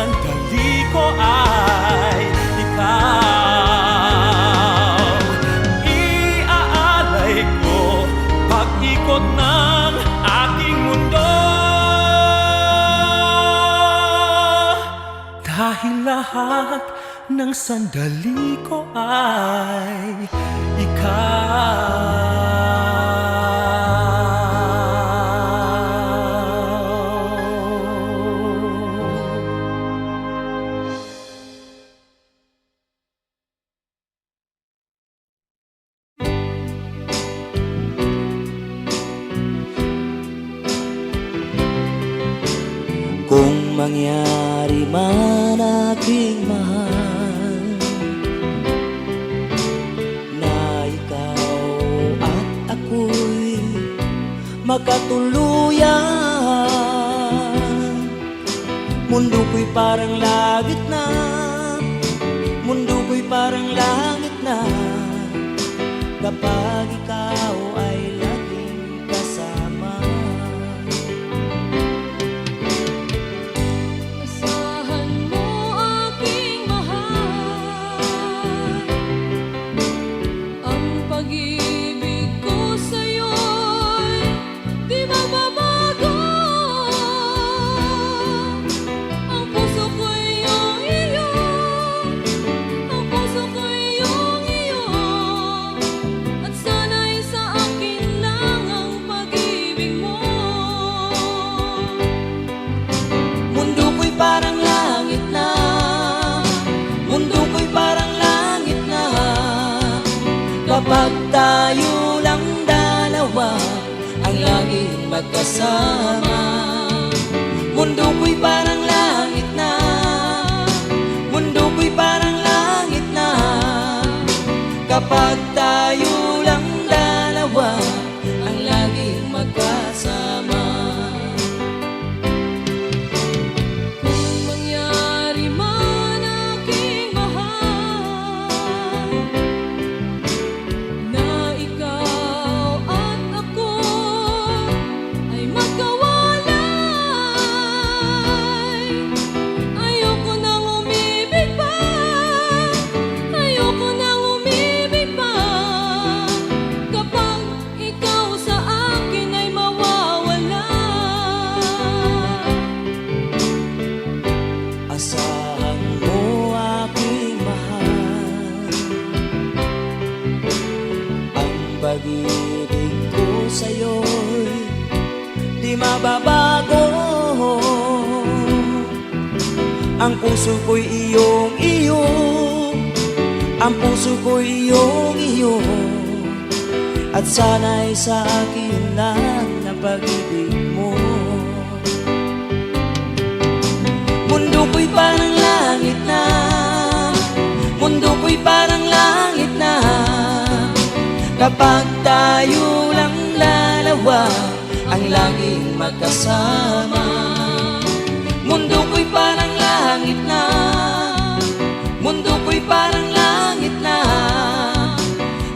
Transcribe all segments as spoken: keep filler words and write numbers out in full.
Ang dali ko ay ikaw. Iaalay ko pag-ikot ng aking mundo. Dahil lahat ng sandali ko ay ikaw. Kung mangyari man, aking mahal, na ikaw at ako'y magkatuluyan, mundo ko'y parang langit na, mundo ko'y parang langit na, kapag ikaw ay laging kasama. Asahan mo, aking mahal, ang pag-ibig ko sa'yo'y di magbabago. Ang puso ko'y iyong iyo, ang puso ko'y iyong iyo, at sana'y sa akin lang ang pag-ibig mo. Mundo ko'y parang langit na, mundo ko'y parang langit na, kapag tayo lang dalawa ang laging magkasama. Mundo ko'y parang langit na, mundo ko'y parang langit na, kapag tayo lang dalawa ang laging magkasama. Kung mangyari man, aking mahal, na ikaw at ako ay magkawalay, ayoko nang umibig pa, ayoko nang umibig pa, kapag ikaw sa akin ay mawawala. Asahan mo, aking mahal, ang pag-ibig ko sa'yo'y di mababago. Ang puso ko'y iyong iyo, ang puso ko'y iyong iyo, at sana'y sa akin lang ang pag-ibig mo. Mundo ko'y parang langit na, mundo ko'y parang langit na, kapag tayo lang dalawa ang laging magkasama. Mundo ko'y parang langit na, mundo ko'y parang langit na,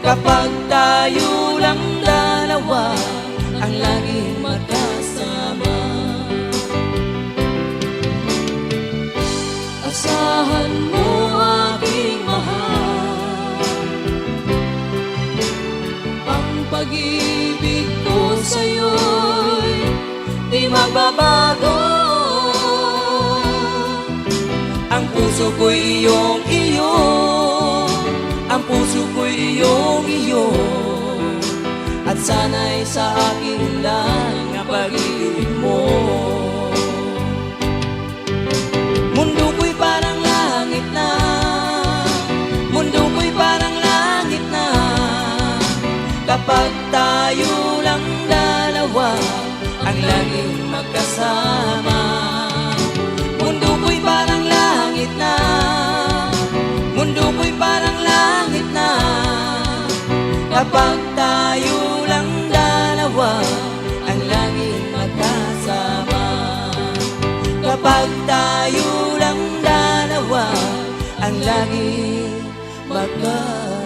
kapag tayo lang dalawa ang laging magkasama. Asahan mo, aking mahal, ang pag-ibig ko sa'yo'y di magbabago. Ang puso ko'y iyong iyo, ang puso ko'y iyong iyo, at sana'y sa akin lang ang pag-ibig mo. Mundo ko'y parang langit na, mundo ko'y parang langit na, kapag tayo lang dalawa ang laging magkasama. Mundo ko'y parang langit na, mundo ko'y parang langit na, kapag tayo lang dalawa ang laging magkasama. Kapag tayo lang dalawa ang laging magkasama.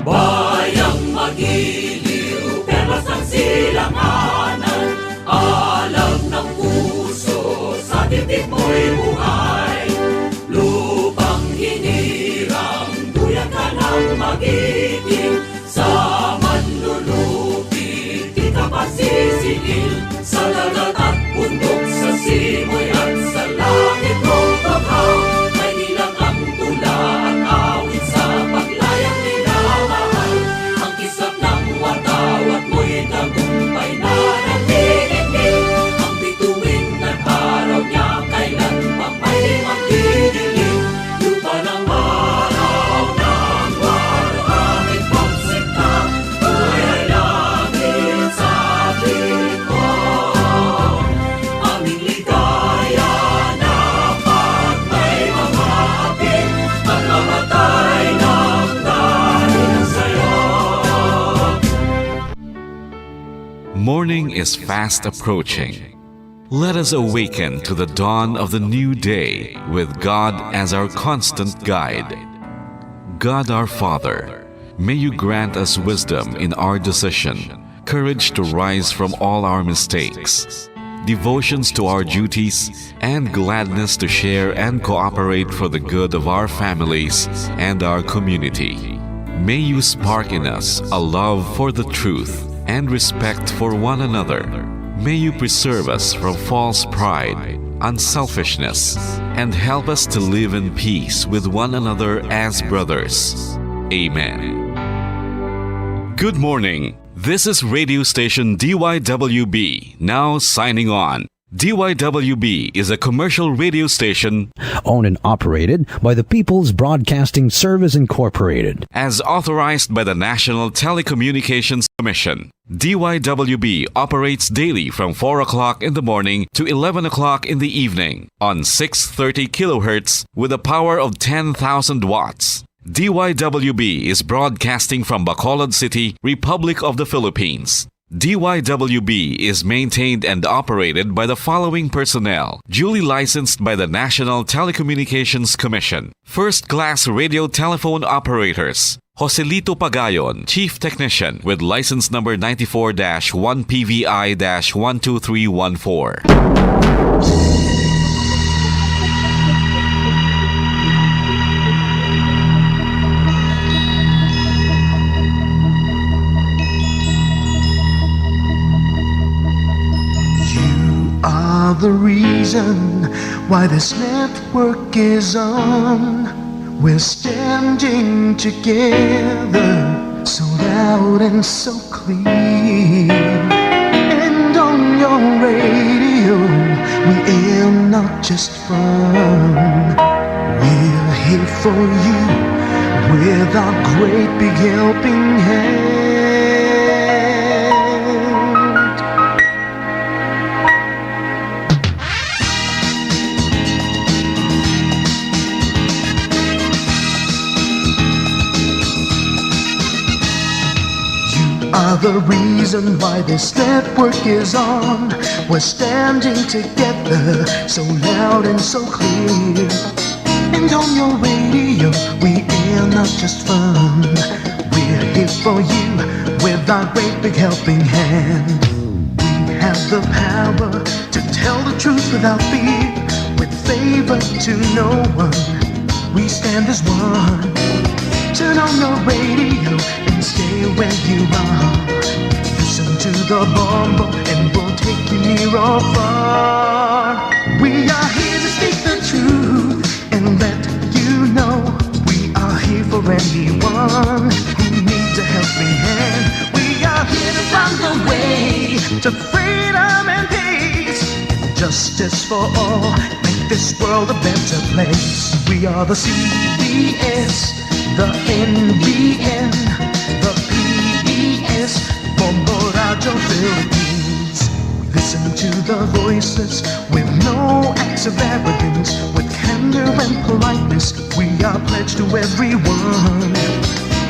Bayang magiliw, perlas ang silanganan, alam ng puso, sa dibdib mo'y buhay. Lupang hinirang, duyan ka ng magiting, sa manlulupi, di ka pasisingil, sa dagat at bundok, sa simoy at sa langit, o banghaw, may ilang ang tula at awit sa paglayang minamahal. Ang kislap ng watawat mo'y tagumpay na nagniningil. Ang bituin at araw niya kailan pang may magdidilim. Lupa ng araw ng waluhangin pagsinta, buhay ay langit sa piling mo. Aming ligaya na pag may mahapit, pagkamatay ng dahil sa'yo. Morning is fast approaching. Let us awaken to the dawn of the new day with God as our constant guide. God our Father, may you grant us wisdom in our decision, courage to rise from all our mistakes, devotions to our duties, and gladness to share and cooperate for the good of our families and our community. May you spark in us a love for the truth and respect for one another. May you preserve us from false pride, unselfishness, and help us to live in peace with one another as brothers. Amen. Good morning. This is radio station D Y W B, now signing on. D Y W B is a commercial radio station owned and operated by the People's Broadcasting Service Incorporated. As authorized by the National Telecommunications Commission. D Y W B operates daily from four o'clock in the morning to eleven o'clock in the evening on six thirty kilohertz with a power of ten thousand watts. D Y W B is broadcasting from Bacolod City, Republic of the Philippines. D Y W B is maintained and operated by the following personnel, duly licensed by the National Telecommunications Commission. First-class radio telephone operators, Joselito Pagayon, Chief Technician, with license number ninety-four dash one P V I dash one two three one four. You are the reason why this network is on. We're standing together, so loud and so clear. And on your radio, we air not just fun. We're here for you with our great big helping hand. You are the reason why this network is on. We're standing together, so loud and so clear. And on your radio, we air not just fun. We're here for you with our great big helping hand. We have the power to tell the truth without fear, with favor to no one. We stand as one. Turn on your radio and stay where you are. Listen to the bombo and we'll take you near or far. We are here to speak the truth and let you know we are here for anyone who needs a helping hand. We are here to find a way to freedom and peace. Justice for all, make this world a better place. We are the C B S, the N B N, the P B S, Bombo Radio Philippines. Listen to the voices with no acts of arrogance, with candor and politeness. We are pledged to everyone.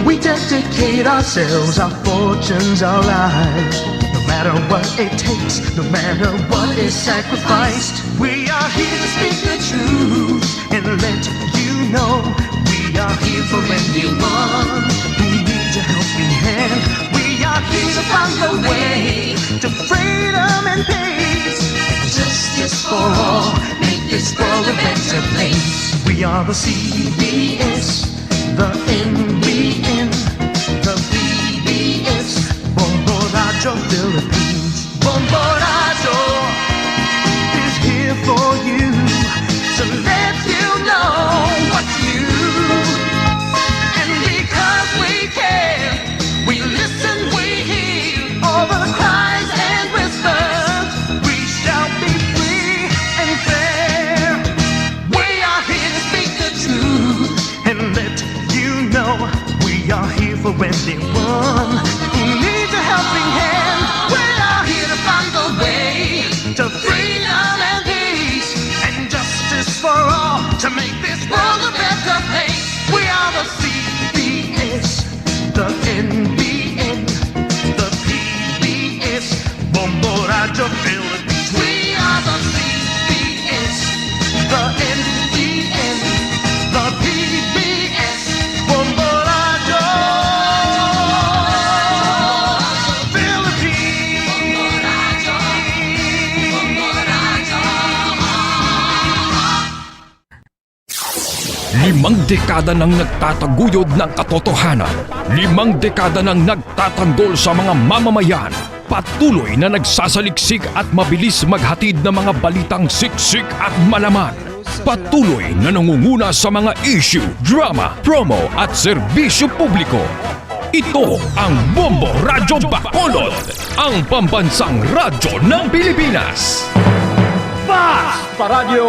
We dedicate ourselves, our fortunes, our lives. No matter what it takes, no matter what is sacrificed, we are here to speak the truth and let you know we are here for anyone who needs a hand. We are here to find a way to freedom and peace. Justice for all, make this world a better place. We are the C B S, the N B N, the P B S, Bombo Radyo Philippines. Bombo Radyo is here for you to let you know what's new. And because we care, we listen, we hear all the cries and whispers. We shall be free and fair. We are here to speak the truth and let you know we are here for anyone who needs a helping hand. We are here to find a way to freedom and peace and justice for all to make this world a better place. We are the C B S, the N B N, the P B S, Bombo Radyo Philippines. We are the C B S, the N B N, the P B S, Bombo Radyo Philippines. Limang dekada nang nagtataguyod ng katotohanan. Limang dekada nang nagtatanggol sa mga mamamayan. Patuloy na nagsasaliksik at mabilis maghatid ng mga balitang siksik at malaman. Patuloy na nangunguna sa mga issue, drama, promo at serbisyo publiko. Ito ang Bombo Radyo Bacolod, ang pambansang radyo ng Pilipinas. Fast Paradyo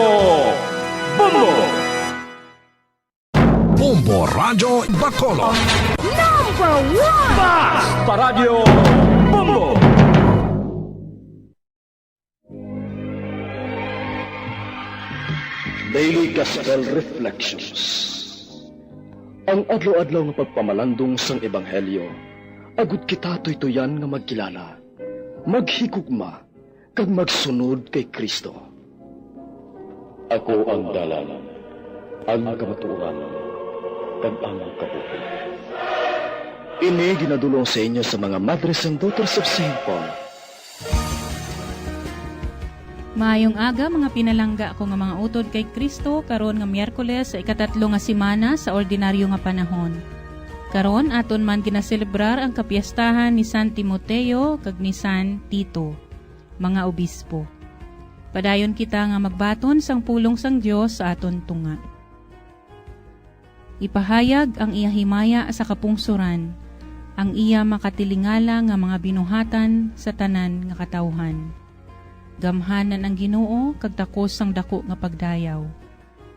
Bombo! Bombo Radyo Bacolod. Number one! Fast Paradyo Bombo! Daily Gospel Reflections. Ang adlaw-adlaw nga pagpamalandong sang Ebanghelyo, agud kita tuytuyan nga magkilala, maghigugma, kag magsunod kay Cristo. Ako ang dalan, ang kamatuoran, kag ang kabuhi. Ini ginadul-ong sa inyo sa mga Madres and Daughters of Saint Paul. Maayong aga, mga pinalangga ko nga mga utod kay Cristo, karon nga Miyerkules sa ikatatlo nga semana sa ordinaryo nga panahon. Karon, aton man ginaselebrar ang kapiestahan ni San Timoteo kag ni San Tito, mga obispo. Padayon kita nga magbaton sang pulong sang Dios sa aton tunga. Ipahayag ang iya himaya sa kapungsoran, ang iya makatilingala nga mga binuhatan sa tanan nga katawuhan. Gamhanan ang Ginoo kag takos sang daku nga pagdayaw.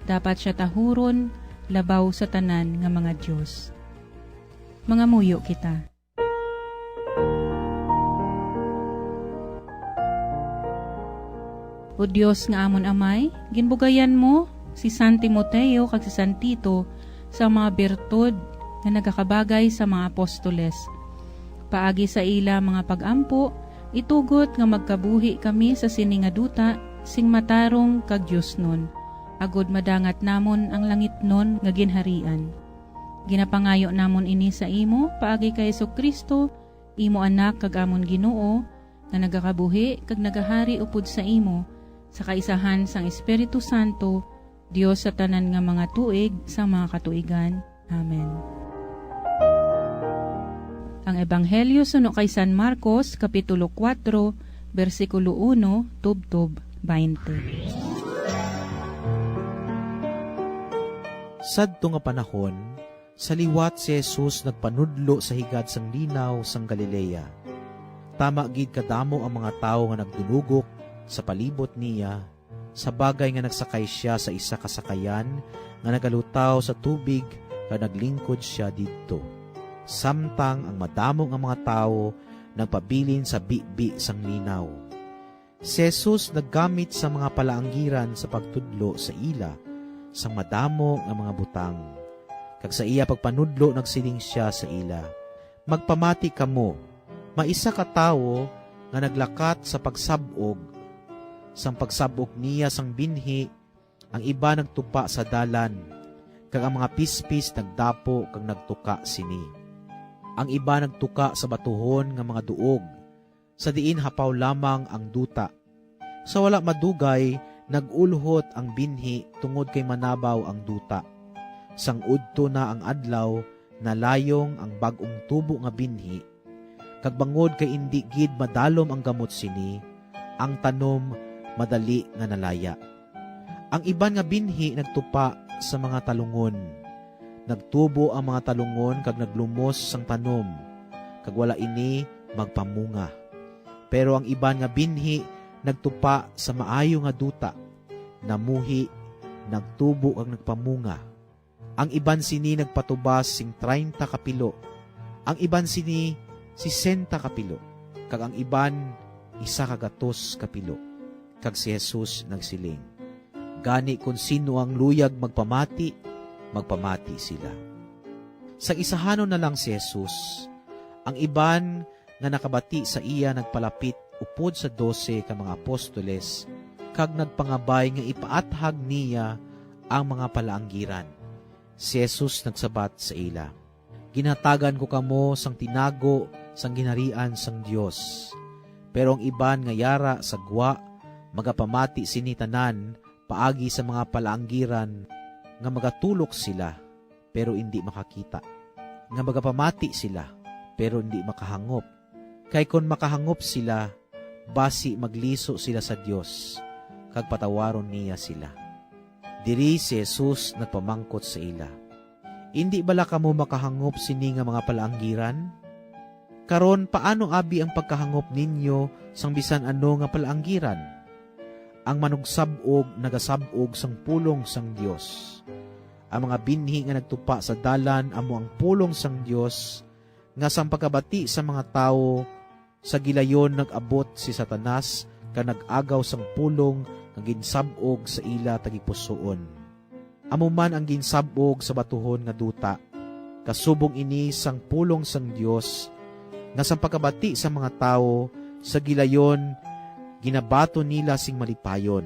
Dapat sia tahuron labaw sa tanan nga mga dios. Mangamuyo kita. O Dios nga amon Amay, ginbugayan mo si San Timoteo kag si San Tito sa mga birtud nga nagakabagay sa mga apostoles. Paagi sa ila mga pag-ampo, itugot nga magkabuhi kami sa sini nga duta sing matarong kag diosnon, agud madangat namon ang langitnon nga ginharian. Ginapangayo namon ini sa imo paagi kay Jesu-Cristo, imo Anak kag amon Ginoo, nga nagakabuhi kag nagahari upod sa imo, sa kaisahan sang Espiritu Santo, Dios sa tanan nga mga tuig sang mga katuigan. Amen. Ang Ebanghelyo suno kay San Marcos, Kapitulo kuwatro, bersikulo uno tubtob baynte. Sadto nga panahon, sa liwat si Jesus nagpanudlo sa higad sang Linaw sang Galilea. Tama gid kadamo ang mga tawo nga nagdunugok sa palibot niya, sa bagay nga nagsakay sia sa isa ka sakayan nga nagalutaw sa tubig, kag naglingkod sia didto, samtang ang madamo nga mga tawo nagpabilin sa bibi sang linaw. Si Jesus naggamit sa mga palaanggiran sa pagtudlo sa ila sang madamo nga mga butang. Kag sa iya pagpanudlo, nagsiling sia sa ila, "Magpamati kamo, may isa ka tawo nga naglakat sa pagsab-og. Sang pagsab-og niya sang binhi, ang iba nagtupa sa dalan, kag ang mga pispis nagdapo kag nagtuka sini. Ang iban nagtuka sa batuhon nga mga duog, sa diin hapaw lamang ang duta. Sa wala madugay, nag-ulhot ang binhi tungod kay manabaw ang duta. Sang udto na ang adlaw, nalayong ang bag-ong tubo nga binhi, kag bangod kay indi gid madalom ang gamot sini, ang tanom madali nga nalaya. Ang iban nga binhi nagtupa sa mga talungon. Nagtubo ang mga talungon kag naglumos sang tanom, kag wala ini magpamunga. Pero ang iban nga binhi nagtupa sa maayo nga duta, namuhi, nagtubo kag nagpamunga. Ang iban sini nagpatubas sing treinta ka pilo, ang iban sini sesenta ka pilo, kag ang iban isa ka gatos ka pilo. Kag si Jesus nagsiling, "Gani kon sino ang luyag magpamati, magpamati sila." Sang isahanon na lang si Jesus, ang iban nga nakabati sa iya nagpalapit upod sa dose ka mga apostoles, kag nagpangabay nga ipaathag niya ang mga palaanggiran. Si Jesus nagsabat sa ila, "Ginhatagan ko kamo sang tinago sang ginharian sang Dios, pero ang iban nga yara sa gwa magapamati sini tanan paagi sa mga palaanggiran nga magatulok sila, pero indi makakita, nga magapamati sila, pero indi makahangop. Kay kon makahangop sila, basi magliso sila sa Dios, kag patawaron niya sila." Diri si Jesus nagpamangkot sa ila, "Indi bala kamo makahangop sini nga mga palaanggiran? Karon, paano abi ang pagkahangop ninyo sang bisan ano nga palaanggiran? Ang manugsab-og nagasab-og sang pulong sang Dios. Ang mga binhi nga nagtupa sa dalan amo ang pulong sang Dios, nga sang pagkabati sa mga tawo, sa gilayon nag-abot si Satanas kag nag-agaw sang pulong nga ginsab-og sa ila tagipusoon. Amo man ang ginsab-og sa batuhon nga duta, kasubong ini sang pulong sang Dios, nga sang pagkabati sa mga tawo, sa gilayon ginabaton nila sing malipayon,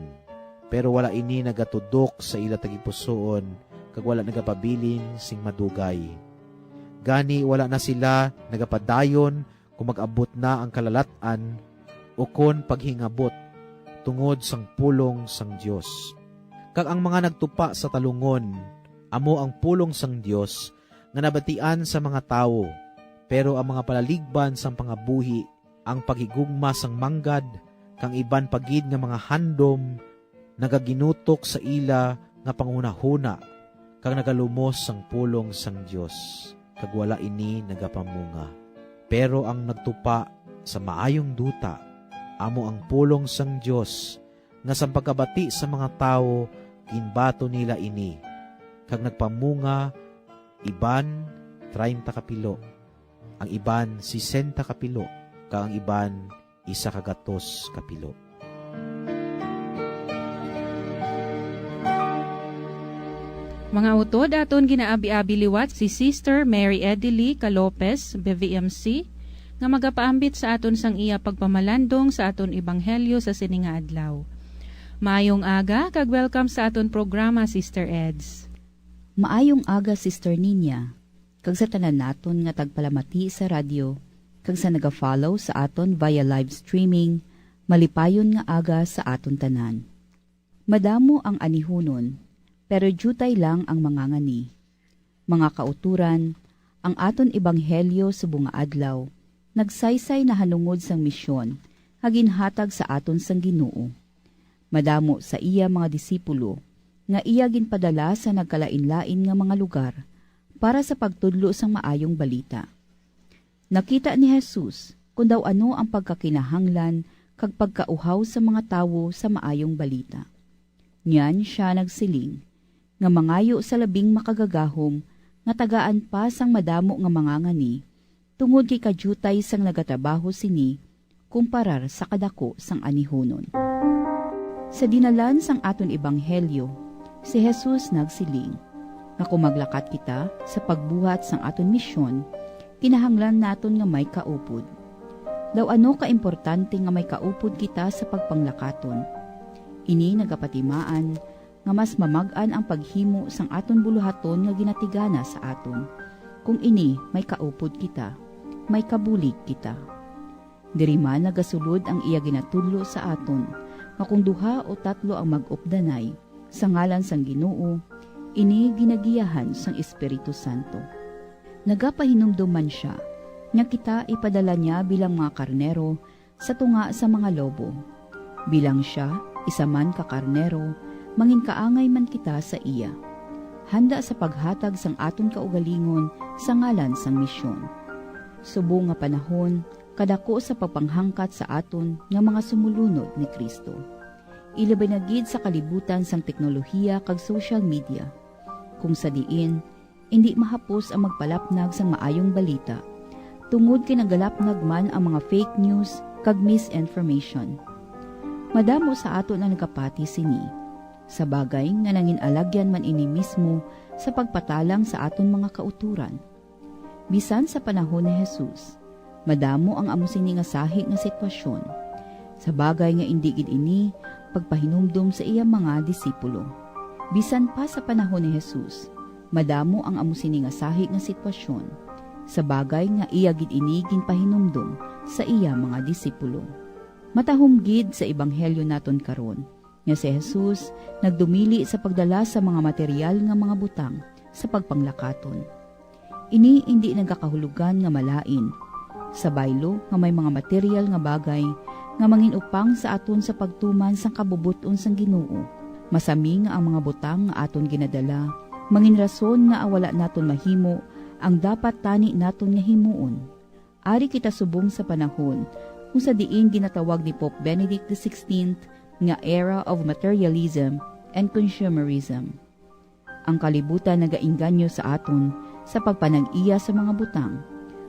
pero wala ini nagatudok sa ila tagipusoon, kag wala nagapabilin sing madugay. Gani, wala na sila nagapadayon kon mag-abot na ang kalalat-an, ukon paghingabot tungod sang pulong sang Dios. Kag ang mga nagtupa sa talungon amo ang pulong sang Dios nga nabatian sa mga tawo, pero ang mga palaligban sang pangabuhi, ang paghigugma sang manggad, kang iban pa gid nga mga handom, nagaginutok sa ila nga panghunahuna, kag nagalumos sang pulong sang Dios, kag wala ini nagapamunga. Pero ang nagtupa sa maayong duta, amo ang pulong sang Dios, nga sang pagkabati sa mga tawo, ginbaton nila ini, kag nagpamunga, iban treinta ka pilo, ang iban sesenta ka pilo, kag ang iban isa ka gatos ka pilo. Mga utod, aton ginaabi-abi liwat si Sister Mary Edily Calopez, B V M C, nga magapaambit sa aton sang iya pagpamalandong sa aton ebanghelyo sa sini nga adlaw. Maayong aga, kag welcome sa aton programa, Sister Eds. Maayong aga, Sister Ninya, kag sa tanan naton nga tagpalamati sa radyo, kag sa naga-follow sa aton via live streaming, malipayon nga aga sa aton tanan. Madamo ang anihunon, pero diutay lang ang mangangani. Mga kauturan, ang aton ebanghelyo subong nga adlaw nagsaysay nahanungod sang misyon nga ginhatag sa aton sang Ginoo. Madamo sa iya mga disipulo nga iya ginpadala sa nagkalainlain nga mga lugar para sa pagtudlo sang Maayong Balita. Nakita ni Jesus kon daw ano ang pagkakinahanglan kag pagkauhaw sa mga tawo sa Maayong Balita. Niyan sia nagsiling nga mangayo sa labing makagagahom nga tagaan pa sang madamo nga mangangani, tungod kay kadiutay sang nagatrabaho sini kumparar sa kadako sang anihunon. Sa dinalan sang aton ebanghelyo, si Jesus nagsiling nga kon maglakat kita sa pagbuhat sang aton misyon, kinahanglan naton nga may kaupod. Daw ano ka importante nga may kaupod kita sa pagpanglakaton. Ini nagapatimaan nga mas mamag-an ang paghimo sang aton buluhaton nga ginatigana sa aton, Kung ini may kaupod kita, may kabulig kita. Diri man nagasulod ang iya ginatudlo sa aton, nga kung duha o tatlo ang mag-updanay sa ngalan sang Ginoo, ini ginagiyahan sang Espiritu Santo. Nagapahinumdom man sia nga kita ipadala niya bilang mga karnero sa tunga sa mga lobo. Bilang sia isa man ka karnero, manginkaangay man kita sa iya, handa sa paghatag sang aton kaugalingon sa ngalan sang misyon. Subong nga panahon, kadako sa pagpanghangkat sa aton nga mga sumulunod ni Cristo, ilabi na gid sa kalibutan sang teknolohiya kag social media, kung sa diin indi mahapos ang magpalapnag sang maayong balita, tungod kay nagalapnag man ang mga fake news kag misinformation. Madamo sa aton ang nagapati sini, sa bagay nga nangin-alagyan man ini mismo sa pagpatalang sa aton mga kauturan. Bisan sa panahon ni Jesus, madamo ang amo sini nga sahi nga sitwasyon, sa bagay nga indi gid ini pagpahinumdom sa iya mga disipulo. Bisan pa sa panahon ni Jesus, madamo ang amo sini nga sahi nga sitwasyon, sa bagay nga iya gid ini ginpahinumdom sa iya mga disipulo. Matahom gid sa ebanghelyo naton karon, nga si Jesus nagdumili sa pagdala sa mga material nga mga butang sa pagpanglakaton. Ini indi nagakahulugan nga malain sa baylo nga may mga material nga bagay nga mangin-upang sa aton sa pagtuman sang kabubot-on sang Ginoo. Masami nga ang mga butang nga aton ginadala mangin rason nga wala naton mahimo ang dapat tani naton nga himuon. Ari kita subong sa panahon kung sa diin ginatawag ni Pope Benedict the sixteenth nga era of materialism and consumerism. Ang kalibutan nagaengganyo sa aton sa pagpanag-iya sa mga butang,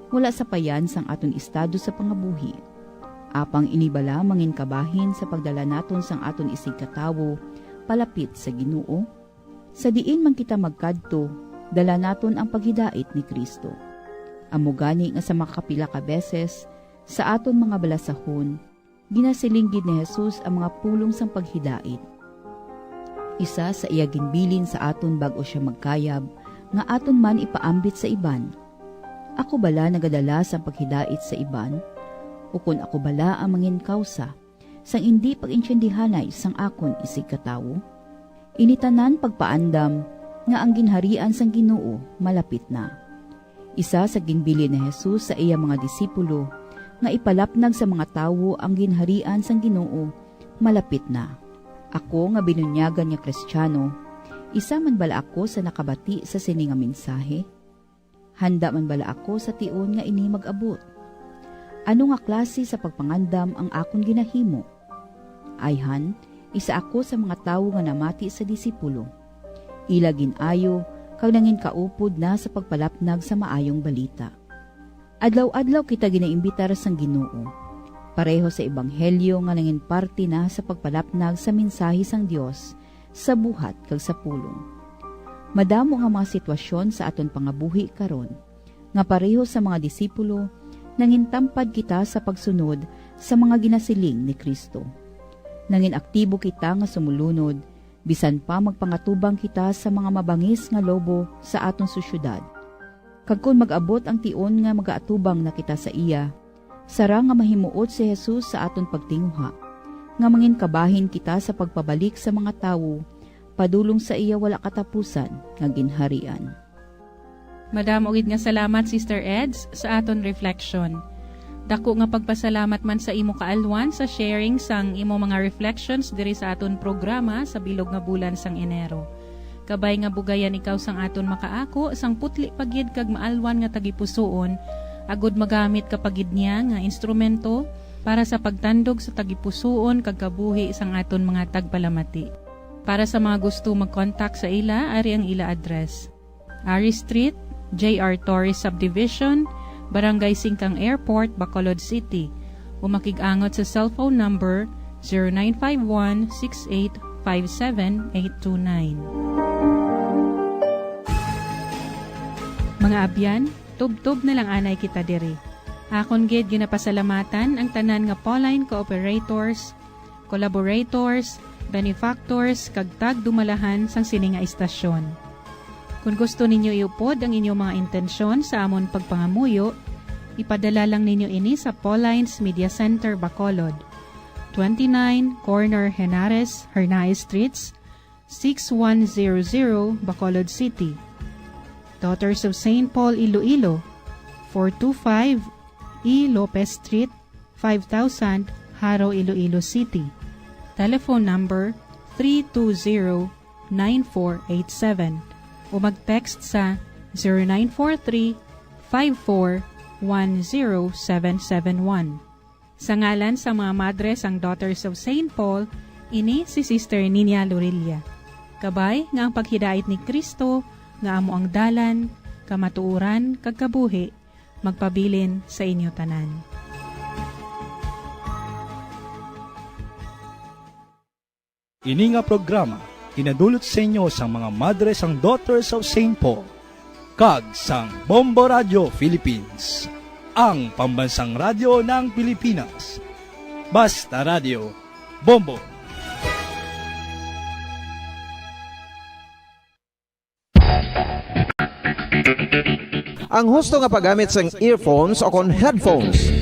wala sapayan sang aton estado sa pangabuhi. Apang ini bala mangin kabahin sa pagdala naton sang aton isigkatawo palapit sa Ginoo? Sa diin man kita magkadto, dala naton ang paghidait ni Cristo. Amo gani nga sa makapila ka beses sa aton mga balasahon, ginasiling gid ni Jesus ang mga pulong sang paghidait. Isa sa iya ginbilin sa aton bag-o sia magkayab nga aton man ipaambit sa iban. Ako bala nagadala sang paghidait sa iban? Ukon ako bala ang manginkawsa sang indi pag-intiendihanay sang akon isigkatawo? Ini tanan pagpaandam nga ang ginharian sang Ginoo malapit na. Isa sa ginbilin ni Jesus sa iya mga disipulo nga ipalapnag sa mga tawo ang ginharian sang Ginoo malapit na. Ako nga binunyagan nga Kristiyano, isa man bala ako sa nakabati sa sini nga mensahe? Handa man bala ako sa tion nga ini mag-abot? Ano nga klase sa pagpangandam ang akon ginahimo? Ayhan, isa ako sa mga tawo nga namati sa disipulo. Ila gin-ayo kag nanginkaupod na sa pagpalapnag sa Maayong Balita. Adlaw-adlaw kita ginaimbitar sang Ginoo, pareho sa ebanghelyo nga nangin parte na sa pagpalapnag sa mensahe sang Dios sa buhat kag sa pulong. Madamo nga mga sitwasyon sa aton pangabuhi karon nga pareho sa mga disipulo, nangintampad kita sa pagsunod sa mga ginasiling ni Cristo. Nangin aktibo kita nga sumulunod, bisan pa magpangatubang kita sa mga mabangis nga lobo sa aton sosyedad. Kag kon mag-abot ang tion nga magaatubang na kita sa iya, sarang nga mahimuot si Jesus sa aton pagtinguha, nga manginkabahin kita sa pagpabalik sa mga tawo padulong sa iya wala katapusan nga ginharian. Madamo gid nga salamat, Sister Eds, sa aton reflection. Dako nga pagpasalamat man sa imo kaalwan sa sharing sang imo mga reflections diri sa aton programa sa bilog nga bulan sang Enero. Kabay nga bugayan ikaw sang aton makaako sang putli pa gid kag maalwan nga tagipusoon, agud magamit ka pa gid niya nga instrumento para sa pagtandog sa tagipusoon kag kabuhi sang aton mga tagpalamati. Para sa mga gusto mag-contact sa ila, ari ang ila address. Ari Street, J R Torres Subdivision, Barangay Singkang Airport, Bacolod City, o makig-angot sa cellphone number zero nine five one six eight five seven eight two nine. Mga abyan, tubtob na lang anay kita diri. Akon gid ginapasalamatan ang tanan nga Pauline cooperators, collaborators, benefactors, kag tagdumalahan sang sini nga istasyon. Kon gusto ninyo iupod ang inyong mga intensyon sa amon pagpangamuyo, ipadala lang ninyo ini sa Paulines Media Center, Bacolod, twenty-nine Corner Henares, Hernaez Streets, six one zero zero, Bacolod City. Daughters of Saint Paul, Iloilo, four two five E Lopez Street, five thousand, Jaro, Iloilo City. Telephone number three two zero, nine four eight seven o mag-text sa zero nine four three, five four, one zero seven seven one. Sa ngalan sa mga madre sang Daughters of Saint Paul, ini si Sister Ninia Lorilla. Kabay nga ang paghidait ni Cristo, nga amo ang dalan, kamatuoran, kag kabuhi, magpabilin sa inyo tanan. Ini nga programa ginadulot sa inyo sang mga madre sang Daughters of Saint Paul kag sang Bombo Radio Philippines, ang pambansang radyo ng Pilipinas. Basta Radio, Bombo. Ang husto nga paggamit sang earphones o kon headphones.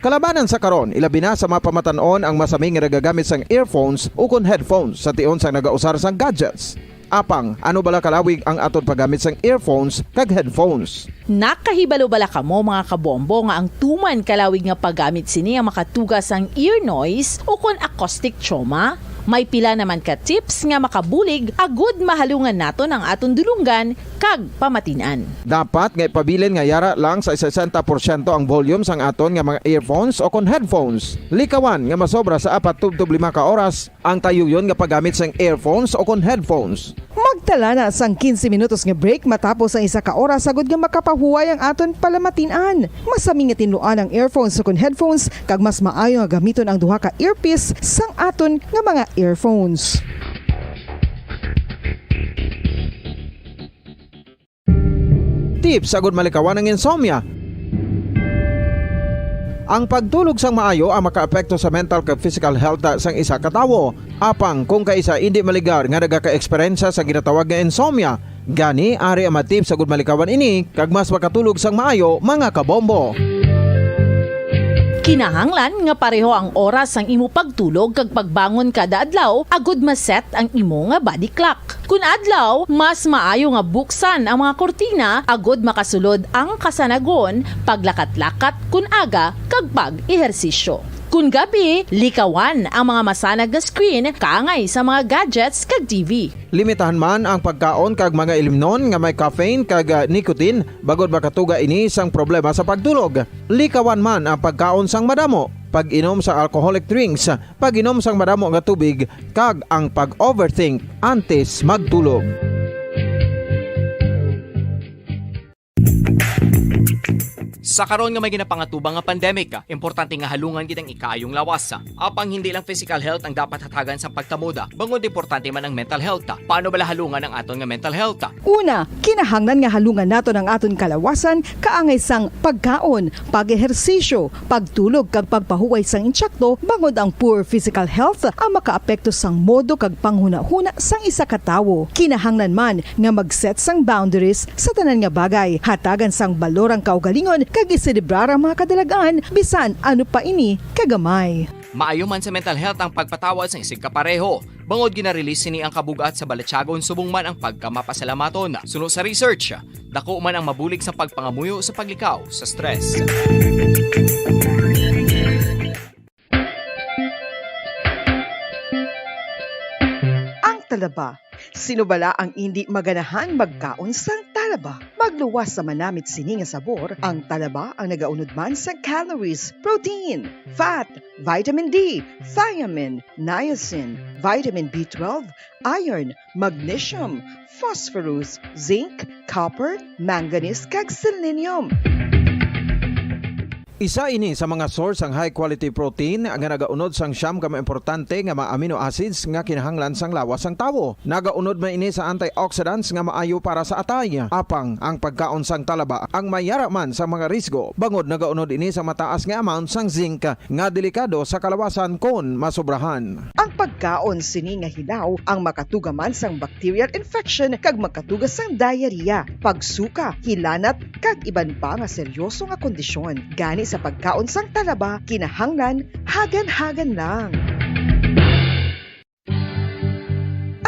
Kalabanan sa karon, ilabi na sa mga pamatan-on ang masami nga nagagamit sang earphones o kon headphones sa tion sang nagausar sang gadgets. Apang, ano bala kalawig ang aton paggamit sang earphones kag headphones? Nakahibalo bala kamo, mga kabombo, nga ang tuman kalawig nga paggamit sini ang makatuga sang ear noise o kon acoustic trauma? May pila naman ka tips nga makabulig agud mahalungan naton ang aton dulonggan kag pamatin-an. Dapat nga ipabilin nga yara lang sa sesenta porsyento ang volume sang aton nga mga earphones o kon headphones. Likawan nga masobra sa apat tubtob lima ka oras ang tayuyon nga paggamit sang earphones o kon headphones. Magtala na sang quince minutos nga break matapos ang isa ka oras, agud nga makapahuway ang aton palamatin-an. Masami nga tinluan ang earphones o kon headphones, kag mas maayo nga gamiton ang duha ka earpiece sang aton nga mga earphones. Tips agud malikawan ang insomnia. Ang pagtulog sang maayo ang makaapekto sa mental kag physical health sang isa ka tawo. Apang kung kaisa indi maligar nga nagaka-eksperyensya sa ginatawag nga insomnia, gani ari ang mga tips agud malikawan ini kag mas makatulog sang maayo, mga kabombo. Kinahanglan nga pareho ang oras sang imo pagtulog kag pagbangon kada adlaw agud ma-set ang imo nga body clock. Kun adlaw, mas maayo nga buksan ang mga kurtina agud makasulod ang kasanagon, paglakat-lakat kun aga, kag pag-ehersisyo. Kun gabi, likawan ang mga masanag nga screen kaangay sa mga gadgets kag T V. Limitahan man ang pagkaon kag mga ilimnon nga may caffeine kag, ah, nicotine, bangod makatuga ini sang problema sa pagtulog. Likawan man ang pagkaon sang madamo, pag-inom sa alcoholic drinks, pag-inom sang madamo nga tubig, kag ang pag-overthink antes magtulog. Sa karon nga may ginapangatubang nga pandemic, importante nga halungan gid ang ikaayong lawas. Apang hindi lang physical health ang dapat hatagan sa pagtamod, bangod importante man ang mental health. Paano bala halungan ang aton nga mental health? Una, kinahanglan nga halungan naton ang aton kalawasan kaangay sang pagkaon, pag-ehersisyo, pagtulog kag pagpahuway sang insakto, bangod ang poor physical health ang makaapekto sang modo kag panghunahuna sang isa ka tawo. Kinahanglan man nga mag-set sang boundaries sa tanan nga bagay, hatagan sang balor ang kaugalingon kag iselebrar ang mga kadalag-an, bisan ano pa ini kagamay. Maayo man sa mental health ang pagpatawad sang isigkapareho, bangod gina-release sini ang kabug-at sa balatyagon subong man ang pagkamapasalamaton. Suno sa research, dako man ang mabulig sa pagpangamuyo sa paglikaw sa stress. Ang talaba. Sino bala ang indi maganahan magkaon sang talaba? Magluwas sa manamit sini nga sabor, ang talaba ang nagaunod man sa calories, protein, fat, vitamin D, thiamine, niacin, vitamin B twelve, iron, magnesium, phosphorus, zinc, copper, manganese, kag selenium. Isa ini sa mga source sang high-quality protein nga nagaunod sang siyam ka mga importante nga mga amino acids nga kinahanglan sang lawas sang tawo. Nagaunod man ini sa antioxidants nga maayo para sa atay. Apang ang pagkaon sang talaba ang may yara man sa mga risgo, bangod nagaunod ini sa mataas nga amount sang zinc nga delikado sa kalawasan kon masobrahan. Ang pagkaon sini nga hilaw ang makatuga man sang bacterial infection kag makatuga sang diarrhea, pagsuka, hilanat, kag iban pa nga seryoso nga kondisyon. Gani sa pagkaon sang talaba, kinahanglan hagan-hagan lang.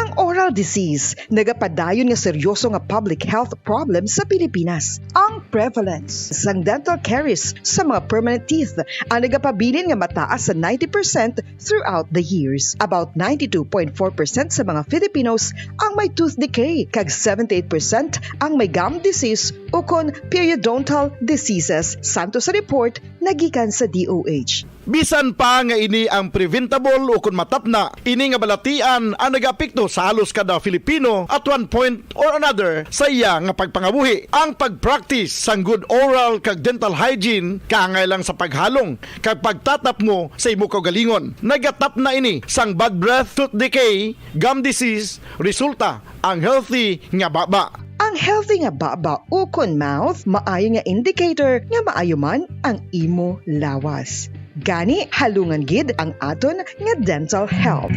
Ang oral disease nagapadayon nga seryoso nga public health problem sa Pilipinas. Ang prevalence sang dental caries sa mga permanent teeth ang nagapabilin nga mataas sa ninety percent throughout the years. About ninety-two point four percent sa mga Filipinos ang may tooth decay, kag seventy-eight percent ang may gum disease ukon periodontal diseases, santo sa report nagikan sa D O H. Bisan pa nga ini ang preventable ukon matapna, ini nga balatian ang nagaapekto sa halos kada Filipino at one point or another sa iya nga pagpangabuhi. Ang pag-practice sang good oral kag dental hygiene kaangay lang sa paghalong kag pagtatapmo sa imo kaugalingon. Nagatapna ini sang bad breath, tooth decay, gum disease, resulta ang healthy nga baba. Ang healthy nga baba ukon mouth maayo nga indicator nga maayo man ang imo lawas. Gani, halungan gid ang aton nga dental health.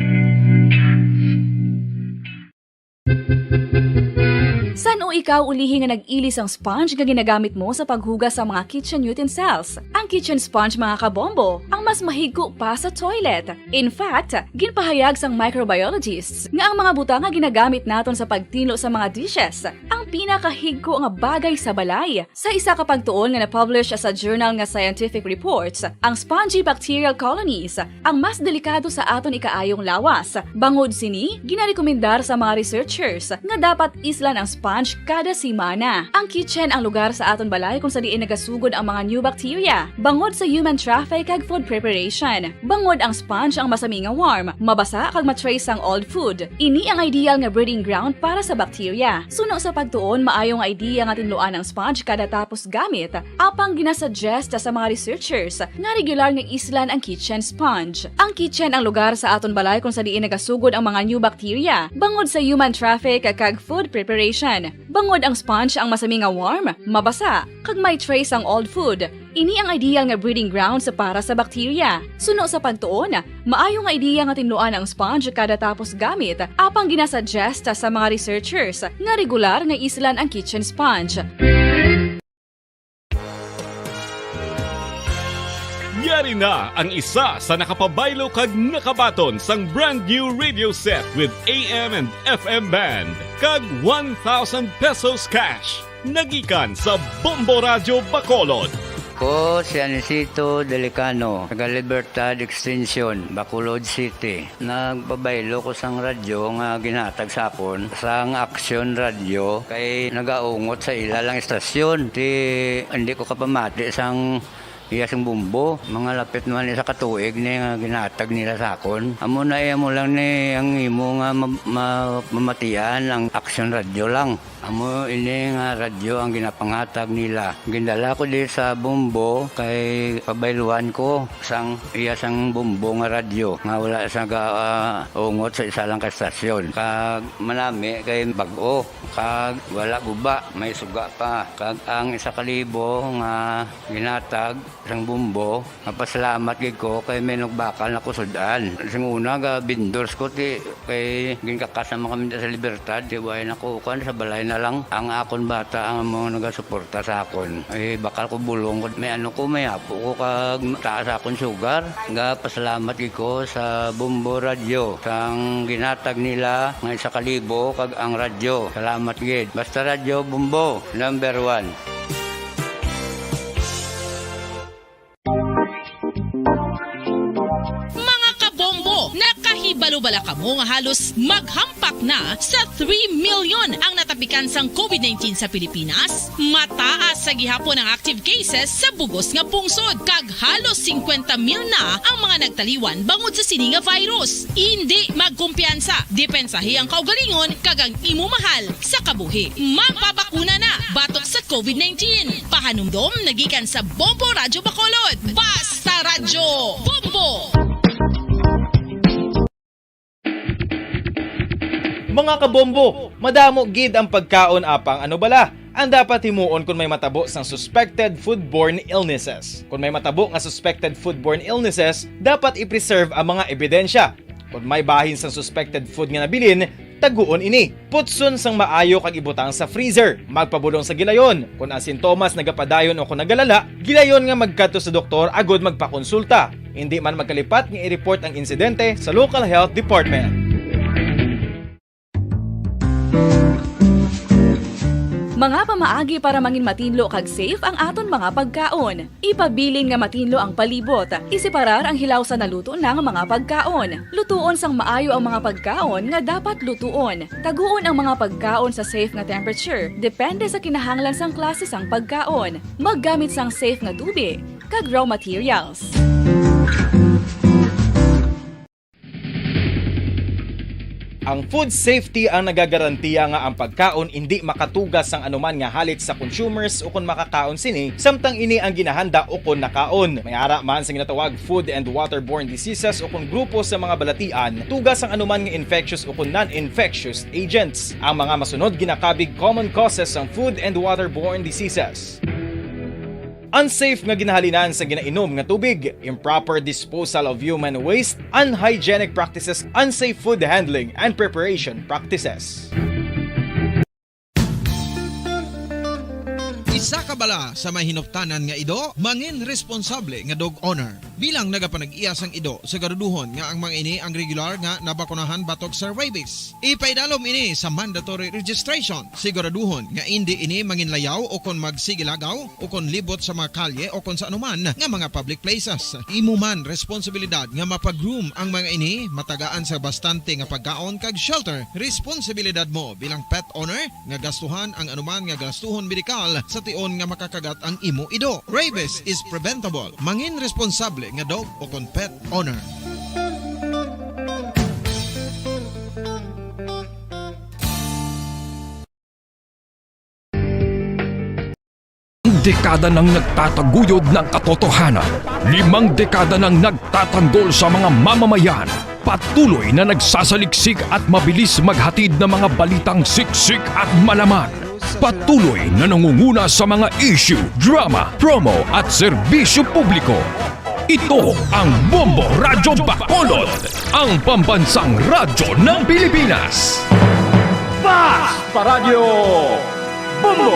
San-o ikaw ulihi nga nag-ili sang sponge nga ginagamit mo sa paghugas sa mga kitchen utensils? Ang kitchen sponge, mga kabombo, ang mas mahigko pa sa toilet. In fact, ginpahayag sang microbiologists nga ang mga butang nga ginagamit naton sa pagtinlo sa mga dishes ang pinakahigko nga bagay sa balay. Sa isa ka pagtuon nga na-publish sa journal nga Scientific Reports, ang spongy bacterial colonies ang mas delikado sa aton ikaayong lawas. Bangod sini, ginarekomendar sa mga researchers nga dapat islan ang sponge kada semana. Ang kitchen ang lugar sa aton balay kung sa diin nagasugod ang mga new bacteria, bangod sa human traffic kag food preparation. Bangod ang sponge ang masami nga warm, mabasa kag ma-trace ang old food. Ini ang ideal nga breeding ground para sa bacteria. Suno sa pagtuon, maayo nga idea nga tinluan ang sponge kada tapos gamit, apang ginasuggest sa mga researchers nga regular nga islan ang kitchen sponge. Ang kitchen ang lugar sa aton balay kung sa diin nagasugod ang mga new bacteria, bangod sa human traffic kag food preparation. Bangod ang sponge ang masami nga warm, mabasa, kag may trace ang old food, ini ang ideal nga breeding grounds para sa bacteria. Suno sa pagtuon, maayo nga ideya nga tinluan ang sponge kada tapos gamit, apang ginasuggest sa mga researchers nga regular nga islan ang kitchen sponge. Yari na ang isa sa nakapabaylo kag nakabaton sang brand new radio set with A M and F M band kag one thousand pesos cash. Nagikan sa Bombo Radyo Bacolod. Ko si Anisito Delicano, taga Libertad Extension, Bacolod City. Nagpabaylo ko sang radyo nga ginhatag sa akon sang Action Radio kay nagaungot sa ila lang istasyon. Ti, hindi ko kapamati sang iya sing Bombo. Mga lapit naman isa ka tuig ni nga ginhatag nila sa akon. Amo na iya mo lang ni ang imo nga ma-, ma-, mamatian ang Action Radio lang. Amo ini nga radyo ang ginapanghatag nila. Gindala ko di sa Bombo kay pabayluan ko sang iya sang Bombo nga radyo nga wala sa ga, ah, ungot sa isa lang ka estasyon. Kag manami kay bag-o, kag wala guba, may suga pa. Kag ang isa ka libo nga ginhatag sang Bombo, mapasalamat gid ko kay may nagbakal na ko sud-an. Sing una, ga vendors ko, ti, kay ginkakas naman kami sa Libertad, ti, way na ko, kuan, sa balay na lang. Ang akon bata ang amo nagasuporta sa akon. Ay, bakal ko bulong ko, may ano ko, may apo ko, kag taas akon sugar. Ga pasalamat gid ko sa Bombo Radyo, sang ginhatag nila nga isa ka libo, kag ang radyo. Salamat gid. Basta Radyo Bombo, number one. Mga kabombo, nakahibalo bala ka Mo nga halos maghampak na sa three million ang natapikan sang covid nineteen sa Pilipinas, mataas sa gihapon ang active cases sa bugos nga pungsod, kag halos singkwenta mil na ang mga nagtaliwan bangod sa sini nga virus. Indi magkumpiyansa, depensahi ang kaugalingon kag ang imo mahal sa kabuhi. Magpabakuna na batok sa covid nineteen. Pahanumdom nagikan sa Bombo Radyo Bacolod. Basta Radyo Bombo! Mga kabombo, madamo gid ang pagkaon, apang ano bala ang dapat himuon kon may matabo sang suspected foodborne illnesses? Kon may matabo nga suspected foodborne illnesses, dapat i-preserve ang mga ebidensya. Kon may bahin sang suspected food nga nabilin, taguon ini. Putson sang maayo kag ibutang sa freezer. Magpabulong sa gilayon. Kon ang sintomas nagapadayon o kon nagalala, gilayon nga magkadto sa doktor agud magpakonsulta. Indi man magkalipat nga i-report ang insidente sa local health department. Mga pamaagi para mangin matinlo kag safe ang aton mga pagkaon. Ipabilin nga matinlo ang palibot. Iseparar ang hilaw sa naluto na nga mga pagkaon. Lutuon sang maayo ang mga pagkaon nga dapat lutuon. Taguon ang mga pagkaon sa safe nga temperature, depende sa kinahanglan sang klase sang pagkaon. Maggamit sang safe nga tubig kag raw materials. Ang food safety ang nagagarantiya nga ang pagkaon indi makatuga sang anuman nga halit sa consumers ukon makakaon sini, samtang ini ang ginahanda ukon nakaon. May ara man sa ginatawag food and waterborne diseases ukon grupo sa mga balatian, tuga sang anuman nga infectious ukon non-infectious agents. Ang mga masunod ginakabig common causes sang food and waterborne diseases. Unsafe nga ginahalinan sa ginainom nga tubig, improper disposal of human waste, unhygienic practices, unsafe food handling and preparation practices. Isa ka bala sa may hinuptanan nga ido, mangin responsable nga dog owner. Bilang nagapanag-iya sang ido, siguraduhon nga ang mga ini ang regular nga nabakunahan batok sa rabies. Ipaidalom ini sa mandatory registration. Siguraduhon nga indi ini manginlayaw o kon magsigilagaw o kon libot sa mga kalye o kon sa anuman nga mga public places. Imo man responsibilidad nga mapag-groom ang mga ini, matagaan sa bastante nga pagkaon kag shelter. Responsibilidad mo bilang pet owner nga gastuhan ang anuman nga gastuhon medikal sa tion nga makakagat ang imo ido. Rabies is preventable. Mangin responsable nga dog o kon pet owner. Dekada nang nagtataguyod ng katotohanan. Limang dekada nang nagtatanggol sa mga mamamayan. Patuloy na nagsasaliksik at mabilis maghatid ng mga balitang siksik at malaman. Patuloy na nangunguna sa mga issue, drama, promo at serbisyo publiko. Ito ang Bombo Radyo Bacolod, ang pambansang radyo ng Pilipinas. Basta Radyo Bombo!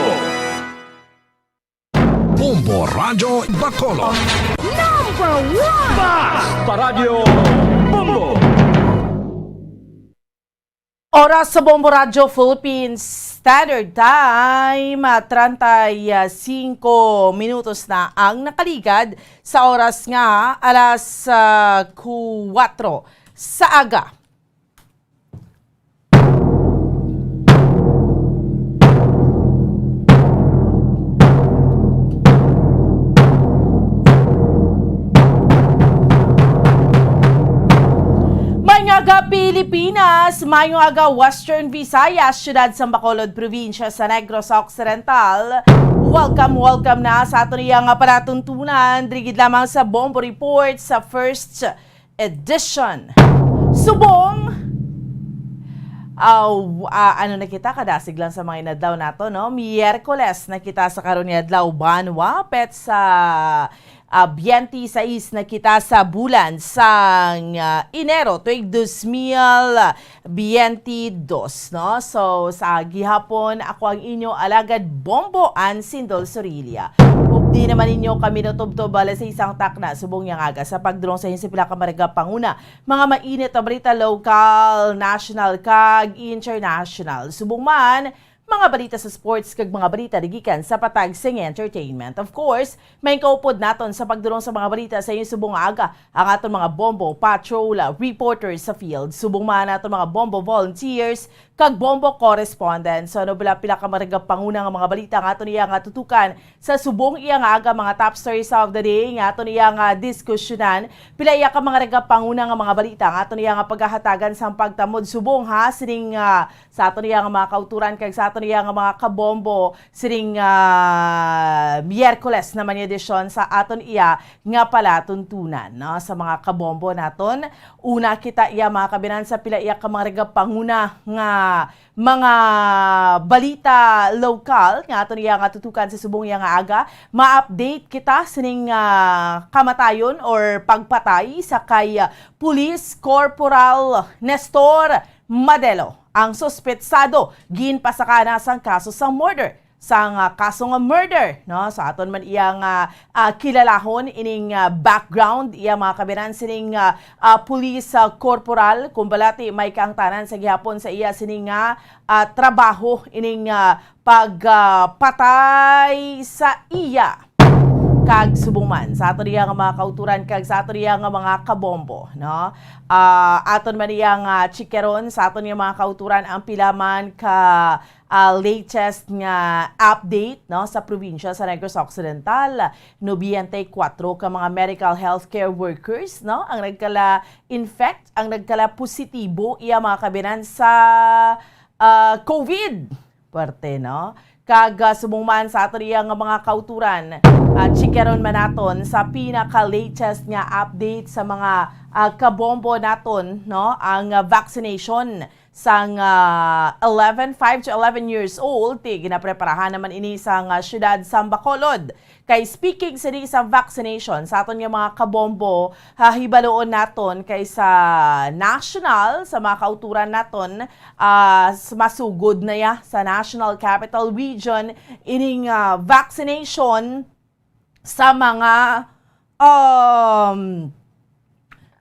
Bombo Radyo Bacolod. Number one! Basta Radyo Bombo! Oras sa Bombo Radyo Philippines Standard Time, ah, treinta y cinco minutos na ang nakaligad sa oras nga alas, ah, kuwatro sa aga. Maayong aga, Pilipinas! Maayong aga, Western Visayas, siyudad sa Bacolod, probinsya sa Negros Occidental. Welcome, welcome na sa aton iya nga palatuntunan, diri gid lamang sa Bombo Report sa first edition. Subong, ah, w-, ah, ano na kita, kadasig lang sa mga inadlaw nato, no? Miyerkules na kita sa karon nga adlaw, banwa, petsa, ah, biyente sais na kita sa bulan sang, ah, Enero, tuig dos mil biyente dos, no? So, sa gihapon, ako ang inyo alagad, Bombo Ann Sindol Sorilla. Updi naman ninyo kami natubtob alas sais sang takna subong niya nga aga sa pagdulong sa inyo sa pila ka marga panguna, mga mainit nga balita, lokal, national, kag international. Subong man, Mga balita sa sports kag mga balita gikan sa Patag sing Entertainment. Of course, may kaupod naton sa pagdulong sa mga balita sa inyong subong nga aga ang aton mga Bombo Patrol reporters sa field. Subong man naton mga Bombo volunteers kag Bombo correspondents. So, ano bala pila ka mga panguna nga mga balita nga aton iya nga tutukan sa subong iya nga aga, mga top stories of the day nga aton iya nga diskusyonan. Pila iya ka mga panguna nga mga balita nga aton iya nga paghahatagan sang pagtamod subong ha sining, ah, sa aton iya nga mga kauturan kag sa aton iya nga mga kabombo sining, ah, Miyerkules naman nga edisyon sa aton iya nga palatuntunan, no? Sa mga kabombo naton, una kita iya mga kabinan sa pila iya ka mga panguna nga mga balita lokal nga aton iya nga tutukan sa subong iya nga aga. Ma-update kita sining, ah, kamatayon or pagpatay sa kay, ah, Police Corporal Nestor Madelo, ang suspetsado ginpasaka na sang kaso sang murder. Sang, ah, kaso nga murder, no? Sa aton man iya nga, ah, kilalahon ining, ah, background, iya mga kabinan sining, ah, ah, police, ah, corporal, kung balati may kaangtanan sa gihapon sa iya sining nga, ah, trabaho ining, ah, pag, ah, patay sa iya. Kag subong man sa aton iya nga mga kauturan kag sa aton iya nga mga kabombo, no? Ah, aton man iya nga chikeron sa aton nga mga kauturan ang pila man ka, ah, latest nga update, no, sa probinsya sa Negros Occidental. Nobenta y kuwatro ka mga medical healthcare workers, no, ang nagkala-infect, ang nagkala-positibo iya mga kabinan sa, ah, COVID. Puwerte, no? Kag, ah, subong man sa aton iya nga mga kauturan, ah, chikeron man naton sa pinaka-latest nga update sa mga, ah, kabombo naton, no? Ang, ah, vaccination sang, ah, eleven, five to eleven years old, ti ginapreparahan naman ini sang, ah, siyudad sang Bacolod. Kay speaking sini sa vaccination, sa aton nga mga kabombo, ha, hibaloon naton kay sa national, sa mga kauturan naton, ah, s-, masugod na ya sa National Capital Region ining, ah, vaccination sa mga, um,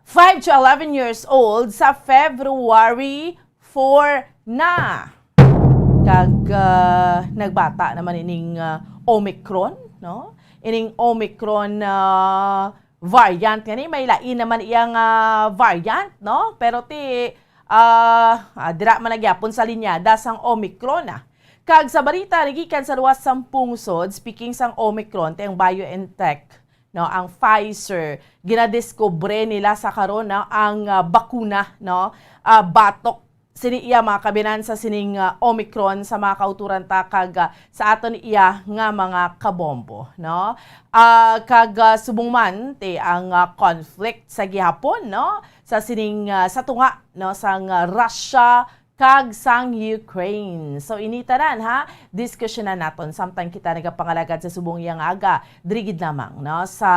five to eleven years old sa February four na. Kag, ah, nagbata naman ining, ah, Omicron, no? Ining Omicron, ah, variant nga ni, may lain naman iyang, ah, variant, no? Pero ti, ah, ah, dira man na gyapon sa linyada sang Omicron, ah. Kag sa balita nagikan sa luwas sang pungsod, speaking sang Omicron, ti ang BioNTech, no, ang Pfizer, ginadiskubre nila sa karon, no, ang, ah, bakuna, no, ah, batok sini iya mga kabinan sa sining, ah, Omicron sa mga kauturan ta kag, ah, sa aton iya nga mga kabombo, no? Ah, kag, ah, subong man ti ang, ah, conflict sa gihapon, no, sa sining, ah, sa tunga, no, sang, ah, Russia kag sang Ukraine. So, ini tanan, ha, diskusyonan naton samtang kita nagapangalagad sa subong iya nga aga. Diri gid lamang, no, sa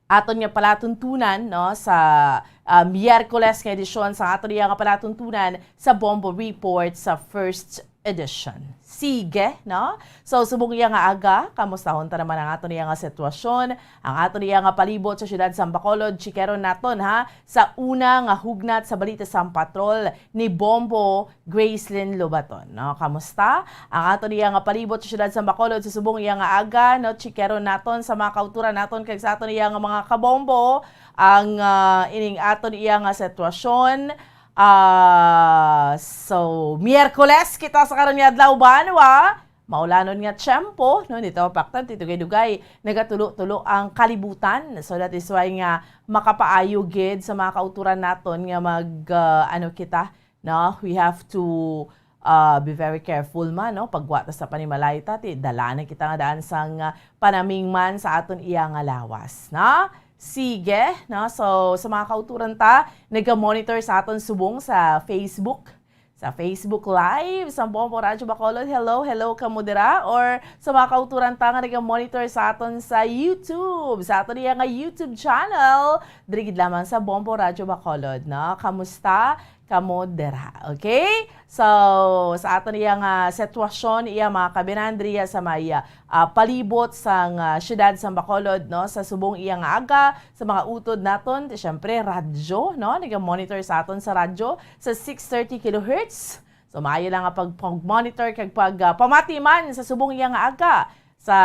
aton nga palatuntunan, no, sa, ah, Miyerkules nga edisyon sa aton iya nga palatuntunan sa Bombo Report sa first edition. Sige, no? So, subong iya nga aga, kamustahon ta naman ang aton iya nga sitwasyon, ang aton iya nga palibot sa siyudad sa Bacolod, chikeron naton, ha, sa una nga hugnat sa balita sa patrol ni Bombo Gracelyn Lobaton, no? Kamusta ang aton iya nga palibot sa siyudad sa Bacolod sa subong iya nga aga, no? Chikeron naton sa mga kauturan naton kag sa aton iya nga mga kabombo ang, ah, ining aton iya nga sitwasyon. Ah, so, Miyerkules kita sa karon nga adlaw, banwa. Maulanon nga tiyempo, no? Dito, paktan, ti dugay-dugay, nagatulo-tulo ang kalibutan. So, that is why nga makapaayo gid sa mga kauturan naton nga mag, ah, ano kita, no? We have to, ah, be very careful man, no? Pagwa ta sa panimalay ta, ti dala na kita nga daan sang, ah, panamingman sa aton iya nga lawas, no? Sige, no? So, sa mga kauturan ta, naga-monitor sa aton subong sa Facebook, sa Facebook Live, sa Bombo Radyo Bacolod. Hello, hello, kamo dira. Or sa mga kauturan ta nga naga-monitor sa aton sa YouTube, sa aton iya nga YouTube channel, diri gid lamang sa Bombo Radyo Bacolod, no? Kamusta kamo dira? Okay? So, sa aton iya nga sitwasyon, iya mga kabinan, diri sa may, ah, palibot sang, ah, siyudad sang Bacolod, no? Sa subong iya nga aga, sa mga utod naton, ti, syempre, radyo, no? Naga-monitor sa aton sa radyo sa six thirty kilohertz, So, maayo lang nga pag-, pag-monitor kag pag, ah, pamati man sa subong iya nga aga sa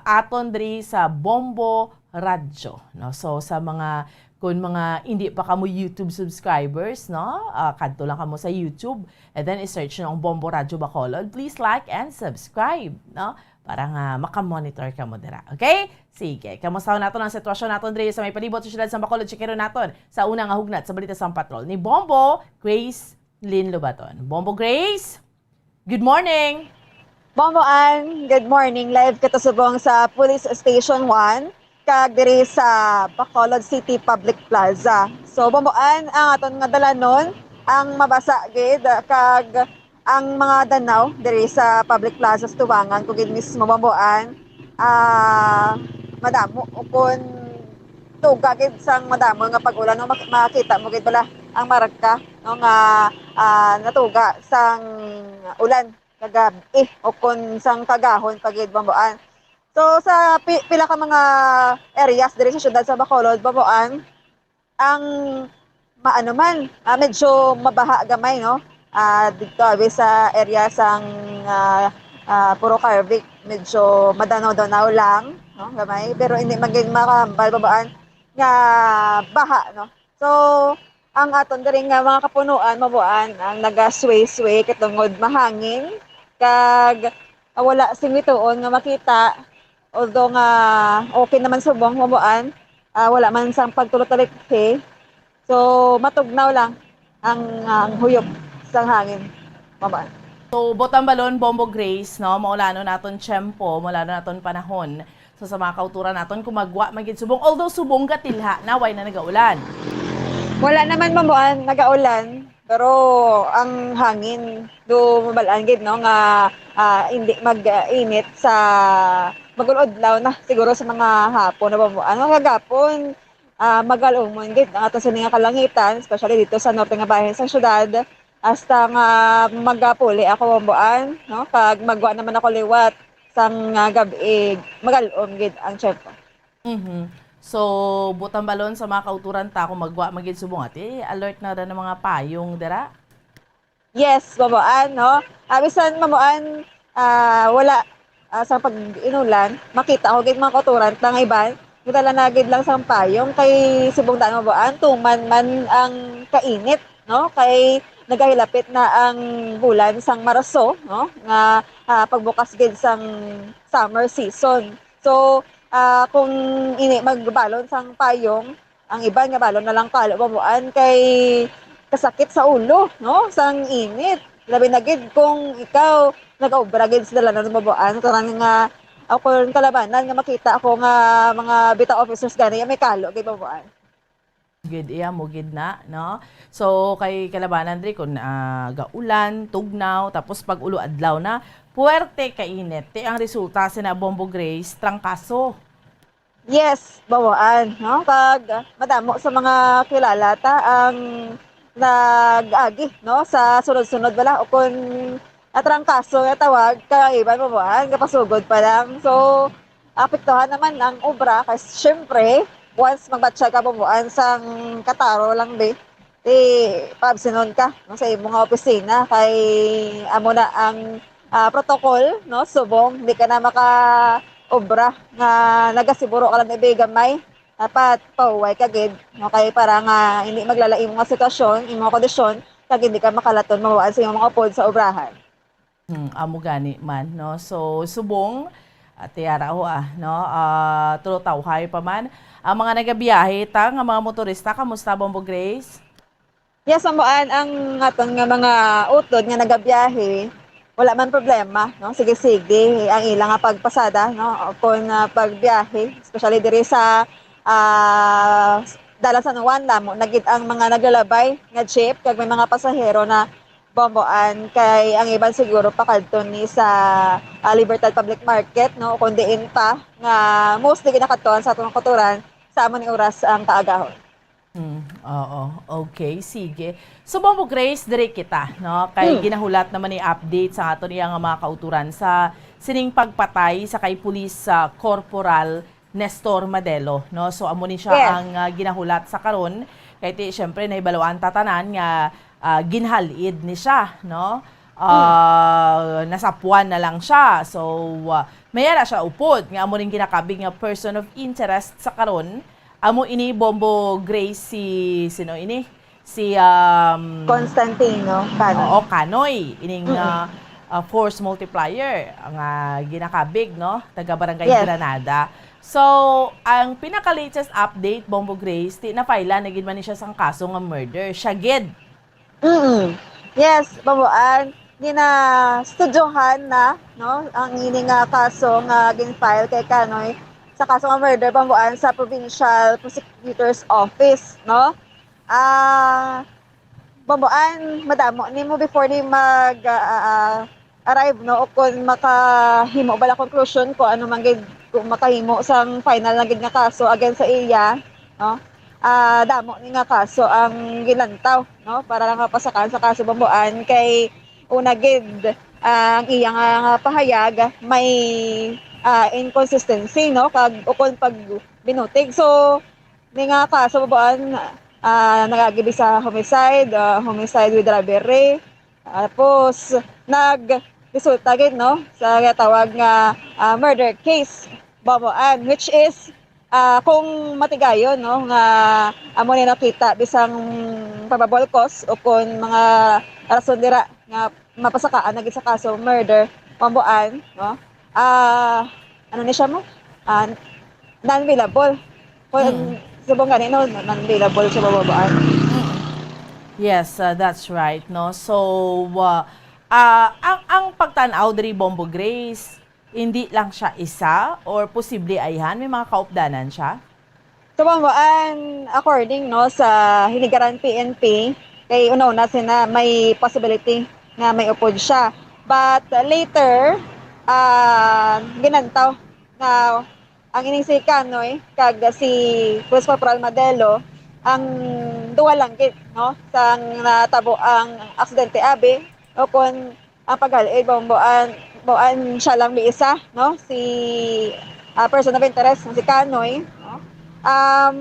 aton diri sa Bombo Radyo, no? So, sa mga, kung mga hindi pa kamo YouTube subscribers, no? Ah, kadto lang kamo sa YouTube and then i-search nyo ang Bombo Radyo Bacolod. Please like and subscribe, no? Para nga makamonitor kamo dira. Okay? Sige. Kamusta naton ang sitwasyon naton diri sa may palibot sa siyudad sa Bacolod? Checkeron naton sa una nga hugnat sa balita sang patrol ni Bombo Grace Lynn Lobaton. Bombo Grace, good morning! Bombo Ann, good morning. Live kita subong sa Police Station one kag diri sa Bacolod City Public Plaza. So, Bombo Ann, ang aton nga dalanon, ang mabasa gid, kag ang mga danaw diri sa Public Plaza sa Tubangan, kung gid mismo, Bombo Ann, ah, madamo o kun tuga gid sang madamo nga pag-ulan, no? Mak-, makita mo gid bala ang marka, no, nga, ah, natuga sang ulan kagab-i o kun sang kagahon pa gid, Bombo Ann. So, sa pi-, pila ka mga areas diri sa siyudad sa Bacolod, Bombo Ann, ang maano man, ah, medyo mabaha gamay, no? Ah, dito, abi, sa area sang, ah, ah, Puro Carvic, medyo madanaw-danaw lang, no? Gamay, pero hindi maging makahambal, Bombo Ann, nga baha, no? So, ang aton diri nga mga kapunuan, Bombo Ann, ang nagasway-sway katungod mahangin, kag, ah, wala sing bituon nga makita, although nga okay naman subong, Bombo Ann, ah, wala man sang pagtulot-talikhi. So, matugnaw lang ang, ang huyop sang hangin, Bombo Ann. So, butang balon, Bombo Grace, no? Maulanon naton tiyempo, maulanon naton panahon. So, sa mga kauturan naton, kung magwa man gid subong, although subong gatilha na, way na nagaulan. Wala naman, Bombo Ann, nagaulan, pero ang hangin, do mabalaan gid, no, nga, ah, hindi mag-init sa mag-udlaw na, siguro sa mga hapon na, Bombo Ann. Ang kagapon, ah, magalumon gid ang ato sini nga kalangitan, especially dito sa norte nga bahin sa syudad, hasta nga magapuli ako, Bombo Ann, no? Kag magwa naman ako liwat sang, ah, gab-i, magalom gid ang tiyempo. Mhm. So, butang balon sa mga kauturan ta, kung magwa man gid subong, ati, alert na ra ng mga payong dira? Yes, Bombo Ann, no? Ah, bisan, Bombo Ann, ah, wala, ah, sa pag-inulan, makita ko gid mga kauturan ta nga iban, gidala na gid lang sang payong kay subong daan, Bombo Ann, tuman man ang kainit, no? Kay nagahilapit na ang bulan sang Marso, no? Nga, ah, pagbukas gid sang summer season. So, ah, kung ini magbalon sang payong, ang iban nga balon na lang kalo, Bombo Ann, kay kasakit sa ulo, no? Sang init. Labi na gid kung ikaw nag-obra gid sa dalanan, Bombo Ann, karon nga, o kung kalabanan nga makita ako nga mga bita officers gani, may kalo gid, Bombo Ann. Gid, iya mo gid na, no? So, kay kalabanan diri kun, ah, gaulan, tugnaw, tapos pag ulo adlaw na, puwerte ka init. Ti ang resulta sina, Bombo Grace, trangkaso. Yes, Bombo Ann, no? Kag, ah, madamo sa mga kilala ta ang nag-agi, no, sa sunod-sunod bala, o kun natrangkaso nga tawag, kag iban, Bombo Ann, kapasugod pa lang. So, apektuhan naman ang obra, kay syempre, once magbatsyag ka, Bombo Ann, sang kataro lang, be, ti paabsenon ka, no, sa imo nga opisina, kay amo na ang, ah, protocol, no, subong di ka na maka-obra nga nagasiguro ka lang, be, gamay. Dapat pahuway ka gid, no, kay para nga hindi maglala imo nga sitwasyon, imo nga kondisyon, kag hindi ka makalaton mawaan sa imong mga upod sa obrahan. Hmm, amo gani man, no? So, subong, ah, tiyara ho, ah, no? Ah, tulo tawhay pa man. Ang mga nagabiyahe ta nga mga motorista, kamusta, Bombo Grace? Yes, Bombo Ann, ang aton nga mga utod nga nagabiyahe, wala man problema, no? Sige-sige ang ila nga pagpasada, no? O kung, ah, pagbiyahe, especially diri sa, ah, Dalan San Juan, damo na gid ang mga naglalabay nga jeep, kag may mga pasahero na, Bombo Ann, kay ang iban siguro pakadto ni sa, ah, Libertad Public Market, no, kung diin pa nga mostly ginakadtuan sa atong kauturan sa amo ni oras ang kaagahon. Hmm, oo. Okay, sige. So, Bombo Grace, diri kita, no? Kay Hmm. ginahulat naman ni update sa aton iya nga mga kauturan sa sining pagpatay sa kay Police, ah, Corporal Nestor Madelo, no? So, amo ni siya Yes. ang, ah, ginahulat sa karon. Kay ti, syempre, nahibaluan ta tanan nga, ah, ginhalid ni siya, no? ah, nasapwan na lang siya. So, ah, may ara siya upod nga amo ning ginakabig nga person of interest sa karon. Amo ini, Bombo Grace, si, sino ini? Si, um, Constantino Canoy. Oo, Canoy. Ining, Mm-mm. ah, ah, force multiplier nga ginakabig, no? Taga Barangay Yes. Granada. So, ang pinaka-latest update, Bombo Grace, ti na-file na gid man ni siya sang kaso nga murder. Siya gid. Mm. Yes, Bambuan, ginastudyohan na, no, ang ini nga kaso nga gin-file kay Canoy sa kaso nga murder, Bambuan, sa Provincial Prosecutor's Office, no? Ah, Bambuan, madamo nimo before ni mag, ah, ah, arrive, no, o kung makahimo bala conclusion kung ano man gid, kung makahimo sang final na gid nga kaso against sa iya, no? Ah, damo ni nga kaso ang gilantaw, no, para lang mapasakaan sa kaso, Bambuan, kay una gid, ah, ang iya nga, nga pahayag may, ah, inconsistency, no, kag ukon pagbinutig. So, ni nga kaso, Bambuan, ah, nagagidi sa homicide, ah, homicide with robbery, tapos, nagresulta gid, no, sa ginatawag nga, ah, murder case, Bambuan, which is, ah, kung matigayon, no, nga amo ni nakita bisang probable cause o kon mga rason dira nga mapasakaan na gid sa kaso murder, Bambuan, no, ah, ano ni siya mo? Ah, non-bailable. Kung Mm. subong gani, no, non-bailable siya, Bambuan. Mm. Yes, uh, that's right, no? So, uh, uh, ang, ang pagtan-aw diri, Bombo Grace, hindi lang siya isa or posible ayhan, may mga kaupdanan siya? So, Bambuan, according, no, sa Hinigaran P N P, kay una-una sina may possibility nga may upod siya. But later, ah, ginantaw nga ang ining si Canoy kag si Police Corporal Madelo, ang duha lang gid, no, sang natabo ang aksidente, abi, o kon ang paghal-id, Bambuan, Bambuan, siya lang may isa, no, si, ah, person of interest nga si Canoy, no. Um,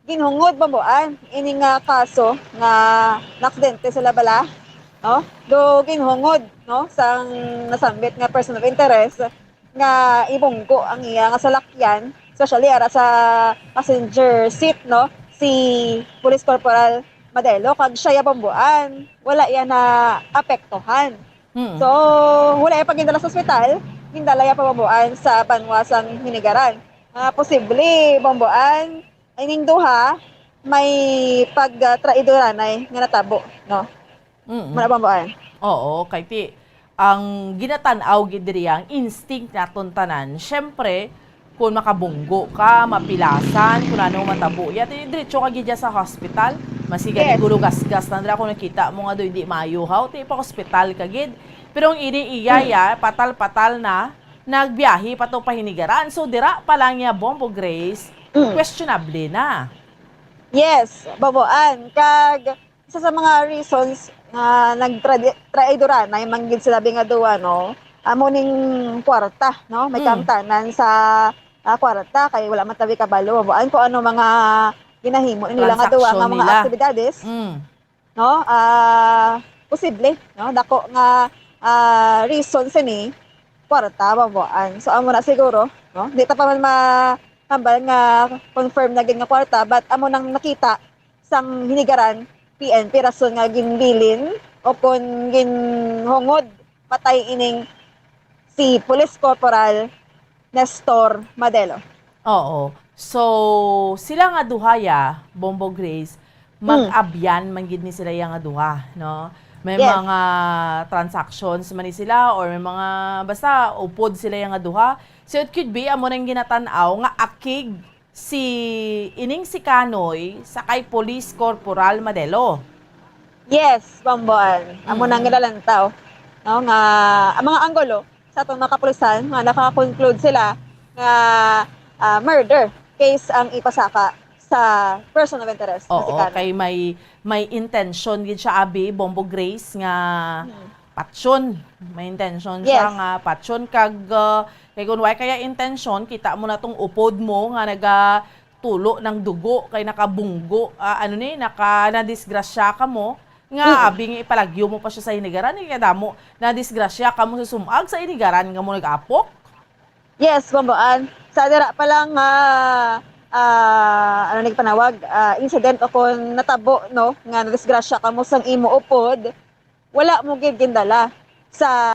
ginhungod, Bambuan, ini nga kaso nga naaksidente sila bala, no? Do ginhungod, no, sang nasambit nga person of interest nga ibunggo ang iya nga salakyan, especially ara sa passenger seat, no, si Police Corporal Madelo, kag siya ya, Bambuan, wala iya naapektuhan. Mm. So, wala iya pa gindala sa ospital, gindala iya pa, Bambuan, sa banwa sang Hinigaran. Ah, posible, Bambuan, ining duha may pagtraidoranay nga natabo, no? Mm. Muna, Bambuan. Oo, kay ti, ang ginatan-aw gid diri, ang instinct naton tanan, syempre, kung makabunggo ka, mapilasan, kung ano matabo, ya, ti, diretso ka gid ya sa hospital. Masi gani Yes. gulo gasgas na nila kung nakita mo nga do hindi maayo, haw, ti, pa-hospital ka gid. Pero ang ini iya, Mm. ya, patal-patal na, nagbiyahe pa to pa Hinigaran. So, dira pa lang niya, Bombo Grace, Mm. questionable na. Yes, Bambuan. Kag isa sa mga reasons nga nagtradi-, traidoranay man gid sila, bi, nga duha, no? Amo ning kwarta, no? May Mm. kaangtanan sa, ah, kwarta kay wala man tabi kabalo, Bambuan, kung ano mga ginahimo nila nga duha nga Transaksyon mga nila. aktibidades. Mm. No? Ah, posible, no? Dako nga, ah, reason sini, kwarta, Bambuan. So, amo na siguro, no? Di ta pa man mahambal nga confirm na gid nga kwarta, but amo nang nakita sang Hinigaran P N P rason nga ginbilin o kon ginhungod patay ining si Police Corporal Nestor Madelo. Oo. So, sila nga duha ya, Bombo Grace, Mm. mag-abyan man gid ni sila ya nga duha, no? May Yes. mga transactions man ni sila or may mga, basta, upod sila ya nga duha. So, it could be, amo nang ginatan-aw nga akig si, ining si Kanoy sa kay Police Corporal Madelo. Yes, Bambuan. Amo Mm. nang ginalantaw, no, nga ang mga anggulo sa atong mga kapulisan nga naka-conclude sila nga, ah, murder case ang ipasaka sa person of interest nga si Oo, Kanoy. Kay may, may intention gid siya, abi, Bombo Grace, nga Hmm. patyon. May intention siya Yes. nga patyon kag, ah, kay kung way kaya intention, kita mo na tong upod mo nga nagatulo ng dugo kay nakabunggo, ah, ano ni, naka-, nadisgrasya ka mo. Nga, Mm. abi nga ipalagyo mo pa siya sa inigaran, eh, kadamo na disgrasya kamo sa sumag sa inigaran nga mo nag-apok? Yes, Bomboan. Sa dira pa lang nga, ah, ano ni panawag, ah, incident o kung natabo, no, nga nadisgrasya kamo sang imo upod, wala mo gid gindala sa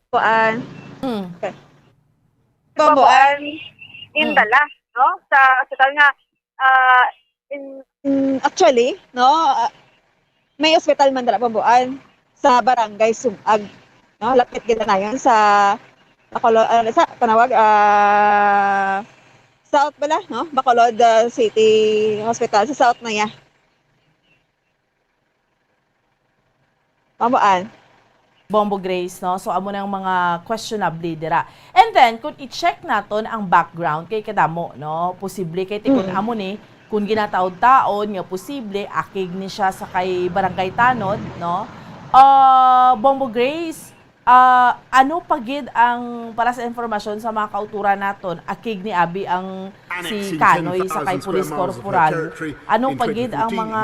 kuan. Mm. Okay. Bomboan. Bomboan, Mm. indala, no? Sa ospital nga, ah, in, in, actually, no, ah, may ospital man dira, Bomboan, sa Barangay Sumag, no? Lapit gid na yun sa Bacolod, ano sa panawag, ah, South bala, no? Bacolod, ah, City Hospital, sa South na ya. Mabuan. Bombo Grace, no? So, amo nang mga questionable dira. And then, kung i-check naton ang background, kay kadamo, no? Posible kay tikon Mm. amo ni, kung ginataod-taod nga posible, akig ni siya sa kay Barangay Tanod, no? Ah, Bombo Grace, ah, ano pa gid ang, para sa informasyon sa mga kauturan naton, akig ni abi ang si Kanoy sa kay Police Corporal. Ano pa gid ang mga,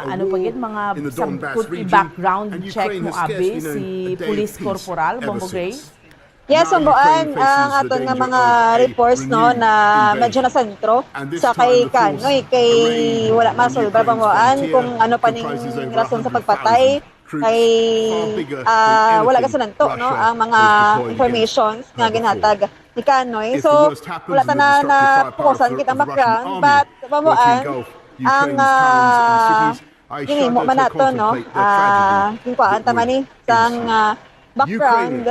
ano pa gid mga sam-, kung i-background check mo abi si Police Corporal Bombo Grace? Yes, Bomboan, ang aton nga mga reports, no, na medyo nasentro sa kay Kanoy, kay wala masolbar, Bomboan, kung ano pa ning rason sa pagpatay. Kay, ah, wala kasi nanto, no, ang mga informations nga ginhatag ni Kanoy. So, wala ta na napukusan kita ang background, but, Bomboan, ang, ah, ginhimo man nato, no, ah, ginkuhaan ta man ni sang, ah, background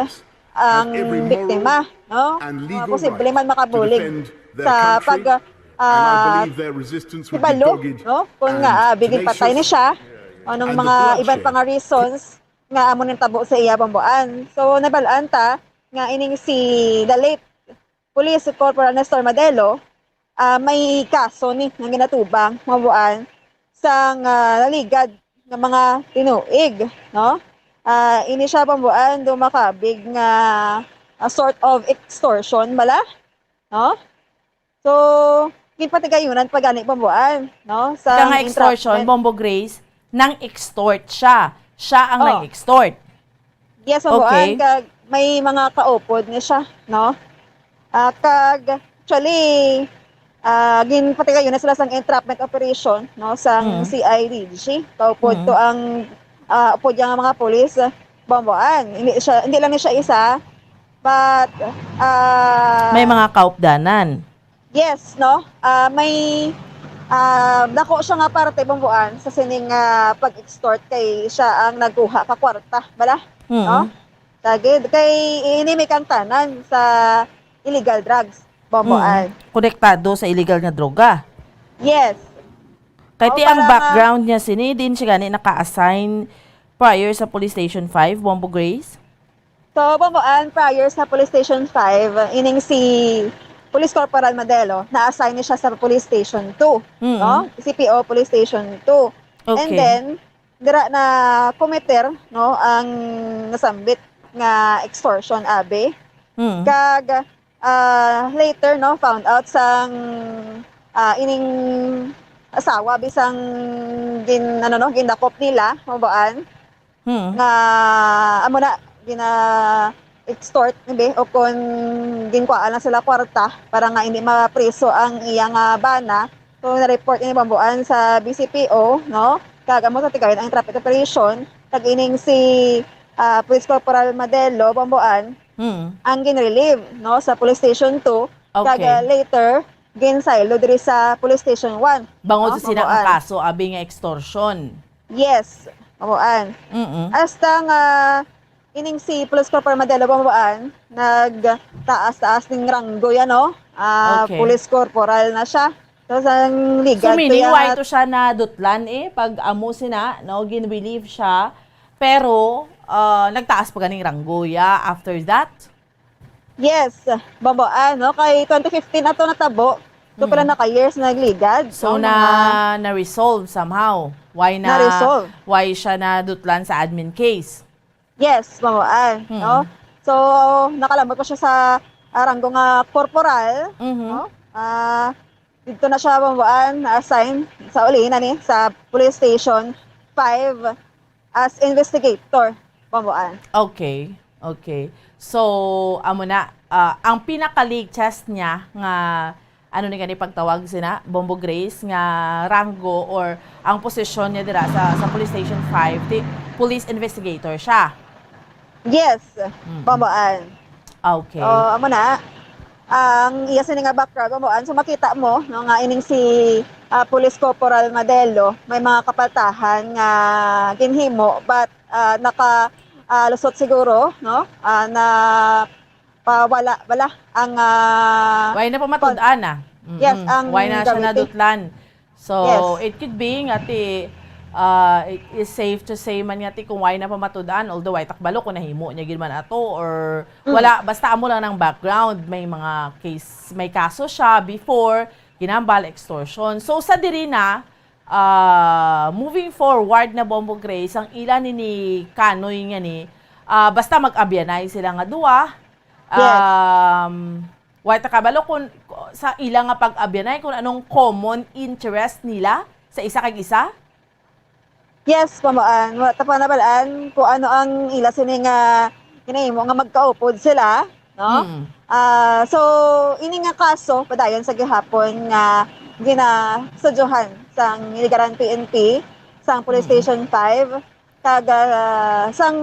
ang biktima, no? Ah, posible man makabulig sa pag, ah, hibalo, no? Kung nga, ah, bigin patay ni siya, o anong mga iban pa nga reasons nga amo nang tabo sa iya, Bomboan. So, nabal-an ta nga ining si the late Police Corporal Nestor Madelo, ah, may kaso ni nga ginatubang, Bomboan, sang, ah, naligad nga mga tinuig, no? Ah, ini siya, Bomboan, dumakabig nga, ah, sort of extortion bala, no? So, ginpatigayunan pa gani, Bomboan, no? Sa nga extortion, entrapment. Bombo Grace, nang-extort siya. Siya ang Oh. nang-extort. Yes, Bomboan, Okay. kag may mga kaupod ni siya, no? Ah, kag, actually, ah, ginpatigayon na sila sang entrapment operation, no, sang Mm. C I D G. Kaupod Mm. to ang, ah, upod yang mga pulis, Bomboan. Hindi siya, hindi lang ni siya isa, but, ah, May mga kaupdanan. Yes, no? Ah, may, ah, dako siya nga parte, Bomboan, sa sining, ah, pag-extort kay siya ang nagkuha ka kwarta, bala? Mm. No? Tagid, kay ini may kangtanan sa illegal drugs, Bomboan. Mm. Konektado sa illegal nga droga. Yes. Kay Oh, ti ang para ma- background niya sini, din siya gani naka-assign prior sa Police Station five, Bombo Grace? So, Bomboan, prior sa Police Station five, ining si Police Corporal Madelo, na-assign ni siya sa Police Station two, Mm. no? C P O Police Station two. And Okay. then, dira na committer, no, ang nasambit nga extortion, abi. Mm. Kag, ah, later, no, found out sang, ah, ining asawa, abi, sang gin-, ano, no, gindakop nila, Bomboan. Hmm. Nga amo na, gina-extort, maybe, o kung ginkuhaan lang sila kwarta para nga hindi mapriso ang iya nga bana. So, na-report ini, Bomboan, sa B C P O, no? Kag amo sa tigayon ang traffic operation, kag ining si, ah, Police Corporal Madelo, Bomboan, Hmm. ang gin-relieve, no, sa Police Station two, kag, Okay. ah, later, ginsaylo diri sa Police Station one, Bangod no, sa sina ang Bomboan. kaso, abi nga extortion. Yes, Bomboan. Mm-mm. Hasta nga ining si Police Corporal Madelo, Bomboan, nagtaas-taas ning ranggo yan, no? Ah, Okay. Police Corporal na siya. So, sang So, ligad to meaning, yan why at to siya nadutlan, eh? Pag amo sina, no? Gin-relieve siya. Pero, ah, nagtaas pa ganing ranggo, ya, after that? Yes, Bomboan, no? Kay twenty fifteen ato natabo. So, Mm. pila na ka years na nagligad, So, no? na, Mga na-resolve somehow. Why na, Na-resolve. why siya nadutlan sa admin case? Yes, Bomboan, Mm. no? So, nakalambot pa siya sa, ah, ranggo nga corporal, Mhm. no? Ah, dito na siya, Bomboan, na-assign sa uli na ni sa Police Station five as investigator, Bomboan. Okay, okay. So, amo na, ah, ang pinaka-latest niya nga, ano ni gani pagtawag sina, Bombo Grace, nga rango or ang posisyon niya dira sa, sa Police Station five, ti, police investigator siya. Yes, mm-hmm. Bomboan. Okay. Uh, amo na. Ang iya sini nga background, Bomboan. So makita mo, no, nga ining si uh, Police Corporal Madelo, may mga kapaltahan nga ginhimo, but uh, naka uh, lusot siguro, no? Uh, na pawala wala ang uh, Why na pamatud-an na? Yes, ang Why na siya nadutlan? So, yes. It could be nga ti uh, it is safe to say man nga ti kung why na pamatud-an, although ay takbalo kung nahimo niya gid man ato or mm. Wala, basta amo lang ng background, may mga case, may kaso siya before, ginambal extortion. So sa diri na, uh, moving forward na Bombo Grace, ang ila ni, ni Kanoy nga ni, uh, basta mag-abyanay sila nga duwa. Yes. Um, Wa ta kabalo kung sa ila nga pag-abyanay kung anong common interest nila sa isa kag isa? Yes, pamuan. Wa ta pa nabalaan kung ano ang ila sini nga ginahimo nga magkaupod sila, no? Mm. Uh, so, ini nga kaso, padayon sa gihapon nga ginasudyohan sang Iligaran P N P, sang Police mm. Station five, kag uh, sang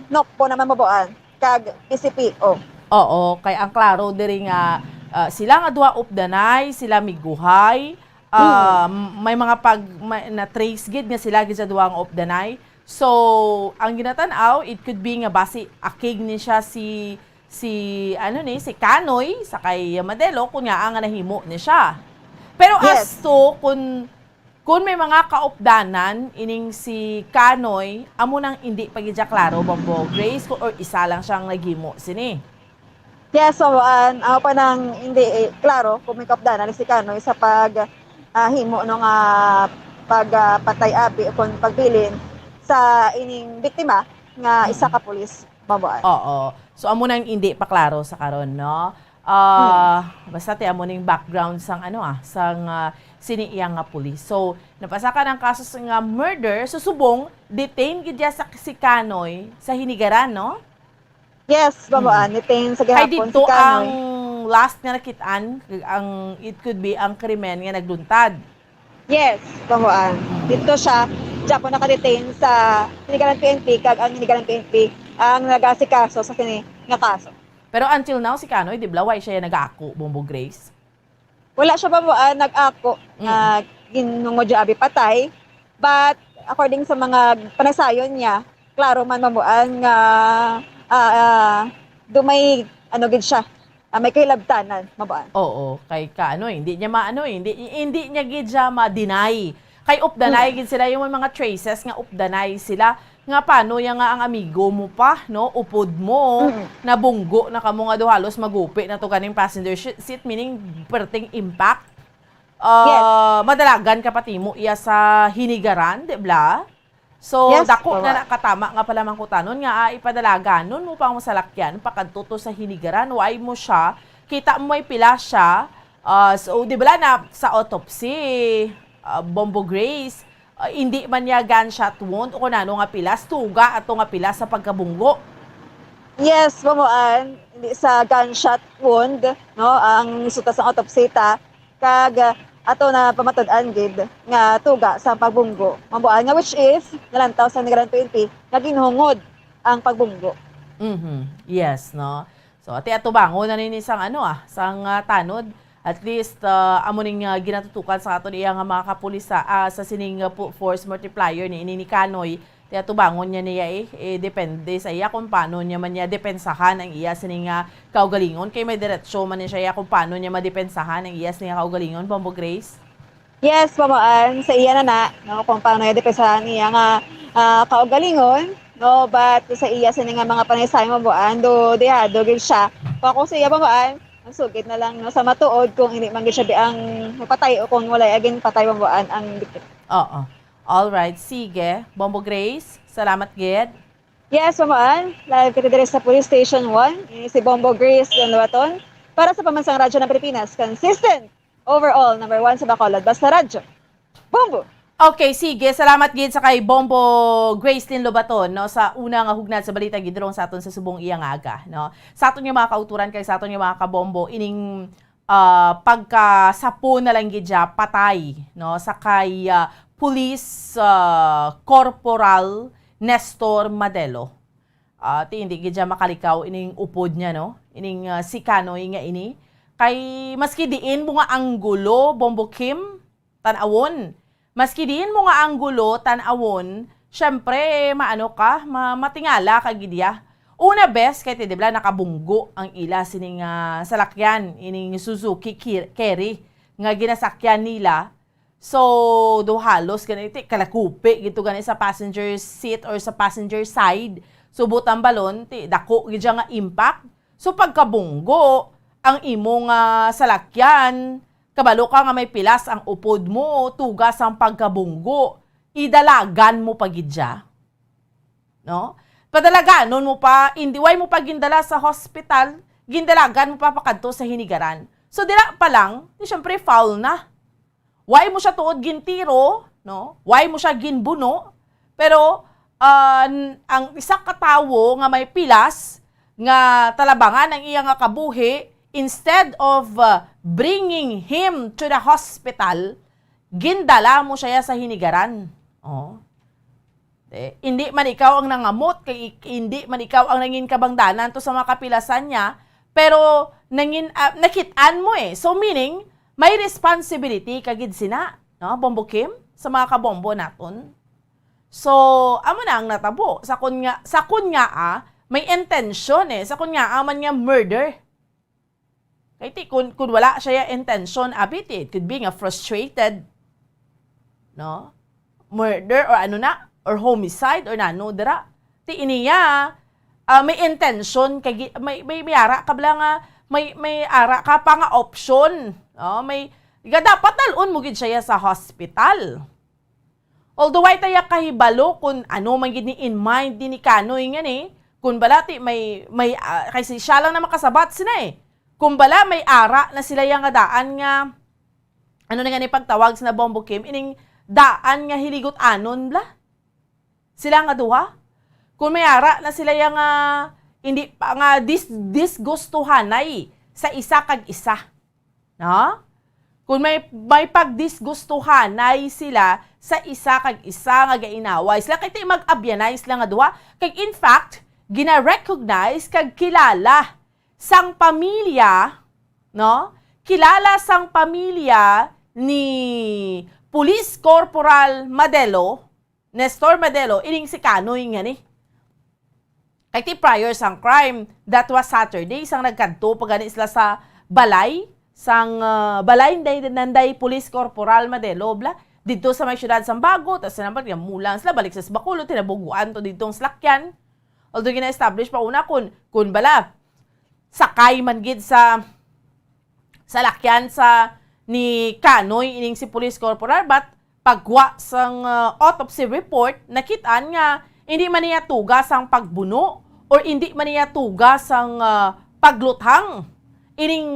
Nokpo naman mabuan kag P C P O. Oo, kay ang klaro diri nga uh, sila nga duha updanay, sila miguhay, uh, mm. May mga pag may, na trace gid nga sila gid sa duha nga updanay. So, ang ginatan-aw, it could be nga basi akig ni siya si si ano ni si Kanoy sa kay Madelo kun nga nga nahimo ni siya. Pero yes. As to kun Kon may mga kaupdanan ining si Kanoy, amo nang indi pa gid siya klaro, Bombo Grace, or isa lang siyang naghimo sini? Yes, so, uh, ako pa nang hindi eh, klaro kung may kaupdanan si Kanoy sa pag uh, himo no nga pagpatay uh, abi o kung pagbilin sa ining biktima nga isa ka pulis, Bombo. Oo. So amo nang hindi pa klaro sa karon, no? Ah, hmm. Basta ti amo ning background sang ano ah, sang uh, sini iya nga pulis. So, napasaka ang kaso nga murder, so subong detained gid sa si Kanoy sa Hinigaran, no? Yes, bamuan, hmm. Detained sa gihapon si Kanoy. Kay dito ang last nga nakitaan, ang it could be ang krimen nga nagluntad. Yes, bamuan. Dito siya, siya po nakadetain sa Hinigaran P N P, kag ang Hinigaran P N P ang nagasikaso sa kini nga kaso. Pero until now, si Kanoy, di ba, why siya nag-ako, Bombo Grace? Wala siya pa mo ah, nag-ako Mm. nga ginungod siya abi patay. But according sa mga panagsayon niya, klaro man mamuan nga ah, ah, dumay ano gid siya. Ah, may kahilabtanan, mabuan. Oo, kay ka ano, hindi niya maano, hindi hindi niya gid siya ma-deny. Kay updanay gid sila yung mga traces nga updanay sila. Nga paano ya nga ang amigo mo pa, no? Upod mo, Mm. nabunggo na kamo nga do halos magupi na to ganing passenger shi- seat, meaning perting impact. Ah, Yes. Madalagan ka pati mo iya sa hinigaran, di bla? So, Yes, dako tama. Na nakatama nga pala mangkutanon nga ah, ipadalaganon mo pa ang salakyan pakadto to sa hinigaran, why mo siya, kita mo may pila siya. Ah, so, di bla na sa autopsy, ah, Bombo Grace, Ah, hindi man niya gunshot wound o kung ano nga pilas, tuga ato nga pilas sa pagkabunggo. Yes, mamuan, hindi sa gunshot wound, no, ang resulta sa autopsy ta, kag ah, ato na pamatud-an gid nga tuga sa pagbunggo. Mamuan nga which is nalantaw sa Negran P N P nga ginhungod ang pagbunggo. Mhm. Yes, no. So, ati atubangon na nini sang ano ah, sang ah, tanod. At least ah, amo ning ah, ginatutukan sa aton iya nga mga kapulis sa, ah, sa sining ah, pu- force multiplier ni ini ni Kanoy. Ti atubangon niya niya eh, eh depende sa iya kung paano niya man niya depensahan ang iya sining ah, kaugalingon kay may diretsyo man ni siya iya kung paano niya madepensahan ang iya sining ah, kaugalingon, Bombo Grace. Yes, mamuan sa iya na na, no, kung paano iya depensahan iya nga ah, kaugalingon, no, but sa iya sini nga mga panaysayan mamuan do dehado gid siya. Kung ako sa iya mamuan, ang sugid na lang no sa matuod kung hindi man gid siya ang mapatay o kung wala agin patay mamuan ang biktima. Oo. All right, sige. Bombo Grace, salamat gid. Yes, mamuan. Live kita diri sa Police Station one. Ini si Bombo Grace Don Luaton para sa Pamansang Radyo ng Pilipinas. Consistent Overall, number one sa Bacolod. Basta Radyo. Bombo! Okay, sige. Salamat gid sa kay Bombo Gracelyn Lobaton, no, sa una nga hugnad sa balita gidrong sa aton sa subong iya nga aga, no. Sa aton nga mga kauturan kag sa aton nga mga kabombo, ining ah, pagkasapo na lang gid siya patay, no, sa kay ah, Police ah, Corporal Nestor Madelo. Ah, ti hindi gid siya makalikaw ining upod niya, no, ining ah, si Kanoy nga ini. Kay maski diin mo nga anggulo, Bombo Kim, tan-awon. Maski diin mo nga anggulo, tan-awon, syempre, maano ka, ma matingala ka gid ya. Una bes, kay ti, di ba, nakabunggo ang ila sining ah, salakyan, ining Suzuki Ki- Carry nga ginasakyan nila. So, do halos gani ti kalakupi gito gani sa passenger seat or sa passenger side. So, butang balon, ti dako gid siya nga impact. So, pagkabunggo ang imo nga salakyan, kabalo ka nga may pilas ang upod mo, tuga sang pagkabunggo, idalagan mo pa gid siya. No? Padalaganon mo pa, indi way mo pa gindala sa hospital, gindalagan mo pa pakadto sa hinigaran. So, dira pa lang, di syempre foul na. Way mo siya tuod gintiro, no? Way mo siya ginbuno, pero ah, n- ang isa ka tawo nga may pilas nga talabangan ang iya nga kabuhi, instead of ah, bringing him to the hospital, gindala mo siya sa hinigaran. Oh. Eh, hindi man ikaw ang nangamot, kay ik- hindi man ikaw ang nangin kabangdanan to sa mga kapilasan niya, pero nangin ah, nakit-an mo eh. So meaning, may responsibility ka gid sina, no, Bombo Kim, sa mga kabombo naton. So, amo na ang natabo. Sa kun nga, sa kun nga ah, may intention eh. Sa kun nga ah, man nga murder. Kay ti, kun, kun wala siya ya intention, abi ti, it could be nga frustrated, no? Murder or ano na, or homicide or nano dira. Ti iniya, ah, may intention kay gi- may may, may ara ka bala nga may may ara ka pa nga option, no? May ga dapat dal-on mo gid siya sa hospital. Although way taya kahibalo kung ano man gid ni in mind ni, ni Kanoy nga ni, kung bala ti may may ah, kay si siya lang na makasabat sina eh. Kung bala may ara na sila yang nga daan nga ano na nga ni pagtawag sa Bombo Kim, ining daan nga hiligot-anon bla? Sila nga duha? Kung may ara na sila yang nga hindi pa nga dis, disgustuhanay sa isa kag isa. No? Kung may may pagdisgustuhanay sila sa isa kag isa nga gainaway sila, kay ti mag-abyanay sila nga duha. Kag in fact, gina-recognize kag kilala sang pamilya, no? Kilala sang pamilya ni Police Corporal Madelo, Nestor Madelo, ining si Kanoy nga ni. Kay ti prior sang crime, that was Saturday, sang nagkadto pa gani sila sa balay, sang ah, balay nanday, nanday Police Corporal Madelo, bla, didto sa may siyudad sang Bago, tas sinabat nga mulang sila, balik sa Bacolod, tinabuguan to didto ang salakyan. Although gina-establish pa una kun, kun bala, sakay man gid sa salakyan sa ni Kanoy ining si Police Corporal, but pagwa sang ah, autopsy report, nakit-an nga hindi man niya tuga sang pagbuno or hindi man niya tuga sang ah, pagluthang ining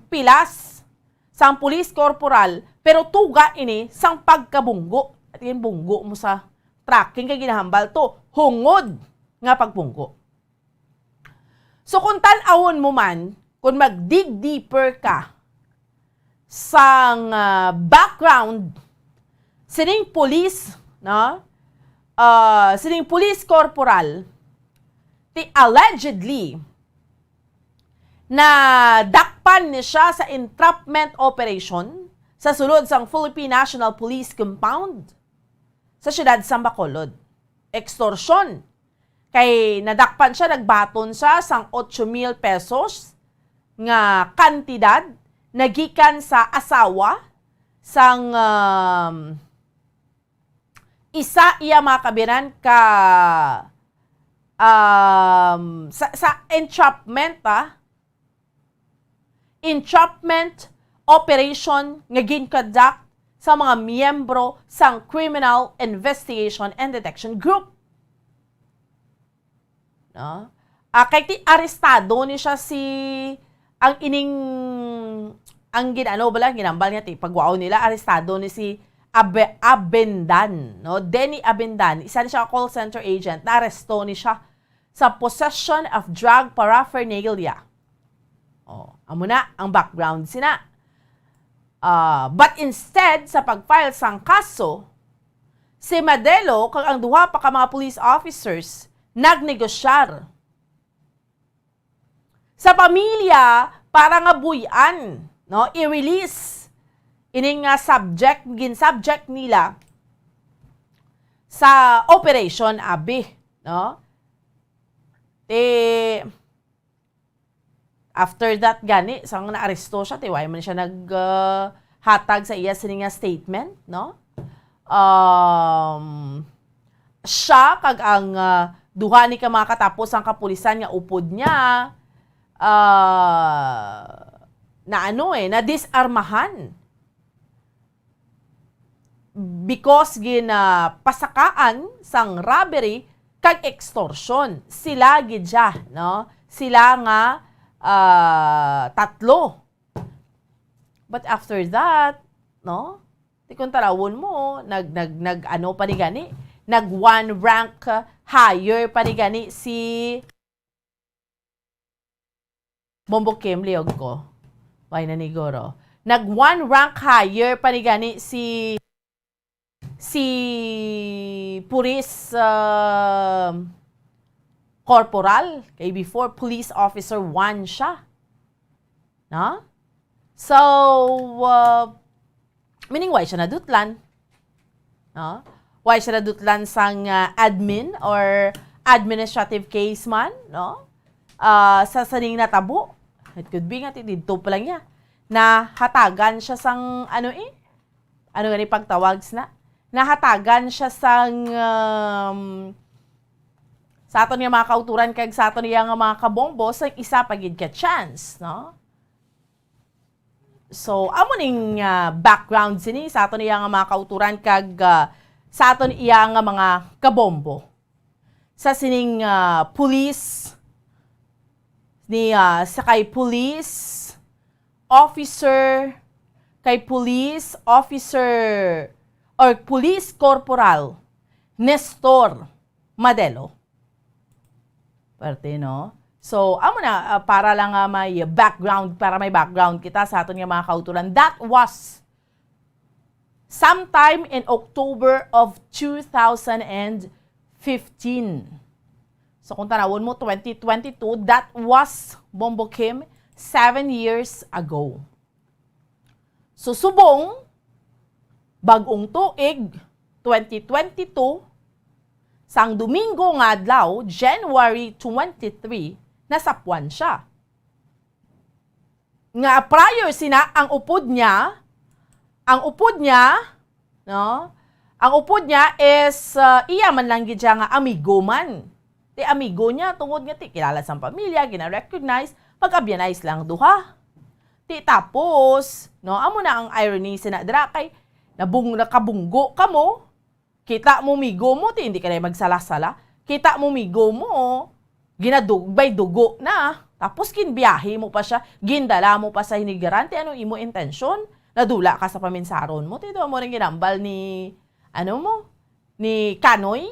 pilas sang police corporal, pero tuga ini sang pagkabunggo. At yung bunggo mo sa tracking kay ginahambal to hungod nga pagbunggo. So kung tan-awon mo man, kung mag-dig deeper ka sang ah, background sining police, no? Ah, sining police corporal, ti allegedly nadakpan ni siya sa entrapment operation sa sulod sang Philippine National Police Compound sa siyudad sang Bacolod. Extortion. Kay nadakpan siya, nagbaton siya sang ocho mil pesos nga kantidad nagikan sa asawa sang um, isa iya mga kabiyanan ka um, sa, sa entrapment, ah, entrapment operation nga gin-conduct sa mga miyembro sang Criminal Investigation and Detection Group. No? Ah, kay ti arestado ni siya si ang ining ang ginano bala, ginambal niya, ti, pagwaon nila, arestado ni si Abe-, Abendan, no? Denny Abendan, isa ni siya ka call center agent, naaresto ni siya sa possession of drug paraphernalia. Oh, amo na ang background sina. Ah, but instead sa pag-file sang kaso, si Madelo kag ang duha pa ka mga police officers nagnegosyar sa pamilya para nga buy-an, no, i-release ini nga subject, gin-subject nila sa Operation Abi, no? Ti, after that gani, sang naaresto siya, ti, wala man siya nag, ah, hatag sa iya sini nga statement, no? Um, siya kag ang, ah, duha ni ka mga katapos ang kapulisan nga upod niya, ah, na ano eh, na disarmahan because ginapasakaan sang robbery kag extortion. Sila gid siya, no? Sila nga, ah, tatlo. But after that, no? Ti kung tarawon mo, nag, nag, nag, ano pa ni gani? Nag one rank higher pa ni gani si Bombo Kim, liog ko. Why na ni Goro? Nag one rank higher pa ni gani si, si Police, ah, Corporal. Kay before, Police Officer one siya. No? So, ah, meaning, why siya nadutlan? No? Why siya nadutlan sang, ah, admin or administrative case man, no? Ah, sa sining natabo. It could be nga ti didto pa lang niya nahatagan siya sang, ano eh? Ano gani pagtawag sina? Nahatagan siya sang, um, sa aton nga mga kauturan kag sa aton iya nga mga kabombo sang isa pa gid ka chance, no? So, amo ning, ah, background sini sa aton iya nga mga kauturan kag, ah, sa aton iya nga mga kabombo. Sa sining, ah, police ni, ah, sa kay police officer, kay police officer or police corporal Nestor Madelo. Parte, no? So, amo na, ah, para lang nga may background, para may background kita sa aton nga mga kauturan. That was sometime in October of two thousand and fifteen. So, kung tanawon mo, twenty twenty-two, that was Bombo Kim seven years ago. So, subong, bag-ong tuig, twenty twenty-two, sang Domingo nga adlaw, January twenty-three, nasapwan siya. Nga prior sina ang upod niya, ang upod niya, no? Ang upod niya is, uh, iya man lang gid siya nga amigo man. Ti amigo niya, tungod nga ti kilala sang pamilya, gina-recognize, pag-abyanize lang duha. Ti tapos, no, amo na ang irony sina dira kay nabung-, nakabunggo kamo, kita mo migo mo, ti hindi ka na magsala-sala. Kita mo migo mo, ginadug-, may dugo na. Tapos ginbiyahe mo pa siya, gindala mo pa sa hinigaran, ti ano imo intensyon? Nadula ka sa paminsaron mo, ti do mo rin ginambal ni, ano mo, ni Kanoy?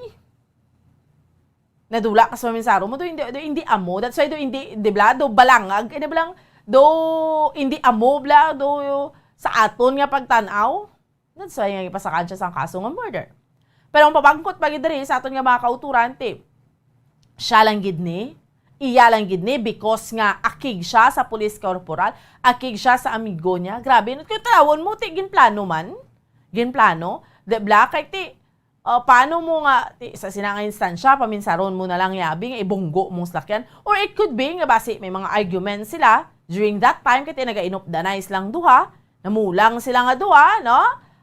Nadula ka sa paminsaron mo, do hindi, do hindi amo. That's why do hindi, di bla, do balangag, eh, di bla, do hindi amo, bla, do sa aton nga pagtan-aw. That's why nga gipasakaan siya sang kaso nga murder. Pero ang pabangkot pa gid diri sa aton nga mga kauturan, ti, siya lang gid ni, iya lang gid ni, because nga akig siya sa police corporal, akig siya sa amigo niya. Grabe, no? Kaya tawon mo, ti, ginplano man. Ginplano. Di bla, kay ti, ah, paano mo nga, ti, sa sina nga instansya, paminsaron mo na lang yabi nga ibunggo mong salakyan? Or it could be nga basi may mga argument sila during that time, kay ti nagainupdanay silang duha, namulang sila nga duha, no?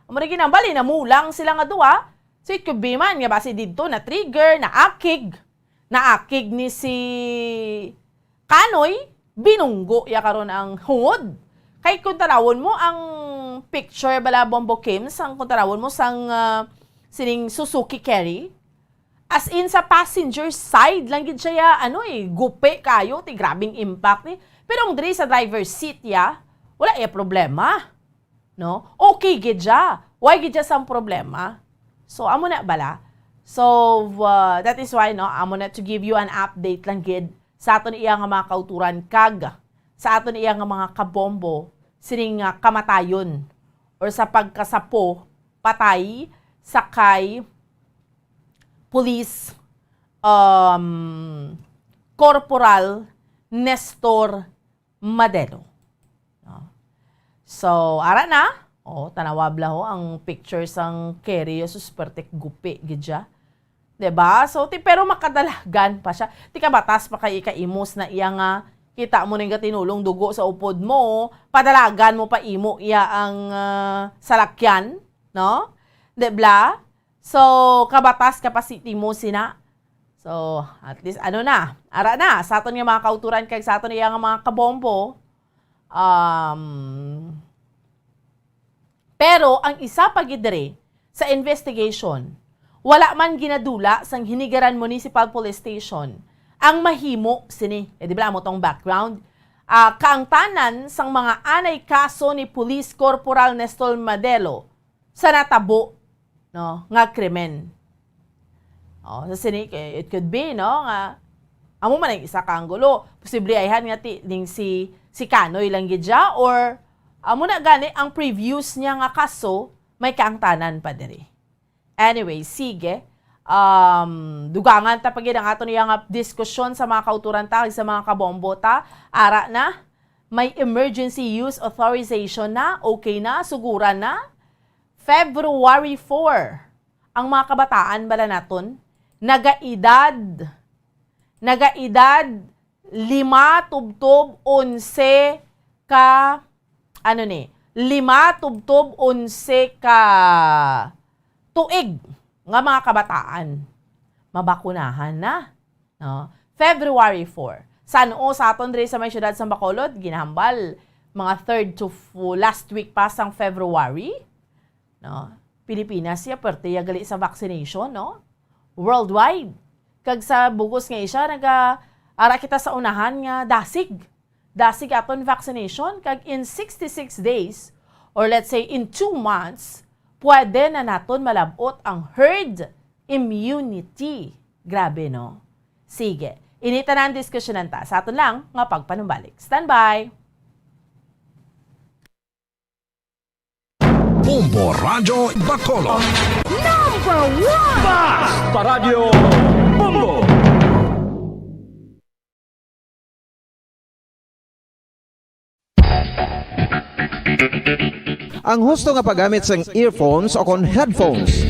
Amo na ginambali, namulang sila nga duha. So it could be man nga basi didto na-trigger, naakig, naakig ni si Kanoy, binunggo ya karon ang hungod. Kay kung tanawon mo ang picture bala, Bombo Kim, sang kung tanawon mo sang, ah, sining Suzuki Carry, as in sa passenger side lang gid siya ya, ano eh, gupi kayo, ti grabing impact ni. Pero ang diri sa driver seat ya, Wala iya problema, no? Okay gid siya. Why gid siya sang problema? So, amo na bala. So, uh, that is why, no, amo na to give you an update lang gid sa aton iya nga mga kauturan kag sa aton iya nga mga kabombo sining, uh, kamatayon or sa pagkasapo patay sa kay Police, um, Corporal Nestor Madelo. No? So, ara na. Oh, tanawa bala ho ang picture sang Kerry. Sus, pertik gupi gid siya. Diba? So, ti, pero makadalagan pa siya. Ti kabatas pa kay ikaimos na iya nga kita mo ning gatinulong dugo sa upod mo, padalagan mo pa imo iya ang, ah, salakyan, no? Di bla? So, kabatas ka pa si timo sina. So, at least, ano na, ara na, sa aton nga mga kauturan kag sa aton iya nga mga kabombo. Um, pero ang isa pa gid diri sa investigation, wala man ginadula sang Hinigaran Municipal Police Station ang mahimo sini. Eh, di ba, amo tong background? Ah, kaangtanan sang mga anay kaso ni Police Corporal Nestor Madelo sa natabo, no, nga krimen. Oh, sa sini, it could be, no, nga amo man ang isa ka anggulo. Posible ayhan nga ti, ning si, si Kanoy lang gid siya, or amo na gani ang previous niya nga kaso may kaangtanan pa diri. Anyway, sige. Um, dugangan ta pa gid ang aton iya nga diskusyon sa mga kauturan ta, sa mga kabombo ta. Ara na, may emergency use authorization na, okay na, suguran na. February four, ang mga kabataan bala naton, nagaedad, nagaedad lima tubtob onse ka, ano ni, lima tubtob onse ka tuig nga mga kabataan mabakunahan na, no? February four. San-o sa aton diri sa may siyudad sa Bacolod, ginahambal mga third to fo-, last week pa sang February, no? Pilipinas siya, parte ya gali sa vaccination, no? Worldwide. Kag sa bugos nga isya, naga-, ara kita sa unahan nga dasig. Dasig aton vaccination, kag in sixty-six days, or let's say in two months, pwede na naton malab-ot ang herd immunity. Grabe, no? Sige, ini tanan diskusyonan ta sa aton lang nga pagpanumbalik. Standby! Bombo Radyo Bacolod. Number one! Basta Radyo Bombo! Ang husto nga paggamit sang earphones o kon headphones.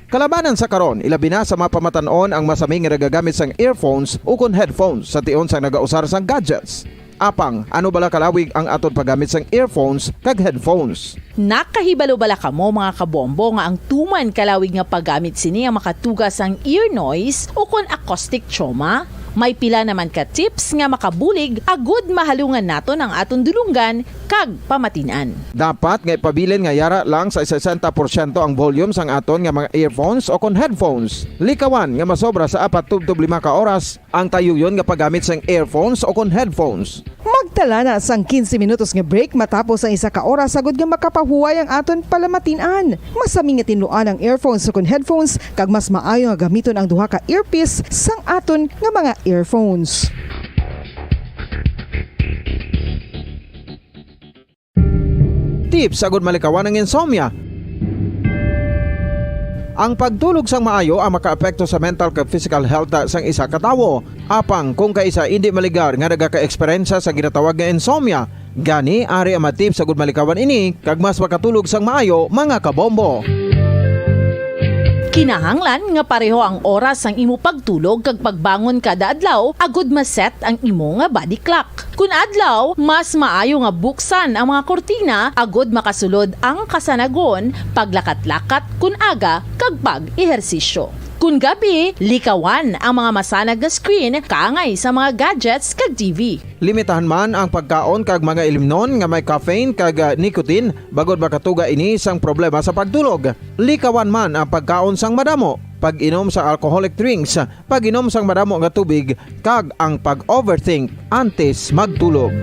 Kalabanan sa karon, ilabi na sa mga pamatan-on ang masami nga nagagamit sang earphones ukon headphones sa tion sang nagausar sang gadgets. Apang, ano bala kalawig ang aton paggamit sang earphones kag headphones? Nakahibalo bala kamo, mga kabombo, nga ang tuman kalawig nga paggamit sini ang makatuga sang ear noise ukon acoustic trauma? May pila naman ka tips nga makabulig agud mahalungan naton ang aton dulonggan kag pamatin-an. Dapat nga ipabilin nga yara lang sa sesenta porsyento ang volume sang aton nga mga earphones o kon headphones. Likawan nga masobra sa apat tubtob lima ka oras ang tayuyon nga paggamit sang earphones o kon headphones. Magtala na sang quince minutos nga break matapos ang isa ka oras agud nga makapahuway ang aton palamatin-an. Masami nga tinluan ang earphones o kon headphones, kag mas maayo nga gamiton ang duha ka earpiece sang aton nga mga earphones. Tips agud malikawan ang insomnia. Ang pagtulog sang maayo ang makaapekto sa mental kag physical health sang isa ka tawo. Apang kung kaisa indi maligar nga nagaka-eksperyensya sa ginatawag nga insomnia, gani ari ang mga tips agud malikawan ini kag mas makatulog sang maayo, mga kabombo. Kinahanglan nga pareho ang oras sang imo pagtulog kag pagbangon kada adlaw agud ma-set ang imo nga body clock. Kun adlaw, mas maayo nga buksan ang mga kurtina agud makasulod ang kasanagon, paglakat-lakat kun aga, kag pag-ehersisyo. Kun gabi, likawan ang mga masanag nga screen kaangay sa mga gadgets kag T V. Limitahan man ang pagkaon kag mga ilimnon nga may caffeine kag, ah, nicotine, bangod makatuga ini sang problema sa pagtulog. Likawan man ang pagkaon sang madamo, pag-inom sa alcoholic drinks, pag-inom sang madamo nga tubig, kag ang pag-overthink antes magtulog.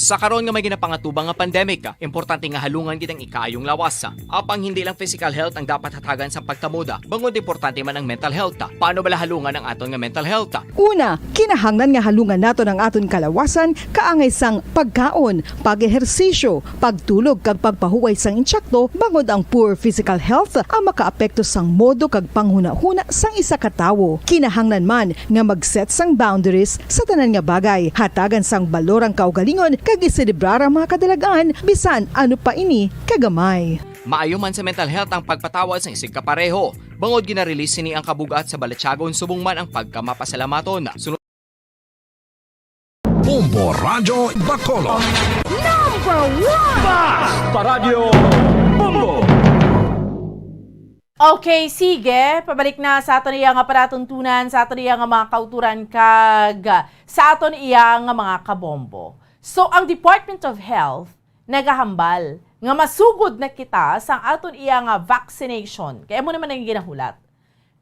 Sa karon nga may ginapangatubang nga pandemic, importante nga halungan gid ang ikaayong lawas. Apang hindi lang physical health ang dapat hatagan sa pagtamod, bangod importante man ang mental health. Paano bala halungan ang aton nga mental health? Una, kinahanglan nga halungan naton ang aton kalawasan kaangay sang pagkaon, pag-ehersisyo, pagtulog kag pagpahuway sang intsakto, bangod ang poor physical health ang makaapekto sang modo kag panghunahuna sang isa ka tawo. Kinahanglan man nga mag-set sang boundaries sa tanan nga bagay, hatagan sang balor ang kaugalingon kag iselebrar ang mga kadalagan, bisan ano pa ini kagamay. Maayo man sa mental health ang pagpatawad sa isig kapareho, bangod gina-release sini ang kabug-at sa balatyagon subong man ang pagkamapasalamaton. Sunod Bombo Radyo Bacolod. Number one! Bas! Paradyo Bombo! Okay, sige. Pabalik na sa aton iya nga palatuntunan, sa aton iya nga mga kauturan, kag sa aton iya nga mga kabombo. So, ang Department of Health nagahambal nga masugod na kita sa aton iya nga vaccination. Kaya mo naman ang ginahulat,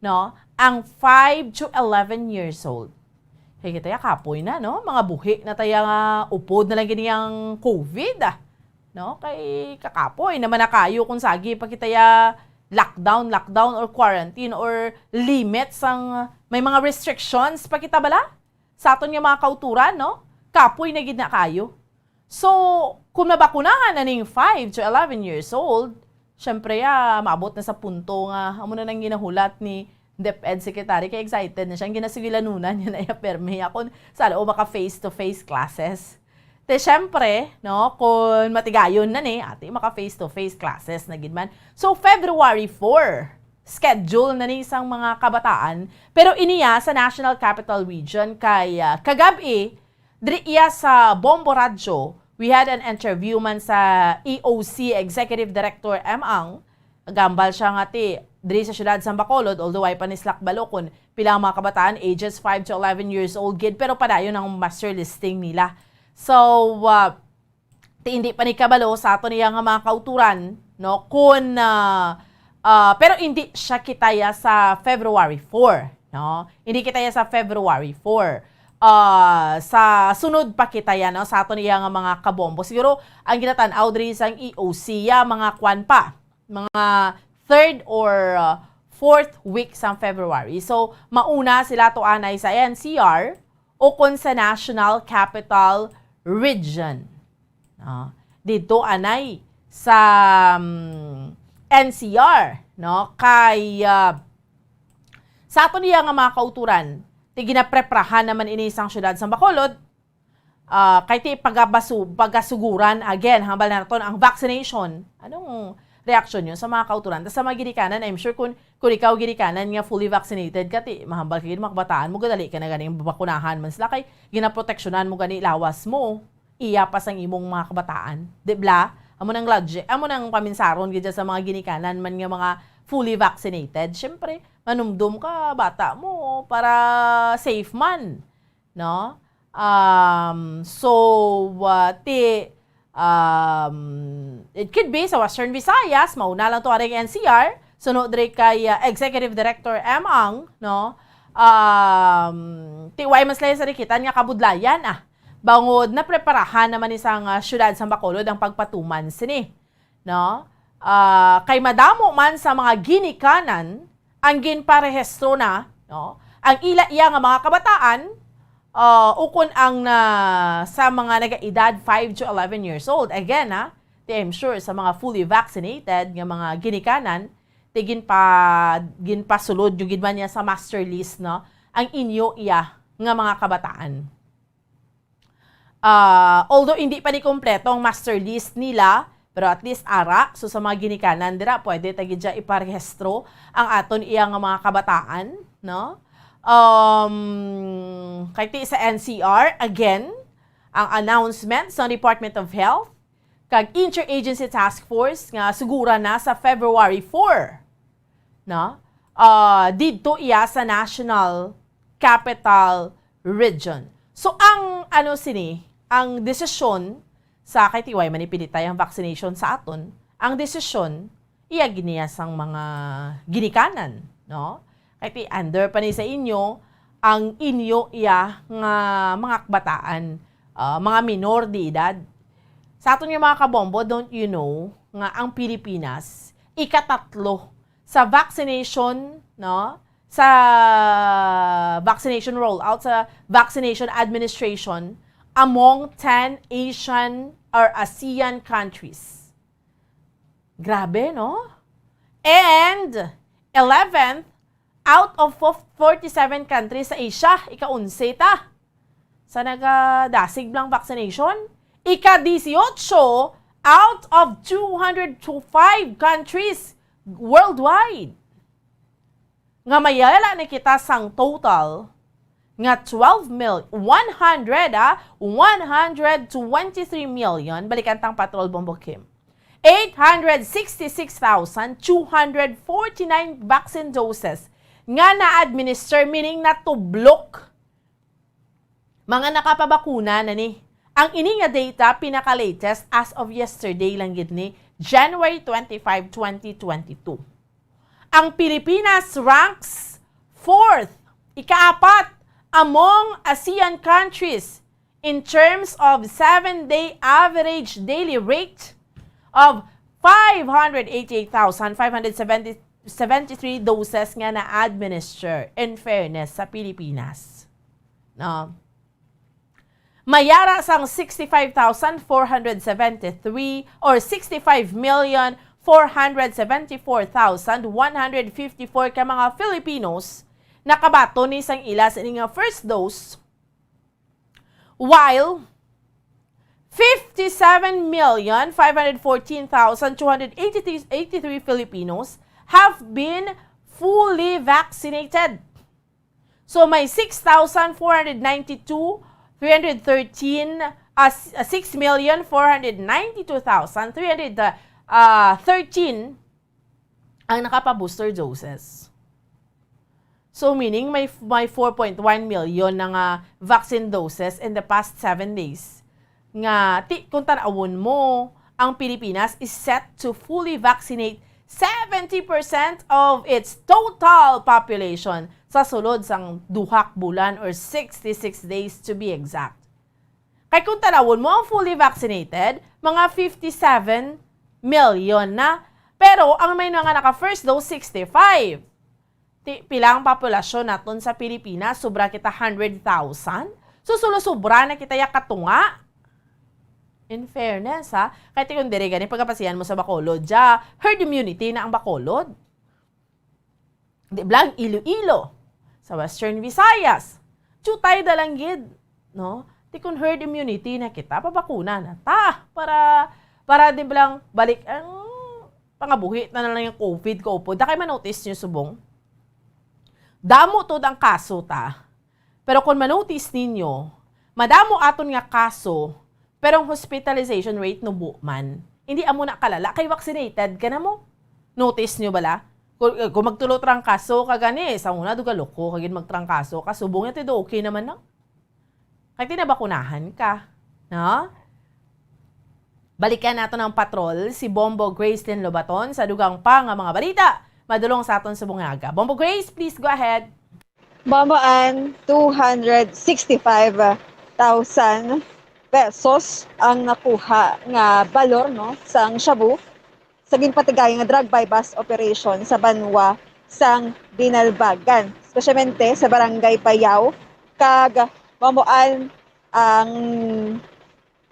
no? Ang five to eleven years old. Kaya kita ya kapoy na, no? Mga buhi na taya nga upod na lang gini ang COVID, ah. No? Kay kakapoy naman na kayo kung sagi pa kita ya lockdown, lockdown or quarantine or limit sang may mga restrictions pa kita bala sa aton nga mga kauturan, no? Kapoy na gid na kayo. So, kung mabakunahan na ning five to eleven years old, syempre, ah, maabot na sa punto nga amo na nang ginahulat ni DepEd Secretary, kay excited na siya. Ang ginasigilanunan niya na iya permi ako sa loob maka face-to-face classes. Te, syempre, no, kung matigayon na ni, ati, maka face-to-face classes na gid man. So, February four, schedule na ni sang mga kabataan, pero iniya sa National Capital Region kay, ah, kagab-i, diri iya sa Bombo Radyo, we had an interview man sa E O C Executive Director M. Ang, gambal siya nga ti, diri sa siyudad sa Bacolod, although ay panislak balo kun pila ang mga kabataan, ages five to eleven years old gid, pero padayon ang muster listing nila. So, ah, ti hindi pa ni kabalo sa aton iya nga mga kauturan, no, kun, ah, ah, pero hindi siya kitaya sa February four, no? Hindi kitaya sa February four. Ah, sa sunod pa kitaya, no, sa aton iya nga mga kabombo. Siguro ang ginatan-aw diri sang E O C ya mga kwan pa, mga third or, ah, fourth week sang February. So, mauna sila to anay sa N C R ukon sa National Capital Region. Ah, dito anay sa, um, N C R, no? Kay, ah, sa aton iya nga mga kauturan, ti ginapreprahan naman ini sang siyudad sang Bacolod, ah, kay ti pagabasu-, pagasuguran again, hambal naton ang vaccination. Anong reaksyon niyo sa mga kauturan? Tas sa mga ginikanan, I'm sure kung, kung ikaw ginikanan nga fully vaccinated ka, ti mahambal ka gid mga kabataan mo, gadali ka na ganing bakunahan man sila kay ginaproteksyonan mo gani lawas mo, iya pa sang imong mga kabataan, di bla? Amo nang logic, amo nang paminsaron gid sa mga ginikanan man nga mga fully vaccinated. Syempre, manumdom ka bata mo para safe man, no? Um, so, uh, ti, um, it could be sa Western Visayas, mauna lang to aring N C R, suno diri kay, uh, Executive Director M. Ang, no? Um, ti way mas layo sa dikitan nga kabudlayan, ah. Bangod napreparahan naman ni sang, uh, siyudad sang Bacolod ang pagpatuman sini, no? Ah, kay madamo man sa mga ginikanan ang ginparehistro na, no, ang ila iya nga mga kabataan, ah, ukon ang na, sa mga nagaedad five to eleven years old. Again, ha, ti I'm sure sa mga fully vaccinated nga mga ginikanan, ti ginpa-, ginpasulod nyo gid man niya sa master list, no, ang inyo iya nga mga kabataan. Ah, although hindi pa ni kompleto ang master list nila, pero at least ara, so sa mga ginikanan dira, pwede ta gid dya iparehistro ang aton iya nga mga kabataan, no? Um, kay ti sa N C R, again, ang announcement sa Department of Health kag Interagency Task Force nga sugura na sa February four, no? Ah, didto iya sa National Capital Region. So, ang ano sini, ang desisyon sa, kay ti way man ipilitay ang vaccination sa aton, ang desisyon, iya gid niya sang mga ginikanan, no? Kay ti under pa ni sa inyo ang inyo iya nga mga kabataan, ah, mga minor de edad. Sa aton nga mga kabombo, don't you know nga ang Pilipinas ikatatlo sa vaccination, no? Sa vaccination rollout, sa vaccination administration among ten Asian or ASEAN countries. Grabe, no? And eleventh out of fo-, forty-seven countries sa Asia, ika-onse ta sa nagadasig lang vaccination. Ika-disiotso out of two hundred five countries worldwide. Nga mayala na kita sang total nga twelve mil, one hundred, ah, one hundred twenty-three million, balikan tang patrol, Bombo Kim, eight hundred sixty-six thousand two hundred forty-nine vaccine doses nga na-administer, meaning natublok. Mga nakapabakuna na ni. Ang ini nga data pinaka-latest as of yesterday lang gid ni, January twenty-five, twenty twenty-two. Ang Pilipinas ranks fourth, ikaapat, among ASEAN countries in terms of seven-day average daily rate of five hundred eighty-eight thousand five hundred seventy, seventy-three doses nga na-administer, in fairness, sa Pilipinas. No? Mayara sang sixty-five thousand four hundred seventy-three or sixty-five million four hundred seventy-four thousand one hundred fifty-four ka mga Filipinos nakabaton ni sang ila sini nga first dose, while fifty-seven million five hundred fourteen thousand two hundred eighty-three Filipinos have been fully vaccinated. So, may six thousand four hundred ninety-two, three hundred thirteen, ah, s-, ah, six million four hundred ninety-two thousand three hundred, ah, ah, thirteen ang nakapa-booster doses. So, meaning may, may four point one million na nga vaccine doses in the past seven days. Nga, ti-, kung tan-awon mo, ang Pilipinas is set to fully vaccinate seventy percent of its total population sa sulod sang duha ka bulan, or sixty-six days to be exact. Kay kung tan-awon mo ang fully vaccinated, mga fifty-seven million na. Pero ang may mga naka first dose, sixty-five. Ti-, pila ang populasyon naton sa Pilipinas? Sobra kita hundred thousand. So, sulo sobra na kita ya katunga. In fairness, ha? Kay ti kung diri gani pagkapasihan mo sa Bacolod, dya, herd immunity na ang Bacolod. Di ba, ang Iloilo, sa Western Visayas, diutay da lang gid, no? Ti kung herd immunity na kita, pabakuna na ta para, para di ba lang balik ang pangabuhi na lang yung covid, kaupod. Da kay ma-notice nyo subong, damo to ang kaso ta. Pero kung ma-notice ninyo, madamo aton nga kaso, pero ang hospitalization rate nubo man. Hindi amo na kalala kay vaccinated ka na mo. Notice nyo bala? Kung, kung magtulo trangkaso ka gani, sa una, dugaluko ka gid magtrangkaso ka, subong ito, okay naman na. Kay tinabakunahan ka, no? Balikan nato ng patrol si Bombo Gracelyn Lobaton sa dugang pa nga mga balita madulong sa aton subong nga aga. Bombo Grace, please go ahead. Bombo Ann, two hundred sixty-five thousand pesos ang nakuha nga balor, no, sang shabu sa ginpatigaya nga drug buy-bust operation sa banwa sang Binalbagan, espesyalmente sa Barangay Payaw, kag Bombo Ann, ang,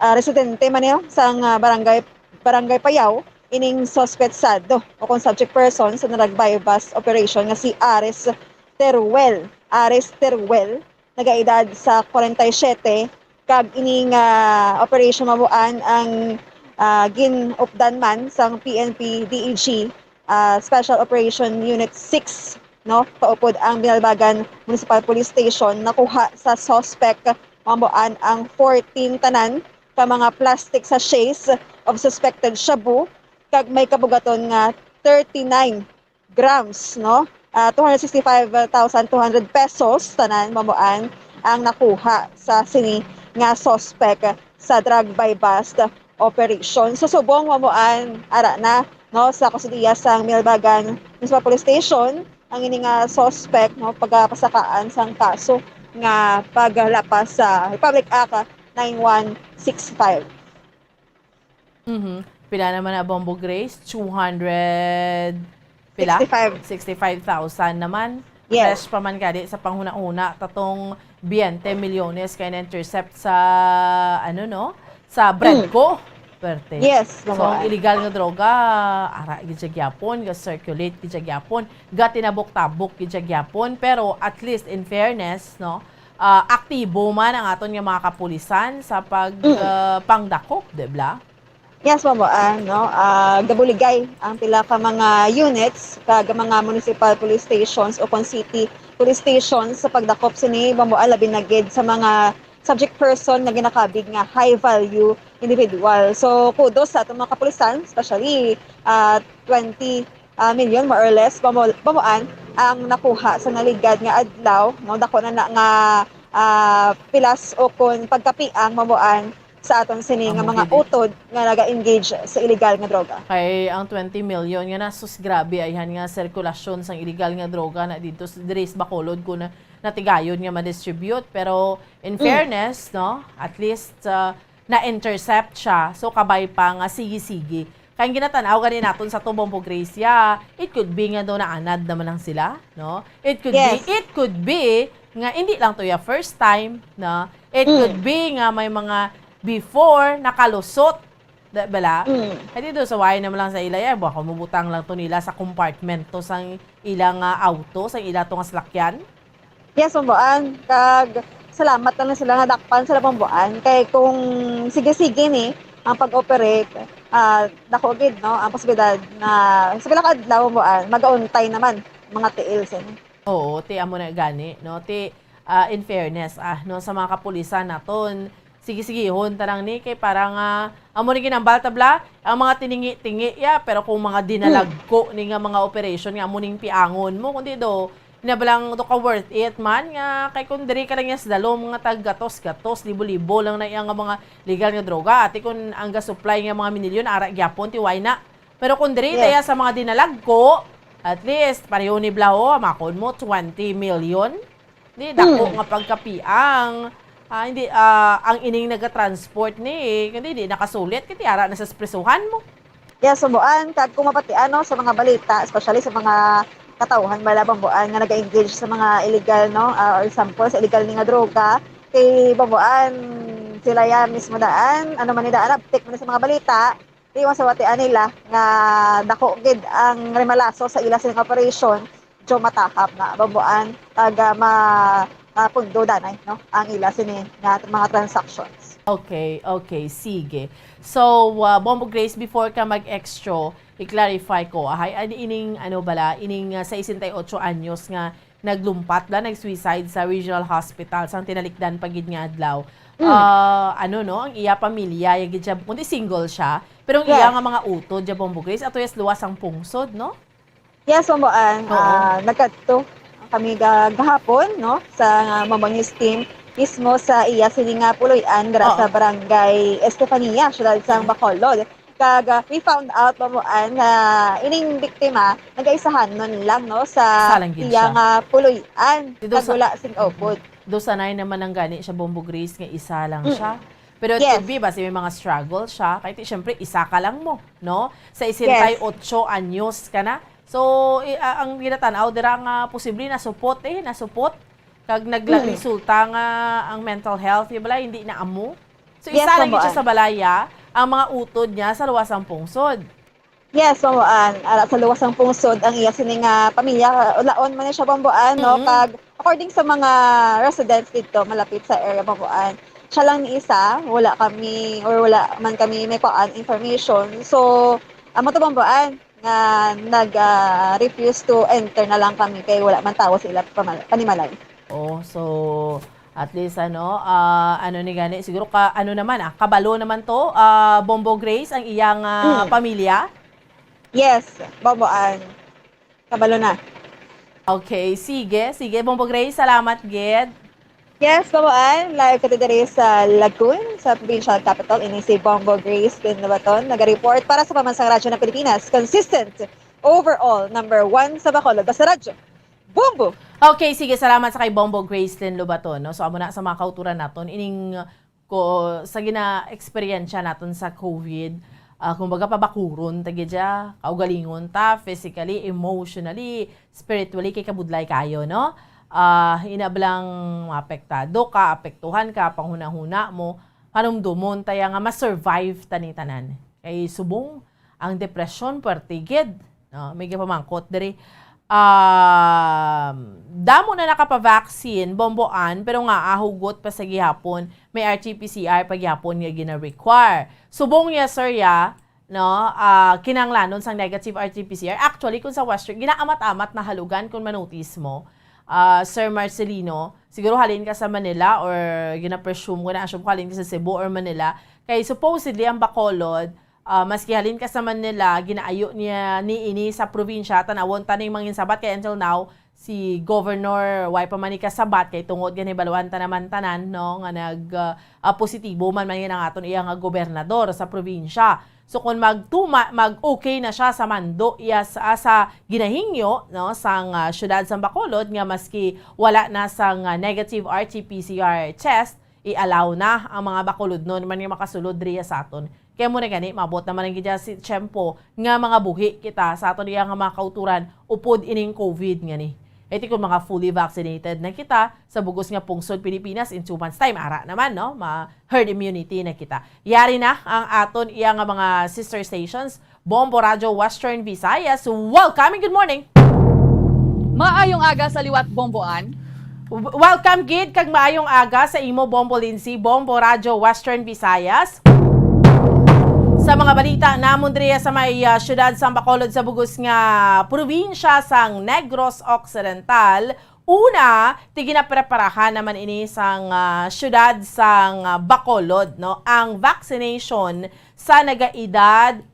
ah, residente man niya sang, ah, barangay, Barangay Payaw, ining suspetsado o kung subject person sa drug buy-bust operation nga si Ares Teruel. Ares Teruel, nagaedad sa kwarenta y siyete, kag ining, ah, operation mabuan ang, ah, gin-updan man sang P N P D E G, ah, Special Operation Unit six, no? Kaupod ang Binalbagan Municipal Police Station, nakuha sa suspect mabuan ang fourteen tanan ka mga plastic sachets of suspected shabu, kag may kabugaton nga thirty-nine grams, no? Ah, two hundred sixty-five thousand two hundred pesos tanan mamuan ang nakuha sa sini nga suspect sa drug buy-bust operation. Sa subong mamuan ara na, no, sa kustodiya sang Binalbagan Municipal Police Station ang ini nga suspect, no, pagapasakaan sang kaso nga paglapas sa Republic Act nine one six five. Mhm. Pila naman na, Bombo Grace? Two hundred, pila? Sixty-five. Sixty-five thousand naman. Yes. Fresh pa man gani sa panghuna-huna, tatong twenty milyones kay na-intercept sa, ano, no? Sa Bredco. Perte. Yes, So, ang naman. illegal nga droga, ara gid siya gyapon, ga-circulate gid siya gyapon, gatinabok-tabok gid siya gyapon. Pero at least, in fairness, no, ah, aktibo man ang aton nga mga kapulisan sa pag, Mm. ah, pangdakop, di ba? Yes, Bombo Ann, no? Ah, gabuligay ang pila ka mga units kag mga municipal police stations o kon city police stations sa pagdakop sini, Bombo Ann, labi na gid sa mga subject person nga ginakabig nga high value individual. So, kudos sa atong mga kapulisan, especially, ah, twenty, ah, million, more or less, Bombo, Bombo Ann, ang nakuha sa naligad nga adlaw, no? Dako na na nga, ah, pilas o kon pagkapiang, Bombo Ann, sa aton sini nga Amo mga gid eh. utod nga naga-engage sa illegal nga droga. Kay ang twenty million nga nasus, grabe, ayhan nga sirkulasyon sang illegal nga droga na dito s-, diri sa Bacolod, kung na, natigayon nga ma-distribute. Pero in Mm. fairness, no, at least, uh, na-intercept siya. So, kabay pa nga sige-sige. Kay ang ginatan-aw gani naton sa to, Bombo Grace, ya, it could be nga daw naanad naman lang sila, no? It could Yes. be, it could be nga hindi lang to ya first time, no? It Mm. could be nga may mga before nakalusot, da-, bala? Mm. Kay dito sa way naman lang sa ila, ya, baka mabutang lang to nila sa compartment to sang ilang, ah, auto, sang ila to nga salakyan. Yes, Bombo Ann. Kag salamat lang sila nga dakpan sila, Bombo Ann. Kay kung sige-sige ni ang pag-operate, ah, dako gid, no, ang posibilidad na sa pila ka adlaw, Bombo Ann, magauntay naman mga tiil sini. Oo, ti amo na gani, no? Ti, ah, in fairness, ah, no, sa mga kapulisan naton, sige-sigihon ta lang ni, kay parang, ah, amo ni ginambal tabla, ang mga tiningi-tingi, ya, pero kung mga dinalagko ni nga mga operation nga amo ning piangon mo, kundi do, na ba lang do ka worth it man, nga kay kung diri ka lang ya sa dalom nga tag gatos-gatos, libo-libo lang na iya nga mga legal nga droga, ati kung ang ga-supply nga mga minilyon, ara gyapon, ti why na? Pero kung diri Yes. taya sa mga dinalagko, at least, pareho ni Blaho, makon mo, twenty million. Di, dako Hmm. nga pagkapiang. Ah, hindi, ah, ang ining nagatransport ni, kundi di nakasulit, kay ti ara na sa espresuhan mo. Yes, Bombo Ann, kag kung mapatian, no, sa mga balita, especially sa mga katawhan bala, Bombo Ann, nga naga-engage sa mga illegal, no, ah, or sample sa illegal ni nga droga, kay Bombo Ann, sila ya mismo daan, ano man ni daan, update man sa mga balita, di man sa batian nila nga dako gid ang remalaso sa ila sini nga operation, medyo matahap na, Bombo Ann, kag, ah, ma-, mapundo danay, no, ang ila sini nga mga transactions. Okay, okay, sige. So, ah, Bombo Grace, before ka mag-extra, i-clarify ko, ahay, ani ining, ano bala, ining, ah, sesenta y ocho anyos nga naglumpat la, nag-suicide sa Regional Hospital sang tinalikdan pa gid nga adlaw. Mm. Ah, ano, no, ang iya pamilya, ya gid siya, kundi single siya, pero ang iya Yes. nga mga utod, ya, Bombo Grace, ato ya sa luwas sang pungsod, no? Yes, Bombo Ann. Oo. Ah, nagkadto kami ga-, gahapon, no, sa Bombo News team mismo sa iya sini nga puloy-an dira Oo. sa Barangay Estefania, siyudad sang Mm. Bacolod. Kag, ah, we found out, Bombo Ann, nga ining biktima nagaisahanon lang, no, sa Isa lang gid iya siya. nga puloy-an. Di daw Kag sa-, wala sing Mm. upod. Daw sanay naman ang gani siya, Bombo Grace, nga isa lang Mm. siya. Pero it Yes. could be, basi may mga struggle siya. Kay ti, syempre, isa ka lang mo, no? Sa Yes. sesenta y ocho anyos ka na. So, i-, a-, ang ginatan-aw dira nga posible nasupot, eh, nasupot. Kag nagla-, Mm. resulta nga ang mental health, di bala, hindi na amo. So, Yes, isa lang gid siya Bombo Ann. sa balaya, ang mga utod niya sa luwas sang pungsod. Yes, Bombo Ann. Ara sa luwas sang pungsod ang iya sini nga pamilya. Ulaon man ni siya, Bombo Ann, no? Mm. Kag according sa mga residents didto, malapit sa area, Bombo Ann, siya lang ni isa. Wala kami, or wala man kami may kuan, information. So, amo to, Bombo Ann, nga nag, ah, refuse to enter na lang kami kay wala man tawo sa ila pamal-, panimalay. Oh, so, at least, ano, ah, ano ni gani, siguro ka, ano naman, ah, kabalo naman to, ah, Bombo Grace, ang iyang, ah, Mm. pamilya? Yes, Bombo Ann. Kabalo na. Okay, sige, sige, Bombo Grace, salamat gid. Yes, Bombo Ann, live kita diri sa Lagun, sa provincial capital. Ini si Bombo Grace Lynn Lobaton, naga-report para sa Pambansang Radyo ng Pilipinas. Consistent, overall, number one sa Bacolod. Basta Radyo, Bombo! Okay, sige, salamat sa kay Bombo Grace Lynn Lobaton, no? So, amo na sa mga kauturan naton, ining ko, sa gina-eksperyensya naton sa COVID, ah, kumbaga, pabakuron ta gid siya, kaugalingon ta, physically, emotionally, spiritually, kay kabudlay kayo, no? Ah, ina bala nga maapektado ka, apektuhan ka, panghunahuna mo, panumdumon ta ya nga ma-survive ta ni tanan. Kay subong ang depresyon, puwerte gid, no? May gipamangkot diri. Um, damo na nakapa-vaccine, Bombo Ann, pero nga, ah, hugot pa sa gihapon, may R T P C R pa gihapon nga gina-require. Subong niya, sir, ya, no, ah, kinahanglanon sang negative R T P C R. Actually, kung sa Western, ginaamat-amat na halugan, kung manotice mo, ah, Sir Marcelino, siguro halin ka sa Manila or gina-presume ko, na-assume ko halin ka sa Cebu or Manila. Kay supposedly, ang Bacolod, ah, maski halin ka sa Manila, ginaayo niya ni ini sa probinsya, tan-awon ta ning mangin sabat, kay until now, si Governor, way pa man ikasabat, kay tungod gani, baluan ta naman tanan, no, nga nag, ah, ah, positibo man, man ang aton iya nga gobernador sa probinsya. So, kung magtuma-, mag-okay na siya sa mando iya sa, sa ginahingyo, no, sang, ah, siyudad sang Bacolod, nga maski wala na sang, ah, negative R T P C R test, i-allow na ang mga Bacolodnon man nga makasulod diriya sa aton. Kaya mo na gani, maabot naman ang gidya si tiyempo nga mga buhi kita sa aton iya nga mga kauturan upod ining COVID nga ni. Iti kung mga fully vaccinated na kita sa bugos nga pungsod Pilipinas, in two months time, ara naman, no? Ma-herd immunity na kita. Yari na ang aton iya nga mga sister stations, Bombo Radyo Western Visayas. Welcome and good morning! Maayong aga sa liwat, Bombo Ann. W-, welcome gid kag maayong aga sa imo, Bombo Lindsay, Bombo Radyo Western Visayas. Sa mga balita namon diri sa may, ah, siyudad sang Bacolod sa bugos nga probinsya sang Negros Occidental, una, ti ginapreparahan naman ini sang, ah, siyudad sang, ah, Bacolod, no, ang vaccination sa nagaedad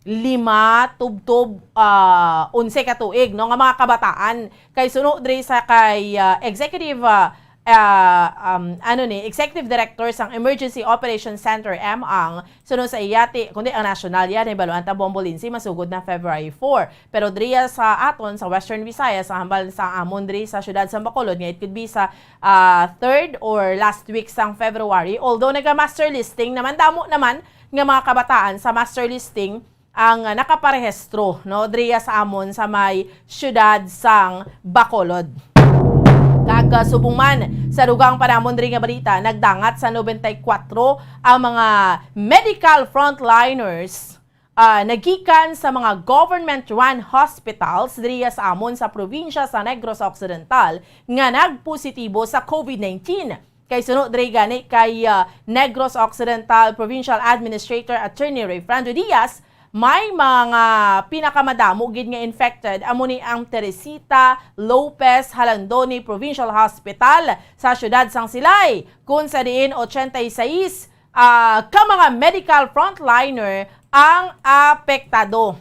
lima tubtob, ah, onse ka tuig, no, nga mga kabataan. Kay suno diri sa kay, ah, executive, ah, ah, um, ano ni, executive director sang Emergency Operations Center, M Ang, suno sa iya ti, kundi ang national yan, hibaluan ta, Bombo Lindsay, masugod na February four. Pero diriya sa aton, sa Western Visayas, sa hambal sa amon diri sa siyudad sa Bacolod, nga it could be sa, ah, third or last week sang February. Although naga-master listing naman, damo naman nga mga kabataan sa master listing ang, ah, nakaparehistro, no, diriya sa amon sa may siyudad sang Bacolod. Kag, ah, subong man sa dugang pa namon diri nga balita, nagdangat sa nobenta y kuwatro ang mga medical frontliners, ah, nagikan sa mga government-run hospitals diriya sa amon sa probinsya sa Negros Occidental nga nagpositibo sa COVID nineteen. Kay suno diri gani kay, ah, Negros Occidental Provincial Administrator Attorney Rayfrando Diaz, may mga pinakamadamo gid nga infected amo ni ang Teresita Lopez Jalandoni Provincial Hospital sa siyudad sang Silay, kung sa diin ochenta y seis, ah, ka mga medical frontliner ang apektado.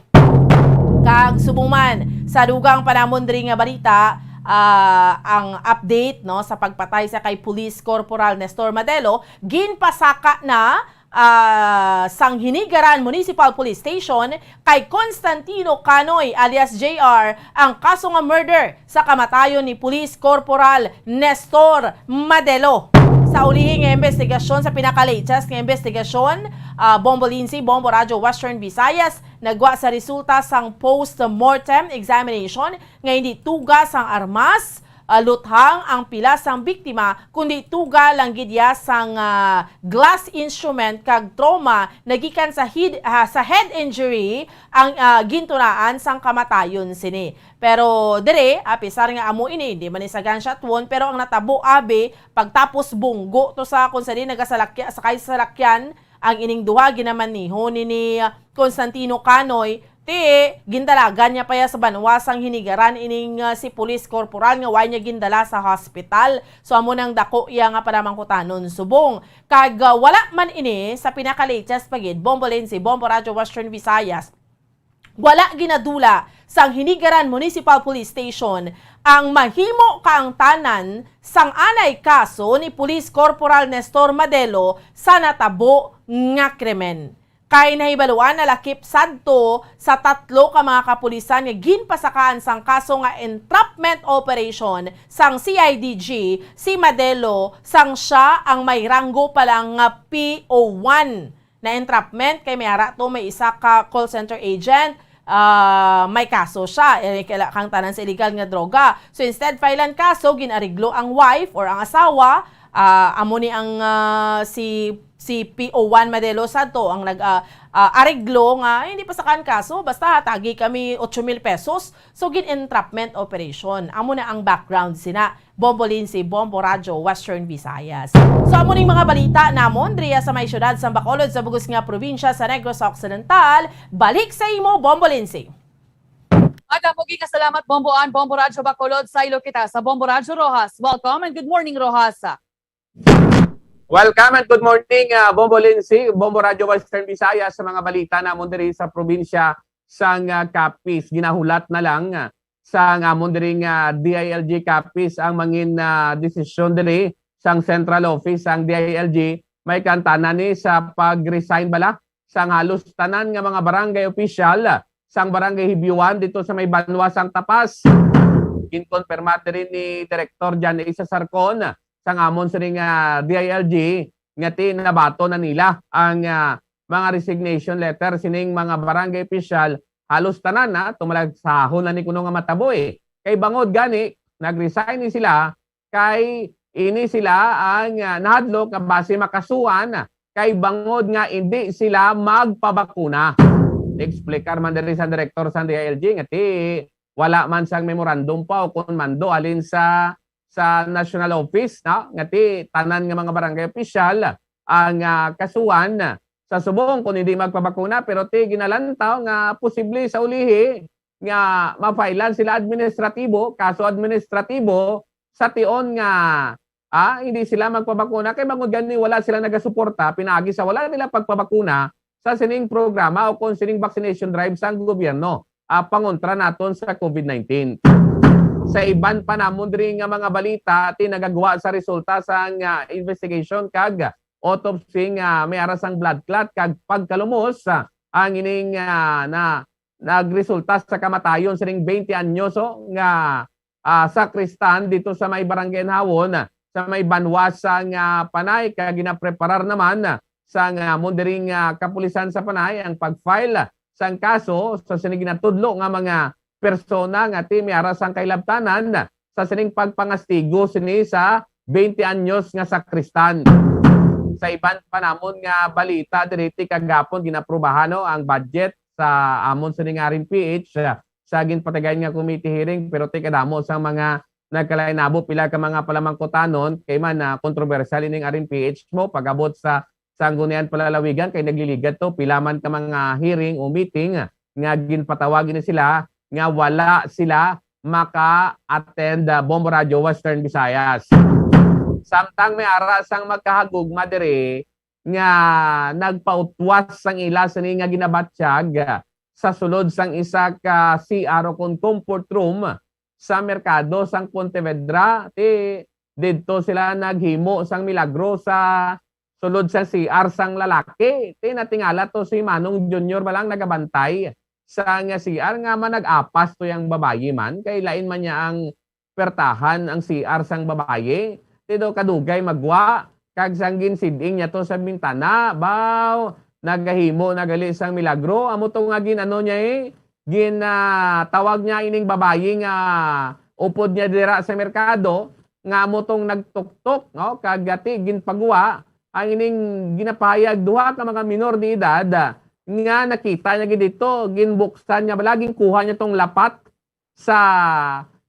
Kag subong man sa dugang pa namon diri nga balita, ah, ang update, no, sa pagpatay sa kay Police Corporal Nestor Madelo, ginpasaka na, ah, sang Hinigaran Municipal Police Station kay Constantino Canoy alias J R ang kaso nga murder sa kamatayon ni Police Corporal Nestor Madelo. Sa ulihi nga investigasyon, sa pinaka-latest nga investigasyon, ah, Bombo Lindsay, Bombo Radyo Western Visayas, nagwa sa resulta sang post-mortem examination nga hindi tuga sang armas, ah, luthang ang pila sang biktima, kundi tuga lang gid iya sang, ah, glass instrument kag trauma nagikan sa hid-, ah, sa head injury ang, ah, gintunaan sang kamatayon sini. Pero diri, apisar nga amo ini, hindi man ni sa gunshot wound, pero ang natabo abi, pagtapos bunggo to sa kung sa di nagasalakya-, sakay sa salakyan, ang ining duha ginamaneho ni, ni Constantino Canoy, ti gindalagan niya pa ya sa banwa sang Hinigaran ining, ah, si Police Corporal nga way niya gindala sa hospital. So, amo nang dako iya nga panamangkutanon subong. Kag, ah, wala man ini sa pinaka-latest pa gid, Bombo Lindsay, Bombo Radyo Western Visayas. Wala ginadula sang Hinigaran Municipal Police Station ang mahimo kaangtanan sang anay kaso ni Police Corporal Nestor Madelo sa natabo nga krimen. Kay nahibaluan na lakip sadto sa tatlo ka mga kapulisan nga ginpasakaan sang kaso nga entrapment operation sang C I D G si Madelo, sang siya ang may ranggo pa lang nga P O one. na entrapment, kay may ara to, may isa ka call center agent, ah, may kaso siya, eh, kaila-, kang tanan sa illegal nga droga. So, instead, filean kaso, gin-ariglo ang wife or ang asawa, ah, amo ni ang, ah, si, si P O one Madelosa to ang nag, ah, ah, ariglo nga, "Ay, hindi pa sakan kaso, basta hatagi kami otso mil pesos." So, gin-entrapment operation. Amo na ang background sina. Bombo Lindsay, Bombo Radyo, Western Visayas. So, amo ning mga balita namon diriya sa may siyudad sa Bacolod, sa bug-os nga probinsya sa Negros Occidental. Balik sa imo, Bombo Lindsay. Madam, mugi ka salamat, Bombo Ann, Bombo Radyo Bacolod. Saylo kita sa Bombo Radyo Roxas. Welcome and good morning, Roxas. Welcome and good morning, ah, Bombo Lindsay, Bombo Radyo Western Visayas, sa mga balita namon diri sa probinsya sang, ah, Capiz. Ginahulat na lang, ah, sa amon diri nga D I L G Capiz ang mangin, ah, desisyon diri sang central office sang D I L G. May kantanan ni sa pag-resign bala sang halos tanan nga mga barangay opisyal sang Barangay Hibiuan dito sa may banwa sang Tapas. Ginkonfirma diri ni Director John A. Sasarcon sang amon sini nga D I L G nga ti nabaton na nila ang, ah, mga resignation letter sining mga barangay opisyal. Halos tanan na tumalagsahon na ni kuno nga matabo, eh. Kay bangod gani, nag-resign ni sila kay ini sila ang, ah, nahadlok nga basi makasuhan kay bangod nga indi sila magpabakuna. Explicar man diri sa direktor sa D I L G nga ti wala man sang memorandum pa o kon mando halin sa, sa national office, no? Nga ti tanan nga mga barangay opisyal ang, ah, kasuhan sa subong kon hindi magpabakuna, pero ti ginalantaw nga posible sa ulihi nga mafailan sila administratibo, kaso administratibo, sa tion nga, ah, hindi sila magpabakuna kay bangod gani wala sila nagasuporta pinaagi sa wala nila pagpabakuna sa sining programa o kon sining vaccination drive sang gobyerno, ah, pangontra naton sa COVID nineteen. Sa iban pa namon diri nga mga balita, ti nagagwa sa resulta sang, ah, investigation kag autopsy nga may ara sang bloodclaat kag pagkalumos, ah, ang ining, ah, na nagresulta sa kamatayon sining twenty anyos, oh, nga, ah, sakristan dito sa may Barangay Anhawon, sa may banwa sang, ah, Panay, kag ginapreparar naman sang amon diri nga kapulisan sa Panay ang pag-file sang kaso sa sini ginatudlo nga mga persona nga ti may ara sang kahilabtanan sa sining pagpangastigo sini sa twenty anyos nga sakristan. Sa iban pa namon nga balita, diri ti kagapon ginaprubahan, no, ang budget sa amon sini nga R M P H, ah, sa ginpatigayon nga committee hearing, pero ti kadamo sang mga nagkalainabo, pila ka mga palamangkutanon, kay man, ah, kontrobersyal ining R M P H mo, pag-abot sa Sangguniang Palalawigan, kay nagliligad to, pila man ka mga hearing o meeting nga ginpatawag ini sila, nga wala sila maka-attend, ah, Bombo Radyo Western Visayas. Samtang may ara sang magkahagugma diri nga nagpautwas sang ila sini nga ginabatyag, ah, sa sulod sang isa ka C R o kon comfort room sa merkado sang Pontevedra, ti didto sila naghimo sang milagro sa sulod sa C R sang lalaki. Ti natingala to si Manong Junior ba lang nagabantay sa nga C R nga manag-apas to yang babayi man, kay lain man niya ang pertahan ang C R sang babayi. Ti do kadugay magwa, kag sang ginsiding niya to sa bintana, baw, nagahimo na gali sang milagro. Amo to nga gin-ano niya, eh, gin, ah, tawag niya ining babayi nga upod niya dira sa merkado, nga amo tong nagtuktok, no? Kag ati ginpagwa ang ining ginapahayag duha ka mga minor de edad, ah, nga nakita niya gid dito, ginbuksan niya bala, ginkuha niya tong lapat sa,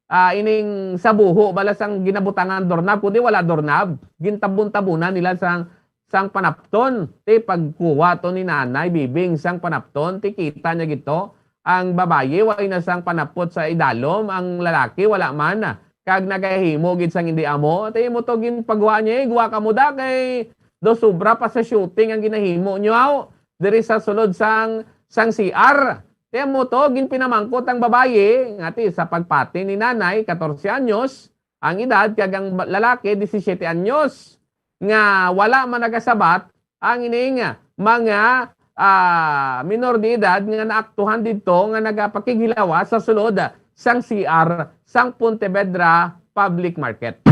ah, ining sa buho bala sang ginabutangan doorknob, kundi wala doorknob. Gintabon-tabunan nila sang, sang panapton. Ti pagkuha to ni Nanay Bibing sang panapton, ti kita niya gito, ang babayi way na sang panapot sa idalom, ang lalaki wala man. Kag nagahimo gid sang hindi amo. Ti mo to ginpagwa niya, eh, guwa kamo da kay do sobra pa sa shooting ang ginahimo niyo, aw, diri sa sulod sang, sang C R. Ti mo to, ginpinamangkot ang babayi, nga ti sa pagpati ni nanay, katorse anyos ang edad, kag ang ba-, lalaki, disisiete anyos, nga wala man nagasabat ang ining mga, ah, minor de edad nga naaktuhan didto nga nagapakighilawa sa sulod sang C R sang Pontevedra Public Market.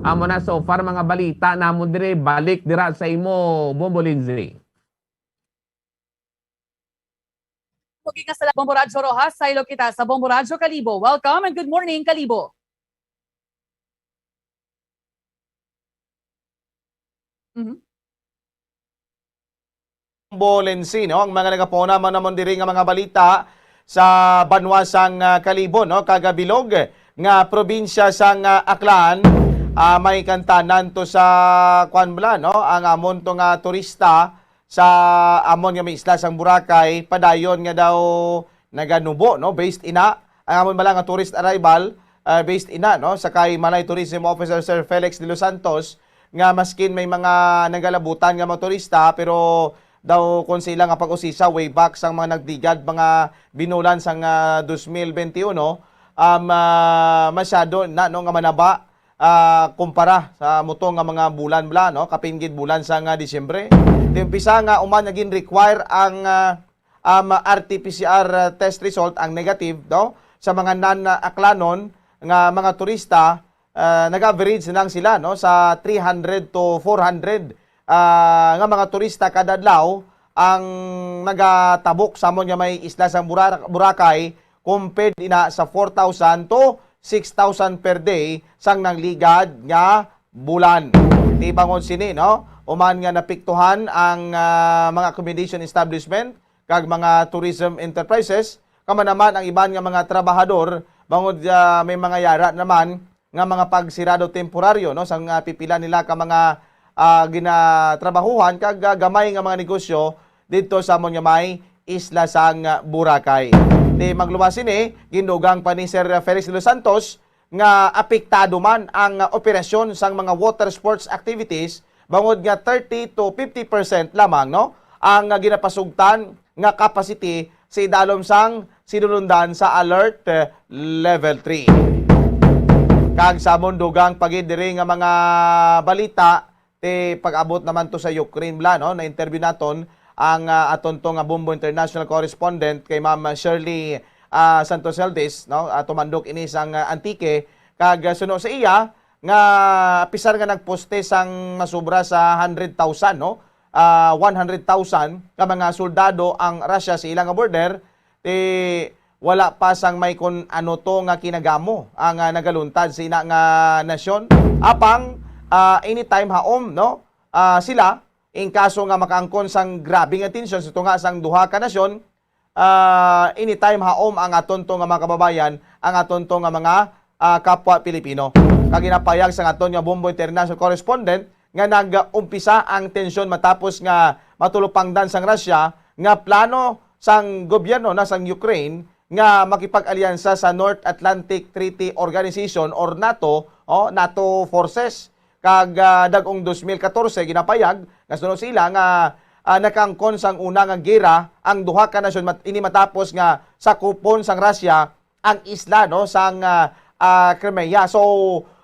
Amo na so far mga balita namon diri. Balik dira sa imo, Bombo Lindsay. Pogi nga salamat, Bombo Radyo Roxas. Saylo kita sa Bombo Radyo Kalibo. Welcome and good morning, Kalibo. Mhm. Bombo Lensi, no? Ang mga nagapuna man namon diri nga mga balita sa banwa sang, ah, Kalibo, no? Kag bilog nga probinsya sang, ah, Aklan, ah, may kantanan to sa, kwan bala, no? Ang amon to nga turista sa amon nga may isla sang Boracay, padayon nga daw naganubo, no? Based ina, ang amon bala nga tourist arrival, ah, based ina, no? Sa kay Malay Tourism Officer Sir Felix de los Santos, nga maskin may mga nagalabutan nga mga turista, pero daw kung sa ila nga pag-usisa way back sang mga nagdigad, mga binulan sang, ah, dos mil benti uno, um, ah, masyado na, no, nga manaba, ah, kumpara sa muto nga mga bulan bala, no, kapin gid bulan sang, ah, Disyembre. Ti umpisa nga uman nga gin-require ang, ah, um, R T P C R test result, ang negative, no, sa mga non-Aklanon nga mga turista, ah, nag-average na lang sila, no, sa three hundred to four hundred, ah, nga mga turista kada adlaw ang nagatabok sa amon nga may isla sang Bura-, Boracay, compared ina sa four thousand to six thousand per day sang nangligad nga bulan. Ti bangod sini, no, uman nga napiktuhan ang, ah, mga accommodation establishment kag mga tourism enterprises, kamo naman ang iban nga mga trabahador, bangod, ah, may mga yara naman nga mga pagsirado temporaryo, no, sang, ah, pipila nila ka mga, ah, ginatrabahuhan kag, ah, gamay nga mga negosyo didto sa amon nga may isla sang, ah, Boracay. Ti magluwas sini, gindugang pa ni Sir Felix de los Santos nga apektado man ang, ah, operasyon sang mga water sports activities, bangod nga thirty to fifty percent lamang, no, ang, ah, ginapasugtan nga capacity sa idalom sang sinulundan sa Alert, eh, Level three. Kag sa amon dugang pa gid diri nga mga balita, ti pag-abot naman to sa Ukraine bala, no? Na-interview naton ang, ah, aton to nga Bombo International correspondent kay Ma'am Shirley, ah, Santos Eldes, no? Ah, tumandok ini sang, ah, Antique, kag, ah, suno sa iya nga pisar nga nagposte sang masobra sa hundred thousand, no? Ah, one hundred thousand ka mga soldado ang Russia sa ila nga border, ti wala pa sang may kun ano to nga kinagamo ang, ah, nagaluntad sa ina nga nasyon. Apang, ah, anytime haom, no, ah, sila, in kaso nga makaangkon sang grabe nga tensyon sa tunga sang duha ka nasyon, ah, anytime haom ang aton to nga mga kababayan, ang aton to nga mga, ah, kapwa Pilipino. Kag ginapayag sang aton nga Bombo International correspondent nga nag-umpisa ang tensyon matapos nga matulupangdan sang Russia nga plano sang gobyerno na sang Ukraine nga makipag-alyansa sa North Atlantic Treaty Organization or nato, oh, nato forces. Kag, ah, dag-ong dos mil katorse ginapayag nga suno sila nga, ah, nakaangkon sang una nga gera ang duha ka nasyon mat-, ini matapos nga sakupon sang Russia ang isla, no, sang, ah, ah, Crimea. So,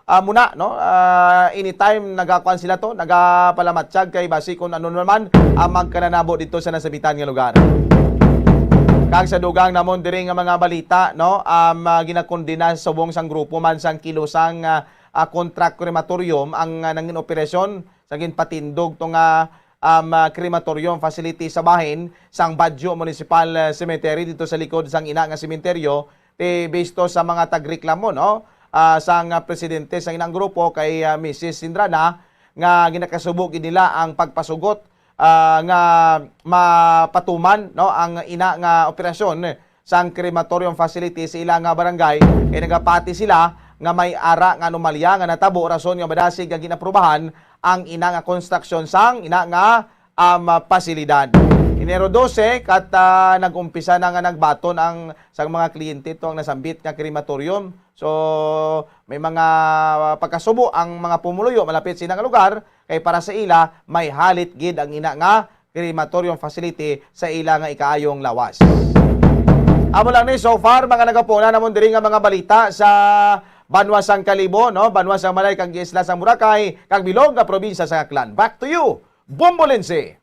ah, muna, no, ah, anytime nagakuan sila to, nagapalamatsyag kay basi kung ano naman ang magkananabo dito sa nasabitan nga lugar. Kag sa dugang namon diri nga mga balita, no, um, ah, ginakondena subong sang grupo man sang Kilusang, ah, ah, Contract Crematorium ang, ah, nangin operasyon sa ginpatindog to nga, um, ah, crematorium facility sa bahin sang Baguio Municipal, ah, Cemetery dito sa likod sang ina nga sementeryo, ti bisto sa mga tagreklamo, no, ah, sang presidente sang inang grupo kay, ah, Missus Sindrana nga ginakasubo gid nila ang pagpasugot, ah, nga mapatuman, no, ang ina nga operasyon sang crematorium facility sa ila nga barangay, kay nagapati sila nga may ara nga anomalya nga natabo rason nga madasig nga ginaprubahan ang ina nga konstruksyon sang ina nga, um, pasilidad. Enero dose, kat, ah, nag-umpisa na nga nagbaton ang sang mga kliyente to ang nasambit nga crematorium. So, may mga pagkasubo ang mga pumuluyo malapit sa ina nga lugar, kay para sa ila, may halit gid ang ina nga crematorium facility sa ila nga ikaayong lawas. Amo lang ni so far, mga nagapuna namon diri nga mga balita sa banwa sang Kalibo, no? Banwa sang Malay kag isla sang Boracay, kag bilog nga probinsya sang Aklan. Back to you, Bombo Lindsay.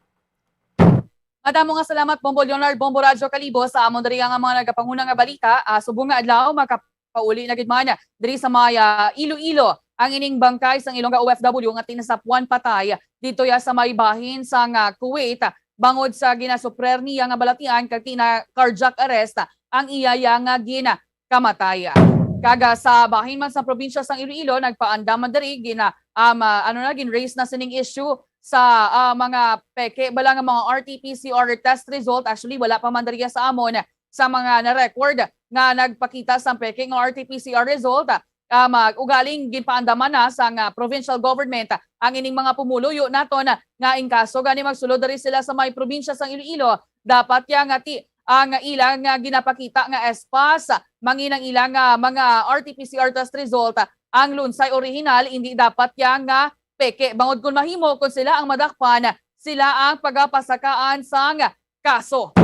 Madamo nga salamat, Bombo Leonard, Bombo Radyo Kalibo, sa amon diri nga mga nagapanguna nga balita. Ah, subong nga adlaw, makapauli na gid man diri sa may, ah, Iloilo ang ining bangkay sang Ilongga O F W nga tinasapwan patay dito ya sa may bahin sang, ah, Kuwait. bangod sa ginasuprer niya nga balatian kag tina cardiac arrest ang iya ya nga ginkamatay. Kag, ah, sa bahin man sa probinsya sang Iloilo, nagpaandam man diri, gina-, um, ah, ano na, gin-raise na sining issue sa, ah, mga peke bala nga mga R T P C R test result. Actually, wala pa man diri sa amon sa mga na-record nga nagpakita sang peke nga R T P C R result. Um, ah, ugaling ginpaandaman na sang, ah, provincial government ang ining mga pumuluyo naton nga in kaso gani magsulod diri sila sa may probinsya sang Iloilo, dapat ya nga ti ang ila nga ginapakita nga S PAS, mangin ang ila nga mga R T P C R test result, ang lunsay orihinal, hindi dapat ya nga peke. Bangod kon mahimo, kon sila ang madakpan, sila ang pagapasakaan sang kaso.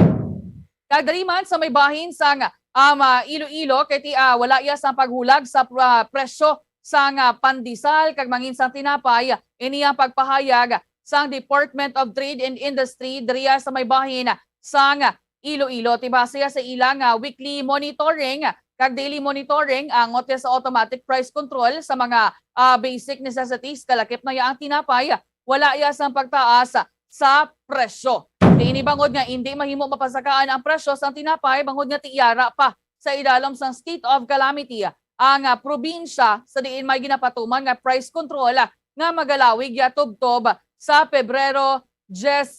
Kag diri man sa may bahin sang, um, ah, Iloilo, kay ti, ah, wala iya sang paghulag sa pra-, presyo sang, ah, pandesal kag mangin sang tinapay, ini ang pagpahayag sang Department of Trade and Industry diriya sa may bahin sang Iloilo. Ti base sa ila nga weekly monitoring kag daily monitoring angot sa automatic price control sa mga, ah, basic necessities, kalakip na ya ang tinapay, wala ya sang pagtaas sa presyo. Ti ini bangod nga indi mahimo mapasakaan ang presyo sang tinapay bangod nga ti yara pa sa idalom sang state of calamity ang, ah, probinsya, sa diin may ginapatuman nga price control, ah, nga magalawig ya tubtob sa Pebrero diyes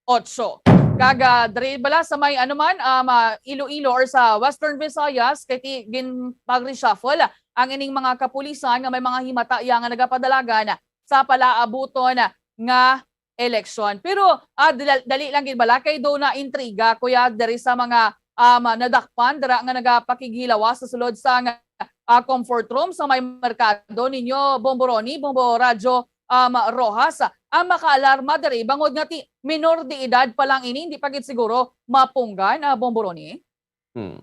otso. Kag, ah, diri bala sa may, ano man, um, ah, Iloilo or sa Western Visayas, kay ti-, gin-, mag-reshuffle ang ining mga kapulisan nga may mga himata ya nga nagapadalagan sa palaabuton nga eleksyon. Pero, ah, dila-, dali lang gid bala kay do na intriga, kuya, diri sa mga, um, nadakpan dira nga nagapakighilawas sa sulod sa nga, ah, comfort room sa may merkado ninyo, Bombo Ronnie, Bombo Radyo, um, Rojas, ang makaalarma diri bangod nga ti minor de edad pa lang ini, hindi pa gid siguro mapunggan, ah, Bombo Ronnie? Hmm.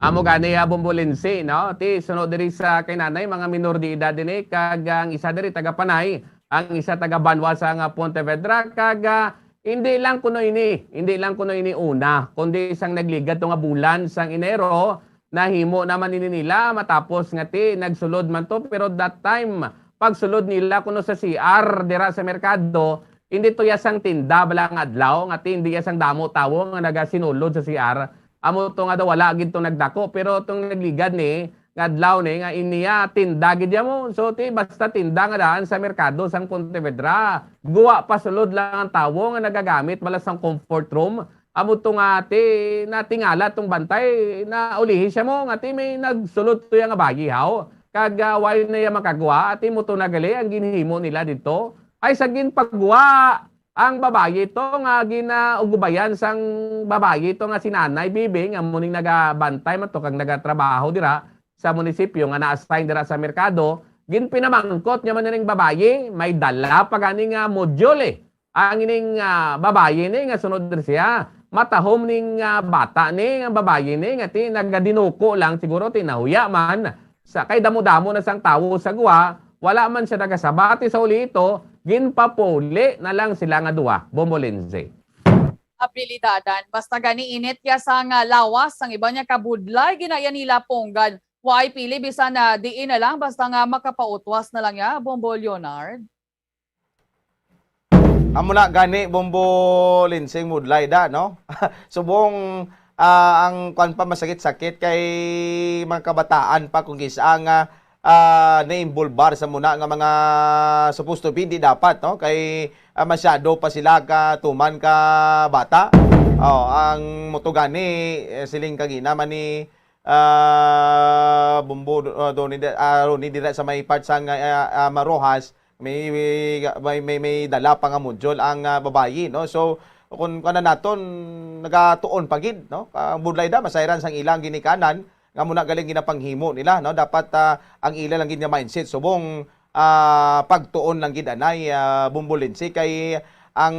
Amo gani, ah, Bombo Lindsay, no? Ti, suno diri sa kay nanay, mga minor de edad ini, kag ang isa diri taga Panay, ang isa taga Banwa sa nga Pontevedra, kag, ah, hindi lang kuno ini, hindi lang kuno ini una, kundi sang nagligad to nga bulan sang Enero, nahimo naman ini nila matapos nga ti nagsulod man to, pero that time, pagsulod nila kuno sa C R dira sa merkado, hindi to ya sang tinda bala nga adlaw, nga ti hindi ya sang damo tawo nga nagasinulod sa C R. Amo to nga daw wala gid to nagdako, pero tong nagligad ni nga adlaw ni nga iniya tinda gid ya mo. So ti basta tinda nga daan sa merkado sang Pontevedra, guwa pa sulod lang ang tawo nga nagagamit bala sang comfort room. Amo to nga ti natingala tong bantay, naulihi siya mo nga ti may nagsulod to ya nga bayi haw. Kag, ah, why na ya makagwa? Ti mo to na gali ang ginhimo nila dito. Ay sa ginpagwa ang babayi to nga ginaugubayan sang babayi to nga si Nanay Bibi, nga muning nagabantay man to kag nagatrabaho dira sa munisipyo nga na-assign dira sa merkado, ginpinamangkot niya man ning babayi, may dala pa gani nga module, eh. Ang ining, ah, babayi ni nga sunod diri siya, matahom ning, ah, bata ni nga babayi ni nga ti nagadinuko lang siguro, ti nahuya man sa kay damo-damo na sang tawo sa gwa, wala man siya nagasabati sa uli ito, ginpapuli na lang sila nga duha. Bombo Lindsay. Abilidadan. Basta gani init ya sang lawas, ang iban niya kabudlay ginaya nila punggan. Wa ay pili bisan na diin na lang, basta nga makapautwas na lang ya, Bombo Leonard. Amo na gani, Bombo Linsing, mudlay da, no? Subong, ah, ang kwan pa masakit-sakit kay mga kabataan pa kung kis-a nga, ah, naimbulbar sa muna nga mga supposed to be, di dapat, no? Kay, ah, masyado pa sila ka tuman ka bata. Oh, ang muto gani, eh, siling kagina man ni, ah, Bombo, ah, Donnie, ah, Ronnie dira sa may part sa nga, ah, ah, Marojas, may, may, may, may dala pa nga module ang, ah, babayi, no? So, kung kuwan naton, nagatuon pa gid, no? Ang budlay da, masayran sang ilang ginikanan, nga muna galing ginapanghimo nila, no? Dapat, ah, ang ila lang gid nga mindset, subong, ah, pagtuon lang gid anay, ah, Bombo Linsing, kay ang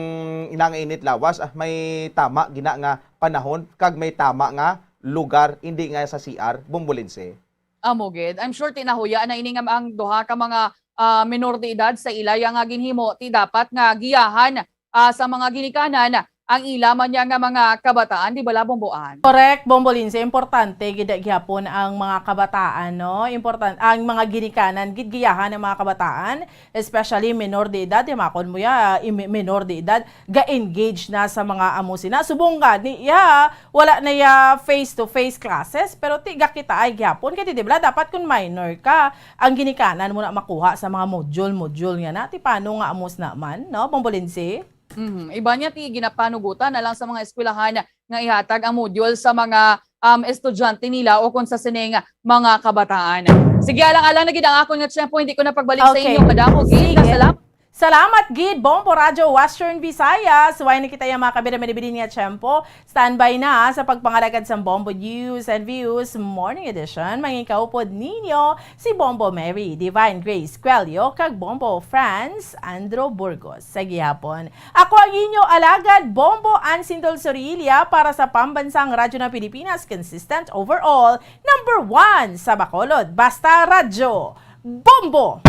inang init lawas, ah, may tama gina nga panahon, kag may tama nga lugar, hindi nga sa C R, Bombo Linsing. Amo gid. I'm sure tinahuya na ini nga ang duha ka mga, ah, minor de edad sa ila ya nga ginhimo, ti dapat nga giyahan, ah, sa mga ginikanan ang ila man niya nga mga kabataan, di bala, Bombo Ann? Correct, Bombo Lindsay. Importante gid gihapon ang mga kabataan, no? Important, ang mga ginikanan gid giyahan ng mga kabataan, especially menor de edad, di makon mo ya, i-, menor de edad, ga-engage na sa mga amo sina. Subong gani, ya, wala na ya face-to-face classes, pero ti gakita ay gihapon. Kay di, di bala, dapat kung minor ka, ang ginikanan mo na makuha sa mga module-module nga na, ti paano nga amos naman, no, Bombo Lindsay? Mhm. Iba niya ti ginapanugutan na lang sa mga eskwelahan nga ihatag ang module sa mga, um, estudyante nila o kung sa sining mga kabataan. Sige, alang-alang na gid ang akon nga tiyempo, hindi ko na pagbalik sa Okay. inyo. Madamo gid nga Sige. salamat. Salamat gid, Bombo Radyo Western Visayas. Way na kita yung mga kabida-bidin nga tiyempo. Standby na sa pagpangalagad sang Bombo News and Views Morning Edition. Mangikaupod ninyo si Bombo Mary, Divine Grace Quelio, kag Bombo Franz Andro Burgos. Sa gihapon, ako ang inyo alagad, Bombo Ansindol Sorilla, para sa Pambansang Radyo ng Pilipinas, consistent overall, number one sa Bacolod. Basta Radyo, Bombo!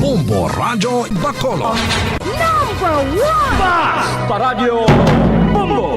Bombo Radyo Bacolod. Number one! Basta Radyo Bombo!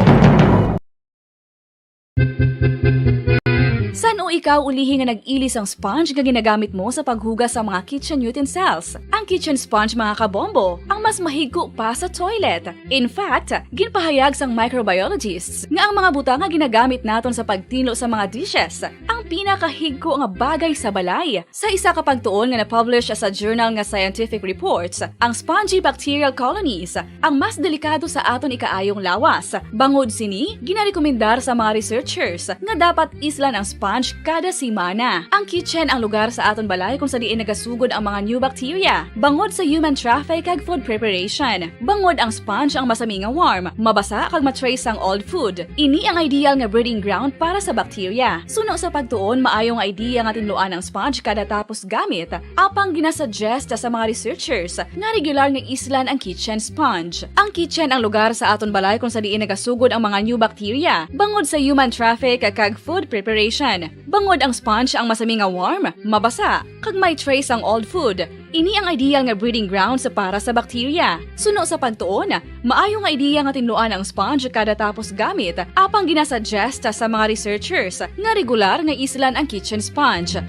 San-o ikaw ulihi nga nag-ili sang sponge nga ginagamit mo sa paghugas sa mga kitchen utensils? Ang kitchen sponge, mga kabombo, ang mas mahigko pa sa toilet. In fact, ginpahayag sang microbiologists nga ang mga butang nga ginagamit naton sa pagtinlo sa mga dishes ang pinakahigko nga bagay sa balay. Sa isa ka pagtuon nga na-publish sa journal nga Scientific Reports, ang spongy bacterial colonies ang mas delikado sa aton ikaayong lawas. Bangod sini, ginarekomendar sa mga researchers nga dapat islan ang sponge kada semana. Ang kitchen ang lugar sa aton balay kung sa diin nagasugod ang mga new bacteria, bangod sa human traffic kag food preparation. Bangod ang sponge ang masami nga warm, mabasa kag ma-trace ang old food. Ini ang ideal nga breeding ground para sa bacteria. Suno sa pagtuon, maayo nga idea nga tinluan ang sponge kada tapos gamit, apang ginasuggest sa mga researchers nga regular nga islan ang kitchen sponge. Ang kitchen ang lugar sa aton balay kung sa diin nagasugod ang mga new bacteria, bangod sa human traffic kag food preparation. Bangod ang sponge ang masami nga warm, mabasa, kag may trace ang old food. Ini ang ideal nga breeding grounds para sa bacteria. Suno sa pagtuon, maayo nga idea nga tinluan ang sponge kada tapos gamit, apang ginasuggest sa mga researchers nga regular nga islan ang kitchen sponge.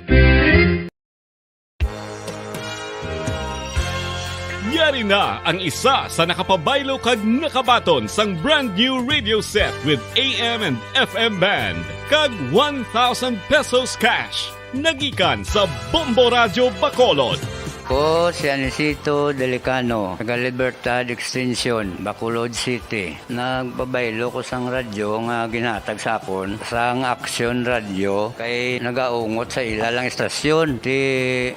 Yari na ang isa sa nakapabaylo kag nakabaton sang brand new radio set with A M and F M band kag one thousand pesos cash. Nagikan sa Bombo Radyo Bacolod. Ko si Anisito Delicano, taga Libertad Extension, Bacolod City. Nagpabaylo ko sang radyo nga ginhatag sa akon sang Action Radio kay nagaungot sa ila lang istasyon. Ti,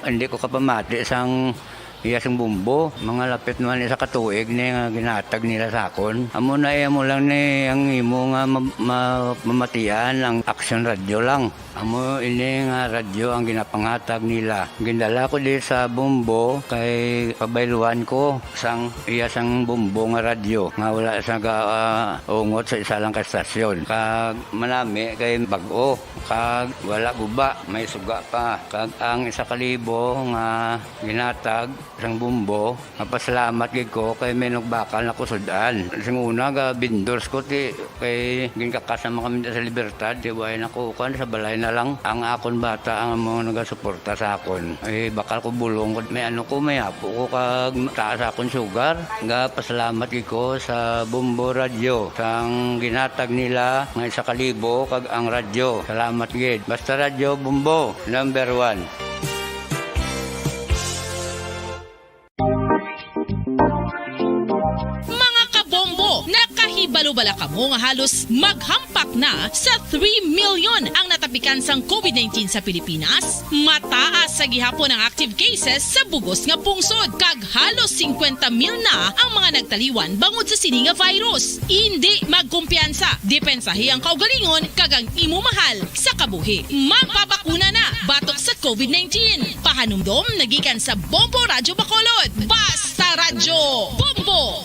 hindi ko kapamati sang iya sing bumbo. Mga lapit naman isa ka tuig ni nga ginhatag nila sa akon. Amo na, eh, amo lang ni ang imo nga ma-, ma-, mamatian ang Action Radio lang. Amo ini nga radyo ang ginapanghatag nila. Gindala ko di sa Bombo kay pabayluan ko sang iya sang Bombo nga radyo nga wala sa ga-, ah, ungot sa isa lang ka estasyon. Kag manami kay bag-o, kag wala guba, may suga pa. Kag ang isa ka libo nga ginhatag sang Bombo, mapasalamat gid ko kay may nagbakal na ko sud-an. Sing una, ga vendors ko, ti, kay ginkakas naman kami sa Libertad, ti, way na ko, kuan, sa balay na lang. Ang akon bata ang amo nagasuporta sa akon. Ay, bakal ko bulong ko, may ano ko, may apo ko, kag taas akon sugar. Ga pasalamat gid ko sa Bombo Radyo, sang ginhatag nila nga isa ka libo, kag ang radyo. Salamat gid. Basta Radyo Bombo, number one. Mga kabombo, nakahibalo bala kamo nga halos maghampak na sa three million ang natapikan sang COVID nineteen sa Pilipinas? Mataas sa gihapon ang active cases sa bugos nga pungsod, kag halos singkwenta mil na ang mga nagtaliwan bangod sa sini nga virus. Indi magkumpiyansa, depensahi ang kaugalingon kag ang imo mahal sa kabuhi. Magpabakuna na batok sa COVID nineteen. Pahanumdom nagikan sa Bombo Radyo Bacolod. Basta Radyo Bombo!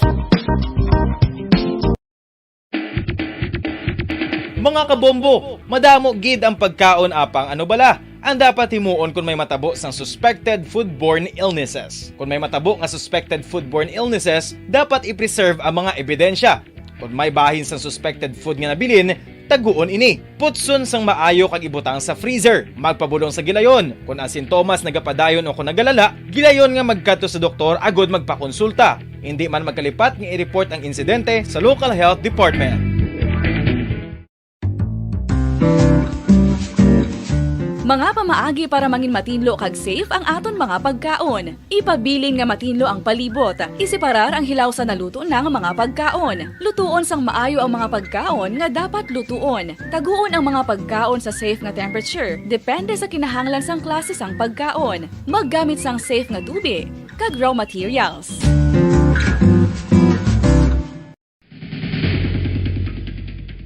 Mga kabombo, madamo gid ang pagkaon apang ano bala, Ang dapat himuon kon may matabo sang suspected foodborne illnesses. Kon may matabo nga suspected foodborne illnesses, dapat i-preserve ang mga ebidensya. Kon may bahin sang suspected food nga nabilin, taguon ini. Putson sang maayo kag ibutang sa freezer. Magpabulong sa gilayon. Kon ang sintomas nagapadayon o kon nagalala, gilayon nga magkadto sa doktor agud magpakonsulta. Indi man magkalipat nga i-report ang insidente sa local health department. Mga pamaagi para mangin matinlo kag safe ang aton mga pagkaon. Ipabilin nga matinlo ang palibot. Iseparar ang hilaw sa naluto na nga mga pagkaon. Lutuon sang maayo ang mga pagkaon nga dapat lutuon. Taguon ang mga pagkaon sa safe nga temperature, depende sa kinahanglan sang klase sang pagkaon. Maggamit sang safe nga tubig kag raw materials.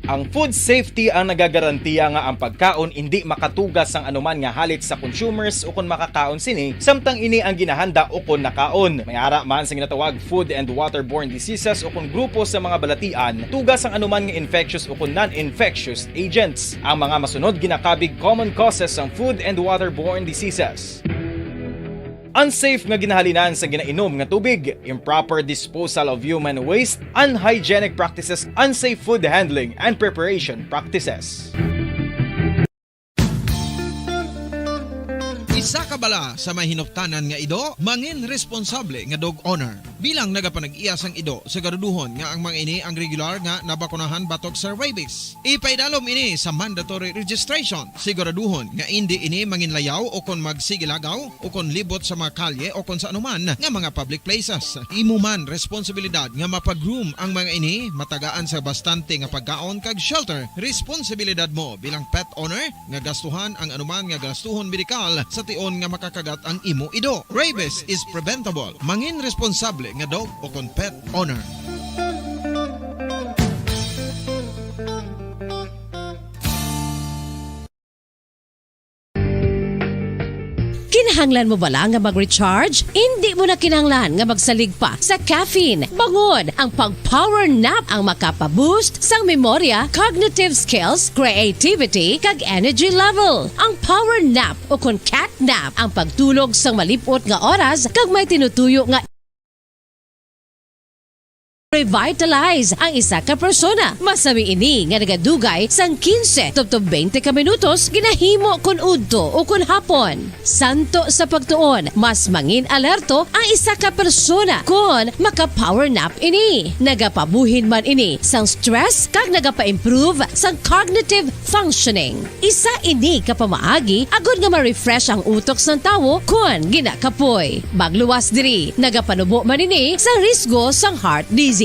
Ang food safety ang nagagarantiya nga ang pagkaon indi makatuga sang anuman nga halit sa consumers ukon makakaon sini, samtang ini ang ginahanda ukon nakaon. May ara man sa ginatawag food and waterborne diseases ukon grupo sa mga balatian, tuga sang anuman nga infectious ukon non-infectious agents. Ang mga masunod ginakabig common causes sang food and waterborne diseases. Unsafe nga ginahalinan sa ginainom nga tubig, improper disposal of human waste, unhygienic practices, unsafe food handling and preparation practices. Isa ka bala sa may hinuptanan nga ido, mangin responsable nga dog owner. Bilang nagapanag-iya sang ido, siguraduhon nga ang mga ini ang regular nga nabakunahan batok sa rabies. Ipaidalom ini sa mandatory registration. Siguraduhon nga indi ini manginlayaw o kon magsigilagaw o kon libot sa mga kalye o kon sa anuman nga mga public places. Imo man responsibilidad nga mapa-groom ang mga ini, matagaan sa bastante nga pagkaon kag shelter. Responsibilidad mo bilang pet owner nga gastuhan ang anuman nga gastuhon medikal sa tion nga makakagat ang imo ido. Rabies is preventable. Mangin responsable nga dog o kon pet owner. Kinahanglan mo bala nga mag-recharge? Indi mo na kinahanglan nga magsalig pa sa caffeine. Bangod, ang pag-power nap ang makapa-boost sang memorya, cognitive skills, creativity, kag energy level. Ang power nap, o kon cat nap, ang pagtulog sang malip-ot nga oras kag may tinutuyo nga revitalize ang isa ka persona. Masami ini nga nagadugay sang quince tubtob twenty ka minutos, ginahimo kon udto o kon hapon. Santo sa pagtuon, mas mangin alerto ang isa ka persona kon maka-power nap ini. Nagapabuhin man ini sang stress kag nagapa-improve sang cognitive functioning. Isa ini ka pamaagi agud nga ma-refresh ang utok sang tawo kon ginakapoy. Magluwas diri, nagapanubo man ini sa risgo sang heart disease.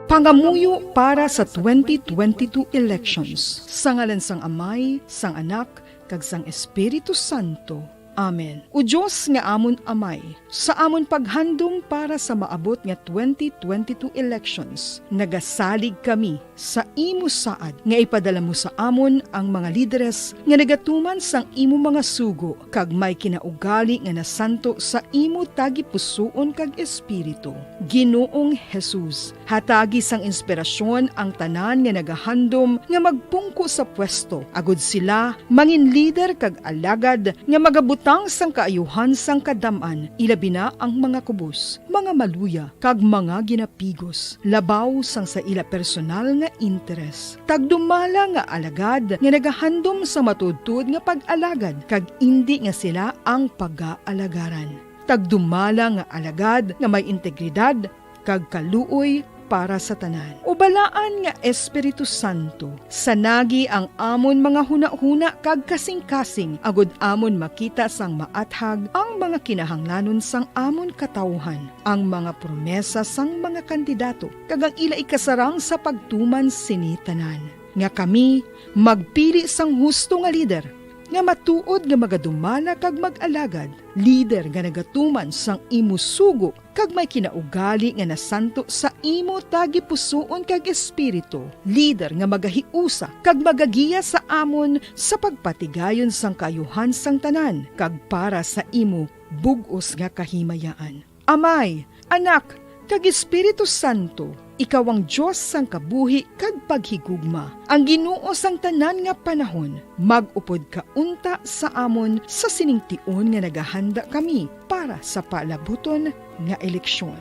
Pangamuyo para sa twenty twenty-two elections. Sa ngalan sang Amay, sang Anak, kag sang Espiritu Santo. Amen. O Dios nga amon Amay, sa amon paghandom para sa maabot nga twenty twenty-two elections, nagasalig kami sa imo saad nga ipadala mo sa amon ang mga lideres nga nagatuman sang imo mga sugo kag may kinaugali nga nasanto sa imo tagipusoon kag espiritu. Ginoong Jesus, hatagi sang inspirasyon ang tanan nga nagahandom nga magpungko sa pwesto, agud sila mangin lider kag alagad nga magabutang sang kaayuhan sang kadam-an, ilabi na ang mga kubos, mga maluya, kag mga ginapigos, labaw sang sa ila personal nga interes. Tagdumala nga alagad nga nagahandom sa matuodtuod nga pag-alagad, kag indi nga sila ang pagaalagaran. Tagdumala nga alagad nga may integridad kag kaluoy para sa tanan. O balaan nga Espiritu Santo, sanagi ang amon mga hunahuna kag kasingkasing, agud amon makita sang maathag ang mga kinahanglanon sang amon katawuhan, ang mga promesa sang mga kandidato, kag ang ila ikasarang sa pagtuman sini tanan, nga kami magpili sang husto nga lider nga matuod nga magadumala kag mag-alagad, lider nga nagatuman sang imo sugo kag may kinaugali nga nasanto sa imo tagipusoon kag espiritu, lider nga magahiusa kag magagiya sa amon sa pagpatigayon sang kaayuhan sang tanan kag para sa imo bug-os nga kahimayaan. Amay, Anak, kag Espiritu Santo, ikaw ang Dios sang kabuhi kag paghigugma, ang Ginoo sang tanan nga panahon. Mag-upod ka unta sa amon sa sining tion nga nagahanda kami para sa palabuton nga eleksyon.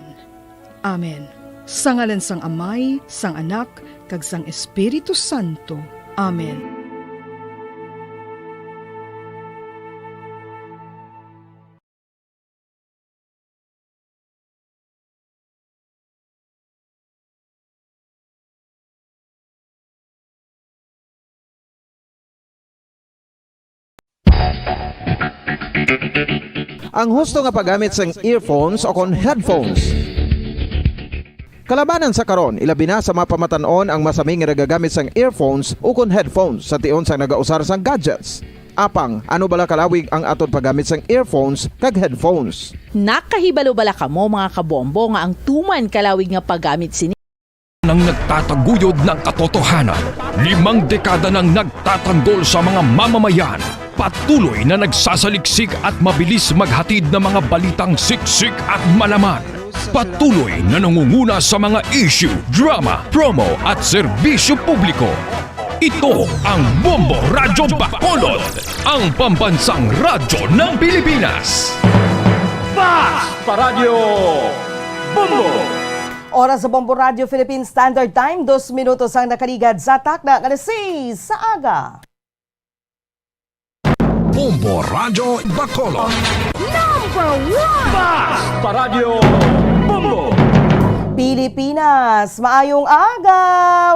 Amen. Sa ngalan sang Amay, sang Anak, kag sang Espiritu Santo. Amen. Ang husto nga paggamit sang earphones o kon headphones. Kalabanan sa karon, ilabi na sa mga pamatan-on ang masami nga nagagamit sang earphones ukon headphones sa tion sang nagausar sang gadgets. Apang, ano bala kalawig ang aton paggamit sang earphones kag headphones? Nakahibalo bala kamo, mga kabombo, nga ang tuman kalawig nga paggamit sini? Nang nagtataguyod ng katotohanan, limang dekada nang nagtatanggol sa mga mamamayan. Patuloy na nagsasaliksik at mabilis maghatid ng mga balitang siksik at malaman. Patuloy na nangunguna sa mga issue, drama, promo at serbisyo publiko. Ito ang Bombo Radyo Bacolod, ang pambansang radyo ng Pilipinas. Fast Paradyo Bombo! Oras sa Bombo Radyo Philippine Standard Time, dos minutos ang nakaligad sa takna nga alas seis sa aga. Bombo Radyo Bacolod. Number one! Fast Paradyo Bombo! Pilipinas, maayong aga!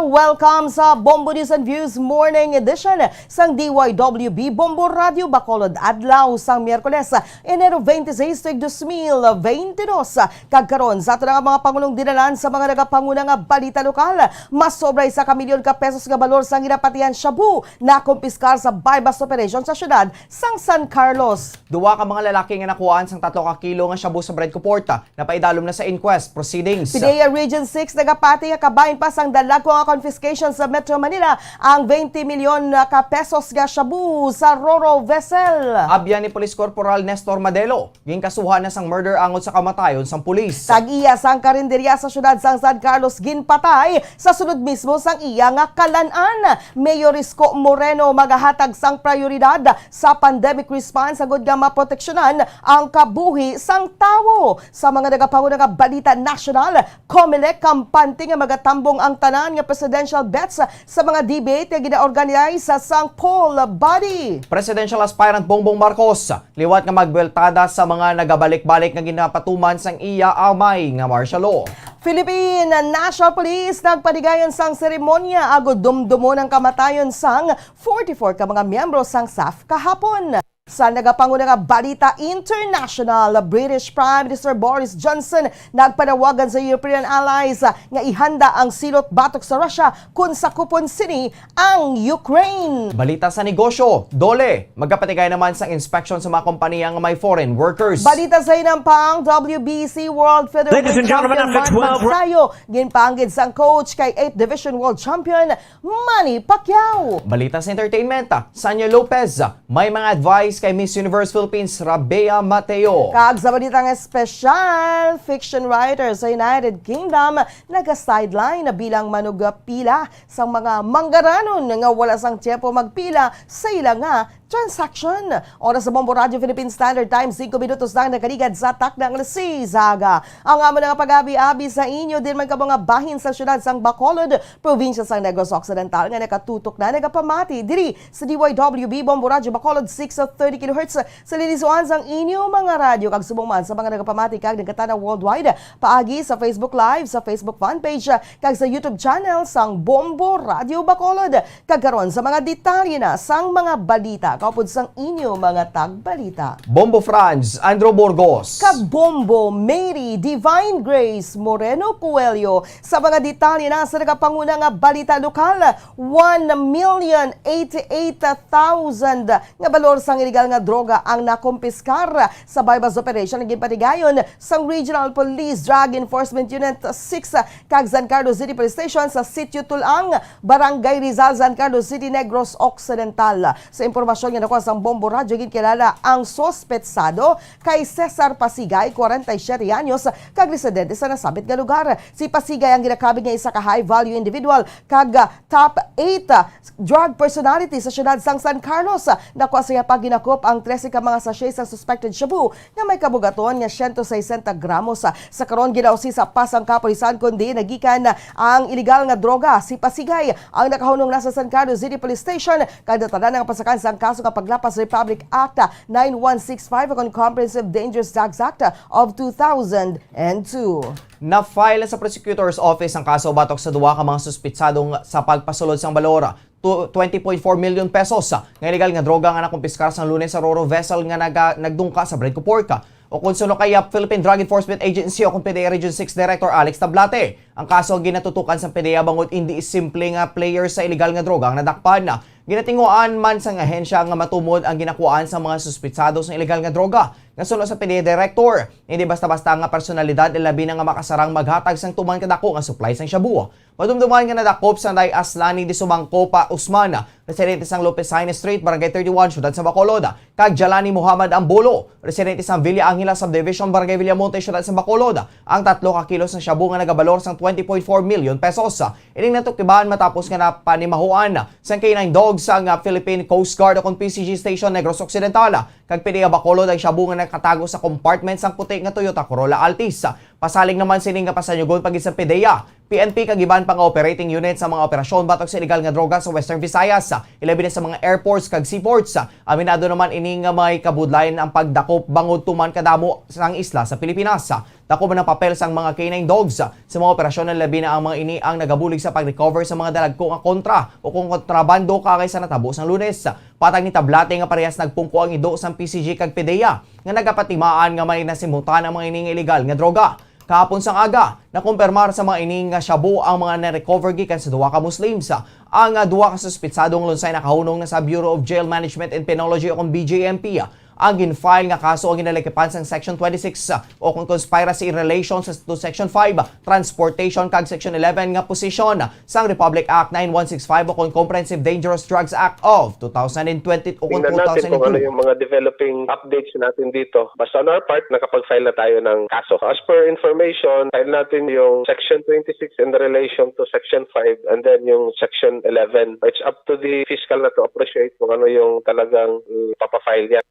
Welcome sa Bombo News and Views Morning Edition sang D Y W B Bombo Radyo Bacolod, adlaw sang Miyerkules, Enero twenty-six, tuig dos mil twenty-dos. Kag karon, sa ato na nga mga pangulong dinalan sa mga nagapanguna nga balita lokal, mas sobra isa ka milyon ka pesos nga balor sang ginapatihan shabu nakumpiskar sa buy-bust operation sa siyudad sang San Carlos. Duwa ka mga lalaki nga nakuhaan sang tatlo ka kilo nga shabu sa Bread Coporta napaidalom na sa inquest proceedings. PDEA Region six nagapati nga kabahin pa sang dalagko nga confiscation sa Metro Manila ang twenty milyon ka pesos nga shabu sa Roro vessel. Abyan ni Police Corporal Nestor Madelo, ginkasuhan na sang murder angot sa kamatayon sang pulis. Tag-iya sang karinderya sa siyudad sang San Carlos ginpatay sa sulod mismo sang iya nga kalan-an. Mayor Isko Moreno magahatag sang prioridad sa pandemic response agud nga maproteksyonan ang kabuhi sang tawo. Sa mga nagapanguna nga balita nasyonal, Comelec kampante nga magatambong ang tanan nga presidential bets sa mga debate nga ginaorganize sang poll body. Presidential aspirant Bongbong Marcos liwat nga magbuweltada sa mga nagabalik-balik nga ginapatuman sang iya amay nga martial law. Philippine National Police nagpanigayon sang seremonya agud dumdumon ang kamatayon sang forty-four ka mga miyembro sang SAF kahapon. Sa nagapanguna nga balita international, British Prime Minister Boris Johnson nagpanawagan sa European allies nga ihanda ang silot batok sa Russia kon sakupon sini ang Ukraine. Balita sa negosyo, DOLE, magapatigay naman sang inspeksyon sa mga kompanya nga may foreign workers. Balita sa hinampang, W B C World Featherweight Champion Mark Magsayo ginpaanggid sang coach kay eighth Division World Champion Manny Pacquiao. Balita sa entertainment, Sanya Lopez, may mga advice kay Miss Universe Philippines Rabea Mateo. Kag sa balitang espesyal, fiction writer sa United Kingdom naga-sideline na bilang manugapila sang mga manggaranon nga wala sang tiyempo magpila sa ila nga transaction. Oras sa Bombo Radyo Philippine Standard Time, singko minutos lang nakaligad sa takna nga alas seis sa aga. Ang amo na nga pag-abi-abi sa inyo din man kamo nga bahin sa siyudad sang Bacolod, probinsya sang Negros Occidental nga nakatutok na nagapamati diri sa D Y W B Bombo Radyo Bacolod six thirty kilohertz sa lilisuan sang inyo mga radyo kag subong man sa mga nagapamati kag nagkatanaw worldwide paagi sa Facebook Live, sa Facebook fan page, kag sa YouTube channel sang Bombo Radyo Bacolod. Kag karon sa mga detalye na sang mga balita kaupod sang inyo mga tagbalita. Bombo Franz, Andrew Burgos. Kag Bombo Mary Divine Grace Moreno Coelho. Sa mga detalye na sa nagapanguna nga balita lokal, one million eighty-eight thousand nga balor sang iligal nga droga ang nakumpiskar sa buy-bust operation nga ginpatigayon sang Regional Police Drug Enforcement Unit six kag San Carlos City Police Station sa Sitio Tulang, Barangay Rizal, San Carlos City, Negros Occidental. Sa impormasyon Tungod nga nakuha sang Bombo Radyo, ginkilala ang suspetsado kay Cesar Pasigay, kwarenta y siyete anyos, kag residente sa nasabit nga lugar. Si Pasigay ang ginakabig nga isa ka high-value individual kag, ah, top eight, ah, drug personality sa siyudad sang San Carlos. Nakuha sa iya pa ginakop ang trese ka mga sachet sa suspected shabu nga may kabugaton nga siyento sesenta gramos. Sa karon, ginausisa pa sang kapulisan kundi nagikan ang iligal nga droga. Si Pasigay ang nakahunong na sa San Carlos City Police Station kag natanan ang pasakan sang kaso nga paglapas Republic Act nine one six five ukon Comprehensive Dangerous Drugs Act of two thousand and two. Na-file sa Prosecutor's Office ang kaso batok sa duha ka mga suspitsadong sa pagpasulod sang balor, tu-, twenty point four million pesos, nga illegal nga droga nga nakumpiskar sang Lunes sa Roro vessel nga naga-, nagdungka sa Bredco Port. Ukon suno kay, ah, Philippine Drug Enforcement Agency ukon P D E A Region six Director Alex Tablate, ang kaso ginatutukan sang P D E A bangod indi simple nga player sa illegal nga droga ang nadakpan. Ginatinguhaan man sang ahensya nga matumod ang ginakuhaan sa mga suspitsado sa illegal nga droga. Nga suno sa P D E A Director, hindi basta-basta nga personalidad, labi na nga makasarang maghatag sang tuman kadako nga supply sang shabu. Madumduman nga nadakop sanday Aslani de Sumangko pa Usman, residente sang Lopez Jaime Street, Barangay thirty-one, Siyudad sa Bacolod, kag Jalani Muhammad Ambulo, residente sang Villa Angela Subdivision, Barangay Villamonte, Siyudad sa Bacolod, ang tatlo ka kilos nga shabu nga nagabalor sang twenty point four million pesos. Ining natukiban matapos nga napanimahuan sang K nine Dogs sang, ah, Philippine Coast Guard ukon P C G Station Negros Occidental kag P D E A Bacolod ang shabu nga nakatago sa compartment sang puti nga Toyota Corolla Altis. Pasalig naman sini nga pasanyugon pa gid sa P D E A, P N P kag iban pa nga operating unit sa mga operasyon batok sa illegal nga droga sa Western Visayas, ilabi na sa mga airports kag seaports. Aminado naman ini nga may kabudlayan ang pagdakop bangod tuman kadamo sang isla sa Pilipinas. Dako man ang papel sang mga K nine Dogs sa mga operasyon, labi na ang mga ini ang nagabulig sa pag-recover sa mga dalagko nga kontra ukon kontrabando kaagay sa natabo sang Lunes. Patag ni Tablate nga parehas nagpungko ang ido sang P C G kag P D E A nga nagapatimaan nga may nasimutan ang mga ini nga illegal nga droga. Kahapon sang aga, nakumpirmar sa mga ini nga shabu ang mga na-recover gikan sa duha ka Muslims. Ang, ah, duha ka suspitsado nga lunsay nakahunong na sa Bureau of Jail Management and Penology ukon B J M P. Ang gin-file nga kaso ang ginalakipan sang Section twenty-six, ah, ukon conspiracy in relation sa, to Section five, transportation, kag Section eleven nga possession sang Republic Act nine one six five ukon Comprehensive Dangerous Drugs Act of two thousand and twenty ukon Tingnan natin kung ano two thousand and two. Yung mga developing updates natin dito. Basta on our part, nakapag-file na tayo ng kaso. As per information, file natin yung Section twenty-six in relation to Section five and then yung Section eleven. It's up to the fiscal na to appreciate kung ano yung talagang, mm, papafile niya.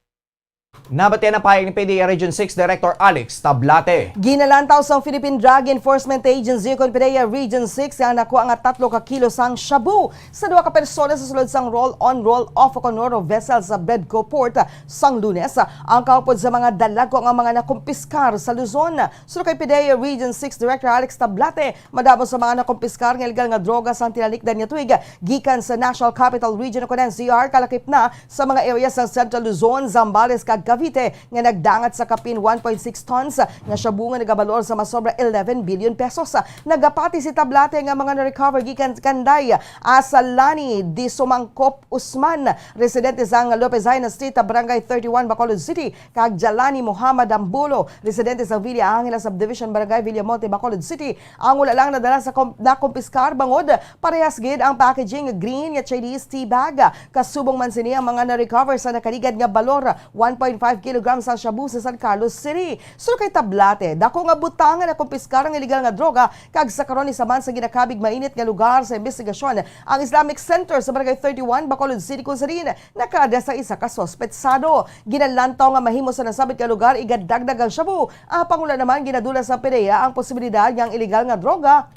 Nabatian ang pahayag ni P D E A Region six Director Alex Tablate. Ginalantaw sang Philippine Drug Enforcement Agency ukon P D E A Region six ang nakuha nga tatlo ka kilo sang shabu sa duha ka persona sa sulod sang roll-on, roll-off ukon Roro vessel sa Bredco Port sang Lunes. Ang kaupod sa mga dalagko nga mga nakumpiskar sa Luzon. Suno kay P D E A Region six Director Alex Tablate, madamo sa mga nakumpiskar nga illegal nga droga sang tinalikdan nga tuig gikan sa National Capital Region ukon N C R, kalakip na sa mga area sa Central Luzon, Zambales, kag Cavite nga nagdangat sa kapin one point six tons nga shabu nga nagabalor sa masobra eleven billion pesos. Nagapati si Tablate nga mga na-recover gikan kanday Asalani di Sumangkop Usman, residente sang Lopez Jaime Street, Barangay thirty-one, Bacolod City, kag Jalani Muhammad Ambulo, residente sa Villa Angela Subdivision, Barangay Villamonte, Bacolod City, ang wala lang nadala sa kom-, nakumpiskar bangod parehas gid ang packaging green nga Chinese tea bag. Kasubong man sini ang mga na-recover sa nakaligad nga balor, one point five kilograms sa shabu sa San Carlos City. Suno kay Tablate, dako nga butang nga nakumpiskar ang illegal nga droga, kag sa karon isa man sa ginakabig mainit nga lugar sa imbestigasyon ang Islamic Center sa Barangay thirty-one, Bacolod City, kung sa diin nakaaresta isa ka suspetsado. Ginalantaw nga mahimo sa nasabit nga lugar igadagdag ang shabu. Apang wala naman ginadula sa P D E A ang posibilidad nga ang illegal nga droga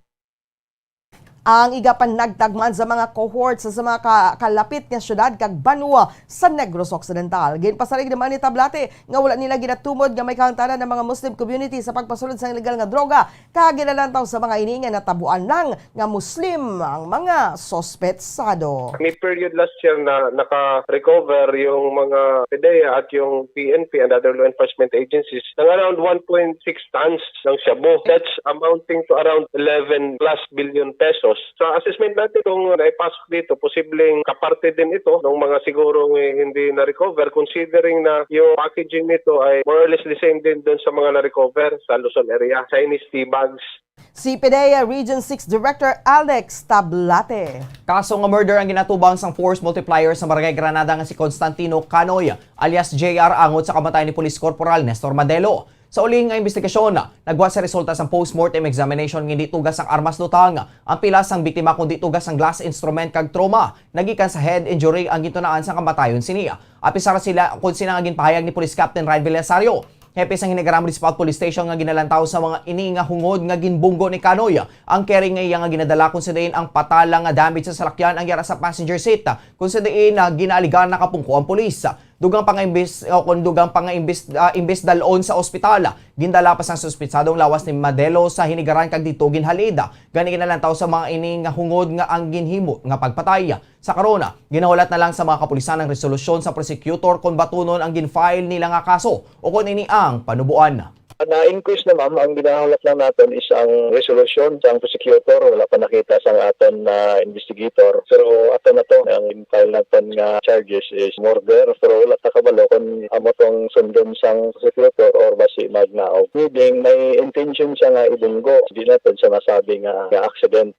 ang igapanagtag man sa mga cohorts sa mga ka-, kalapit nga syudad kag banwa sa Negros Occidental. Ginpasalig naman ni Tablate nga wala nila ginatumod nga may kahangtanan ang mga Muslim community sa pagpasulod sa illegal nga droga, kag ginalantaw sa mga ini nga natabuan lang nga Muslim ang mga suspetsado. May period last year na naka-recover yung mga P D E A at yung P N P and other law enforcement agencies ng around one point six tons ng shabu. That's amounting to around eleven plus billion pesos. Sa assessment natin, kung naipasok dito, posibleng kaparte din ito ng mga sigurong, eh, hindi na-recover, considering na yung packaging nito ay more or less the same din doon sa mga na-recover sa Luzon area, Chinese tea bags. Si PDEA Region six Director Alex Tablate. Kaso nga murder ang ginatubang sang force multiplier sa Barangay Granada nga si Constantino Canoy alias J R angot sa kamatay ni Police Corporal Nestor Madelo. Sa ulihing nga imbestigasyon, nagwa sa resulta sang postmortem examination nga hindi tuga sang armas lutang ang pila sang biktima, kundi tuga sang glass instrument kag trauma nagikan sa head injury ang gintunaan sang kamatayon sini. Apisar sila kon sina nga ginpahayag ni Police Captain Ryan Villasario, hepe sang Hinigaran Municipal Police Station, nga ginalantaw sa mga ini nga hungod nga ginbunggo ni Canoy ang carry nga iya nga ginadala, kung sa diin ang patala nga damage sa salakyan ang yara sa passenger seat, kung sa diin, ah, ginaaligar nakapungko ang pulis. Dugang pangaimbis-, o kon dugang pangaimbis-, ah, imbis dalon sa ospital, gindala pa sang suspitsadong lawas ni Madelo sa Hinigaran kag didto ginhalid. Gani ginalantaw sa mga ini nga hungod nga ang ginhimo nga pagpatay. Sa karon, ginahulat na lang sa mga kapulisan ang resolusyon sa prosecutor kon batunon ang gin-file nila nga kaso o kon ini ang panuboan. Na-increase na, ma'am. Ang ginahulat lang naton is ang resolusyon sang prosecutor. Wala pa nakita sang aton na investigator. Pero ato na to, ang file naton nga charges is murder. Pero wala ta kabalo kung amo tong sundon sang prosecutor or basi magnaog. Meaning, may intention siya nga ibunggo. Di naton siya masabi nga, nga accident.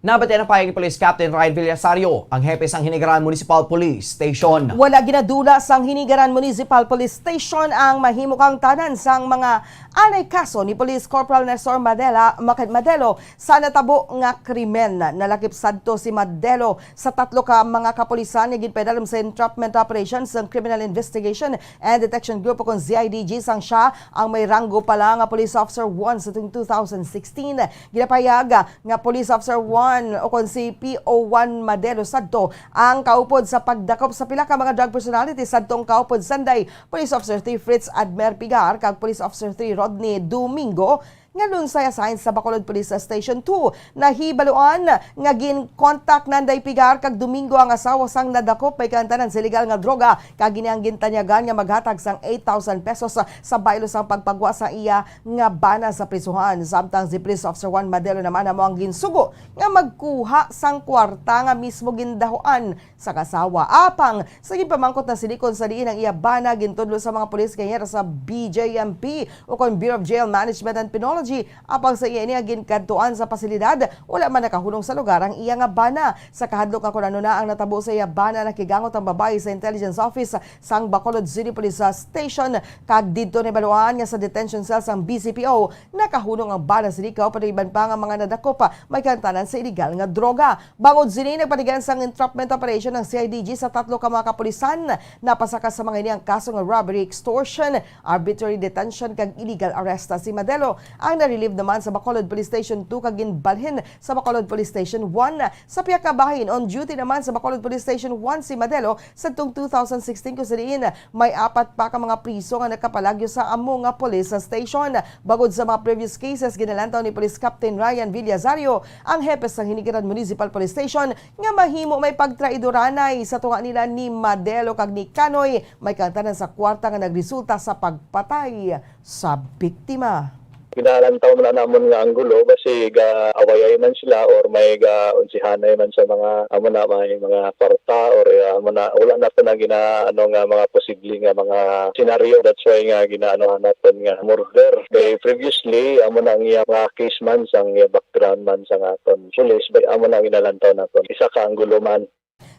Nabatian ang pahayag ni Police Captain Ryan Villasario, ang hepe sang Hinigaran Municipal Police Station. Wala ginadula sang Hinigaran Municipal Police Station ang mahimo kang tanan sang mga anay kaso ni Police Corporal Nestor Madela, Macad Madelo sa natabo nga krimen. Nalakip sadto si Madelo sa tatlo ka mga kapulisan nga ginpadalom sa entrapment operation sang Criminal Investigation and Detection Group o kon C I D G, sang siya ang may ranggo pa lang nga Police Officer one sa tuig two thousand sixteen. Ginapahayag nga Police Officer one o kon si P O one Madelo sadto ang kaupod sa pagdakop sa pila ka mga drug personality sadtong kaupod Sanday, Police Officer three Fritz Admer Pigar kag Police Officer three Rodney Domingo, nga lunsay assign sa Bacolod Police Station two. Nahibaluan nga gin-contact nanday Pigar kag Domingo ang asawa sang nadakop may kaantanan sa illegal nga droga, kag ini ang gintanyagan nga maghatag sang eight thousand pesos sa baylo sang pagpagwa sa iya nga bana sa prisuhan. Samtang si Police Officer one Madelo naman amo ang ginsugo nga magkuha sang kwarta nga mismo gindahuan sa kasawa. Apang sa ginpamangkot na sini kon sa diin ang iya bana gintudlo sa mga pulis nga yara sa B J M P o kon Bureau of Jail Management and Penology, apang sa iya ini nga ginkadtuan sa pasilidad, wala man nakahunong sa lugar ang iya nga bana. Sa kahadlok nga kon ano na ang natabo sa iya bana, nakigangot ang babayi sa Intelligence Office sang Bacolod City Police Station, kag didto nahibaluan nga sa detention cell sang B C P O nakahunong ang bana sini kauban ang iban pa nga mga nadakop may kaantanan sa iligal nga droga. Bangod sini, nagpatigayon sang entrapment operation ang C I D G sa tatlo ka mga kapulisan. Napasaka sa mga ini ang kaso nga robbery, extortion, arbitrary detention, kag illegal arrest. Si Madelo ang na-relieve naman sa Bacolod Police Station two kag ginbalhin sa Bacolod Police Station one. Sa pihak nga bahin, on duty naman sa Bacolod Police Station one si Madelo sadtong two thousand sixteen, kung sa diin may apat pa ka mga priso nga nakapalagyo sa amo nga police station. Bangod sa mga previous cases, ginalantaw ni Police Captain Ryan Villazario, ang hepe sang Hinigaran Municipal Police Station, nga mahimo may pagtraidoranay sa tunga nila ni Madelo kag ni Canoy, may kaantanan sa kwarta nga nagresulta sa pagpatay sa biktima. Ginalantaw man na namon nga anggulo, basi ga-awayay man sila or may ga-unsihanay man sa mga, amo na, may mga kwarta or, ah, amo na, wala na to na gina-, ano, nga mga posible nga mga senaryo. That's why nga ginaanohan naton nga murder. Kay previously, amo na ang iya mga case man, sang iya background man sa aton police, but amo na ang ginalantaw naton. Isa ka anggulo man.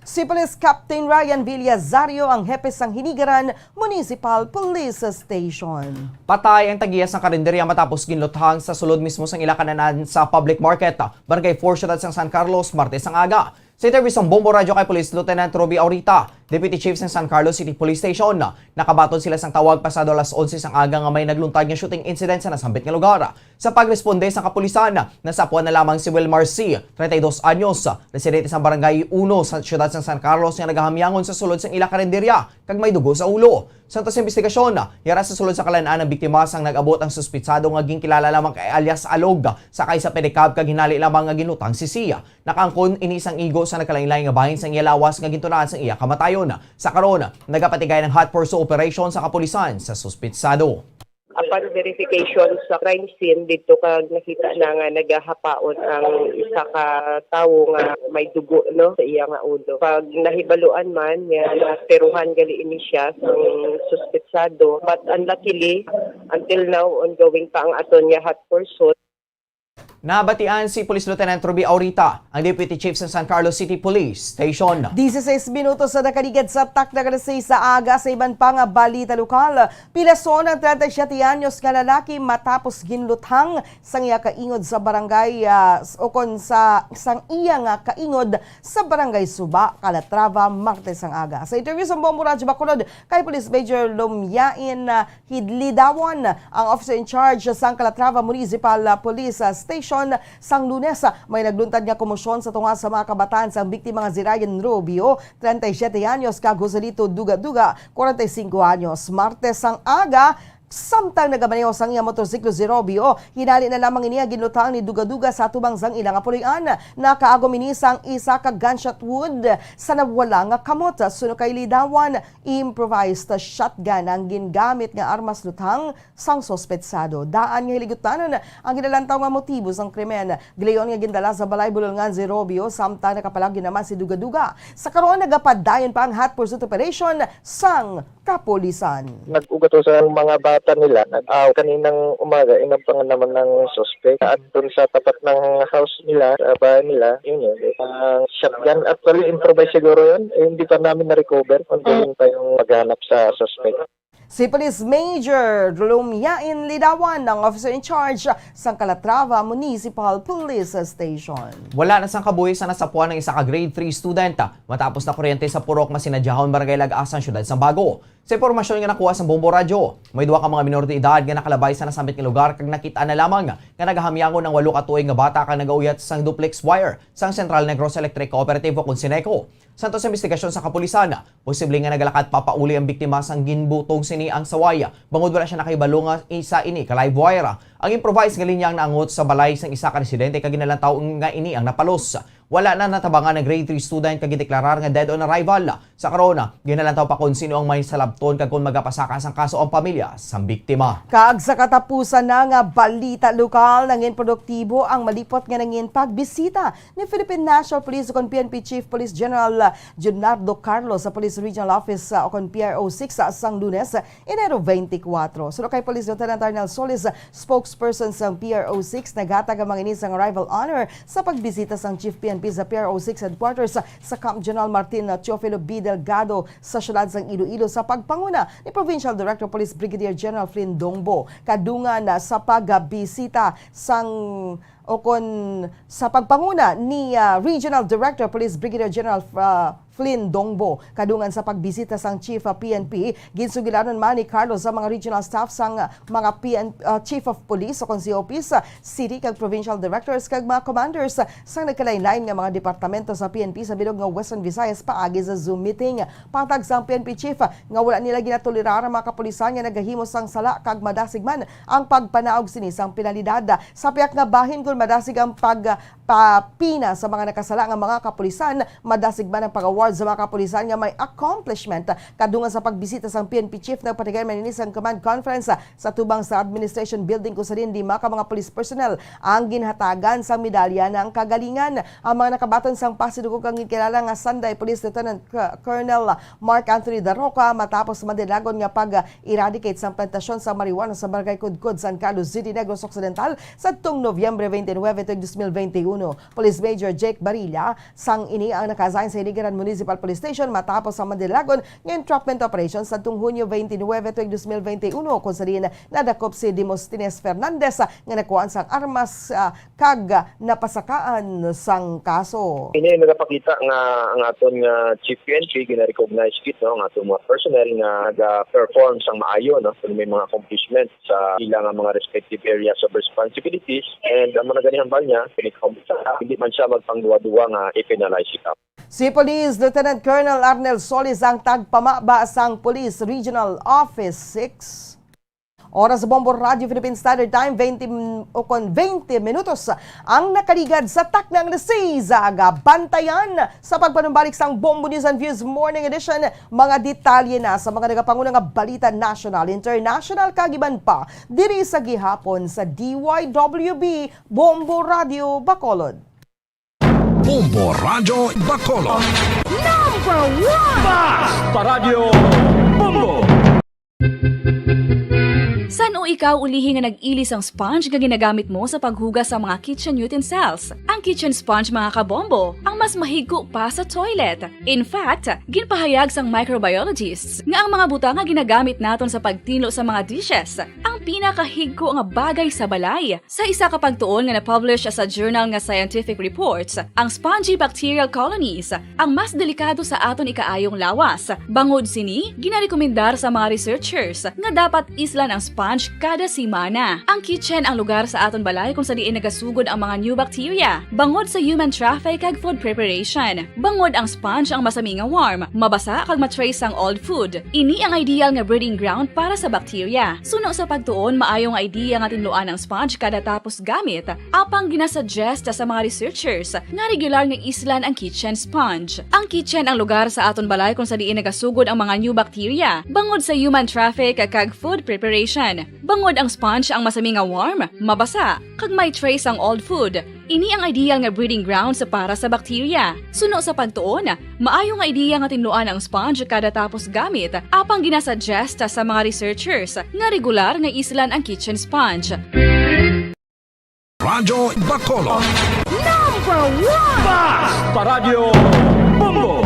Si Police Captain Ryan Villazario ang hepe sang Hinigaran Municipal Police Station. Patay ang tag-iya sang karinderya matapos ginluthang sa sulod mismo sang ila kan-anan sa public market, Barangay four, siyudad sang San Carlos, Martes ang aga. Sa interview sang Bombo Radyo kay Police Lieutenant Ruby Aurita, Deputy Chief sang San Carlos City Police Station, nakabaton sila sang tawag pasado alas onse sang aga nga may nagluntad nga shooting incident sa nasambit nga lugar. Sa pagresponde sa kapulisan, nasapuan na lamang si Wilmar C, treinta y dos anyos, residente sa Barangay uno sa siyudad sang San Carlos, nga nagahamyangon sa sulod sang ila karinderya kag may dugo sa ulo. Sa tas investigasyon, yara sa sulod sa kalan-an ang biktima sang nag-abot ang suspitsado nga ginkilala lamang kay alias Alog, sakay sa pedicab kag hinali lamang nga ginlutang si Sia. Nakaangkon ini sang igo sa nagkalainlain nga bahin sang iya lawas nga gintunaan sang iya kamatayon. Sa karon, nagapatigayon ang hot pursuit operation sa kapulisan sa suspitsado. Upon verification sa crime scene didto, kag nakita na nga nagahapaon ang isa ka tawo nga may dugo, no, sa iya nga ulo. Pag nahibaluan man nga nateruhan gali ini siya sang suspetsado, but unluckily, until now, ongoing pa ang aton nga hot pursuit. Nabatian si Police Lieutenant Ruby Aurita, ang Deputy Chief sa San Carlos City Police Station. Dieciséis minutos sa nakaligad sa takna nga alas seis sa aga. Sa iban pa nga balita lokal, pilason ang treinta y siete anyos nga lalaki matapos ginluthang sang iya kaingod sa barangay, ah, s-, o kon sa, sang iya nga kaingod sa barangay Suba, Calatrava, Martes ang aga. Sa interview sa Bombo Radyo Bacolod kay Police Major Lumyain, ah, Hidlidawon, ang officer in charge sang Calatrava Municipal, ah, Police, ah, Station sang Lunes, ah, may nagluntad nga komosyon sa tunga sa mga kabataan sang biktima nga si Ryan Rubio, treinta y siete anyos, kag Joselito Duga-Duga, cuarenta y cinco anyos. Martes ang aga, samtang nagamaneho sang iya motorsiklo si Rubio, hinali na lamang ini ang ginluthang ni Duga-Duga sa atubang sang ila nga puloy-an. Nakaagom ini sang isa ka gunshot wound sa nawala nga kamot. Suno kay Lidawon, improvised shotgun ang gingamit nga armas luthang sang suspetsado. Daan nga hiligutanon ang ginalantaw nga motibo sang krimen. Gilayon nga gindala sa balay bulolngan si Rubio, samtang nakapalag-on naman si Duga-Duga. Sa karon, nagapadayon pa ang hot pursuit operation sang kapulisan. Nag-ugat to sa mga bata nila. Nag-, ah, kaninang umaga, inabtangan naman ng suspect. At dun sa tapat ng house nila, sa bahay nila, yun yun. Ang shotgun, actually, improvise siguro yun. Eh, hindi pa namin na-recover. Ongoing pa yung paghanap sa suspect. Si Police Major Lumiain Lidawan, ang officer in charge sang Calatrava Municipal Police Station. Wala na sang kabuhi sa nasapuan ng isa ka grade three student matapos nakuryente sa purok Masinadyahon, Barangay Lag-asan, Siyudad sang Bago. Sa impormasyon nga nakuha sang Bombo Radyo, may duha ka mga minor de edad nga nakalabay sa nasambit nga lugar kag nakit-an na lamang nga nagahamyangon ang walo ka tuig nga bata kag nagauyat sang duplex wire sang Central Negros Electric Cooperative o kon Ceneco. Santo sa investigasyon sa kapulisan, posible nga nagalakat pa pauli ang biktima sang ginbutong sini ang saway, bangod wala sia nakahibalo nga isa ini ka live wire. Ang improvised nga linya ang naangot sa balay sang isa ka residente kag ginalantaw nga ini ang napalos. Wala na natabangan ang grade three student kag gideklarar nga dead on arrival. Sa karon, ginalantaw pa kon sino ang may salabton kag kon magapasaka sang kaso ang pamilya sang biktima. Kag sa katapusan na nga balita lokal, nangin produktibo ang malipot nga nangin pagbisita ni Philippine National Police o kon P N P Chief Police General Junardo Carlos sa Police Regional Office, uh, o kon P R O six, uh, sang Lunes, Enero twenty-four. Suno kay Police Lieutenant Arnel Solis, spokesperson sang P R O six, naghatag ang mga ini sang arrival honor sa pagbisita sang Chief P N P sa P R O six headquarters sa Camp General Martin Teofilo B. Delgado sa siyudad sang Iloilo sa pagpanguna ni Provincial Director Police Brigadier General Flynn Dongbo. Kadungan, uh, sa pagbisita sang o kon sa pagpanguna ni, ah, Regional Director Police Brigadier General, ah, Flynn Dongbo. Kadungan sa pagbisita sang Chief, ah, P N P, ginsugilanon man ni Carlos sa mga regional staff sang, ah, mga P N, ah, Chief of Police o kon C O Ps, ah, city kag provincial directors kag mga commanders, ah, sang nagkalain-lain nga mga departamento sa P N P sa bilog nga Western Visayas paagi sa Zoom meeting. Patag sang P N P chief, ah, nga wala nila ginatolerar ang mga kapulisan nga nagahimo sang sala kag madasig man ang pagpanaog sini sang penalidad. Sa pihak nga bahin, kon madasig ang pag, pa, pina sa mga nakasala nga mga kapulisan, madasig man ang pag-award sa mga kapulisan nga may accomplishment. Kadungan sa pagbisita sang P N P chief, nagpatigay man ini sang command conference sa tubang sa administration building, kung sa diin lima ka mga police personnel ang ginhatagan sang medalya ng kagalingan. Ang mga nakabaton sang pasidungog ang ginkilala nga Sanday Police Lieutenant K-, Colonel Mark Anthony Daroca matapos madinagon nga pag-eradicate sang plantasyon sa marijuana sa Barangay Kudkod, San Carlos City, Negros Occidental, sadtong Nobyembre twenty-nine, tuig dos mil bente uno. Police Major Jake Barilla, sang ini ang naka-assign sa Iligaran Municipal Police Station matapos ang madinagon nga entrapment operation sadtong Hunyo twenty-nine, tuig dos mil bente uno, kung sa diin nadakop si Demosthenes Fernandez, ah, nga nakuhaan sang armas, ah, kag napasakaan sang kaso. Ini nagapakita nga ang aton nga Chief P N P gina-recognize gid, no, ang aton mga personnel nga naga-perform sang maayo, no, kung may mga accomplishment sa ila nga mga respective areas of responsibilities, and ang mga ganihang balnya, pinagkaumpisahan, hindi man siya magpangduwa-duwa nga i-penalize ikaw. Si Police Lieutenant Colonel Arnel Solis ang tagpamaba sang Police Regional Office six. Oras sa Bombo Radyo Philippine Standard Time, twenty m-, o kon twenty minutos ang nakaligad sa takna nga alas seis sa aga. Bantayan sa pagpanumbalik sang Bombo News and Views Morning Edition, mga detalye na sa mga nagapanguna nga balita national, international, kag iban pa diri sa gihapon sa D Y W B Bombo Radyo Bacolod. Bombo Radyo Bacolod. Number one! Basta Radyo Bombo! San o Ikaw ulihi nga nag-ili sang sponge nga ginagamit mo sa paghugas sa mga kitchen utensils. Ang kitchen sponge, mga kabombo, ang mas mahigko pa sa toilet. In fact, ginpahayag sang microbiologists nga ang mga butang nga ginagamit naton sa pagtinlo sa mga dishes ang pinakahigko nga bagay sa balay. Sa isa ka pagtuon nga na-publish sa journal nga Scientific Reports, ang spongy bacterial colonies ang mas delikado sa aton ikaayong lawas. Bangod sini, ginarekomendar sa mga researchers nga dapat islan ang sponge kada semana. Ang kitchen ang lugar sa aton balay kung sa diin nagasugod ang mga new bacteria, bangod sa human traffic kag food preparation. Bangod ang sponge ang masami nga warm, mabasa kag ma-trace ang old food. Ini ang ideal nga breeding ground para sa bacteria. Suno sa pagtuon, maayo nga idea nga tinluan ang sponge kada tapos gamit, apang ginasuggest sa mga researchers nga regular nga islan ang kitchen sponge. Ang kitchen ang lugar sa aton balay kung sa diin nagasugod ang mga new bacteria, bangod sa human traffic kag food preparation. Bangod ang sponge ang masami nga warm, mabasa, kag may trace ang old food. Ini ang ideal nga breeding grounds para sa bacteria. Suno sa pagtuon, maayo nga idea nga tinluan ang sponge kada tapos gamit, apang ginasuggest sa mga researchers nga regular nga islan ang kitchen sponge. Radyo Bacolod. Number one! Basta Radyo Bombo!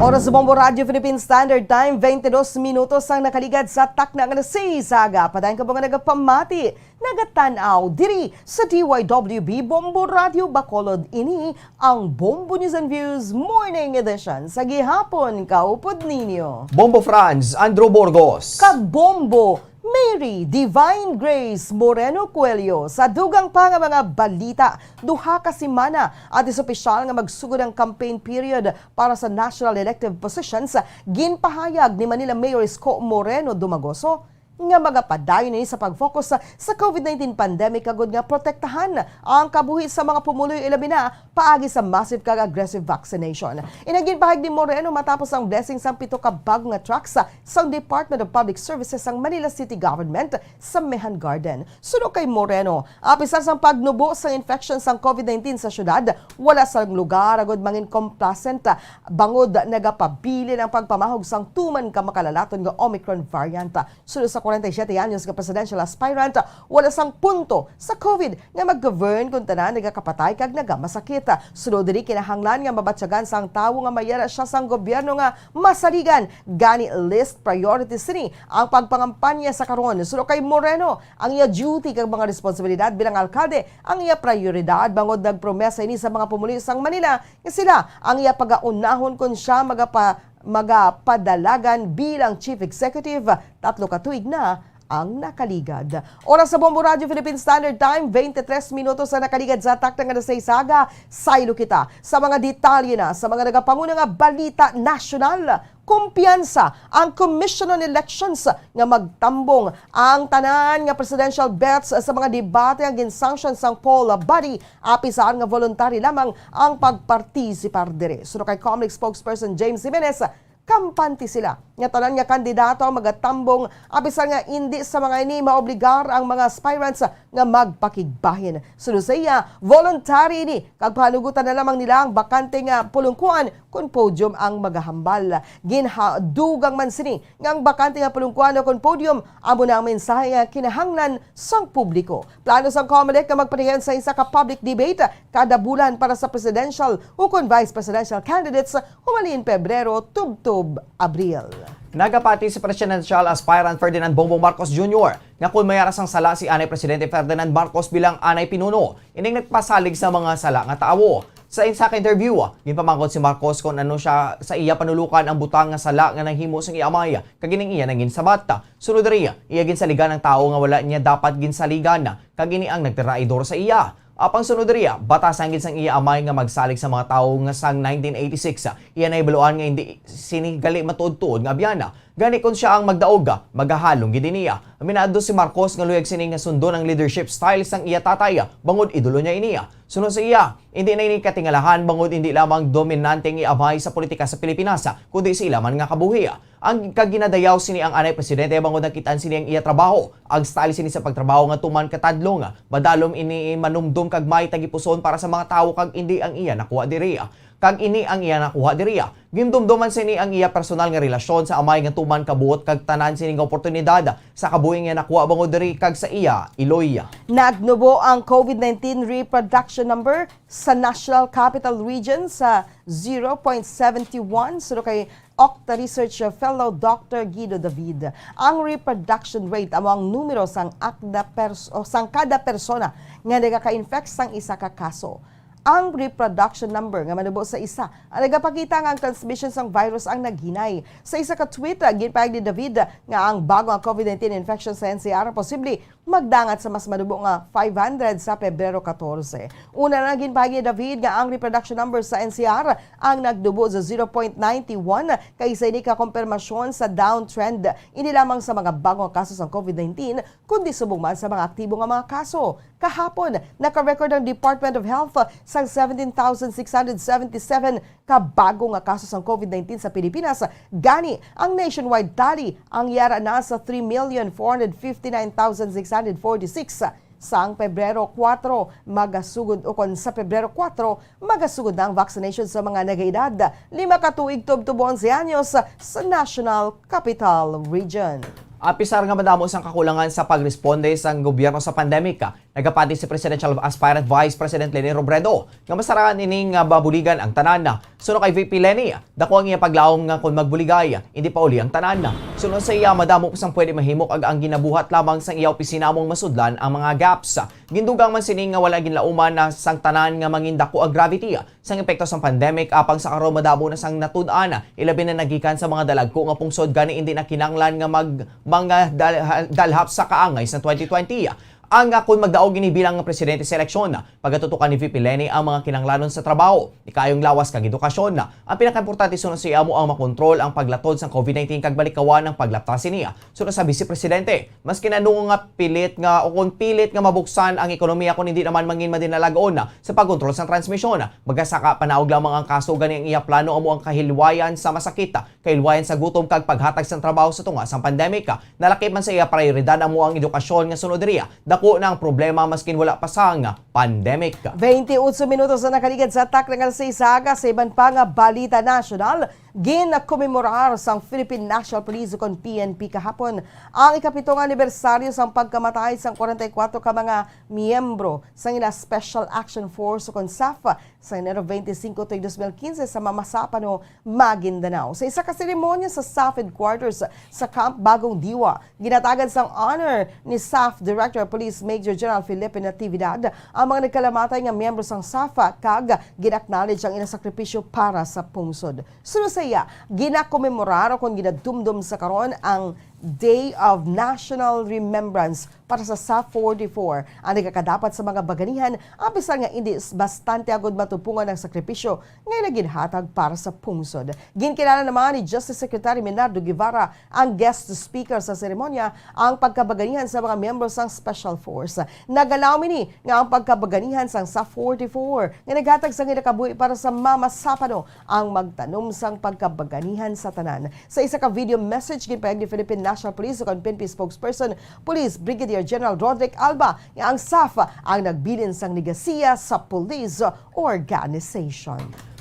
Oras sa Bombo Radyo Philippine Standard Time, twenty-dos minutos ang nakaligad sa takna nga alas sais sa aga. Padayon kamo nga nagapamati, nagatan-aw diri sa D Y W B Bombo Radyo Bacolod. Ini ang Bombo News and Views Morning Edition sa gihapon. Kaupod ninyo Bombo Franz, Andrew Burgos. Kag Bombo Mary Divine Grace Moreno Coelho. Sa dugang pa nga mga balita, duha ka semana antes opisyal nga magsugod ang campaign period para sa national elective positions, ginpahayag ni Manila Mayor Isko Moreno Dumagoso nga magapadayon ini sa pag-focus sa, sa COVID nineteen pandemic agud nga protektahan ang kabuhi sa mga pumuluyo, ilabi na paagi sa massive kag aggressive vaccination. Ini ginpahayag ni Moreno matapos ang blessing sang pito ka bag nga trucks sang Department of Public Services sang Manila City Government sa Mehan Garden. Suno kay Moreno, apisar sang pagnubo sang infection sang COVID nineteen sa syudad, wala sang lugar agud mangin complacent bangod nagapabilin ang pagpamahog sang tuman ka makalalaton nga Omicron variant. Suno sa forty-seven anyos nga presidential aspirant, wala sang punto sa COVID nga mag-govern kon tanan nagakapatay kag nagamasakit. Suno diri, kinahanglan nga mabatyagan sang tawo nga mayara siya sang gobyerno nga masaligan. Gani, list priorities sini ang pagpangampanya sa karon. Suno kay Moreno, ang iya duty kag mga responsibilidad bilang alkalde ang iya prioridad, bangod nagpromesa ini sa mga pumuluyo sang Manila nga sila ang iya pagaunahon kon siya magapa-, magapadalagan bilang chief executive. Tatlo ka tuig na ang nakaligad. Oras sa Bombo Radyo Philippine Standard Time, twenty-three minutos ang nakaligad sa takna nga alas sais sa aga. Saylo kita sa mga detalye na sa mga nagapanguna nga balita nasyonal. Kumpiyansa ang Commission on Elections nga magtambong ang tanan nga presidential bets sa mga debate ang ginsanction sang poll body, apisar nga voluntary lamang ang pagpartisipar diri. Suno kay Comelec spokesperson James Jimenez, kampante sila nga tanan nga kandidato ang magatambong, apisar nga indi sa mga ini maobligar ang mga aspirants nga magpakigbahin. Suno sa iya, voluntary ini kag pahanugutan na lamang nila ang bakante nga pulungkuan kon podium ang magahambal. Ginhadugang man sini nga ang bakante nga pulungkuan kon podium amo na ang mensahe nga kinahanglan sang publiko. Plano sang Comelec nga magpadayon sa isa ka public debate kada bulan para sa presidential ukon vice presidential candidates humalin Pebrero tubtob Abril. Nagapati si presidential aspirant Ferdinand Bongbong Marcos Junior nga kon may ara sang sala si anay Presidente Ferdinand Marcos bilang anay pinuno, ining nagpasalig sa mga sala nga tawo. Sa isa ka interview, ginpamangkot si Marcos kon ano siya sa iya panulukan ang butang nga sala nga nahimo sang iya amay kag ining iya nangin sabat. Sunod diri, iya ginsaligan ang tawo nga wala niya dapat ginsaligan, kag ini ang nagtiraidor sa iya. Apang sunod diri, batasan gid sang iya amay nga magsalig sa mga tawo nga sang nineteen eighty-six, iya nahibaluan nga hindi sini gali matuod-tuod nga abyan. Gani kon sia ang magdaog, magahalong gid ini. Aminado si Marcos nga luyag sini nga sundon ang leadership style sang iya tatay, bangod idolo niya ini. Suno sa iya, hindi na ini katingalahan bangod hindi lamang dominante ang iya amay sa politika sa Pilipinas, kundi sa ila man nga kabuhi. Ang kag ginadayaw sini ang anay presidente bangod nakit-an sini ang iya trabaho. Ang style sini sa pagtrabaho nga tuman katadlong, madalom ini manumdom kag may tagipuson para sa mga tawo kag indi ang iya nakuha diri. Kag ini ang iya nakuha diri. Gindumdoman sini ang iya personal nga relasyon sa amay nga tuman kabuot kag tanan sini nga oportunidad sa kabuhi nga nakuha bangod diri kag sa iya iloy. Nagnubo ang COVID nineteen reproduction number sa National Capital Region sa zero point seven one, suno kay Octa Research Fellow Doctor Guido David. Ang reproduction rate amo ang numero sang akda pers-, o sang kada persona nga nagaka-infect sang isa ka kaso. Ang reproduction number nga manubo sa isa ang nagapakita nga ang transmission sang virus ang naghinay. Sa isa ka tweet, ginpahayag ni David nga ang bago nga COVID nineteen infection sa N C R posible magdangat sa mas manubo nga five hundred sa Pebrero catorce. Una na, ginpahayag ni David nga ang reproduction number sa N C R ang nagnubo sa zero point nine one, kay sa ini ka kompirmasyon sa downtrend, hindi lamang sa mga bago nga kaso sang COVID nineteen, kundi subong man sa mga aktibo nga mga kaso. Kahapon, naka-record ang Department of Health sang seventeen thousand six hundred seventy-seven ka bago nga kaso sang COVID nineteen sa Pilipinas. Gani, ang nationwide tally ang yara na sa three million four hundred fifty-nine thousand six hundred forty-six. Sang Pebrero kuwatro, magasugod, ukon sa Pebrero kuwatro, magasugod na ang vaccination sa mga nagaedad lima ka tuig tubtob onse anyos sa National Capital Region. Apisar nga madamo sang kakulangan sa pagresponde sang gobyerno sa pandemic, nagapati si Presidential Aspirant Vice President Leni Robredo nga masaraan ini nga mabuligan ang tanan. Suno kay V P Leni, dako ang iya paglaom nga kon magbuligay, hindi pa uli ang tanan. Suno sa iya, madamo pa sang pwede mahimo kag ang ginabuhat lamang sang iya opisina among masudlan ang mga gaps. Gindugang man sini nga wala ginlauman na sang tanan nga mangin dako ang gravity sang epekto sang pandemic, apang sa karon madamo na sang natud-an, ilabi na nagikan sa mga dalagko nga pungsod, gani indi na kinahanglan nga mag-, mga dal-, dalhap sa kaangay sa twenty twenty. Ang, ah, kon magdaog ini bilang nga presidente sa eleksyon, pagatutukan ni V P Leni ang mga kinahanglanon sa trabaho, ikayong lawas kag edukasyon. Ang pinakaimportante suno sa iya amo ang makontrol ang paglatod sang COVID nineteen kag malikawan ang paglapta sini. Suno sa Vice Presidente, maski na nungo nga pilit nga o kon pilit nga mabuksan ang ekonomiya kon hindi naman mangin madinalag-on sa pagkontrol sang transmisyon, magasaka panaog lamang ang kaso, gani ang iya plano amo ang kahilwayan sa masakit, kahilwayan sa gutom kag paghatag sang trabaho sa tunga sang pandemic. Nalakip man sa iya prayoridad amo ang edukasyon nga suno diri, dako na ang problema maskin wala pa sang pandemic. Twenty-eight minutos na nakaligad sa takna nga alas sais sa aga. Sa iban pa nga balita nasyonal, ginakomemorar sang Philippine National Police ukon P N P kahapon ang ikapito nga anibersaryo sang pagkamatay sang kwarenta y kuwatro ka mga miyembro sang ila Special Action Force ukon SAF sa Enero twenty-cinco tuig dos mil quince sa Mamasapano, Maguindanao. Sa isa ka seremonya sa SAF headquarters sa Camp Bagong Diwa, ginatagan sang honor ni SAF Director Police Major General Felipe Natividad ang mga nagkalamatay nga miyembro sang SAF kag gin-acknowledge ang ila sakripisyo para sa pungsod. Suno sa iya, ginakomemorar o kon ginadumdom sa karon ang Day of National Remembrance para sa SAF forty-four, ang nagakadapat sa mga baganihan, apisar nga indi s-, bastante agod matupongan ang sakripisyo nga ila ginhatag para sa pungsod. Ginkilala naman ni Justice Secretary Menardo Guevara, ang guest speaker sa seremonya, ang pagkabaganihan sa mga miyembro sang Special Force. Nagalaom ini nga ang pagkabaganihan sang SAF forty-four nga naghatag sang ila kabuhi para sa Mamasapano ang magtanom sang pagkabaganihan sa tanan. Sa isa ka video message, ginpahayag ni Philippine National Police ukon P N P spokesperson, Police Brigadier General Roderick Alba, nga ang SAF ang nagbilin sang legasiya sa police organization.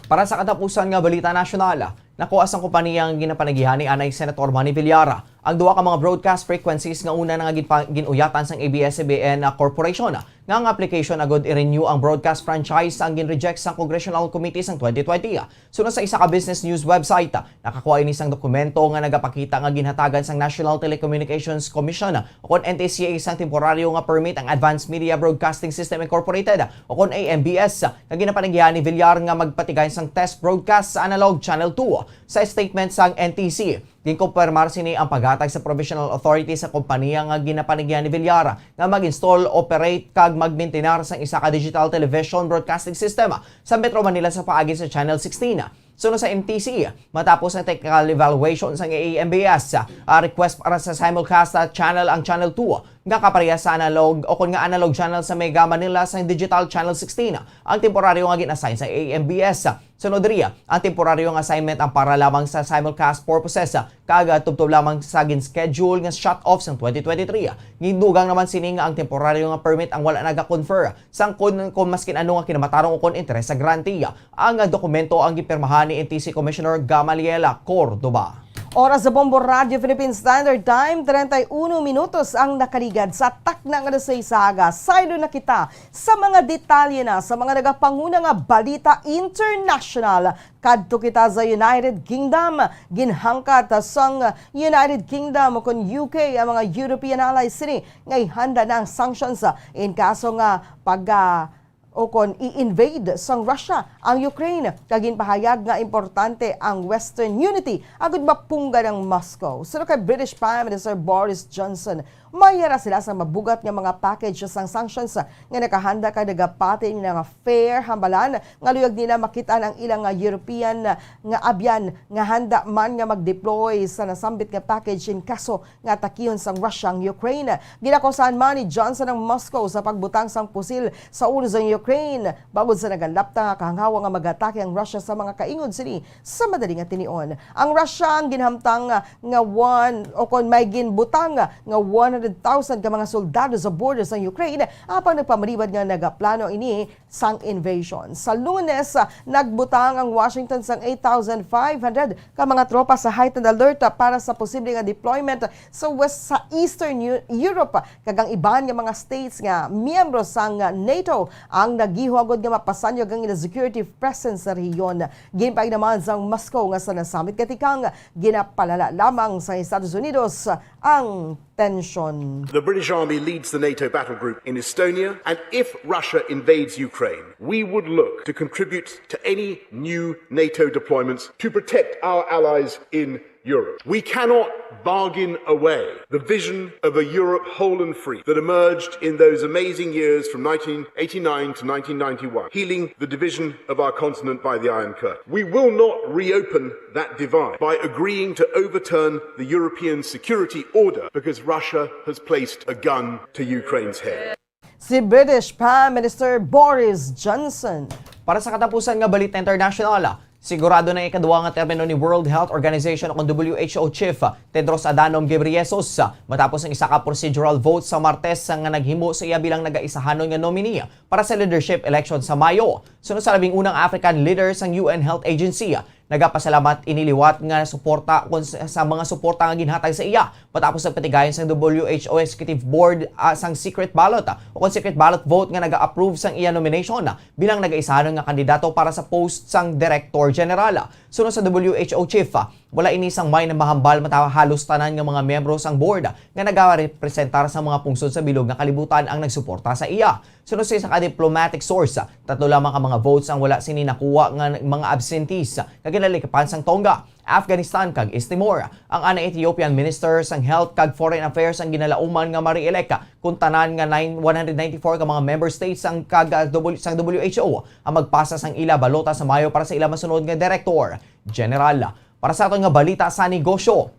Para sa katapusan nga balita nasyonal, nakuha sang kompanya nga ginapanagihan ni anay Senator Manny Villar ang duha ka mga broadcast frequencies nga una na nga ginpa-, gin-uyatan sang A B S C B N Corporation nga ang application agud i-renew ang broadcast franchise ang gin-reject sang Congressional Committee sang twenty twenty. Suno sa isa ka business news website, nakakuha ini sang dokumento nga nagapakita nga ginhatagan sang National Telecommunications Commission o kon N T C A sang temporaryo nga permit ang Advanced Media Broadcasting System Incorporated o kon A M B S nga ginapanagihan ni Villar nga magpatigay sang test broadcast sa analog Channel two. Sa statement sang N T C, ginkumpirmar sini ang paghatag sa provisional authority sa kompanya nga ginapanagihan ni Villar nga mag-install, operate, kag magmintinar sang isa ka digital television broadcasting system sa Metro Manila sa paagi sa Channel sixteen. Suno sa M T C, matapos ang technical evaluation sang A M B S, ah, request para sa simulcast sa channel ang Channel two, nga kaparehas sa analog o kon nga analog channel sa Mega Manila sang digital channel sixteen ang temporaryo nga gin-assign sa A M B S. Sunod diri, ang temporaryo nga assignment ang para lamang sa simulcast purposes, kag tubtob lamang sa gin-schedule nga shut-off sang twenty twenty-three. Gindugang naman sini nga ang temporaryo nga permit ang wala naga-confer sang kon, kon maskin ano nga kinamatarong o kon interes sa grantee. Ang dokumento ang gipirmahan ni N T C Commissioner Gamaliela Cordoba. Oras sa Bombo Radio Philippine Standard Time, treinta y uno minutos ang nakaligad sa takna nga alas sais sa aga. Saylo na kita sa mga detalye na sa mga nagapanguna nga balita international. Kadto kita sa United Kingdom. Ginhangkat sang United Kingdom o kon U K ang mga European allies sini nga ihanda na ang sanctions in kaso nga pag, ah, o kon i-invade sang Russia ang Ukraine, kag ginpahayag nga importante ang Western unity agud mapunggad ang Moscow. Suno kay British Prime Minister Boris Johnson, may yara sila sa mabugat nga mga package sang sanctions nga nakahanda kag nagapati nila nga fair hambalan nga luyag nila makit-an ang ilang nga European nga abyan nga handa man nga mag-deploy sa nasambit nga package in kaso nga atakihon sang Russia ang Ukraine. Ginakusahan man ni Johnson ang Moscow sa pagbutang sang pusil sa ulo sang Ukraine, bangod sa nagalapta nga kahangawa nga mag-atake ang Russia sa mga kaingod sini sa madali nga tinion. Ang Russia ang ginhamtang nga one, o kon may ginbutang nga one hundred thousand ka mga soldado sa border sang Ukraine, apang nagpamalibad nga nagaplano ini sang invasion. Sa Lunes, ah, nagbutang ang Washington sang eight thousand five hundred ka mga tropa sa heightened alert, ah, para sa posible nga deployment sa west, sa Eastern Eu-, Europe, kag ang iban nga mga states nga miyembro sang, ah, nato ang nagihuagod nga mapasanyog ang ila security presence sa rehiyon. Ginpaig naman sang Moscow nga sa nasambit nga tikang ginapalala lamang sa Estados Unidos ang tension. The British Army leads the nato battle group in Estonia, and if Russia invades Ukraine, we would look to contribute to any new nato deployments to protect our allies in Europe. We cannot bargain away the vision of a Europe whole and free that emerged in those amazing years from nineteen eighty-nine to nineteen ninety-one, healing the division of our continent by the Iron Curtain. We will not reopen that divide by agreeing to overturn the European security order because Russia has placed a gun to Ukraine's head. Si British Prime Minister Boris Johnson. Para sa katapusan nga balita international, sigurado na ikaduha nga termino ni World Health Organization o W H O Chief Tedros Adhanom Ghebreyesus matapos ang isa ka procedural vote sa Martes nga naghimo sa iya bilang nagaisahanon nga nominee para sa leadership election sa Mayo. Suno sa labing unang African leader sang U N Health Agency, nagapasalamat ini liwat nga suporta kon sa, sa mga suporta nga ginhatag sa iya matapos ang patigayon sang W H O Executive Board, ah, sang secret ballot, ah, o kon secret ballot vote nga naga-approve sang iya nomination, ah, bilang nagaisahanon nga kandidato para sa post sang Director General. Suno sa W H O chief, ah, wala ini sang may namahambal matapos halos tanan nga mga miyembro sang board, ah, nga nagarepresentar sa mga pungsod sa bilog nga kalibutan ang nagsuporta sa iya. Suno sa isa ka diplomatic source, tatlo lamang ka mga votes ang wala sini nakuha nga mga absentees nga ginalikapan sang Tonga, Afghanistan, kag East Timor. Ang ana Ethiopian Minister sang Health kag Foreign Affairs ang ginalauman nga mari-elect kon tanan nga nine, one hundred ninety-four ka mga member states sang, kag, ah, W-, sang W H O ang magpasa sang ila balota sa Mayo para sa ila masunod nga direktor general. Para sa aton nga balita sa negosyo,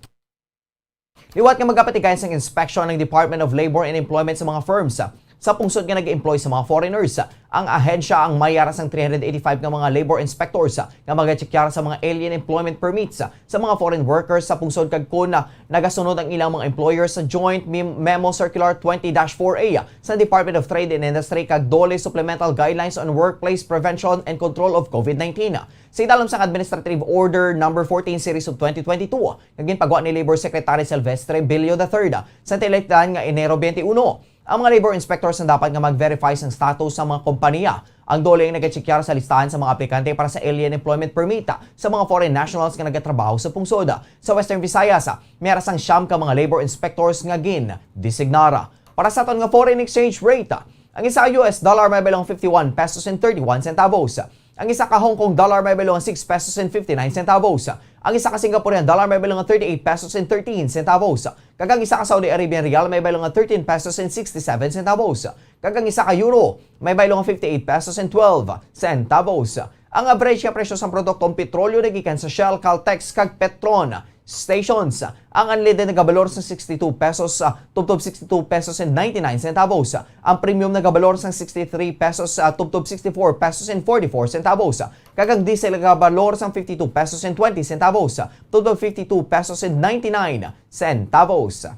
liwat nga magapatigayon sang inspection ang Department of Labor and Employment sa mga firms sa pungsod nga nag-employ sa mga foreigners. Ang ahensya ang may yara sang three hundred eighty-five nga mga labor inspectors nga magachekyar sa mga alien employment permits sa mga foreign workers sa pungsod kag kon nagasunod ang ilang mga employer sa Joint Mem-, Memo Circular twenty dash four A sa Department of Trade and Industry kag DOLE Supplemental Guidelines on Workplace Prevention and Control of COVID nineteen. Sa idalom sang Administrative Order Number fourteen Series of twenty twenty-two, nga ginpagwa ni Labor Secretary Silvestre Billo the third sa tilikdan nga Enero twenty-one. Ang mga labor inspectors ang dapat nga mag-verify sang status sa mga kompanya. Ang DOLE ang nagachekyar sa listahan sa mga aplikante para sa alien employment permit sa mga foreign nationals nga nagatrabaho sa pungsod. Sa Western Visayas, may ara sang siyam ka mga labor inspectors nga gin-designar. Para sa aton nga foreign exchange rate, ang isa ka U S dollar may baylo nga fifty-one pesos and thirty-one centavos. Ang isa ka Hong Kong dollar may baylo nga six pesos and fifty-nine centavos. Ang isa ka Singaporean dollar may baylo nga thirty-eight pesos and thirteen centavos. Kag ang isa ka Saudi Arabian riyal may baylo nga thirteen pesos and sixty-seven centavos. Kag ang isa ka euro may baylo nga fifty-eight pesos and twelve centavos. Ang average nga presyo sang produktong petrolyo nagikan sa Shell, Caltex, kag Petron, stations. Ang unleaded nagabalor sa sixty-two pesos, ah, tubtob sixty-two pesos and ninety-nine centavos. Ang premium nagabalor sa sixty-three pesos, ah, tubtob sixty-four pesos and forty-four centavos. Kag ang diesel nagabalor sa fifty-two pesos and twenty centavos, tubtob fifty-two pesos and ninety-nine centavos.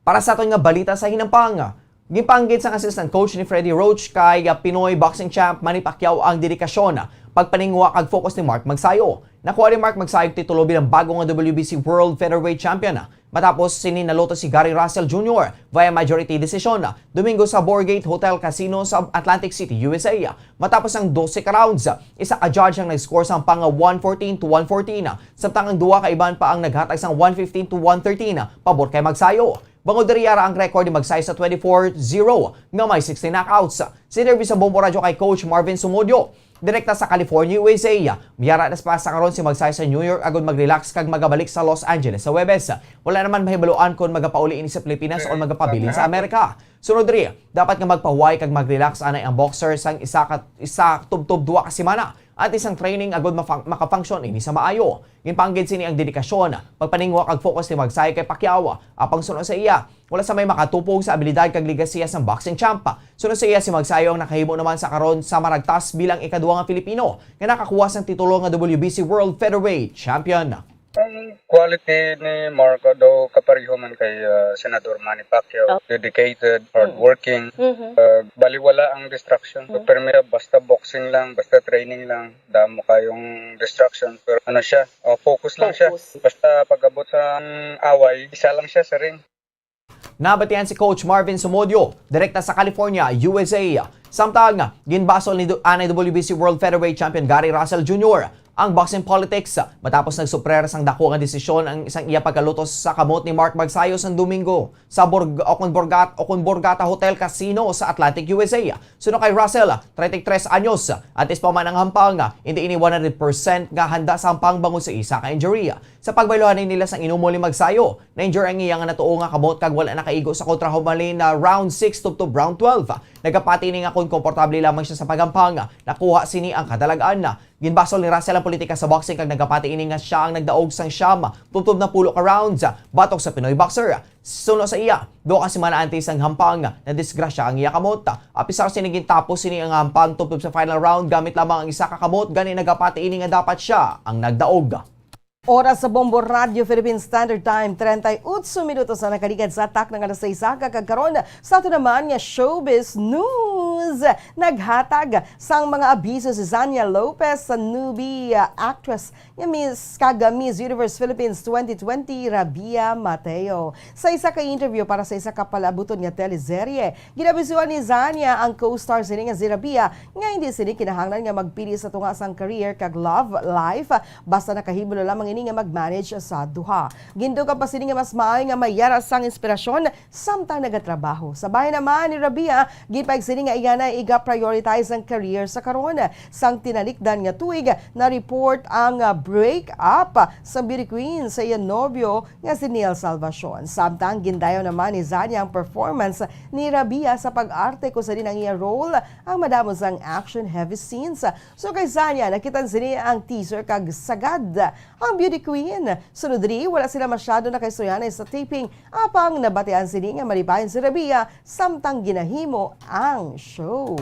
Para sa aton nga balita sa hinampang, ginpanggid sang assistant coach ni Freddie Roach kay, ah, Pinoy boxing champ Manny Pacquiao ang dedikasyon, pagpaningwa kag focus ni Mark Magsayo. Nakuha ni Mark Magsayo ang titulo bilang bago nga W B C World Featherweight Champion, matapos sini naluto si Gary Russell Junior via majority decision Domingo sa Borgate Hotel Casino sa Atlantic City, U S A. Matapos ang dose ka rounds, isa ka judge ang nag-score sang pang one fourteen to one fourteen, samtang ang duha ka iban pa ang naghatag sang one fifteen to one thirteen pabor kay Magsayo. Bangod diri, yara ang record ni Magsayo sa twenty-four zero nga may sixteen knockouts. Sa interview sa Bombo Radyo kay Coach Marvin Sumodio, direkta sa California, U S A, yara na sa pasa karon si Magsayo sa New York agud mag-relax kag magabalik sa Los Angeles sa Huwebes. Wala naman mahibaluan kon magapauli ini sa Pilipinas o magapabilin sa Amerika. Sunod diri, dapat nga magpahuway kag mag-relax anay ang boxer sang isa ka, isa tubtob duha ka semana antes sang training agud mafang-, makafunction ini sa maayo. Ginpanggid sini ang dedikasyon, pagpaningwa kag focus ni Magsayo kay Pacquiao. Apang suno sa iya, wala sa may makatupong sa abilidad kag legasiya sang boxing champ. Suno sa iya, si Magsayo ang nakahimo naman sa karon sa maragtas bilang ikaduha nga Filipino nga nakakuha sang titulo nga W B C World Featherweight Champion. Ang quality ni Mark daw kapareho man kay, ah, Senador Manny Pacquiao. Oh. Dedicated, Mm. hardworking, Mhm. ah, baliwala ang distraction. So, Mm. permi, basta boxing lang, basta training lang, damo kayong distraction. Pero ano siya, ah, focus lang siya. Focus. Basta pag-abot sa away, isa lang siya sa ring. Nabatian si Coach Marvin Sumodio, direkta sa California, U S A. Samtang, ginbasol ni du-, anay W B C World Featherweight Champion Gary Russell Junior ang boxing politics matapos nagsuprer sang dako nga desisyon ang isang iya pagkalutos sa kamot ni Mark Magsayo sang Domingo sa Borg-, Okon Borgat-, Okon Borgata Hotel Casino sa Atlantic, U S A. Suno kay Russell, treinta y tres anyos, antes pa man ang hampang, hindi ini one hundred percent nga handa sa hampang bangod sa isa ka injury. Sa pagbayluhan nila sang inumol ni Magsayo, na-injure ang iya nga natuo nga kamot kag wala nakaigo sa kontrahumalin na round six tubtob round twelve. Nagapati ini nga kon komportable lamang siya sa paghampang, nakuha sini ang kadalag-an. Ginbasol ni Russell ang politika sa boxing kag nagapati ini nga sia ang nagdaog sang siyam tubtob napulo ka rounds batok sa Pinoy boxer. Suno sa iya, duha ka semana antes sang hampang, nadisgrasya ang iya kamot. Apisar sini, gintapos sini ang hampang tubtob sa final round gamit lamang ang isa ka kamot, gani nagapati ini nga dapat sia ang nagdaog. Oras sa Bombo Radyo Philippine Standard Time, treinta y ocho minutos na nakaligad sa takna nga alas sais, kag karon sa ato naman nga showbiz news. Naghatag sang mga abiso si Zania Lopez sa newbie, ah, actress nga Miss, kag, ah, Miss Universe Philippines twenty twenty, Rabia Mateo. Sa isa ka interview para sa isa ka palaabuton nga teleserye, ginabisuhan ni Zania ang co-star sini nga si Rabia nga hindi sini kinahanglan nga magpili sa tunga sang career kag love life, basta nakahimo na lamang ini nga mag-manage sa duha. Gindugab pa sini nga mas maayo nga may yara sang inspirasyon samtang nagatrabaho. Sa bahin naman ni Rabia, ginpahayag sini nga iya na iga-prioritize ang career sa karon. Sang tinalikdan nga tuig, na-report ang, ah, break-up sa beauty queen sa iya nobyo nga si Neil Salvacion. Samtang gindayaw naman ni Zania ang performance ni Rabia sa pag-arte, kung sa diin ang iya role ang madamo sang action-heavy scenes. So kay Zania, nakit-an sini ang teaser kag sagad ang beauty queen. Sunod diri, wala sila masyado nakaistoryanay sa taping, apang nabatian sini nga malipayon si Rabia samtang ginahimo ang show.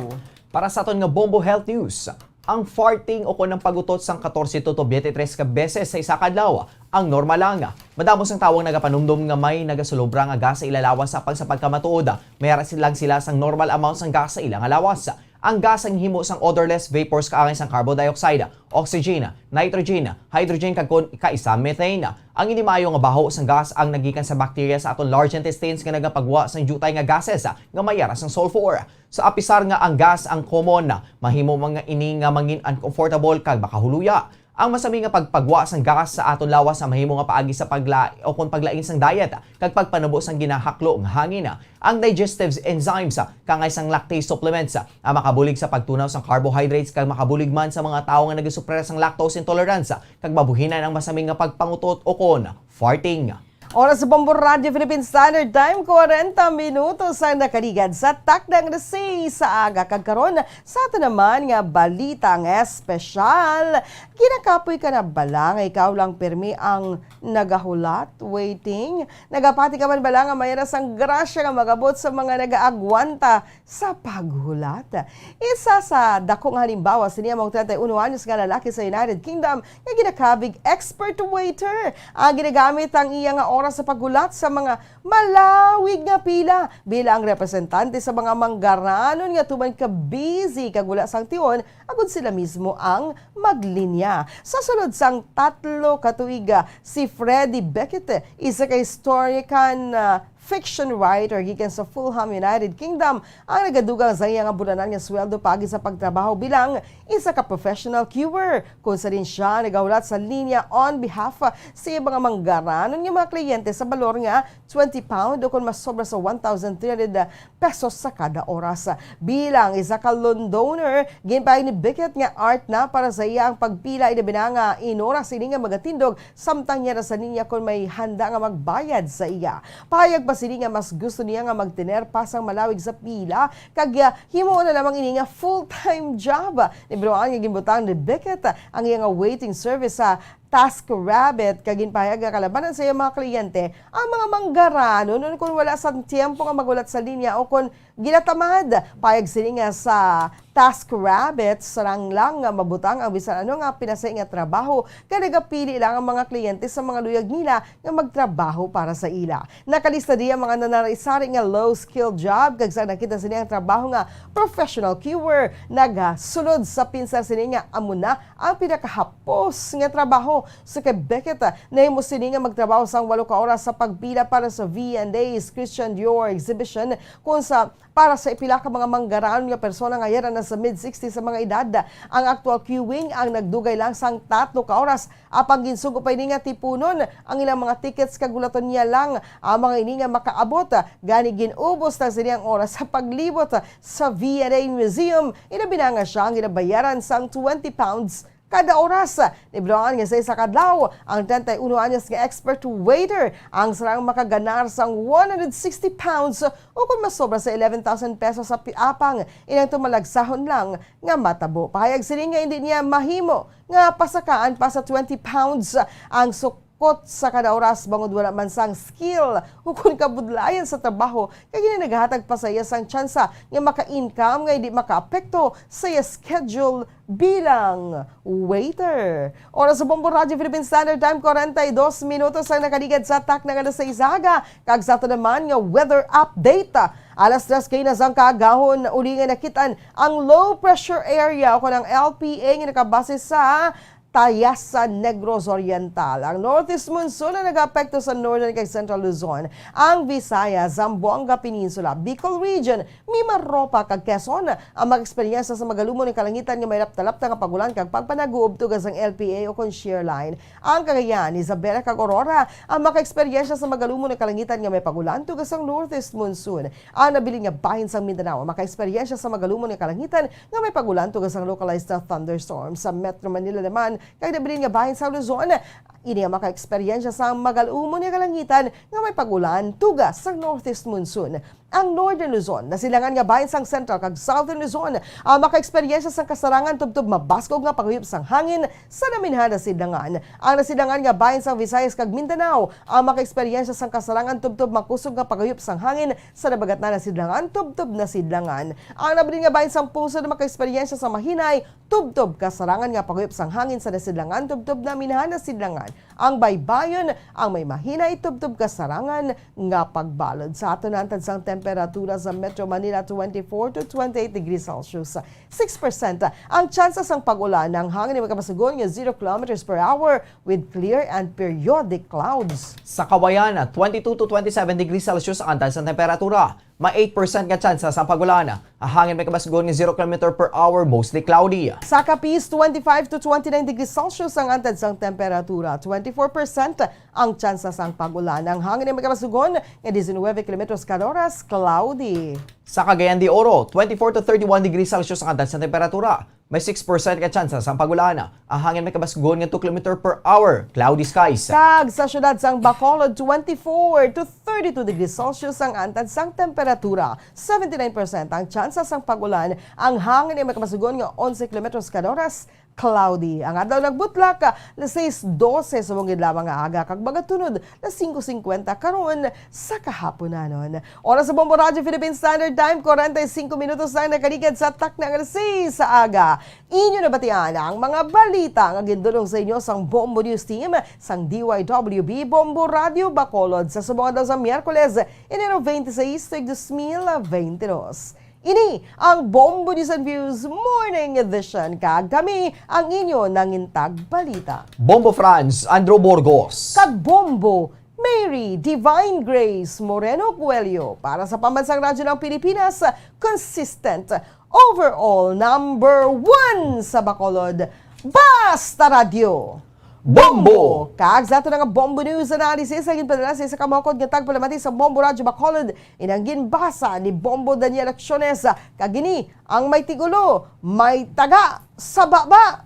Para sa aton nga Bombo Health News, ang farting o kon ang pag-utot sang katorse to twenty-three ka beses sa isa ka adlaw ang normal lang. Madamo sang tawo ang nagapanumdom nga may nagasulobra nga gas sa ila lawas apang sa pagkamatuod, may ara lang sila sang normal amount sang gas sa ila nga lawas. Ang gas ang himo sang odorless vapors kaangay sang carbon dioxide, oxygen, nitrogen, hydrogen kag kon kaisa methane. Ang hindi maayo nga baho sang gas ang nagikan sa bacteria sa aton large intestines nga nagapagwa sang diutay nga gases nga may ara sang sulfur. Sa apisar nga ang gas ang common, mahimo man nga ini nga mangin uncomfortable kag makahuluya. Ang masami nga pagpagwa sang gas sa aton lawas ang mahimo nga paagi sa pagla-, o kon paglain sang diet kag pagpanubo sang ginahaklo nga hangin. Ang digestive enzymes, kaangay sang lactase supplements, ang makabulig sa pagtunaw sang carbohydrates kag makabulig man sa mga tawo nga nagasuprer sang lactose intolerance kag mabuhinan ang masami nga pagpangutot o kon farting. Oras sa Bombo Radyo Philippine Standard Time, kwarenta minutos ang nakaligad sa takdang alas sais sa aga. Kag karon, sa ato naman nga balitang espesyal, ginakapoy ka na bala nga ikaw lang pirmi ang nagahulat, waiting? Nagapati ka man bala nga may ra sang grasya nga magabot sa mga nagaagwanta sa paghulat? Isa sa dako nga halimbawa sini amo ang treinta y uno anyos nga lalaki sa United Kingdom nga ginakabig expert waiter. Ah, ginagamit ang iya nga oras sa paghulat sa mga malawig nga pila bilang representante sa mga manggaranon nga tuman ka busy kag wala sang tion agud sila mismo ang maglinya. Sa sulod sang tatlo ka tuig, ah, si Freddie Beckett, isa ka historian, ah, fiction writer gikan sa Fulham, United Kingdom, ang nagadugang sa iya nga bulanan nga sweldo paagi sa pagtrabaho bilang isa ka professional queuer, kung sa diin sia nagahulat sa linya on behalf sa iya mga manggaranon nga mga kliyente sa balor nga twenty pound o kon mas sobra sa one thousand three hundred pesos sa kada oras. Bilang isa ka loan donor, ginpahayag ni Beckett nga art na para sa iya ang pagpila, ilabi na nga in oras ini nga magatindog samtang iya ra sa linya kon may handa nga magbayad sa iya. Pahayag pa sini nga mas gusto niya nga magtener pa sang malawig sa pila kag, ah, himuon na lamang ini nga full-time job. Nibroan nga ginbutang ni Beckett ang iya nga waiting service sa TaskRabbit kag ginpahayag nga kalabanan sa iya mga kliyente ang mga manggaranon kon wala sang tiyempo nga maghulat sa linya o kon ginatamad. Pahayag sini nga sa TaskRabbit, sarang lang nga mabutang ang bisan ano nga pinasahi nga trabaho, kay nagapili lang ang mga kliyente sa mga luyag nila nga magtrabaho para sa ila. Nakalista diya ang mga nanari-sari nga low-skill job, kag sa nakita sini ang trabaho nga professional queuer, nagasulod sa pinsar sini nga amo na ang pinakahapos nga trabaho. Sa kay Beckett, nahimo sini nga magtrabaho sang walo ka oras sa pagpila para sa V and A's Christian Dior exhibition, kung sa para sa ipila ka mga manggaranon nga persona nga yara na sa mid sixties sa mga edad. Ang actual queuing ang nagdugay lang sang tatlo ka oras, apang ginsugo pa ini nga tipunon ang ilang mga tickets kag hulaton niya lang ang mga ini nga makaabot. Gani, gin-ubos na sini ang oras sa paglibot sa V and A Museum, ilabi na nga siya ang ginabayaran sang twenty pounds kada oras. Nibroan nga sa isa ka adlaw, ang treinta y uno anyos nga expert waiter ang sarang makaganar sang one hundred sixty pounds o kon mas sobra sa eleven thousand pesos sa pi-, apang inang tumalagsahon lang nga matabo. Pahayag sini nga hindi niya mahimo nga pasakaan pa sa twenty pounds ang sukot sa kada oras bangod wala man sang skill ukon kabudlayan sa trabaho, kag ini nagahatag pa sa iya sang tsansa nga maka-income nga hindi makaapekto sa iya schedule bilang waiter. Oras sa Bombo Radyo Philippine Standard Time, kwarenta y dos minutos ang nakaligad sa takna nga alas sais sa aga. Kag sa ato naman nga weather update, alas tres kay na sang kaagahon, uli nga nakit-an ang low pressure area o kon ang L P A nga nakabase sa Tayasa, Negros Oriental. Ang northeast monsoon ang nagaapekto sa northern kag central Luzon, ang Visayas, Zamboanga Peninsula, Bicol Region, Mimaropa kag Quezon ang makaeksperyensya sa magalumon nga kalangitan nga may lapta-lapta nga pag-ulan kag pagpanaguob tuga sang L P A o kon shear line. Ang Cagayan, Isabela kag Aurora ang makaeksperyensya sa magalumon nga kalangitan nga may pag-ulan tuga sang northeast monsoon. Ang nabilin nga bahin sang Mindanao ang makaeksperyensya sa magalumon nga kalangitan nga may pag-ulan tuga sang localized thunderstorms. Sa Metro Manila naman kag nabilin nga bahin sang Luzon, ini ang makaeksperyensya sa magalumon nga kalangitan nga may pag-ulan tuga sang northeast monsoon. Ang Northern Luzon, nasilangan nga bahin sang Central kag Southern Luzon ang makaeksperyensya sang kasarangan tubtob mabaskog nga paghuyop sang hangin sa naminhan nga sidlangan. Ang nasilangan nga bahin sang Visayas kag Mindanao ang makaeksperyensya sang kasarangan tubtob makusog nga paghuyop sang hangin sa nabagatnan nga sidlangan tubtob nasidlangan. Ang nabilin nga bahin sang pungsod makaeksperyensya sang mahinay tubtob kasarangan nga paghuyop sang hangin sa nasidlangan tubtob naminhan nga sidlangan. Ang baybayon ang may mahinay tubtob kasarangan nga pagbalod. Sa aton hantad sang temperatura sa Metro Manila, twenty-four to twenty-eight degrees Celsius. Six percent ang tsansa sang pag-ulan. Ang hangin may kapasugon nga zero kilometers per hour with clear and periodic clouds. Sa Cauayan, twenty-two to twenty-seven degrees Celsius ang hantad sang temperatura. May eight percent nga tsansa sang pag-ulan. Ang hangin may kabasgon nga zero kilometer per hour, mostly cloudy. Sa Capiz, twenty-five to twenty-nine degrees Celsius ang hantad sang temperatura. Twenty-four percent ang tsansa sang pag-ulan. Ang hangin may kabasgon nga diecinuebe kilometros kada oras, cloudy. Sa Cagayan de Oro, twenty-four to thirty-one degrees Celsius ang hantad sang temperatura. May six percent ka tsansa sang pag-ulan. Ang hangin may kabasgon nga two kilometer per hour. Cloudy skies. Kag sa siyudad sang Bacolod, twenty-four to thirty-two degrees Celsius ang antad sang temperatura. Seventy-nine percent ang tsansa sang pag-ulan. Ang hangin ay may kabasgon nga onse kilometros kada oras. Cloudy. Ang adlaw nagbutlak, alas sais dose subong gid lamang nga aga, kag magatunod alas singko singkwenta karon sa kahaponanon. Oras sa Bombo Radyo Philippine Standard Time, kwarenta y singko minutos lang nakaligad sa takna nga alas sais sa aga. Inyo nabatian ang mga balita nga gindulong sa inyo sang Bombo News Team sang D Y W B Bombo Radyo Bacolod sa subong adlaw sa Miyerkules, Enero twenty-six, tuig dos mil veintidos. Ini ang Bombo News and Views Morning Edition, kag kami ang inyo nangintag balita. Bombo Franz, Andrew Burgos. Kag Bombo Mary Divine Grace Moreno Coelho para sa Pambansang Radyo ng Pilipinas, consistent, overall number one sa Bacolod. Basta Radyo! Bombo! Kag sa ato na nga Bombo News Analysis, ang ginpadala sa isa ka maukod nga tagpalamati sa Bombo Radyo Bacolod, inang ginbasa ni Bombo Daniel Acciones, kag ini ang may tigulo, may taga sa baba.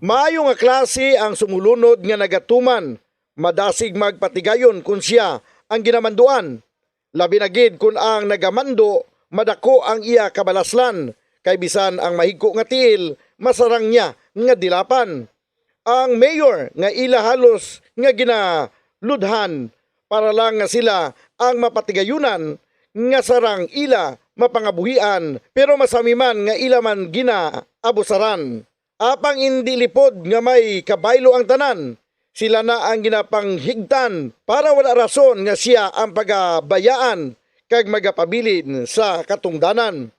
Maayo nga klase ang sumulunod nga nagatuman, madasig magpatigayon kon sia ang ginamanduan, labi na gid kon ang nagamando madako ang iya kabalaslan, kay bisan ang mahigko nga tiil masarang niya nga dilapan. Ang mayor nga ila halos nga ginaludhan para lang nga sila ang mapatigayunan nga sarang ila mapangabuhian, pero masami man nga ila man ginaabusaran. Apang indi lipod nga may kabaylo ang tanan, sila na ang ginapanghigtan para wala rason nga sia ang pagabayaan kag magapabilin sa katungdanan.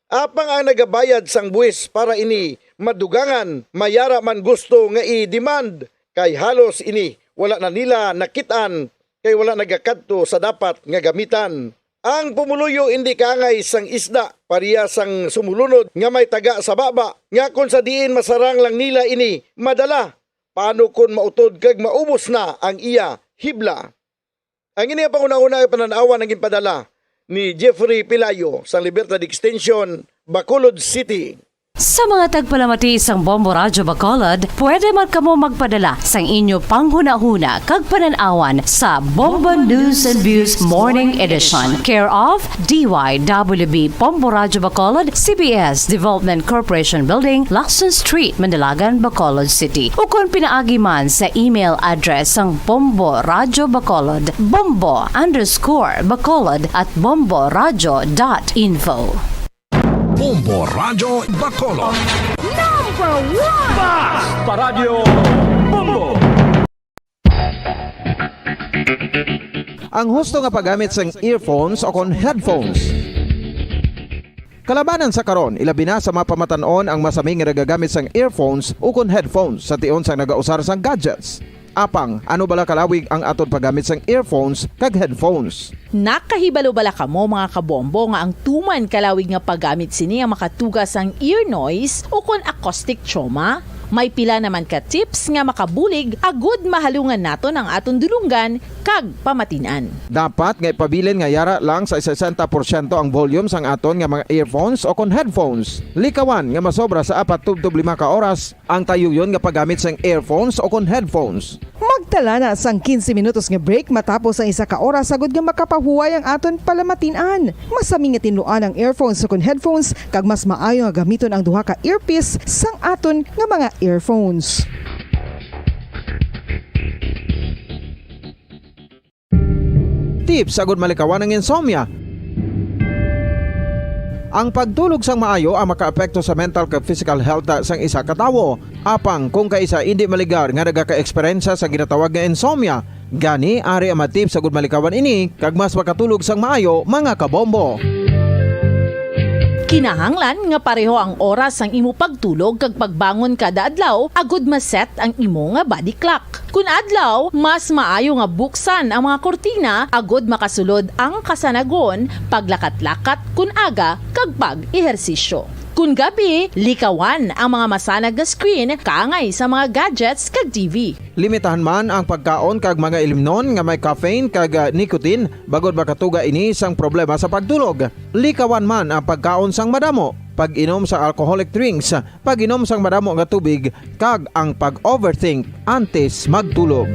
Apang ang nagabayad sang buwis para ini madugangan, may ara man gusto nga i-demand, kay halos ini wala na nila nakit-an, kay wala nagakadto sa dapat nga gamitan. Ang pumuluyo indi kaangay sang isda, pareha sang sumulunod nga may taga sa baba, nga kon sa diin masarang lang nila ini madala, paano kon mautod kag maubos na ang iya hibla? Ang ini nga panghunahuna nga panan-awan ang ginpadala ni Jeffrey Pelayo sang Libertad Extension, Bacolod City. Sa mga tagpalamati sang Bombo Radyo Bacolod, pwede man kamo magpadala sang inyo panghunahuna kag panan-awan sa Bombo News and Views Morning Edition, care of D Y W B Bombo Radyo Bacolod, C B S Development Corporation Building, Lacson Street, Mandalagan, Bacolod City. Ukon pinaagi man sa email address sang Bombo Radyo Bacolod, bombo underscore bacolod at bombo radyo dot info. Bombo Radyo Bacolod. Number one! Basta Radyo Bombo! Ang husto nga paggamit sang earphones o kon headphones. Kalabanan sa karon, ilabi na sa mga pamatan-on ang masami nga nagagamit sang earphones o kon headphones sa tion sang nagausar sang gadgets. Apang, ano bala kalawig ang aton paggamit sang earphones kag headphones? Nakahibalo bala kamo, mga kabombo, nga ang tuman kalawig nga paggamit sini ang makatuga sang ear noise o kon acoustic trauma? May pila naman ka tips nga makabulig agud mahalungan naton ang aton dulonggan kag pamatin-an. Dapat nga ipabilin nga yara lang sa sesenta porsyento ang volume sang aton nga mga earphones o kon headphones. Likawan nga masobra sa apat tubtob lima ka oras ang tayuyon nga paggamit sang earphones o kon headphones. Magtala na sang quince minutos nga break matapos ang isa ka oras, agud nga makapahuway ang aton palamatin-an. Masami nga tinluan ang earphones o kon headphones, kag mas maayo nga gamiton ang duha ka earpiece sang aton nga mga earphones. Tips agud malikawan ang insomnia. Ang pagtulog sang maayo ang makaapekto sa mental kag physical health sang isa ka tawo. Apang kung kaisa indi maligar nga nagakaeksperyensya sa ginatawag nga insomnia, gani ari ang mga tips agud malikawan ini kag mas makatulog sang maayo, mga kabombo. Kinahanglan nga pareho ang oras sang imo pagtulog kag pagbangon kada adlaw agud ma-set ang imo nga body clock. Kun adlaw, mas maayo nga buksan ang mga kurtina agud makasulod ang kasanagon, paglakat-lakat kun aga, kag pag-ehersisyo. Kun gabi, likawan ang mga masanag nga screen kaangay sa mga gadgets kag T V. Limitahan man ang pagkaon kag mga ilimnon nga may caffeine kag, ah, nicotine, bangod makatuga ini sang problema sa pagtulog. Likawan man ang pagkaon sang madamo. pag-inom sang alcoholic drinks, pag-inom sang madamo nga tubig, kag ang pag-overthink antes magtulog.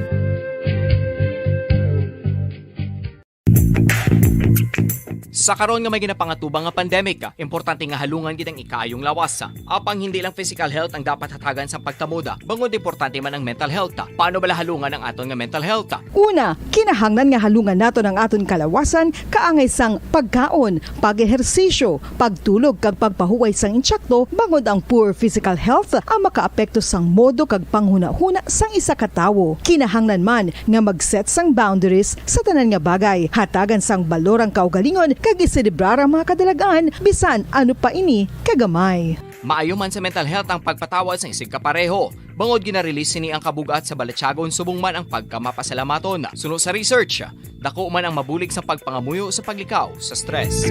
Sa karon nga may ginapangatubang nga pandemic, importante nga halungan gid ang ikaayong lawas. Apang hindi lang physical health ang dapat hatagan sang pagtamod, bangod importante man ang mental health. Paano bala halungan ang aton nga mental health? Una, kinahanglan nga halungan naton ang aton kalawasan kaangay sang pagkaon, pag-ehersisyo, pagtulog kag pagpahuway sang insakto, bangod ang poor physical health ang makaapekto sang modo kag panghunahuna sang isa ka tawo. Kinahanglan man nga mag-set sang boundaries sa tanan nga bagay, hatagan sang balor ang kaugalingon kag iselebrar ang mga kadalag-an, bisan ano pa ini kagamay. Maayo man sa mental health ang pagpatawad sang isigkapareho, bangod gina-release sini ang kabug-at sa balatyagon subong man ang pagkamapasalamaton. Suno sa research, dako man ang mabulig sa pagpangamuyo sa paglikaw sa stress.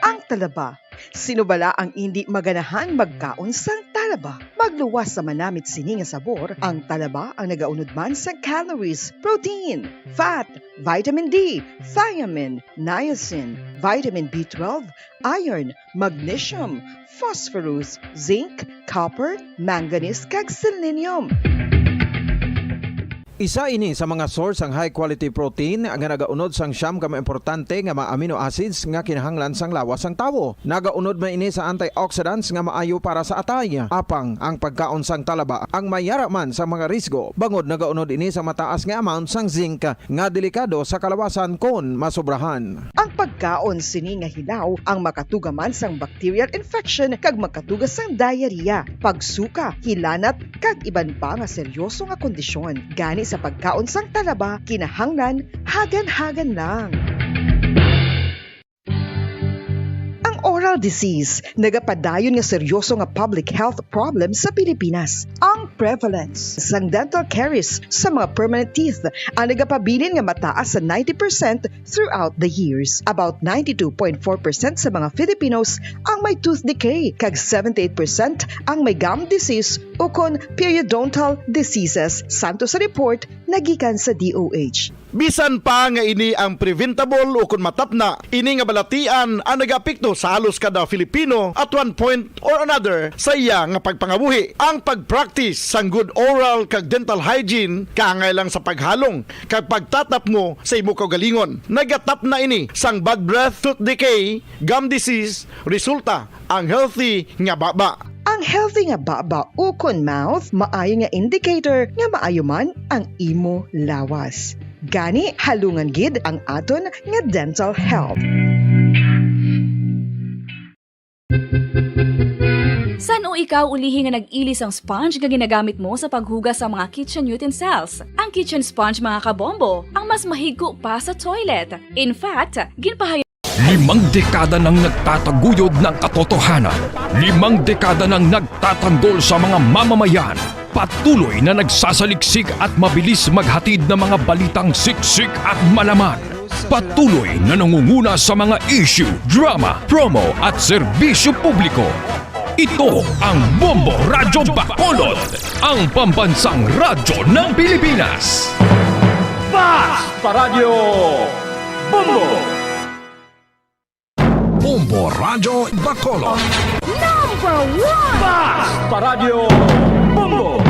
Ang talaba. Sino bala ang indi maganahan magkaon sang talaba? Magluwas sa manamit sini nga sabor, ang talaba ang nagaunod man sa calories, protein, fat, vitamin D, thiamine, niacin, vitamin B twelve, iron, magnesium, phosphorus, zinc, copper, manganese, kag selenium. Isa ini sa mga source sang high quality protein nga nagaunod sang siyam ka mga importante nga mga amino acids nga kinahanglan sang lawas sang tawo. Nagaunod man ini sa antioxidants nga maayo para sa atay. Apang ang pagkaon sang talaba ang may yara man sa mga risgo, bangod nagaunod ini sa mataas nga amount sang zinc nga delikado sa kalawasan kon masobrahan. Ang pagkaon sini nga hilaw ang makatuga man sang bacterial infection kag magkatuga sang diarrhea, pagsuka, hilanat, kag iban pa nga seryoso nga kondisyon. Gani sa pagkaon sang talaba, kinahanglan hagan-hagan lang. Ang oral disease nagapadayon nga seryoso nga public health problem sa Pilipinas. Ang prevalence sang dental caries sa mga permanent teeth ang nagapabilin nga mataas sa ninety percent throughout the years. About ninety-two point four percent sa mga Filipinos ang may tooth decay, kag seventy-eight percent ang may gum disease ukon periodontal diseases, santo sa report nga gikan sa D O H. Bisan pa nga ini ang preventable ukon matapna, ini nga balatian ang nagaapekto sa halos kada Filipino at one point or another sa iya nga pagpangabuhi. Ang pag-practice sang good oral kag dental hygiene kaangay lang sa paghalong kag pagtatapngo sa imo kaugalingon. Nagatapna ini sang bad breath, tooth decay, gum disease, resulta ang healthy nga baba. Ang healthy nga baba ukon mouth maayo nga indicator nga maayo man ang imo lawas. Gani, halungan gid ang aton nga dental health. San-o ikaw ulihi nga nag-ili sang sponge nga ginagamit mo sa paghugas sa mga kitchen utensils? Ang kitchen sponge, mga kabombo, ang mas mahigko pa sa toilet. In fact, ginpahay- Limang dekada nang nagtataguyod ng katotohanan. Limang dekada nang nagtatanggol sa mga mamamayan. Patuloy na nagsasaliksik at mabilis maghatid ng mga balitang siksik at malaman. Patuloy na nangunguna sa mga issue, drama, promo at serbisyo publiko. Ito ang Bombo Radyo Bacolod, ang pambansang radyo ng Pilipinas. Fast Paradyo Bombo! Bombo Radyo Bacolod. Number one! Fast Paradyo Bombo!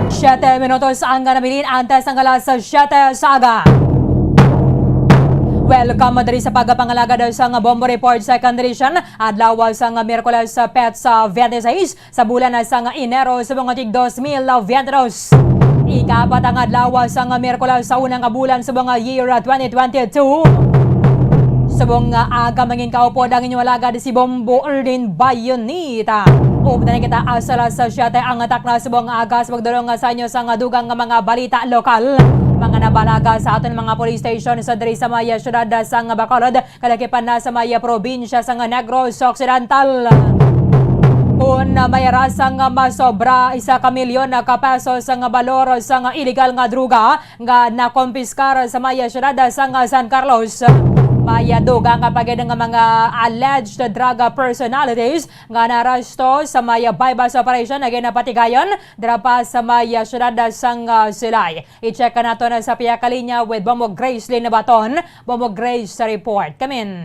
Siyete minutos ang nabilin antes ang alas siyete sa aga. Welcome diri sa pagpangalagad sa nga Bombo Report Second Edition, adlaw sa nga Miyerkules, petsa twenty-six sa bulan na sang Enero subong nga tig dos mil veintidos. Ikapat ang adlaw sang Miyerkules sa unang bulan subong nga year twenty twenty-two. Subong nga aga, mangin kaupod ang inyong alagad si Bombo Erlin Bayonita. Updan kita sa alas siyete ang takna subong nga aga sa pagdulong sa inyo sang dugang nga mga balita lokal. Mga nabalaga sa aton mga police station sa diri sa may siyudad sang Bacolod, kalagipan na sa may probinsya sang Negros Occidental. Kon may rasa nga masobra isa ka milyon ka pesos nga balor sang iligal nga droga nga nakompiskar sa may siyudad sang San Carlos, May dugang pa gid nga mga alleged drug personalities nga naaresto sa may buy-bust operation nga ginapatigayon dira pa sa may siyudad sang, ah, Silay. I-check nato na sa pihak linya with Bombo Grace Lynn Baton. Bombo Grace sa report. Kamin.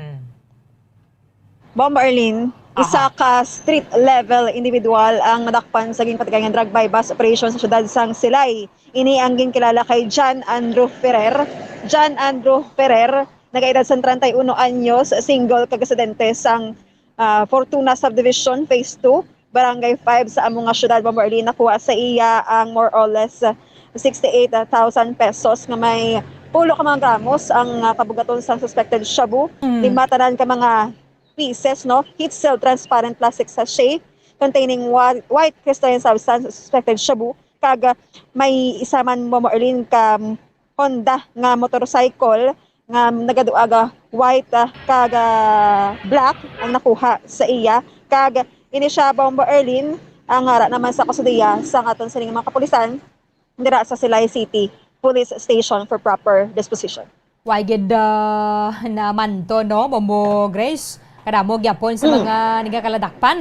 Bombo Arlene, isa ka street level individual ang nadakpan sa ginpatigayon nga drug buy-bust operation sa siyudad sang Silay. Ini ang ginkilala kay John Andrew Ferrer. John Andrew Ferrer, nag-edad sang treinta y uno anyos, single kag residente sang, ah, Fortuna Subdivision, Phase two, Barangay five sa amo nga siyudad, Bombo Arlene. Nakuha sa iya ang more or less, ah, sixty-eight thousand pesos nga may pulo ka mga gramos ang, ah, kabugaton sang suspected shabu. Mm. Lima tanan ka mga pieces, no? Heat sealed transparent plastic sachet containing wa-, white crystalline substance, suspected shabu, kag, ah, may isa man, Bombo Arlene, ka Honda nga motorcycle nga nagaduaga white, ah, kag, ah, black ang nakuha sa iya. Kag ini siya, Bombo Arlene, ang ara naman sa kustodiya sang aton sining mga kapulisan dira sa Silay City Police Station for proper disposition. Way gid, ah, namanto, no, Bombo Grace? Kadamo gyapon sa Mm. mga nagakaladakpan.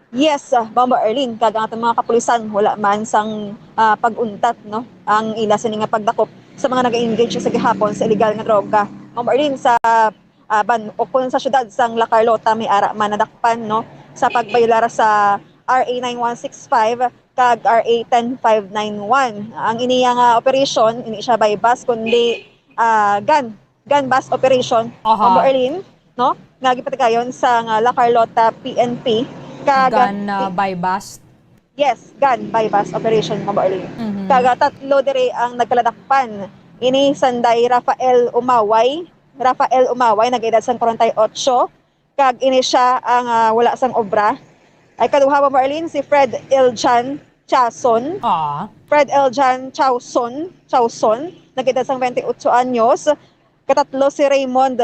Yes, ah, Bombo Arlene, kag ang aton mga kapulisan wala man sang, ah, pag-untat, no, ang ila sini nga pagdakop sa mga nag-engage sa gihapon sa illegal nga droga. Bombo Arlene, sa, ah, ban-, o kung sa siyudad sang La Carlota may ara man nadakpan, no, sa pagbayolar sa R A nine one six five kag R A ten five nine one. Ang iniya nga operasyon, hindi siya buy-bust, kundi, ah, gun gun bust operation, Aha. Bombo Arlene, no? Nga gipatigayon sa nga La Carlota P N P, kag Gun, ah, i- buy bust? Yes, gun buy bust operation, Bombo Arlene. Mhm. Kag, ah, tatlo diri ang nagkaladakpan. Ini sanday Rafael Umaway, Rafael Umaway, nag-edad sang kwarenta y ocho, kag ini siya ang, ah, wala sang obra. Ay kaduha, Bombo Arlene, si Fred Eljan Chason. Ah. Fred Eljan Chauson, Chauson, nag-edad sang twenty-ocho anyos. Katatlo si Raymond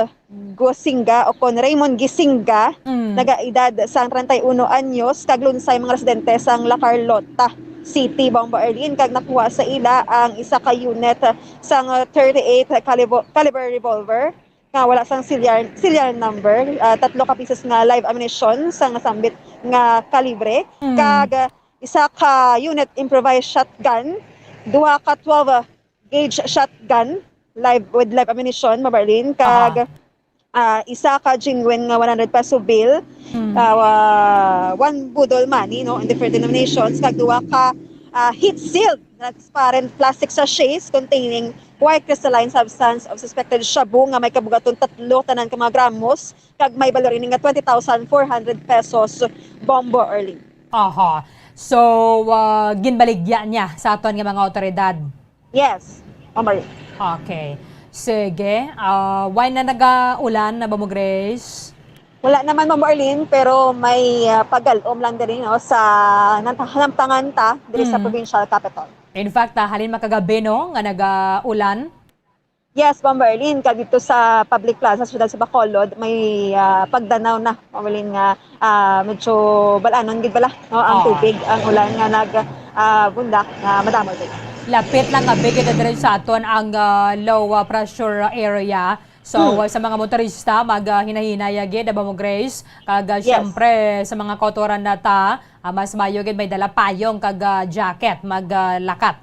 Gusinga o kon Raymond Gisinga, Mm. nag-edad sang treinta y uno anyos, kag lunsay mga residente sang La Carlota City, Bombo Arlene, kag nakuha sa ila ang isa ka unit sang thirty-eight calibo-, caliber revolver nga wala sang serial, serial number, ah, tatlo ka pieces nga live ammunition sang nasambit nga kalibre, Mm. kag isa ka unit improvised shotgun, duha ka twelve gauge shotgun, live, with live ammunition, Bombo Arlene, kag, Aha. ah, isa ka genuine nga one hundred peso bill, Mm. ah, wa-, one boodle money, no, in different denominations, kag duha ka, ah, heat sealed transparent plastic sachets containing white crystalline substance of suspected shabu nga may kabugaton tatlo tanan ka mga gramos, kag may balor ini nga twenty thousand four hundred pesos, Bombo Arlene. Aha. So, ah, ginbaligya niya sa aton nga mga awtoridad. Yes, Bombo Arlene. Okay. Sige. Ah, way na nagaulan na ba mo, Grace? Wala naman, Bombo Arlene, pero may, ah, pagalom lang diri, no, sa nanta-, namtangan ta diri sa Mm. provincial capital. In fact, ah, halin makagabi, no, nga nagaulan. Yes, Bombo Arlene, kag dito sa public plaza sa siyudad sa Bacolod, may, ah, pagdanaw na, Bombo Arlene, nga, ah, medyo balanon gid bala, no, ang Oo. tubig, ang ulan nga nag, ah, bundak nga madamo gid. Lapit lang nga bigid na diri sa aton ang, ah, low, ah, pressure area. So, Hmm. uh, sa mga motorista, mag, uh, hinahinay gid, Bombo Grace. Kag, uh, Yes. siyempre, sa mga kautoran na ta, uh, mas mayo gid may dala payong kag, uh, jacket, mag, uh, lakat.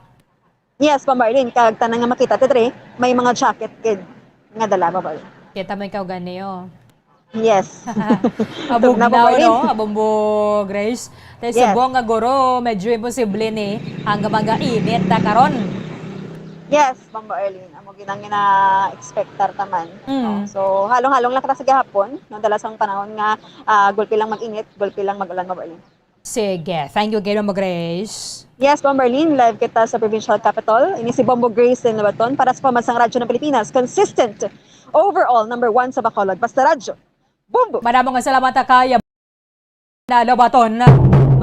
Yes, Bombo Arlene, kag tanan nga makita ta diri, may mga jacket gid nga dala, Bombo Arlene. Kita mo ikaw gani, oh. Yes. Abog Tugnaw, na, Bombo Arlene. No? Bombo Grace. Tay Yes. Subong nga guro, medyo imposible ni ang mga init na karon. Yes, Bombo Arlene. Amo gid ang ina-expectar ta man. Mm. No? So, halong-halong lang kita sa gihapon, no? Dala sang panahon nga, ah, gulpi lang mag-init, gulpi lang mag-ulan, Bombo Arlene. Sige. Thank you again, Bombo Grace. Yes, Bombo Arlene, live kita sa provincial capital. Ini si Bombo Grace Lynn Labaton para sa Pamansang Radyo ng Pilipinas. Consistent, overall, number one sa Bacolod. Basta Radyo. Bombo! Madamo nga salamat, Akaya. Na Lobaton,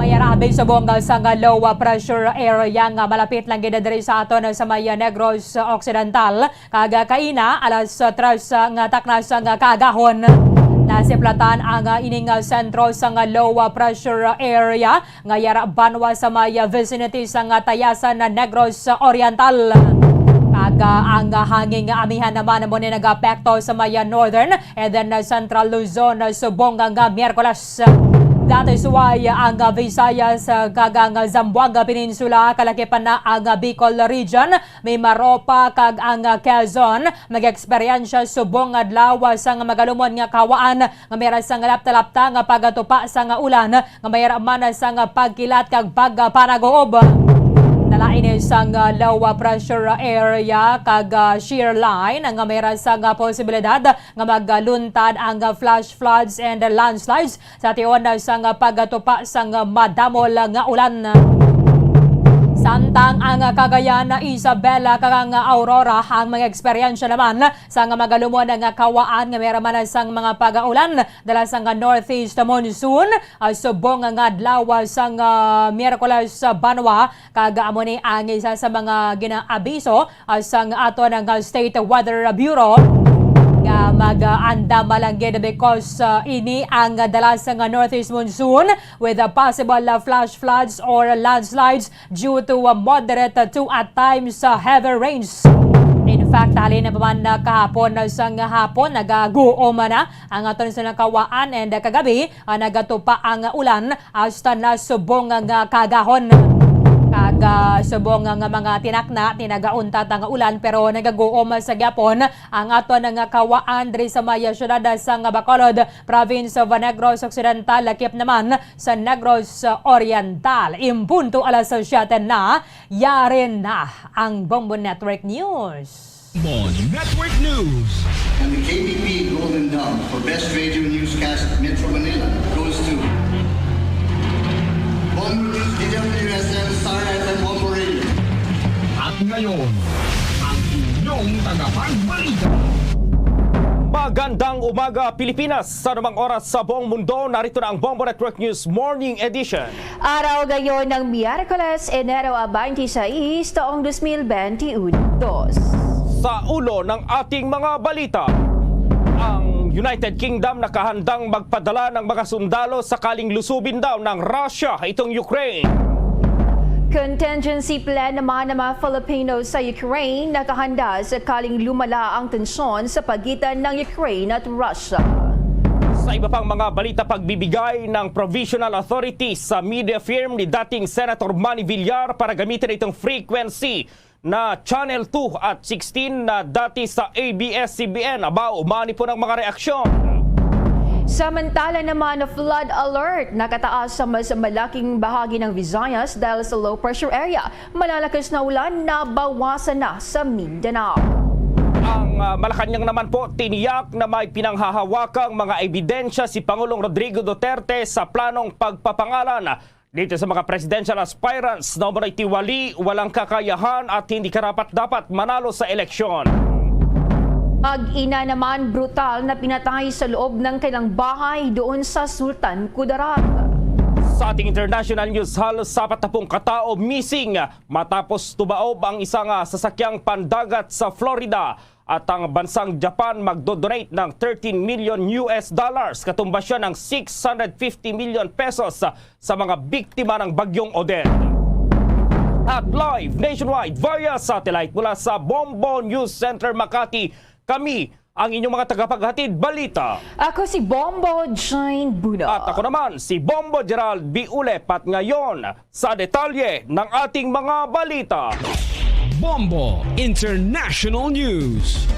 may arabi subong sang low pressure area nga malapit lang gid diri sa aton sa may Negros Occidental. Kag kaina, alas tres nga takna sang kaagahon, nasiplatan ang ining sentro sang low pressure area nga yara banwa sa may vicinity sang Tayasan, Negros Oriental. Kag, ah, ang, ah, hangin nga amihan naman amo ni nag-apekto sa may, ah, northern and then, ah, central Luzon, ah, subong nga Miyerkules. That is why, ah, ang, ah, Visayas, ah, kag ang, ah, Zamboanga Peninsula, kalakip na ang, ah, Bicol Region, Mimaropa kag ang, ah, Quezon mag-eksperyensya subong nga adlaw, ah, sang magalumon nga kahawaan nga may ra sang lapta-lapta nga pagatupa sang ulan nga may ra man sang pagkilat kag pagpanag-uob. Nalain sang low pressure area kag shear line nga may ra sang posibilidad nga magluntad ang flash floods and landslides sa tion sang pagtupa sang madamol nga ulan. Samtang ang Cagayan, Isabela kag ang Aurora ang mga eksperyensya naman sang magalumon nga kahawaan nga may ra man sang mga pag-ulan dala sang northeast monsoon, ah, subong nga adlaw sang, ah, Miyerkules, ah, banwa, kag amo ni ang isa sa mga ginaabiso, ah, sang aton nga State Weather Bureau nga mag-andam lang gid because, ah, ini ang dala sang northeast monsoon with a possible, ah, flash floods or landslides due to, uh, moderate to at times, uh, heavy rains. In fact, halin pa man, uh, kahapon, uh, sang hapon, nagaguom na ang aton sang kahawaan, and, uh, kagabi, uh, nagatupa ang ulan hasta na subong nga kagahon. Kag, uh, subong nga mga tinakna, tinagauntat ang ulan, pero nagaguom sa gyapon ang aton nga kahawaan diri sa may siyudad sang Bacolod, Province of Negros Occidental, lakip naman sa Negros Oriental. In punto alas siyete na, yari na ang Bombo Network News. Bombo Network News. And the K B P Golden Dove for Best Radio Newscast Metro Manila goes to Bombo News, D W S M, Star F M, Bombo Radio. At ngayon, ang inyong tagapagbalita. Magandang umaga, Pilipinas. Sa anumang oras sa buong mundo, narito na ang Bombo Network News Morning Edition. Araw ngayon ng Miyerkules, Enero twenty-six, taong dos mil benti uno. Sa ulo ng ating mga balita, ang United Kingdom nakahandang magpadala ng mga sundalo sakaling lusubin daw ng Russia itong Ukraine. Contingency plan naman ng mga Filipino sa Ukraine nakahanda sakaling lumala ang tensyon sa pagitan ng Ukraine at Russia. Sa iba pang mga balita, pagbibigay ng provisional authority sa media firm ni dating Senator Manny Villar para gamitin itong frequency na Channel two at sixteen na dati sa A B S C B N. Aba, umani po ng mga reaksyon. Samantala naman, flood alert nakataas sa mas malaking bahagi ng Visayas dahil sa low pressure area. Malalakas na ulan nabawasan na sa Mindanao. Ang, ah, Malacañang naman po, tiniyak na may pinanghahawakang mga ebidensya si Pangulong Rodrigo Duterte sa planong pagpapangalan dito sa mga presidential aspirants na umano'y tiwali, walang kakayahan at hindi karapat-dapat manalo sa eleksyon. Mag-ina naman brutal na pinatay sa loob ng kanilang bahay doon sa Sultan Kudarat. Sa ating international news, halos apat na pung katao missing matapos tumaob ang isang, ah, sasakyang pandagat sa Florida. At ang bansang Japan magdodonate ng thirteen million U S dollars, katumbas siya ng six hundred fifty million pesos, ah, sa mga biktima ng Bagyong Odette. At live nationwide via satellite mula sa Bombo News Center Makati, kami ang inyong mga tagapaghatid balita. Ako si Bombo Jane Buno. At ako naman si Bombo Gerald B. Ulep. At ngayon, sa detalye ng ating mga balita. Bombo International News.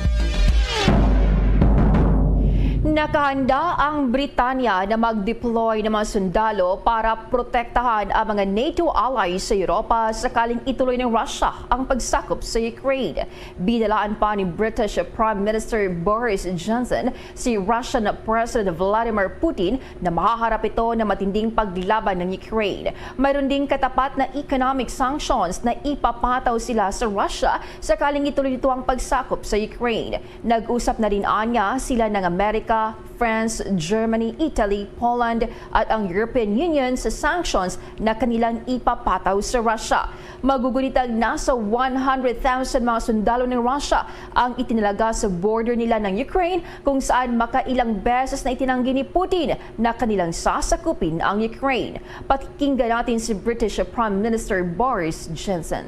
Nakahanda ang Britanya na mag-deploy ng mga sundalo para protektahan ang mga NATO allies sa Europa sakaling ituloy ng Russia ang pagsakop sa Ukraine. Binalaan pa ni British Prime Minister Boris Johnson si Russian President Vladimir Putin na mahaharap ito ng matinding paglaban ng Ukraine. Mayroon ding katapat na economic sanctions na ipapataw sila sa Russia sakaling ituloy nito ang pagsakop sa Ukraine. Nag-usap na rin anya sila ng Amerika, France, Germany, Italy, Poland at ang European Union sa sanctions na kanilang ipapataw sa Russia. Magugunit ang nasa one hundred thousand mga sundalo ng Russia ang itinalaga sa border nila ng Ukraine, kung saan makailang beses na itinanggi ni Putin na kanilang sasakupin ang Ukraine. Pakinggan natin si British Prime Minister Boris Johnson.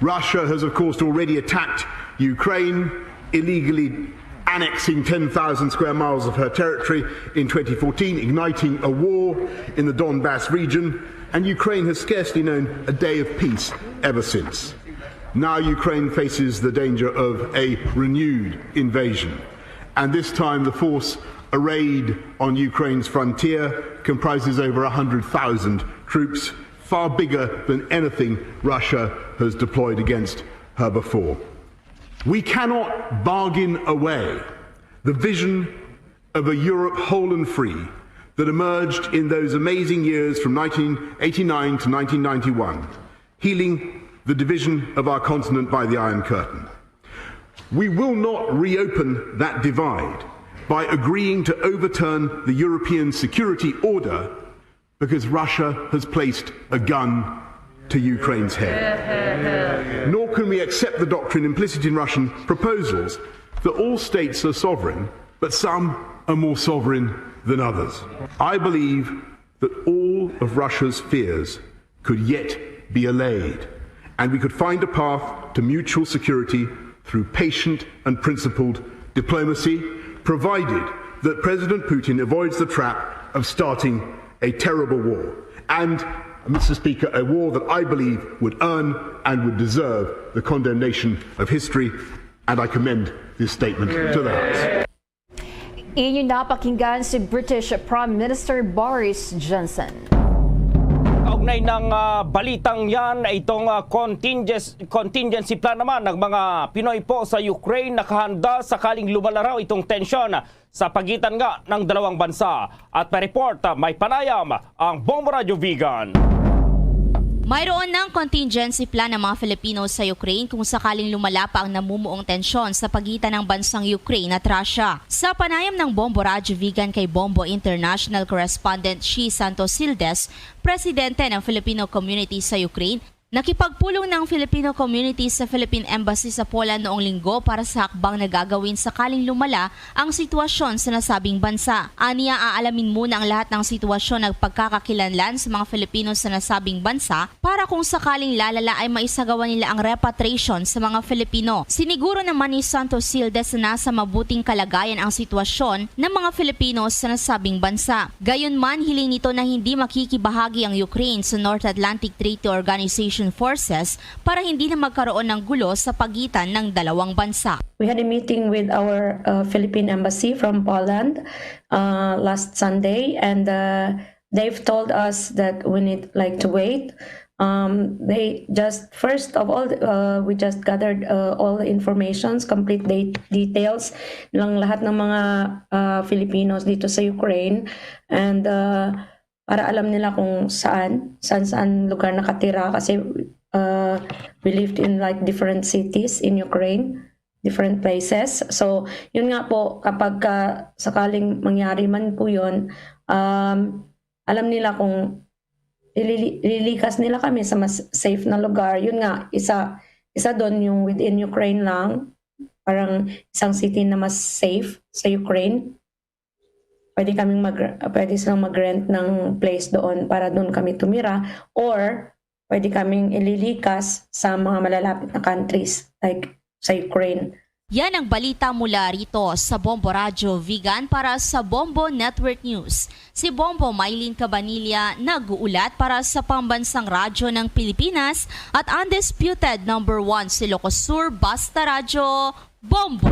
Russia has, of course, already attacked Ukraine, illegally annexing ten thousand square miles of her territory in twenty fourteen, igniting a war in the Donbas region, and Ukraine has scarcely known a day of peace ever since. Now Ukraine faces the danger of a renewed invasion, and this time the force arrayed on Ukraine's frontier comprises over a hundred thousand troops, far bigger than anything Russia has deployed against her before. We cannot bargain away the vision of a Europe whole and free that emerged in those amazing years from nineteen eighty-nine to nineteen ninety-one, healing the division of our continent by the Iron Curtain. We will not reopen that divide by agreeing to overturn the European security order because Russia has placed a gun to Ukraine's head. Nor can we accept the doctrine implicit in Russian proposals that all states are sovereign, but some are more sovereign than others. I believe that all of Russia's fears could yet be allayed, and we could find a path to mutual security through patient and principled diplomacy, provided that President Putin avoids the trap of starting a terrible war. And, Mister Speaker, a war that I believe would earn and would deserve the condemnation of history, and I commend this statement to the House. Inyo napakinggan si British Prime Minister Boris Johnson. Kaugnay ng ah, balitang yan, itong ah, contingency, contingency plan naman ng mga Pinoy po sa Ukraine nakahanda sakaling lumala raw itong tensyon sa pagitan nga ng dalawang bansa. At may report, ah, may panayam ang Bombo Radyo Vigan. Mayroon ng contingency plan ang mga Filipino sa Ukraine kung sakaling lumala pa ang namumuong tensyon sa pagitan ng bansang Ukraine at Russia. Sa panayam ng Bombo Radyo Vigan kay Bombo International Correspondent Shi Santos Sildes, presidente ng Filipino community sa Ukraine, nakipagpulong ng Filipino community sa Philippine Embassy sa Poland noong Linggo para sa hakbang na gagawin sakaling lumala ang sitwasyon sa nasabing bansa. Aniya, aalamin muna ang lahat ng sitwasyon at pagkakakilanlan sa mga Filipino sa nasabing bansa para kung sakaling lalala ay maisagawa nila ang repatriation sa mga Filipino. Siniguro naman ni Santos Sildes na nasa mabuting kalagayan ang sitwasyon ng mga Filipino sa nasabing bansa. Gayunman, hiling nito na hindi makikibahagi ang Ukraine sa North Atlantic Treaty Organization forces para hindi na magkaroon ng gulo sa pagitan ng dalawang bansa. We had a meeting with our uh, Philippine Embassy from Poland uh, last Sunday, and uh, they've told us that we need like to wait. Um, they just first of all, uh, we just gathered uh, all the informations, complete de- details ng lahat ng mga uh, Filipinos dito sa Ukraine, and uh, para alam nila kung saan, saan saan lugar nakatira kasi uh, we lived in like different cities in Ukraine, different places. So, yun nga po, kapag ka, sakaling mangyari man po yun, um, alam nila kung ilili- ililikas nila kami sa mas safe na lugar. Yun nga, isa isa doon yung within Ukraine lang, parang isang city na mas safe sa Ukraine. Pwede kaming mag pwede silang mag-rent ng place doon para doon kami tumira, or pwede kaming ililikas sa mga malalapit na countries like sa Ukraine. Yan ang balita mula rito sa Bombo Radyo Vigan para sa Bombo Network News. Si Bombo Mylene Cabanilla nag-uulat para sa Pambansang Radyo ng Pilipinas at undisputed number one sa Ilocos Sur, Basta Radyo, Bombo!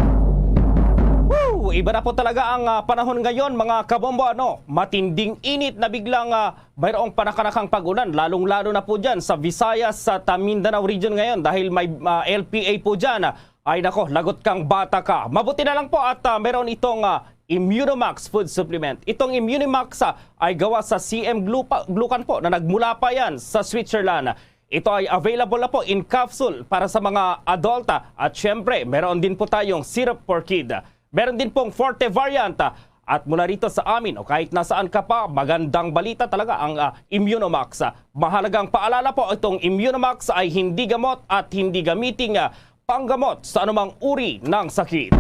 Woo! Iba na po talaga ang ah, panahon ngayon, mga kabombo. Ano? Matinding init na biglang ah, mayroong panakanakang pag-ulan, lalong-lalo na po dyan sa Visayas at ah, Mindanao region ngayon dahil may ah, L P A po dyan. Ay nako, lagot kang bata ka. Mabuti na lang po at ah, meron itong ah, Immunomax food supplement. Itong Immunomax ah, ay gawa sa C M Glupa- Glucan po na nagmula pa yan sa Switzerland. Ito ay available na po in capsule para sa mga adult ah, at syempre, meron din po tayong syrup for kid. Meron din pong Forte variant ah, at mula rito sa amin o kahit nasaan ka pa, magandang balita talaga ang ah, Immunomax. Ah, mahalagang paalala po, itong Immunomax ay hindi gamot at hindi gamiting ah, panggamot sa anumang uri ng sakit.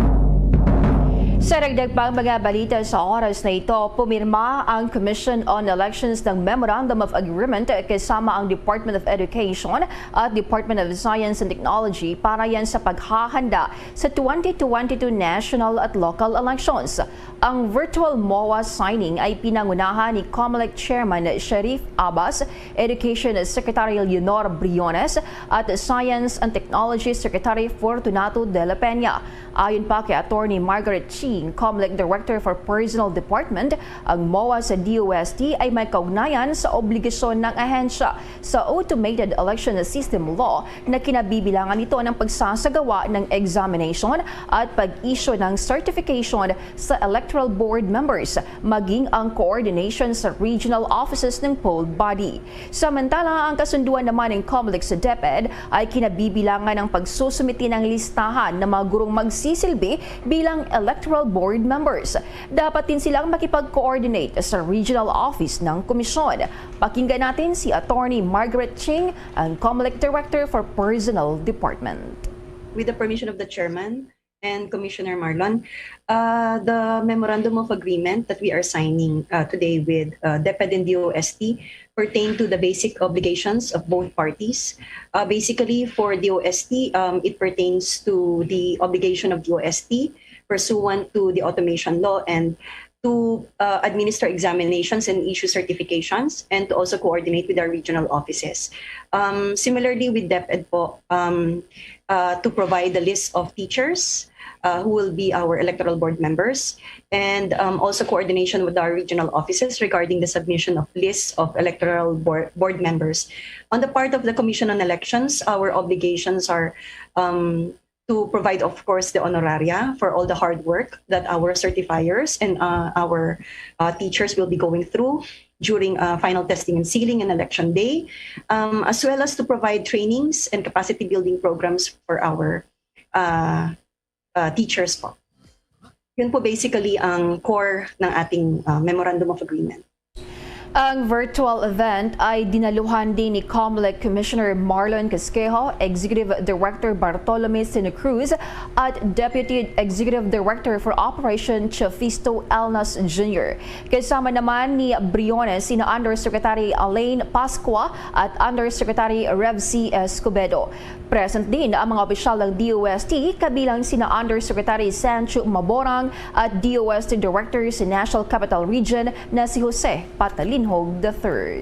Sa dagdag pang mga balita sa oras na ito, pumirma ang Commission on Elections ng Memorandum of Agreement kasama ang Department of Education at Department of Science and Technology para yan sa paghahanda sa twenty twenty-two national at local elections. Ang virtual MOA signing ay pinangunahan ni COMELEC Chairman Sharif Abbas, Education Secretary Leonor Briones, at Science and Technology Secretary Fortunato de la Peña. Ayon pa kay Attorney Margaret Ching, COMELEC Director for Personnel Department, ang MOA sa D O S T ay may kaugnayan sa obligasyon ng ahensya sa Automated Election System Law na kinabibilangan nito ng pagsasagawa ng examination at pag-issue ng certification sa electoral board members, maging ang coordination sa regional offices ng poll body. Samantala, ang kasunduan naman ng COMELEC sa DepEd ay kinabibilangan ng pagsusumiti ng listahan ng mga gurong magsisilbi bilang electoral board members. Dapat din silang makipag-coordinate sa regional office ng komisyon. Pakinggan natin si Attorney Margaret Ching, ang COMELEC Director for Personnel Department. With the permission of the chairman and Commissioner Marlon, uh, the memorandum of agreement that we are signing, uh, today with, uh, DepEd and D O S T pertain to the basic obligations of both parties. Uh, basically, for D O S T, um, it pertains to the obligation of D O S T pursuant to the automation law and to, uh, administer examinations and issue certifications and to also coordinate with our regional offices. Um, similarly, with DepEd po, um, uh, to provide the list of teachers, uh, who will be our electoral board members, and, um, also coordination with our regional offices regarding the submission of lists of electoral board, board members. On the part of the Commission on Elections, our obligations are, um, to provide, of course, the honoraria for all the hard work that our certifiers and, uh, our, uh, teachers will be going through during, uh, final testing and sealing and election day, um, as well as to provide trainings and capacity building programs for our, uh, uh, teachers po. Yun po basically ang core ng ating, uh, Memorandum of Agreement. Ang virtual event ay dinaluhan din ni COMELEC Commissioner Marlon Casquejo, Executive Director Bartolome Sino Cruz, at Deputy Executive Director for Operation Chafisto Elnas Junior. Kasama naman ni Briones sina Undersecretary Alain Pascua at Undersecretary Revsy Escobedo. Present din ang mga opisyal ng D O S T, kabilang sina Undersecretary Sancho Maborang at D O S T Director sa National Capital Region na si Jose Patalinhog the third.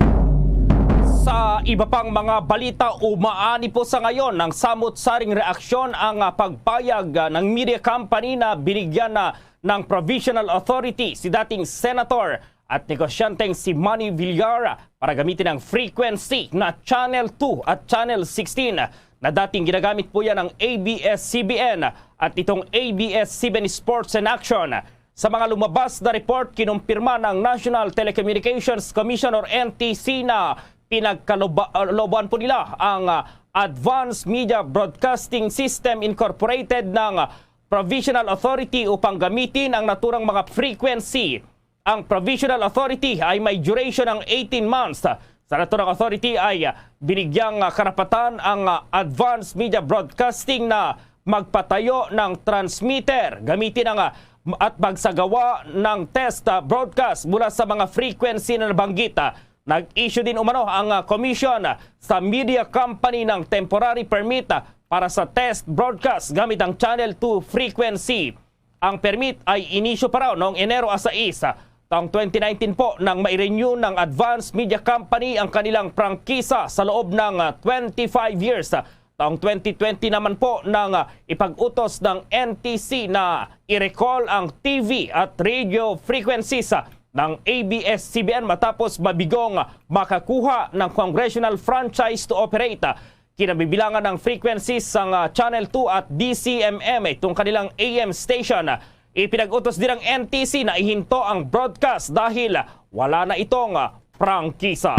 Sa iba pang mga balita, umaani po sa ngayon ang samot-saring reaksyon ang, ah, pagpayag, ah, ng media company na binigyan na ng provisional authority si dating Senator at negosyanteng si Manny Villar para gamitin ang frequency na Channel two at Channel sixteen na dating ginagamit po yan ng A B S C B N at itong A B S C B N Sports and Action. Sa mga lumabas na report, kinumpirma ng National Telecommunications Commission or N T C na pinagkalooban po nila ang, ah, Advanced Media Broadcasting System Incorporated ng provisional authority upang gamitin ang naturang mga frequency. Ang provisional authority ay may duration ng eighteen months. Sa naturang authority ay binigyang, ah, karapatan ang, ah, Advanced Media Broadcasting na magpatayo ng transmitter, gamitin ang, ah, at magsagawa ng test, ah, broadcast mula sa mga frequency na nabanggit. Ah, nag-issue din umano ang, ah, commission sa media company ng temporary permit, ah, para sa test broadcast gamit ang Channel two frequency. Ang permit ay inisyu pa raw noong Enero a sais, ah, taong twenty nineteen po, nang ma-renew ng Advance Media Company ang kanilang prangkisa sa loob ng, ah, twenty-five years. Taong twenty twenty naman po nang, ah, ipag-utos ng N T C na i-recall ang T V at radio frequencies, ah, ng A B S C B N matapos mabigong, ah, makakuha ng congressional franchise to operate. Ah, kinabibilangan ng frequencies sang, ah, Channel two at D C M M, itong kanilang A M station. Ah, ipinag-utos din ng N T C na ihinto ang broadcast dahil wala na itong, ah, prangkisa.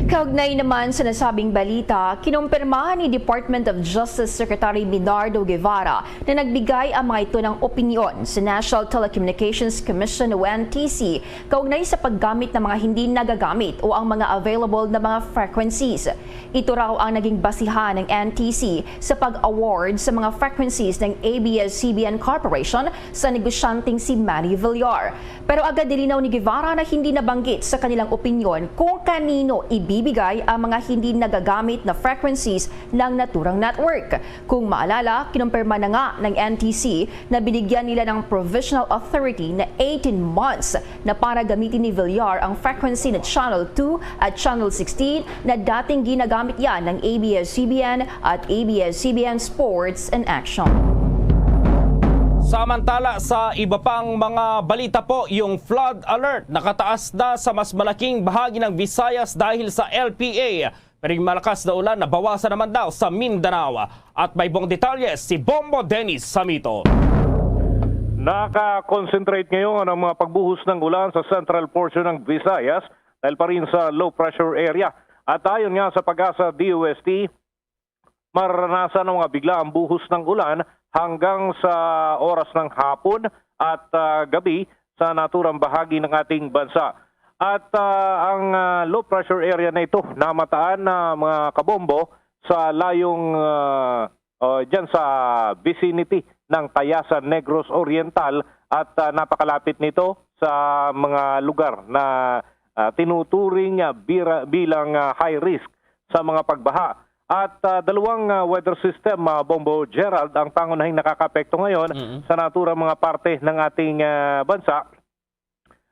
Kaugnay naman sa nasabing balita, kinumpirma ni Department of Justice Secretary Bernardo Guevara na nagbigay ang mga ito ng opinyon sa National Telecommunications Commission o N T C kaugnay sa paggamit ng mga hindi nagagamit o ang mga available na mga frequencies. Ito raw ang naging basihan ng N T C sa pag-award sa mga frequencies ng A B S C B N Corporation sa negosyanteng si Manny Villar. Pero agad nilinaw ni Guevara na hindi nabanggit sa kanilang opinyon kung kanino ibibigay ang mga hindi nagagamit na frequencies ng naturang network. Kung maalala, kinumpirma na nga ng N T C na binigyan nila ng provisional authority na eighteen months na para gamitin ni Villar ang frequency na Channel two at Channel sixteen na dating ginagamit yan ng A B S C B N at A B S C B N Sports in Action. Samantala, sa iba pang mga balita po, yung flood alert nakataas na sa mas malaking bahagi ng Visayas dahil sa L P A. Pero yung malakas na ulan nabawasan naman daw sa Mindanao. At may buong detalye si Bombo Dennis Samito. Naka-concentrate ngayon ang mga pagbuhos ng ulan sa central portion ng Visayas dahil pa rin sa low pressure area. At ayon nga sa PAGASA D O S T, mararanasan ang mga biglaang buhos ng ulan hanggang sa oras ng hapon at, ah, gabi sa naturang bahagi ng ating bansa. At, ah, ang, ah, low pressure area na ito namataan na mga kabombo sa layong, ah, ah, dyan sa vicinity ng Tayasan, Negros Oriental at, ah, napakalapit nito sa mga lugar na, ah, tinuturing, ah, bira-, bilang, ah, high risk sa mga pagbaha. At, ah, dalawang, ah, weather system, ah, Bombo Gerald, ang pangunahing nakakapekto ngayon Mm. sa naturang mga parte ng ating, ah, bansa,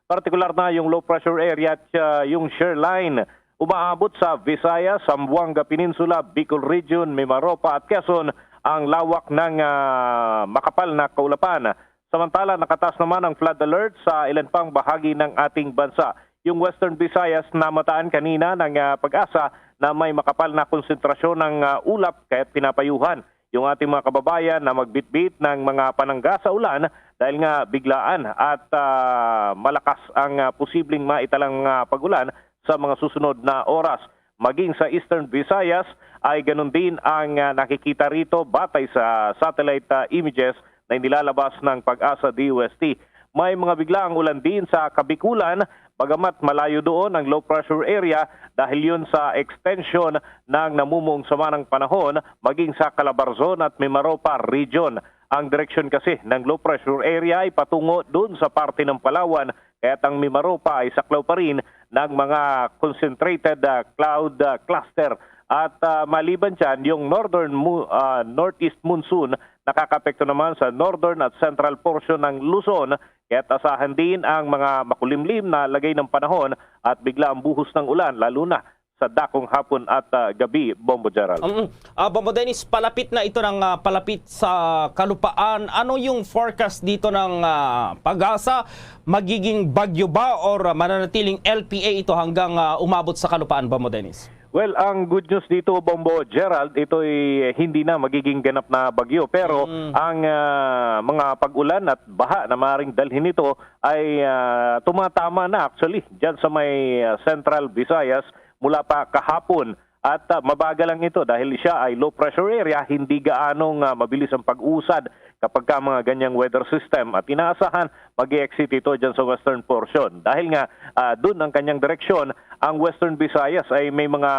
partikular na yung low pressure area at, ah, yung shear line. Umaabot sa Visayas, Zamboanga Peninsula, Bicol Region, Mimaropa at Quezon ang lawak ng, ah, makapal na kaulapan. Samantala, nakataas naman ang flood alert sa ilan pang bahagi ng ating bansa. Yung Western Visayas, namataan kanina ng, ah, PAGASA na may makapal na konsentrasyon ng, ah, ulap, kaya't pinapayuhan yung ating mga kababayan na magbitbit ng mga panangga sa ulan dahil nga biglaan at, ah, malakas ang, ah, posibleng maitalang, ah, pag-ulan sa mga susunod na oras. Maging sa Eastern Visayas ay ganun din ang, ah, nakikita rito batay sa satellite, ah, images na inilalabas ng PAGASA D O S T. May mga biglaang ulan din sa Kabikulan, bagamat malayo doon ang low pressure area dahil yun sa extension ng namumuong sama ng panahon maging sa Calabarzon at Mimaropa region. Ang direksyon kasi ng low pressure area ay patungo doon sa parte ng Palawan, kaya't ang Mimaropa ay saklaw pa rin ng mga concentrated, ah, cloud, ah, cluster. At, ah, maliban dyan, yung northern mo-, ah, northeast monsoon nakakapekto naman sa northern at central portion ng Luzon, kaya't asahan din ang mga makulimlim na lagay ng panahon at biglaang buhos ng ulan, lalo na sa dakong hapon at, ah, gabi, Bombo Gerald. Mm. Ah, Bombo Dennis, palapit na ito ng, ah, palapit sa kalupaan. Ano yung forecast dito ng, ah, PAGASA? Magiging bagyo ba or, ah, mananatiling L P A ito hanggang, ah, umabot sa kalupaan, Bombo Dennis? Well, ang good news dito, Bombo Gerald, ito'y hindi na magiging ganap na bagyo. Pero Mm. ang, ah, mga pag-ulan at baha na maaaring dalhin nito ay, ah, tumatama na actually dyan sa may, ah, Central Visayas mula pa kahapon. At, ah, mabagal lang ito dahil siya ay low pressure area, hindi gaanong, ah, mabilis ang pag-usad kapag ka mga ganyang weather system. At inaasahan mag-exit ito dyan sa western portion. Dahil nga, ah, dun ang kanyang direksyon, ang Western Visayas ay may mga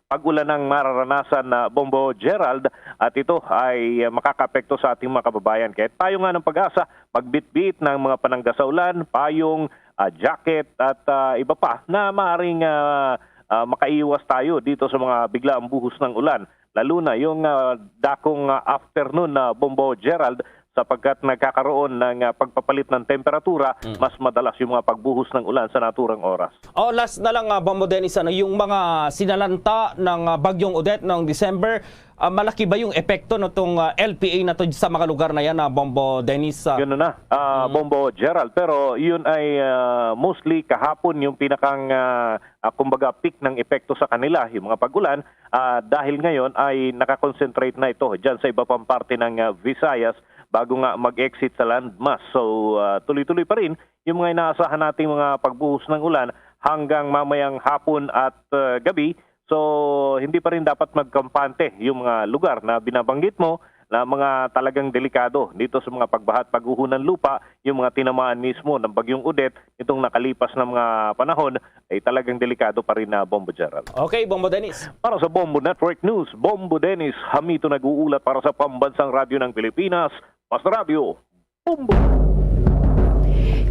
pag-ulan ang mararanasan na, Bombo Gerald, at ito ay, ah, makakapekto sa ating mga kababayan. Kaya tayo nga ng PAGASA, magbitbit ng mga panangga sa ulan, payong, ah, jacket, at, ah, iba pa na maaaring, ah, ah, makaiwas tayo dito sa mga biglaang buhos ng ulan. Lalo na yung, ah, dakong, ah, afternoon na, Bombo Gerald, sapagkat nagkakaroon ng, ah, pagpapalit ng temperatura, Mm. mas madalas yung mga pagbuhos ng ulan sa naturang oras. Oh, last na lang, ah, Bombo Dennis, ano, yung mga sinalanta ng, ah, Bagyong Odette noong December, ah, malaki ba yung epekto nitong, ah, L P A na to sa mga lugar na yan, ah, Bombo Dennis? Ah? Yun na, ah, Mm. Bombo Gerald, pero yun ay, ah, mostly kahapon yung pinakang, ah, ah, kumbaga, peak ng epekto sa kanila, yung mga pag-ulan, ah, dahil ngayon ay nakakonsentrate na ito dyan sa iba pang parte ng, ah, Visayas bago nga mag-exit sa landmass. So, ah, tuloy-tuloy pa rin yung mga inaasahan nating mga pagbuhos ng ulan hanggang mamayang hapon at, uh, gabi. So, hindi pa rin dapat magkampante yung mga lugar na binabanggit mo na mga talagang delikado dito sa mga pagbaha at pagguho ng lupa, yung mga tinamaan mismo ng Bagyong Odette nitong nakalipas na mga panahon ay talagang delikado pa rin na, Bombo Gerald. Okay, Bombo Dennis. Para sa Bombo Network News, Bombo Dennis Hamito nag-uulat para sa Pambansang Radyo ng Pilipinas, Mas Radyo, Bombo.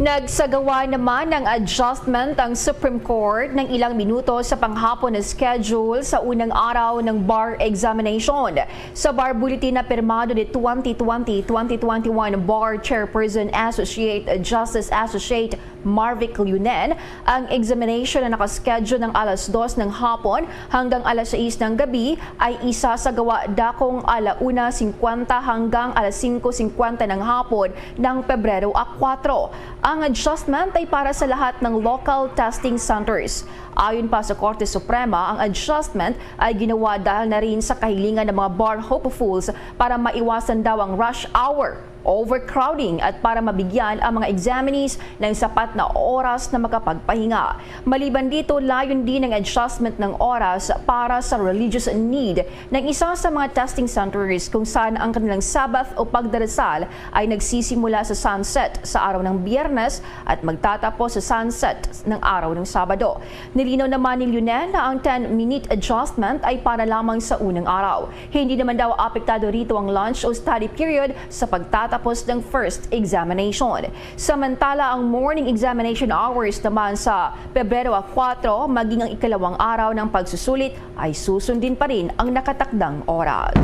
Nagsagawa naman ng adjustment ang Supreme Court ng ilang minuto sa panghapon na schedule sa unang araw ng bar examination. Sa bar bulletin na pirmado ni twenty twenty, twenty twenty-one Bar Chairperson Associate Justice Associate Marvic Leonen, ang examination na nakaschedule ng alas dos ng hapon hanggang alas sais ng gabi ay isasagawa dakong ala una singkwenta hanggang alas singko singkwenta ng hapon ng Pebrero a kuwatro. Ang adjustment ay para sa lahat ng local testing centers. Ayon pa sa Korte Suprema, ang adjustment ay ginawa dahil na rin sa kahilingan ng mga bar hopefuls para maiwasan daw ang rush hour, overcrowding, at para mabigyan ang mga examinees ng sapat na oras na makapagpahinga. Maliban dito, layon din ang adjustment ng oras para sa religious need ng isa sa mga testing centers, kung saan ang kanilang Sabbath o pagdarasal ay nagsisimula sa sunset sa araw ng Biyernes at magtatapos sa sunset ng araw ng Sabado. Nilinaw naman ni Leonen na ang ten-minute adjustment ay para lamang sa unang araw. Hindi naman daw apektado rito ang lunch o study period sa pagtatapos ng first examination. Samantala, ang morning examination hours naman sa Pebrero a kuwatro, maging ang ikalawang araw ng pagsusulit, ay susundin pa rin ang nakatakdang oras.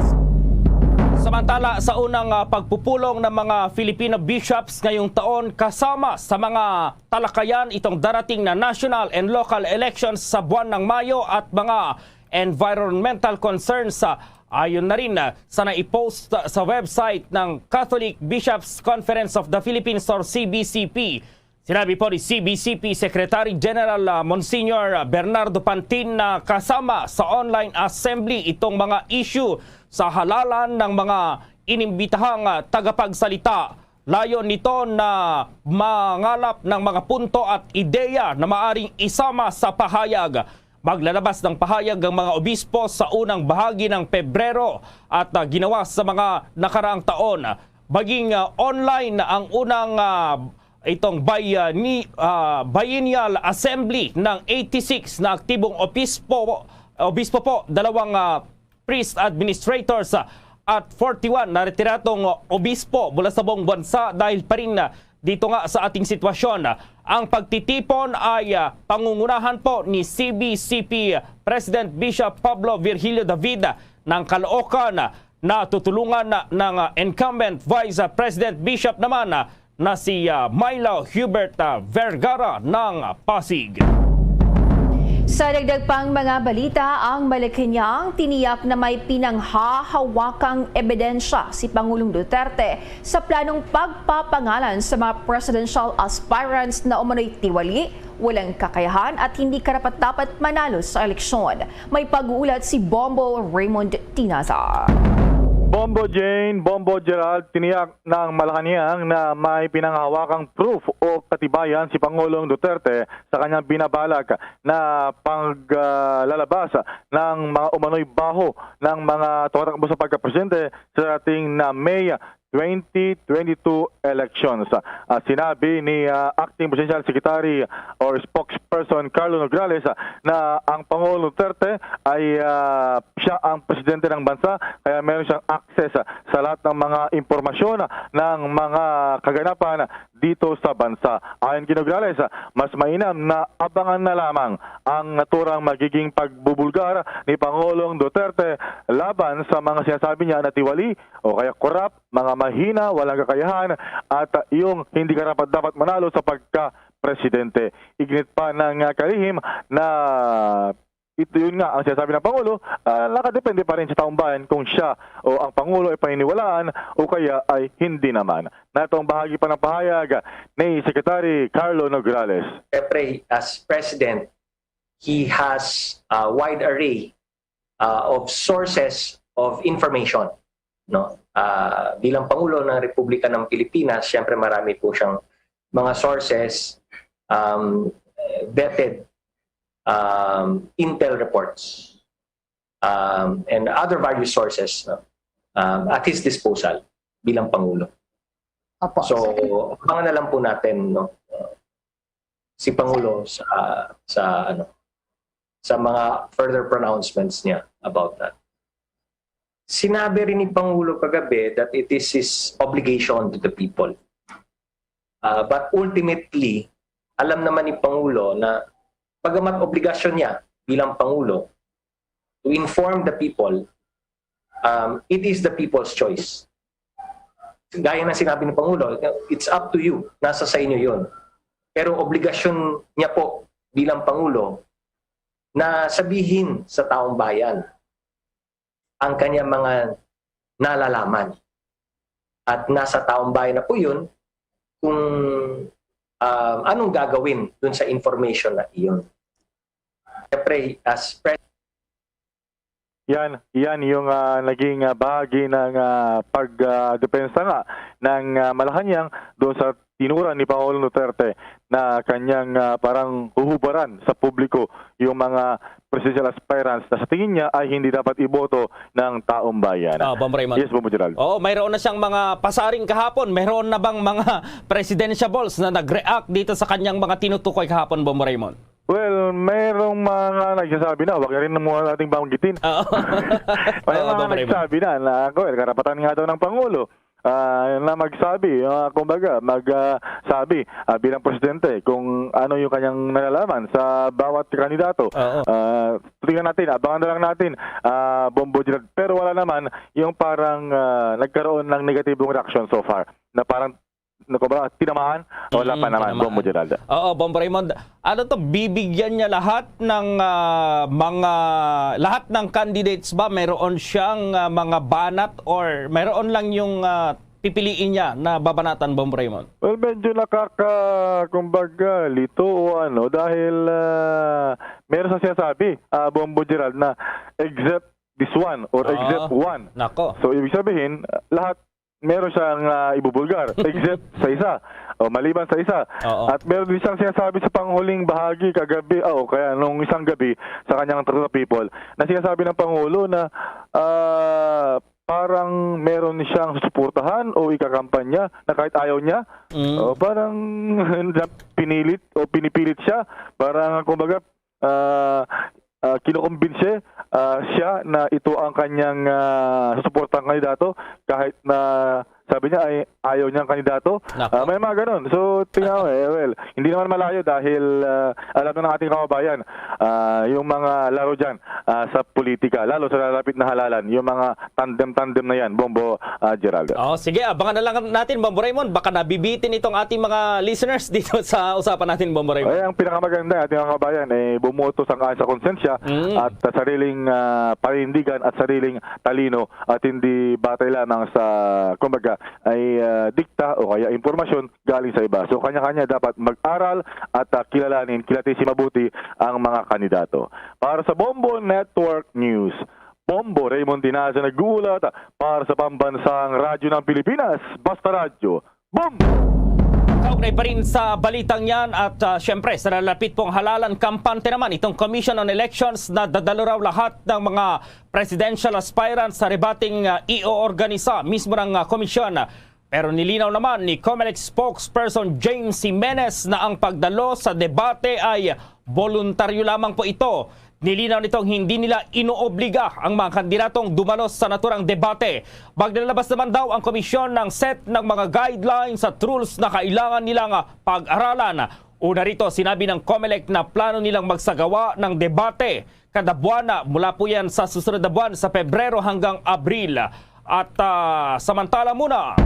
Samantala, sa unang, ah, pagpupulong ng mga Filipino bishops ngayong taon, kasama sa mga talakayan itong darating na national and local elections sa buwan ng Mayo at mga environmental concerns, ah, ayon na rin, ah, sa naipost sa website ng Catholic Bishops Conference of the Philippines or C B C P. Sinabi po ni C B C P Secretary General, ah, Monsignor Bernardo Pantin na kasama sa online assembly itong mga issue sa halalan ng mga inimbitahang, ah, tagapagsalita. Layon nito na mangalap ng mga punto at ideya na maaring isama sa pahayag. Maglalabas ng pahayag ang mga obispo sa unang bahagi ng Pebrero at, ah, ginawa sa mga nakaraang taon. Maging, ah, online ang unang, ah, itong bi-, ah, ni, ah, biennial assembly ng eighty-six na aktibong obispo, obispo po, dalawang, ah, priest administrators, ah, at forty-one na retiradong obispo mula sa buong bansa. Dahil pa rin, ah, dito nga sa ating sitwasyon, ah, ang pagtitipon ay, ah, pangungunahan po ni C B C P President Bishop Pablo Virgilio David ng Caloocan, ah, na tutulungan na ng, ah, incumbent Vice President Bishop naman, ah, na si, ah, Mylo Hubert, ah, Vergara ng Pasig. Sa dagdag pang mga balita, ang Malacañang tiniyak na may pinanghahawakang ebidensya si Pangulong Duterte sa planong pagpapangalan sa mga presidential aspirants na umano'y tiwali, walang kakayahan at hindi karapat-dapat manalo sa eleksyon. May pag-uulat si Bombo Raymond Tinaza. Bombo Jane, Bombo Gerald, tiniyak ng Malacañang na may pinanghawakang proof o katibayan si Pangulong Duterte sa kanyang binabalak na paglalabas ng mga umano'y baho ng mga tumatakbo sa pagkapresidente sa darating na May twenty twenty-two elections. Ah, sinabi ni, ah, Acting Presidential Secretary or Spokesperson Carlo Nograles, ah, na ang Pangulong Duterte ay, ah, siya ang presidente ng bansa, kaya meron siyang access, ah, sa lahat ng mga impormasyon, ah, ng mga kaganapan dito sa bansa. Ayon kay Nograles, ah, mas mainam na abangan na lamang ang naturang magiging pagbubulgar ni Pangulong Duterte laban sa mga sinasabi niya na tiwali o kaya korap, mga mahina, walang kakayahan, at, ah, yung hindi karapat-dapat manalo sa pagka-presidente. Iginit pa ng, ah, kalihim na ito, yun nga ang sinasabi ng Pangulo, ah, nakadepende pa rin sa taong bayan kung siya o ang Pangulo ay paniniwalaan o kaya ay hindi naman. Narito ang bahagi pa ng pahayag ni Secretary Carlo Nograles. Siyempre, as president, he has a wide array, uh, of sources of information, no? Ah, bilang Pangulo ng Republika ng Pilipinas, siyempre marami po siyang mga sources, um, vetted um, intel reports, um, and other various sources, no, um, at his disposal bilang Pangulo. Opo. So, abangan na lang po natin, no, si Pangulo sa, sa, ano, sa mga further pronouncements niya about that. Sinabi rin ni Pangulo kagabi that it is his obligation to the people. Uh, but ultimately, alam naman ni Pangulo na bagamat obligasyon niya bilang Pangulo to inform the people, um, it is the people's choice. Gaya ng sinabi ni Pangulo, "It's up to you, nasa sa inyo yun." Pero obligasyon niya po bilang Pangulo na sabihin sa taong bayan ang kanyang mga nalalaman. At nasa taong bayan na po yun kung, um, anong gagawin dun sa information na iyon. Siyempre, as pres- Yan, yan yung ah, naging ah, bahagi ng ah, pagdepensa nga ng ah, Malacañang doon sa tinuran ni Pangulong Duterte na kanyang ah, parang huhubaran sa publiko yung mga presidential aspirants na sa tingin niya ay hindi dapat iboto ng taong bayan. Ah, Bombo Raymond. Yes, Bombo Gerald. Oo, mayroon na siyang mga pasaring kahapon. Mayroon na bang mga presidentiables na nag-react dito sa kanyang mga tinutukoy kahapon, Bombo Raymond? Well, mayroong mga nagsasabi na, wag na rin muna nating banggitin. Oo. May Oo, mga Bombo Raymond. nagsabi na, na well, karapatan nga daw ng Pangulo ah, na magsabi, ah, kumbaga, mag ah, sabi ah, bilang presidente kung ano yung kanyang nalalaman sa bawat kandidato. Oo. Ah, tingnan natin, abangan na lang natin, ah, Bombo Gerald. Pero wala naman yung parang ah, nagkaroon ng negatibong reaction so far na parang na kumbaga, tinamaan, wala Mm, pa naman, tinamaan. Bombo Gerald. Oo, Bombo Raymond. Ano to, bibigyan niya lahat ng ah, mga, lahat ng candidates ba? Mayroon siyang ah, mga banat or mayroon lang yung ah, pipiliin niya na babanatan, Bombo Raymond? Well, medyo nakaka, kumbaga, lito o ano, dahil ah, meron sa sinasabi, ah, Bombo Gerald, na except this one or Ah, except one. Nako. So, ibig sabihin, lahat meron siyang ah, ibubulgar, except sa isa, o maliban sa isa. Oo. At meron din siyang sinasabi sa panghuling bahagi kagabi, ah, o kaya nung isang gabi sa kanyang Truth People, na sinasabi ng Pangulo na ah, parang meron siyang susuportahan o ikakampanya na kahit ayaw niya, Mm. o parang na pinilit o pinipilit siya, parang kumbaga, ah, ah, kinukumbinse ah, siya na ito ang kanyang ah, susuportahang kandidato kahit na sabi niya ay ayaw niyang kandidato. Nako. Ah, may mga ganun. So, tingnan mo eh, well, hindi naman malayo dahil ah, alam na ng ating kababayan ah, yung mga laro dyan ah, sa politika, lalo sa lalapit na halalan, yung mga tandem-tandem na yan, Bombo ah, Gerald. Oh, sige, abangan na lang natin, Bombo Raymond. Baka nabibitin itong ating mga listeners dito sa usapan natin, Bombo Raymond. Ay, ang pinakamaganda, ating mga kababayan, eh, bumoto sang sa konsensya Mm. at ah, sariling ah, panindigan at sariling talino at hindi batay lamang sa, kumbaga, ay ah, dikta o kaya impormasyon galing sa iba. So, kanya-kanya dapat mag-aral at ah, kilalanin, kilati si mabuti ang mga kandidato. Para sa Bombo Network News, Bombo Raymond Dinaza nag-uulat para sa Pambansang Radyo ng Pilipinas, Basta Radyo. Bombo! Kaugnay pa rin sa balitang yan at ah, siyempre sa lalapit pong halalan, kampante naman itong Commission on Elections na dadalo raw lahat ng mga presidential aspirants sa rebateng ah, i-oorganisa mismo ng ah, komisyon. Pero nilinaw naman ni Comelec spokesperson James Jimenez na ang pagdalo sa debate ay voluntaryo lamang po ito. Nilinaw nitong hindi nila inoobliga ang mga kandidatong dumalo sa naturang debate. Maglalabas naman daw ang komisyon ng set ng mga guidelines at rules na kailangan nilang pag-aralan. Una rito, sinabi ng Comelec na plano nilang magsagawa ng debate kada buwan, mula po yan sa susunod na buwan sa Pebrero hanggang Abril. At ah, samantala muna.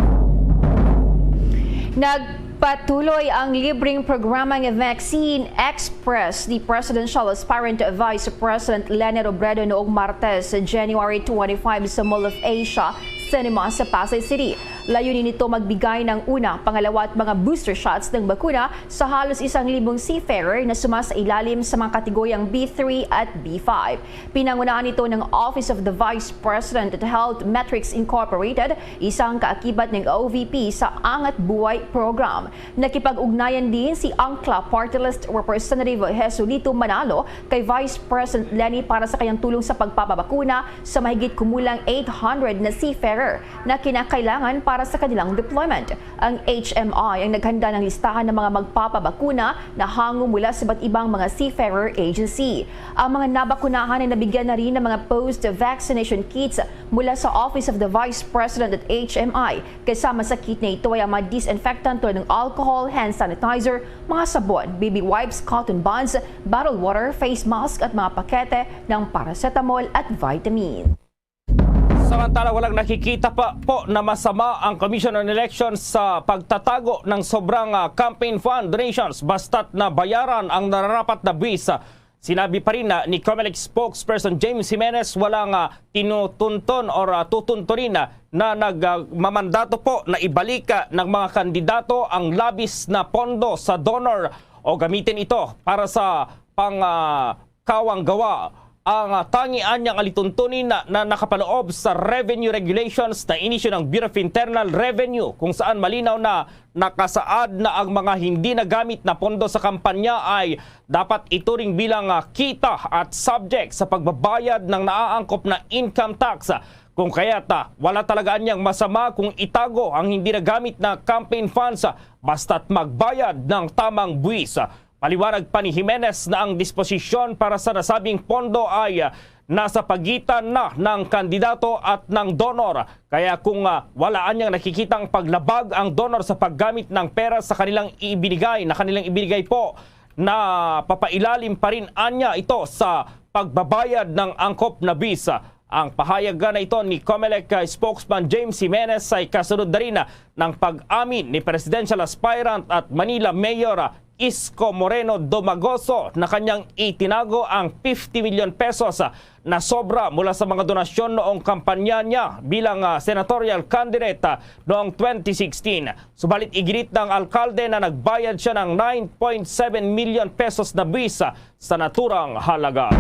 Nagpatuloy ang libreng programang Vaccine Express ni Presidential Aspirant Vice President Lenin Robredo noong Martes, January twenty-five, sa Mall of Asia Cinema sa Pasay City. Layunin nito magbigay ng una, pangalawa at mga booster shots ng bakuna sa halos isang libong seafarer na suma sa ilalim sa mga kategoryang B three at B five. Pinangunahan ito ng Office of the Vice President at Health Metrics Incorporated, isang kaakibat ng O V P sa Angat Buhay Program. Nakipag-ugnayan din si Angkla Party List Representative Jesulito Manalo kay Vice President Leni para sa kanyang tulong sa pagpapabakuna sa mahigit kumulang eight hundred na seafarer na kinakailangan para sa kanilang deployment. Ang H M I ang naghanda ng listahan ng mga magpapabakuna na hango mula sa iba't ibang mga seafarer agency. Ang mga nabakunahan ay nabigyan na rin ng mga post-vaccination kits mula sa Office of the Vice President at H M I. Kasama sa kit na ito ay ang mga disinfectant tulad ng alcohol, hand sanitizer, mga sabon, baby wipes, cotton buds, bottled water, face mask at mga pakete ng paracetamol at vitamin. Samantala, walang nakikita pa po na masama ang Commission on Elections sa pagtatago ng sobrang, ah, campaign fund donations basta't nabayaran ang nararapat na buwis. Sinabi pa rin na ni Comelec spokesperson James Jimenez, walang, ah, tinutunton or, ah, tutuntunin na, na nagmamandato po na ibalik, ah, ng mga kandidato ang labis na pondo sa donor o gamitin ito para sa pang, ah, kawang gawa. Ang, ah, tangi anyang alituntunin na, na nakapaloob sa revenue regulations na inisyu ng Bureau of Internal Revenue, kung saan malinaw na nakasaad na ang mga hindi nagamit na pondo sa kampanya ay dapat ituring bilang, ah, kita at subject sa pagbabayad ng naaangkop na income tax. Kung kaya't, ah, wala talaga anyang masama kung itago ang hindi nagamit na campaign funds, ah, basta't magbayad ng tamang buwis. Paliwanag pa ni Jimenez na ang disposisyon para sa nasabing pondo ay, ah, nasa pagitan na ng kandidato at ng donor. Kaya kung, ah, wala anyang nakikitang paglabag ang donor sa paggamit ng pera sa kanilang ibinigay, na kanilang ibinigay po, na papailalim pa rin anya ito sa pagbabayad ng angkop na buwis. Ang pahayag na ito ni Comelec spokesman James Jimenez ay kasunod na rin ng pag-amin ni presidential aspirant at Manila Mayor Isko Moreno Domagoso na kanyang itinago ang fifty million pesos na sobra mula sa mga donasyon noong kampanya niya bilang, ah, senatorial candidate, ah, noong twenty sixteen. Subalit, iginit ng alkalde na nagbayad siya ng nine point seven million pesos na buwis, ah, sa naturang halaga.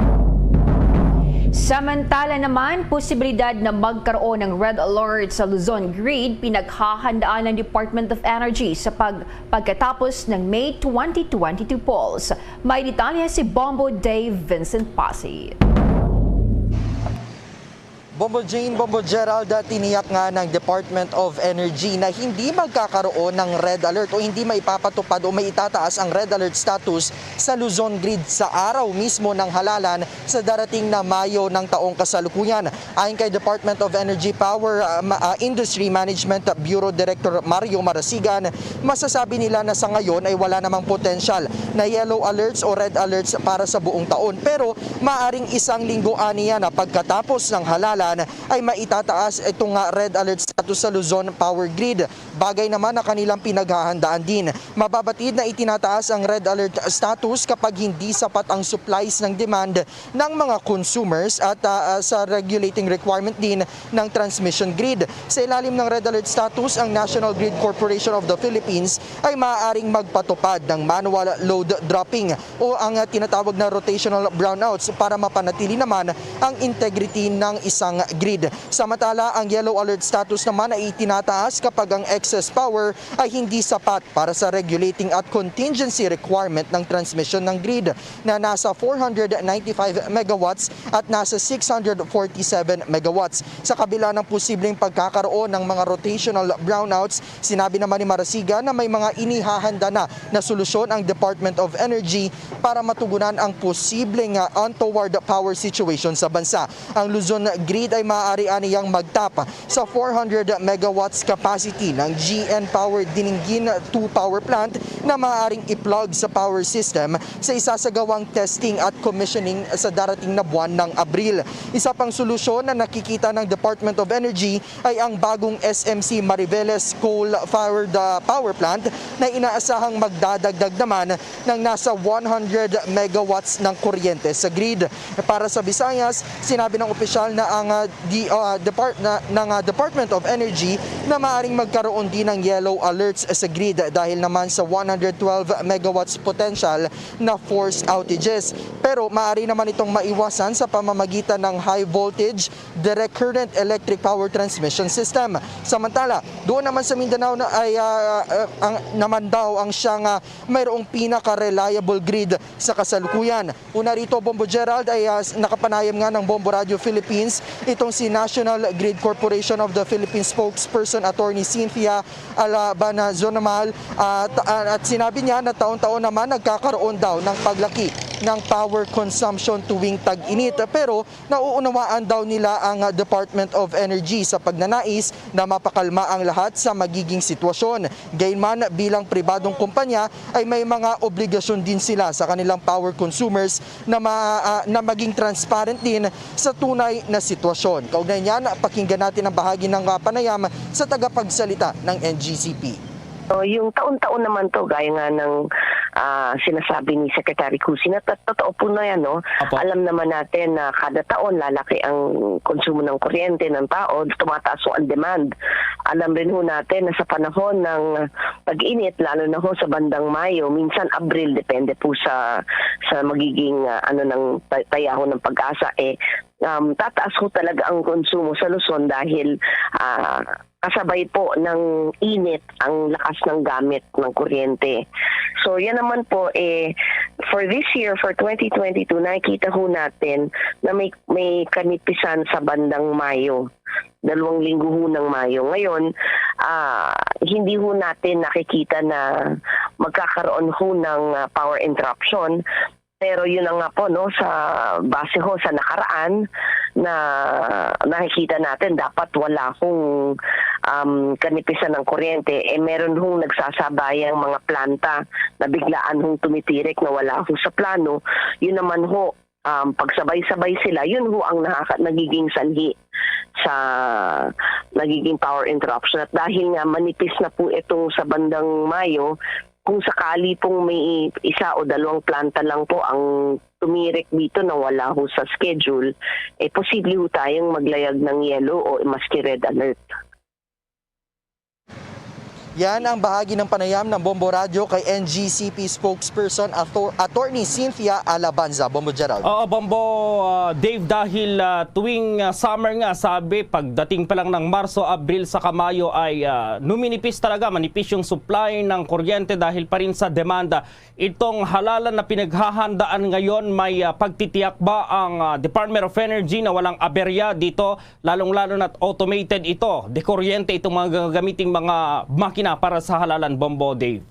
Samantala naman, posibilidad na magkaroon ng red alert sa Luzon grid, pinaghahandaan ng Department of Energy sa pag pagkatapos ng May twenty twenty-two polls. May detalye si Bombo Dave Vincent Pasi. Bombo Jane, Bombo Gerald, tiniyak nga ng Department of Energy na hindi magkakaroon ng red alert o hindi maipapatupad o maitataas ang red alert status sa Luzon grid sa araw mismo ng halalan sa darating na Mayo ng taong kasalukuyan. Ayon kay Department of Energy Power, ah, Ma-, ah, Industry Management Bureau Director Mario Marasigan, masasabi nila na sa ngayon ay wala namang potensyal na yellow alerts o red alerts para sa buong taon. Pero maaring isang linggo aniya na pagkatapos ng halalan ay maitataas ito nga red alert status sa Luzon Power Grid. Bagay naman na kanilang pinaghahandaan din. Mababatid na itinataas ang red alert status kapag hindi sapat ang supplies ng demand ng mga consumers at, ah, ah, sa regulating requirement din ng transmission grid. Sa ilalim ng red alert status, ang National Grid Corporation of the Philippines ay maaaring magpatupad ng manual load dropping o ang, ah, tinatawag na rotational brownouts para mapanatili naman ang integrity ng isang grid. Samantala, ang yellow alert status naman ay itinataas kapag ang excess power ay hindi sapat para sa regulating at contingency requirement ng transmission ng grid na nasa four hundred ninety-five megawatts at nasa six hundred forty-seven megawatts. Sa kabila ng posibleng pagkakaroon ng mga rotational brownouts, sinabi naman ni Marasigan na may mga inihahanda na na solusyon ang Department of Energy para matugunan ang posibleng, ah, untoward power situation sa bansa. Ang Luzon grid ay maaari aniyang magtap sa four hundred megawatts capacity ng G N Power Diningin two power plant na maaaring i-plug sa power system sa isasagawang testing at commissioning sa darating na buwan ng Abril. Isa pang solusyon na nakikita ng Department of Energy ay ang bagong S M C Mariveles coal-fired, ah, power plant na inaasahang magdadagdag naman ng nasa one hundred megawatts ng kuryente sa grid. Para sa Visayas, sinabi ng opisyal na ang ah, di, ah, depart-, na, ng, ah, Department of Energy na maaring magkaroon din ng yellow alerts sa grid dahil naman sa one hundred twelve megawatts potential na force outages. Pero maaari naman itong maiwasan sa pamamagitan ng high voltage direct current electric power transmission system. Samantala, doon naman sa Mindanao na ay, ah, ah, ang, naman daw ang siyang, ah, mayroong pinaka-reliable grid sa kasalukuyan. Una rito, Bombo Gerald, ay, ah, nakapanayam nga ng Bombo Radio Philippines itong si National Grid Corporation of the Philippines spokesperson Attorney Cynthia Alaban Zonamal, at, ah, at sinabi niya na taon-taon naman nagkakaroon daw ng paglaki ng power consumption tuwing tag-init, pero nauunawaan daw nila ang Department of Energy sa pagnanais na mapakalma ang lahat sa magiging sitwasyon. Gayunman, bilang pribadong kumpanya ay may mga obligasyon din sila sa kanilang power consumers na ma-, ah, na maging transparent din sa tunay na sitwasyon. Kaugnay niyan, pakinggan natin ang bahagi ng, ah, panayam sa tagapagsalita ng N G C P. So, yung taon-taon naman to, gaya nga ng, ah, sinasabi ni Secretary Cusi, na tot-, totoo po na yan, no? Apo. Alam naman natin na kada taon lalaki ang konsumo ng kuryente ng tao, tumataas po ang demand. Alam rin ho natin na sa panahon ng pag-init, lalo na ho sa bandang Mayo, minsan Abril, depende po sa, sa magiging, ah, ano, ng pa-, payahon ng PAGASA, eh, um, tataas ho talaga ang konsumo sa Luzon dahil, ah, kasabay po ng init ang lakas ng gamit ng kuryente. So, yan naman po, eh, for this year, for twenty twenty-two, nakikita ho natin na may, may kanipisan sa bandang Mayo. Dalawang linggo ho ng Mayo. Ngayon, ah, hindi ho natin nakikita na magkakaroon ho ng, ah, power interruption. Pero yun na nga po, no, sa base ho sa nakaraan na nakikita natin, dapat wala hong, um, kanipisan ng kuryente. Eh, meron hong nagsasabayang mga planta na biglaan hong tumitirik na wala ho sa plano. Yun naman ho, um, pagsabay-sabay sila, yun ho ang nakaka-, nagiging sanhi sa nagiging power interruption. At dahil nga manipis na po itong sa bandang Mayo, kung sakali pong may isa o dalawang planta lang po ang tumirik dito na wala ho sa schedule, eh, posible ho tayong maglayag ng yellow o maski red alert. Yan ang bahagi ng panayam ng Bombo Radyo kay N G C P spokesperson Ator-, Attorney Cynthia Alabanza. Bombo Gerald. Oo, Bombo, ah, Dave, dahil, ah, tuwing, ah, summer nga, sabi, pagdating pa lang ng Marso, Abril, saka Mayo ay, ah, numinipis talaga, manipis yung supply ng kuryente dahil pa rin sa demanda. Itong halalan na pinaghahandaan ngayon, may, ah, pagtitiyak ba ang, ah, Department of Energy na walang aberya dito, lalong-lalo na't automated ito, dekuryente itong mga gagamiting mga makina para sa halalan, Bombo Dave?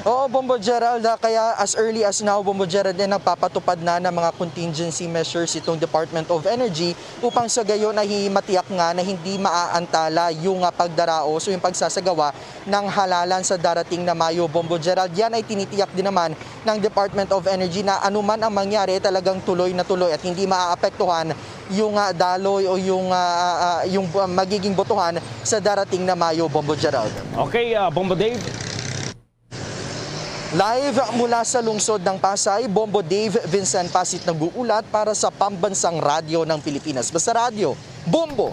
Oo, Bombo Gerald, ah, kaya as early as now, Bombo Gerald, eh, nagpapatupad na ng mga contingency measures itong Department of Energy upang sa gayon ay matiyak nga na hindi maaantala yung, ah, pagdaraos o yung pagsasagawa ng halalan sa darating na Mayo, Bombo Gerald. Yan ay tinitiyak din naman ng Department of Energy na anuman ang mangyari, talagang tuloy na tuloy at hindi maaapektuhan yung, ah, daloy o yung, ah, ah, yung, ah, magiging botohan sa darating na Mayo, Bombo Gerald. Okay, ah, Bombo Dave. Live mula sa lungsod ng Pasay, Bombo Dave Vincent Pasit nag-uulat para sa Pambansang Radyo ng Pilipinas. Basta Radyo, Bombo!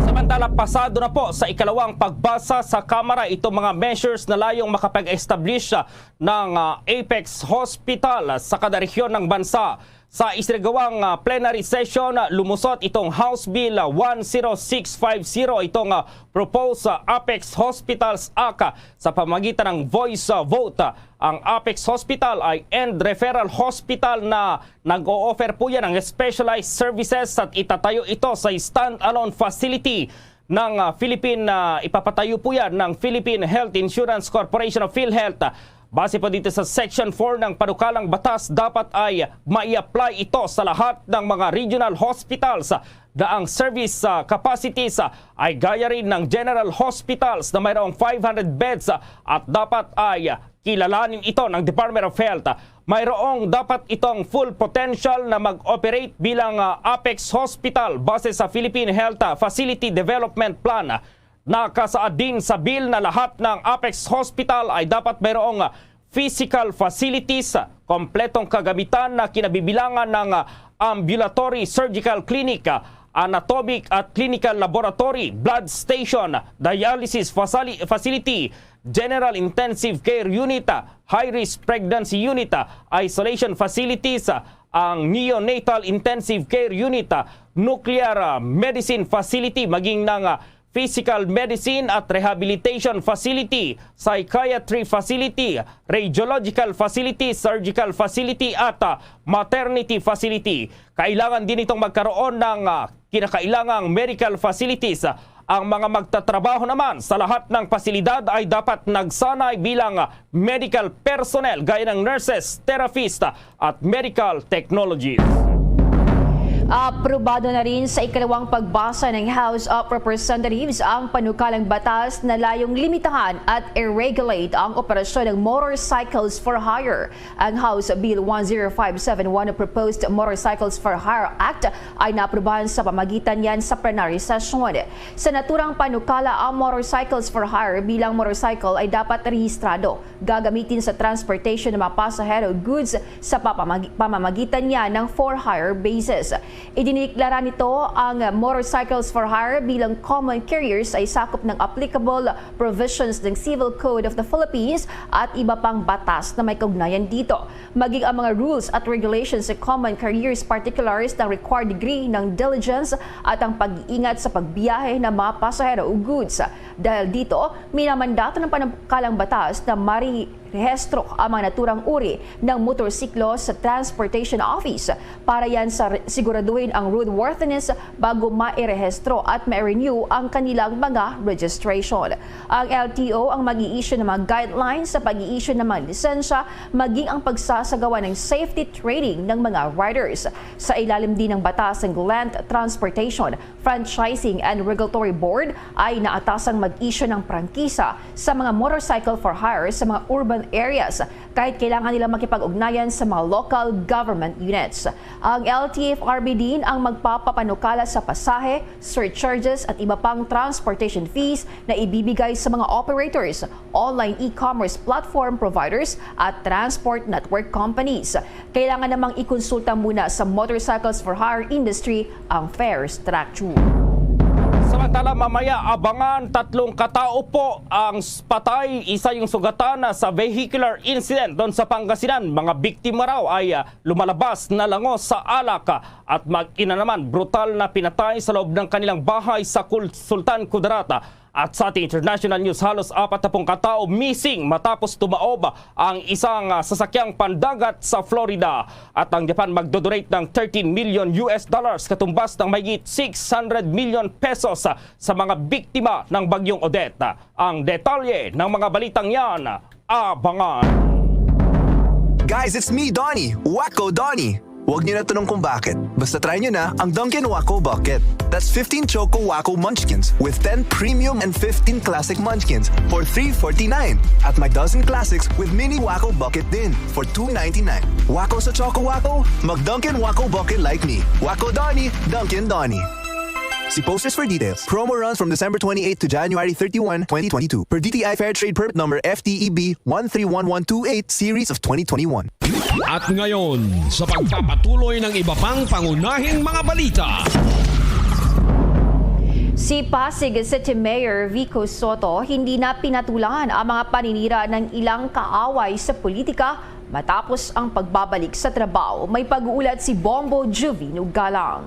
Samantala, pasado na po sa ikalawang pagbasa sa Kamara itong mga measures na layong makapag-establish ng, ah, Apex Hospital sa kada rehiyon ng bansa. Sa isinagawang, ah, plenary session, ah, lumusot itong House Bill, ah, one zero six five zero, itong, ah, proposed, ah, Apex Hospitals Act, ah, sa pamagitan ng voice, ah, vote. Ah, ang Apex Hospital ay end referral hospital na nag-o-offer po yan ng specialized services at itatayo ito sa stand-alone facility ng, ah, Philippine, ah, ipapatayo po yan ng Philippine Health Insurance Corporation o PhilHealth. Base po dito sa Section four ng panukalang batas, dapat ay mai-apply ito sa lahat ng mga regional hospitals na ang service, ah, capacities, ah, ay gaya rin ng general hospitals na mayroong five hundred beds, ah, at dapat ay kilalanin ito ng Department of Health. Mayroong dapat itong full potential na mag-operate bilang, ah, Apex Hospital base sa Philippine Health, ah, Facility Development Plan. Nakasaad din sa bill na lahat ng Apex Hospital ay dapat mayroong, ah, physical facilities, ah, kompletong kagamitan na kinabibilangan ng, ah, Ambulatory Surgical Clinic, Anatomic at Clinical Laboratory, Blood Station, Dialysis Facili-, Facility, General Intensive Care Unit, High Risk Pregnancy Unit, Isolation Facilities, ang Neonatal Intensive Care Unit, Nuclear, ah, Medicine Facility, maging ng, ah, Physical Medicine at Rehabilitation Facility, Psychiatry Facility, Radiological Facility, Surgical Facility at, ah, Maternity Facility. Kailangan din itong magkaroon ng, ah, kinakailangang medical facilities. Ang mga magtatrabaho naman sa lahat ng pasilidad ay dapat nagsanay bilang, ah, medical personnel gaya ng nurses, therapist, at medical technologies. Aprobado na rin sa ikalawang pagbasa ng House of Representatives ang panukalang batas na layong limitahan at i-regulate ang operasyon ng motorcycles for hire. Ang House Bill one zero five seven one o Proposed Motorcycles for Hire Act ay naaprubahan sa pamagitan niyan sa plenary session. Sa naturang panukala, ang motorcycles for hire bilang motorcycle ay dapat rehistrado, gagamitin sa transportation ng mga pasahero o goods sa papamag-, pamamagitan niya ng for-hire basis. Idiniklara nito ang motorcycles for hire bilang common carriers ay sakop ng applicable provisions ng Civil Code of the Philippines at iba pang batas na may kaugnayan dito. Maging ang mga rules at regulations sa common carriers, particulars ng required degree ng diligence at ang pag-iingat sa pagbiyahe ng mga pasahero o goods. Dahil dito, minamandato ng panukalang batas na marehistro ang mga naturang uri ng motorsiklo sa Transportation Office para yan sa re-, siguraduhin ang roadworthiness bago mairehistro at ma-renew ang kanilang mga registration. Ang L T O ang mag-i-issue ng mga guidelines sa pag-i-issue ng mga lisensya, maging ang pagsasagawa ng safety training ng mga riders. Sa ilalim din ng batas ng Land Transportation Franchising and Regulatory Board ay naatasang mag-issue ng prangkisa sa mga motorcycle for hire sa mga urban areas, kahit kailangan nila makipag-ugnayan sa mga local government units. Ang L T F R B din ang magpapapanukala sa pasahe, surcharges at iba pang transportation fees na ibibigay sa mga operators, online e-commerce platform providers at transport network companies. Kailangan namang ikonsulta muna sa motorcycles for hire industry ang fare structure. Samantala, mamaya abangan, tatlong katao po ang s-, patay, isa yung sugatan sa vehicular incident doon sa Pangasinan. Mga biktima raw ay, ah, lumalabas na langos sa alak, ah, at mag-ina naman brutal na pinatay sa loob ng kanilang bahay sa Kul-, Sultan Kudarat. At sa ating international news, halos apat na pung katao missing matapos tumaob ang isang, ah, sasakyang pandagat sa Florida. At ang Japan magdodonate ng thirteen million U S dollars, katumbas ng mahigit six hundred million pesos, ah, sa mga biktima ng Bagyong Odette. Ang detalye ng mga balitang yan, abangan. Guys, it's me, Donnie. Wacko Donnie. Huwag niyo na tanong kung bakit. Basta try niyo na ang Dunkin' Wacko Bucket. That's fifteen Choco Wacko Munchkins with ten premium and fifteen classic munchkins for three forty-nine. At may dozen classics with mini Wacko Bucket din for two ninety-nine. Wacko sa Choco Wacko? Mag Dunkin' Wacko Bucket like me. Wacko Donnie, Dunkin' Donnie. See posters for details. Promo runs from December twenty-eighth to January thirty-one, twenty twenty-two. Per D T I Fair Trade Permit Number F T E B one three one one two eight, series of twenty twenty-one. At ngayon, sa pagpapatuloy ng iba pang pangunahing mga balita. Si Pasig City Mayor Vico Sotto hindi na pinatulan ang mga paninira ng ilang kaaway sa politika matapos ang pagbabalik sa trabaho. May pag-uulat si Bombo Juvin Ugalang.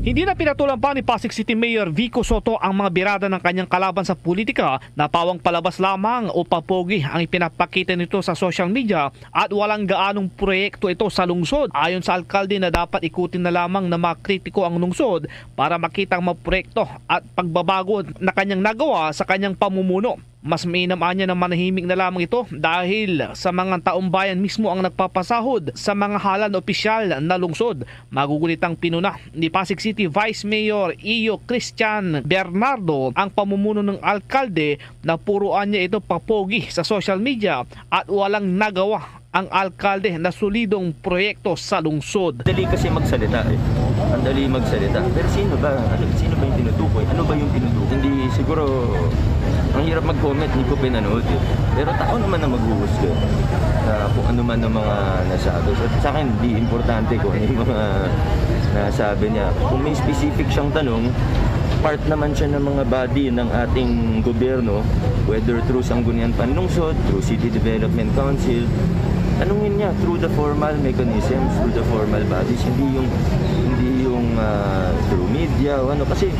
Hindi na pinatulan pa ni Pasig City Mayor Vico Sotto ang mga birada ng kanyang kalaban sa politika na pawang palabas lamang o papogi ang ipinapakita nito sa social media at walang gaanong proyekto ito sa lungsod. Ayon sa alkalde na dapat ikutin na lamang ng mga kritiko ang lungsod para makita ang mga proyekto at pagbabago na kanyang nagawa sa kanyang pamumuno. Mas mainam anya na manahimik na lamang ito dahil sa mga taong bayan mismo ang nagpapasahod sa mga halal na opisyal na lungsod. Magugunitang pinuna ni Pasig City Vice Mayor Iyo Christian Bernardo ang pamumuno ng alkalde na puro anya ito papogi sa social media at walang nagawa ang alkalde na solidong proyekto sa lungsod. Dali kasi magsalita eh. Ang dali magsalita. Pero sino ba? Ano, sino ba yung tinutukoy? Ano ba yung tinutukoy? Hindi, siguro, ang hirap mag-comment, hindi ko pinanood eh. Pero tao naman ang maghuhusga na kung ano man ang mga nasabi. So, sa akin, hindi importante kung ano yung mga nasabi niya. Kung may specific siyang tanong, part naman siya ng mga body ng ating gobyerno, whether through Sangguniang Panlungsod, through City Development Council, tanungin niya through the formal mechanisms, through the formal bodies, hindi yung, hindi yung ah, through media o ano, kasi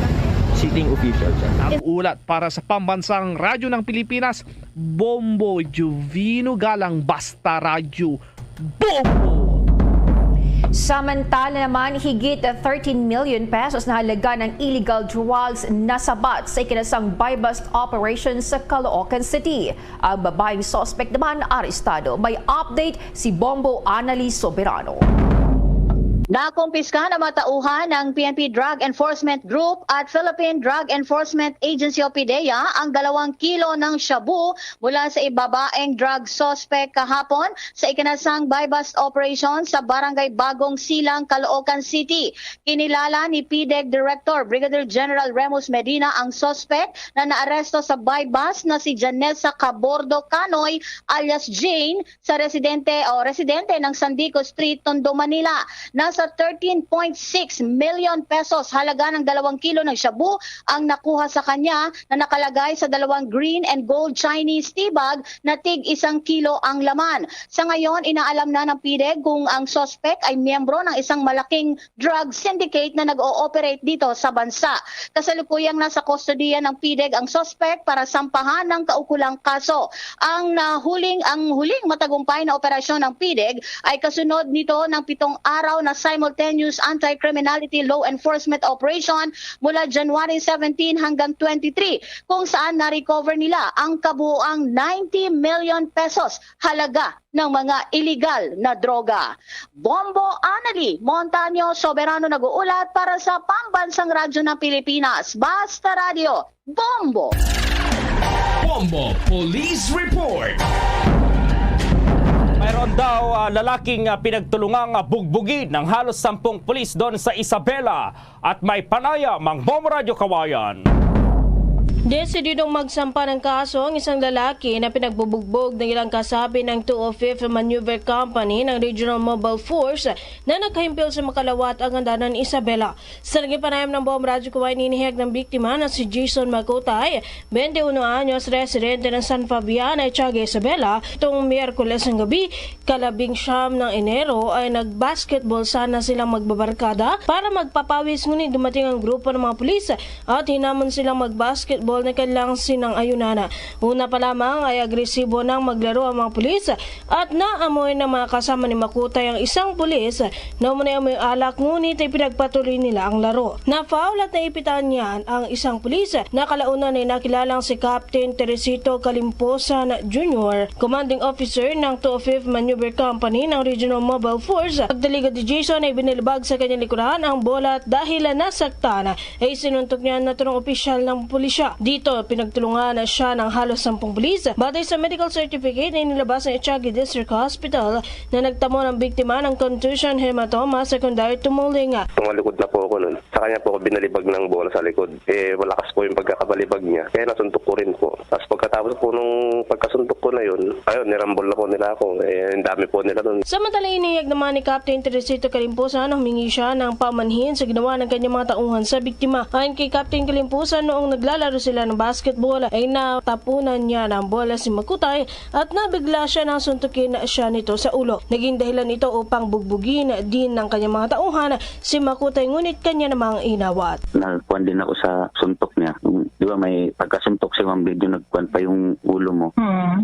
sitting official siya. Nag-ulat para sa Pambansang Radyo ng Pilipinas, Bombo Juvino Galang, Basta Radyo, Bombo! Samantala naman, higit thirteen million pesos na halaga ng illegal drugs nasabat sa ikinasang buy-bust operation sa Caloocan City. Ang babaeng suspect naman arestado. May update si Bombo Anali Soberano. Nakumpiska ng mga tauhan ng P N P Drug Enforcement Group at Philippine Drug Enforcement Agency o PDEA ang dalawang kilo ng shabu mula sa ibabaeng drug suspect kahapon sa ikinasang buy-bust operation sa Barangay Bagong Silang, Caloocan City. Kinilala ni PDEG Director Brigadier General Remus Medina ang suspect na naaresto sa buy-bust na si Janessa Cabordo Canoy alias Jane sa residente o residente ng Sandico Street, Tondo, Manila. Nasa thirteen point six million pesos halaga ng dalawang kilo ng shabu ang nakuha sa kanya na nakalagay sa dalawang green and gold Chinese tea bag na tig isang kilo ang laman. Sa ngayon, inaalam na ng PDEG kung ang suspect ay miyembro ng isang malaking drug syndicate na nag-ooperate dito sa bansa. Kasalukuyang nasa kustodiya ng PDEG ang suspect para sampahan ng kaukulang kaso. Ang nahuling ang huling matagumpay na operasyon ng PDEG ay kasunod nito ng pitong araw na simultaneous anti-criminality law enforcement operation mula January seventeen hanggang twenty-three, kung saan na-recover nila ang kabuuang ninety million pesos halaga ng mga iligal na droga. Bombo Anali Montaño Soberano nag-uulat para sa Pambansang Radyo ng Pilipinas, Basta Radyo, Bombo! Bombo Police Report. Mayroon daw ah, lalaking ah, pinagtulungang ah, bugbugin ng halos sampung pulis doon sa Isabela at may panayam ang Bombo Radyo Kawayan. Desididong magsampa ng kaso ang isang lalaki na pinagbubugbog ng ilang kasapi ng two oh fifth Maneuver Company ng Regional Mobile Force na nagkahimpil sa Makalawat, Agandanan, Isabela. Sa naging panayam ng Bombo Radyo Kawayan, inihayag ng biktima na si Jason Makutay, twenty-one anyos, residente ng San Fabian, Echagi, Isabela. Itong Miyerkules ng gabi, kalabing siyam ng Enero, ay nag-basketball sana silang magbabarkada para magpapawis, ngunit dumating ang grupo ng mga pulis at hinamon silang mag-basketball na kanilang sinang-ayunan. Una pa lamang ay agresibo nang maglaro ang mga pulis at naamoy ng mga kasama ni Makutay ang isang pulis na umunay amoy alak, ngunit ay pinagpatuloy nila ang laro. Na-foul at naipitan niyan ang isang pulis na kalaunan ay nakilalang si Captain Teresito Kalimposan Junior, commanding officer ng two oh fifth Maneuver Company ng Regional Mobile Force. Pagdaliga ni Jason ay binalibag sa kanyang likuran ang bola at dahil nasaktan ay sinuntok niya ang naturang opisyal ng pulisya. Dito, pinagtulungan na siya ng halos sampung pulis. Batay sa medical certificate na inilabas ng Echagi District Hospital na nagtamo ng biktima ng contusion hematoma secondary to mauling. Tumalikod na po ako nun. Sa kanya po ako binalibag ng bola sa likod. Eh, malakas po yung pagkakabalibag niya. Kaya nasuntok ko rin po. Tapos pagkatapos po nung pagkasuntok ko na yun, ayun, nirambol na po nila ako. Eh, ang dami po nila nun. Samantala, inihayag naman ni Captain Teresito Kalimposan na humingi siya ng pamanhin sa ginawa ng kanyang mga tauhan sa biktima. Ayon kay Captain Kalimposan, noong naglalaro sila ng basketball, ay natapunan niya ng bola si Makutay at nabigla siya nang suntukin siya nito sa ulo. Naging dahilan ito upang bugbugin din ng kanyang mga tauhan si Makutay, ngunit kanya namang inawat. Nagkuan din ako sa suntok niya. Yung, di ba may pagkasuntok sa ibang video, nagkuan pa yung ulo mo.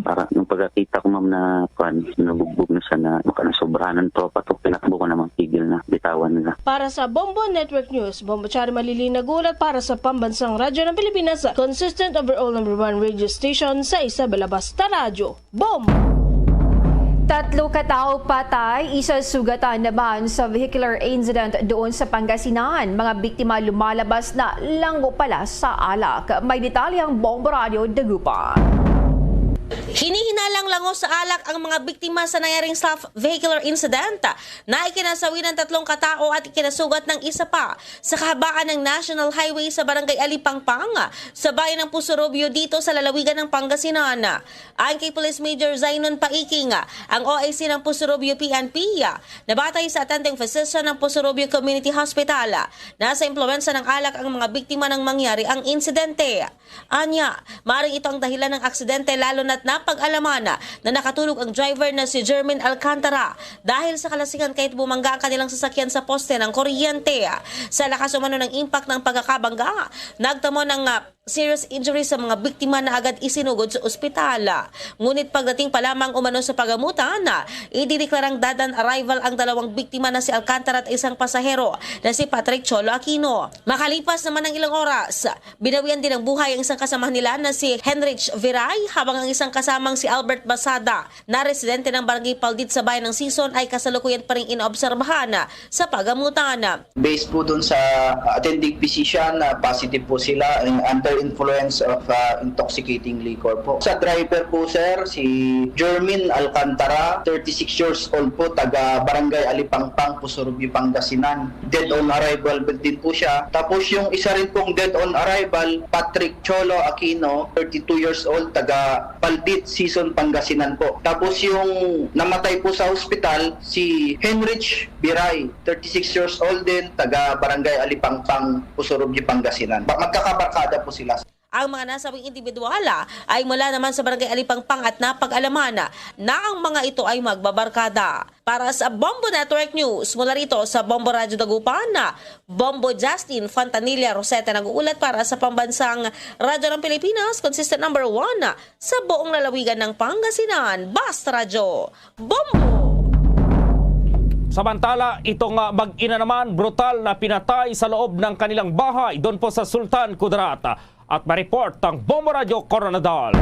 Para yung pagkakita ko, ma'am, na kuan, nabugbog na siya na makanasobrahan ng tropa to. Tinakbo ko naman, tigil na, bitawan nila. Para sa Bombo Network News, Bombo Chari Malili nagulat para sa Pambansang Radyo ng Pilipinas, consistent overall number one radio station sa Isabela, Basta Radyo, Bombo! Tatlo ka tawo patay, isa sugatan naman sa vehicular incident doon sa Pangasinan. Mga biktima lumalabas na langgo pala sa alak. May detalye ang Bombo Radyo Dagupan. Hinihinalang langos sa alak ang mga biktima sa nangyaring self-vehicular incident na ikinasawi ng tatlong katao at ikinasugat ng isa pa sa kahabaan ng National Highway sa Barangay Alipangpang, sa bayan ng Pusurubio dito sa lalawigan ng Pangasinan. Ayon kay Police Major Zainon Paiking, ang O I C ng Pusurubio P N P, nabatay sa attending physician ng Pusurubio Community Hospital, nasa impluwensya ng alak ang mga biktima nang mangyari ang insidente. Anya, maaring ito ang dahilan ng aksidente, lalo na't napag-alaman na nakatulog ang driver na si Jermaine Alcantara dahil sa kalasingan kahit bumangga ang kanilang sasakyan sa poste ng kuryente. Sa lakas umano ng impact ng pagkakabangga, nagtamo ng, ah, serious injury sa mga biktima na agad isinugod sa ospital. Ngunit pagdating pa lamang umano sa pagamutan, idineklarang dead on arrival ang dalawang biktima na si Alcantara at isang pasahero na si Patrick Cholo Aquino. Makalipas naman ang ilang oras, binawian din ng buhay ang isang kasamahan nila na si Henrich Viray, habang ang isang kasamang si Albert Basada, na residente ng Barangay Paldit sa bayan ng Sison, ay kasalukuyan pa rin inoobserbahan sa pagamutan. Based po dun sa attending physician, ah, positive po sila, eh, under influence of, ah, intoxicating liquor po. Sa driver po, sir, si Jermin Alcantara, thirty-six years old po, taga Barangay Alipangpang, Pusurubio, Pangasinan. Dead on arrival din po siya. Tapos yung isa rin pong dead on arrival, Patrick Cholo Aquino, thirty-two years old, taga Paldit, Sison, Pangasinan po. Tapos yung namatay po sa hospital, si Henrich Biray, thirty-six years old din, taga Barangay Alipangpang, Pusurubio, Pangasinan. Ba-, magkakabarkada po sila. Ang mga nasabing individual, ah, ay mula naman sa Barangay Alipangpang at napag-alaman na ang mga ito ay magbabarkada. Para sa Bombo Network News, mula rito sa Bombo Radyo Dagupan, Bombo Justin Fontanilla Rosete nag-uulat para sa Pambansang Radyo ng Pilipinas, consistent number one sa buong lalawigan ng Pangasinan. Basta Radyo, Bombo! Samantala, itong, ah, mag-ina naman, brutal na pinatay sa loob ng kanilang bahay doon po sa Sultan Kudarat. At may report ang Bombo Radyo Koronadal.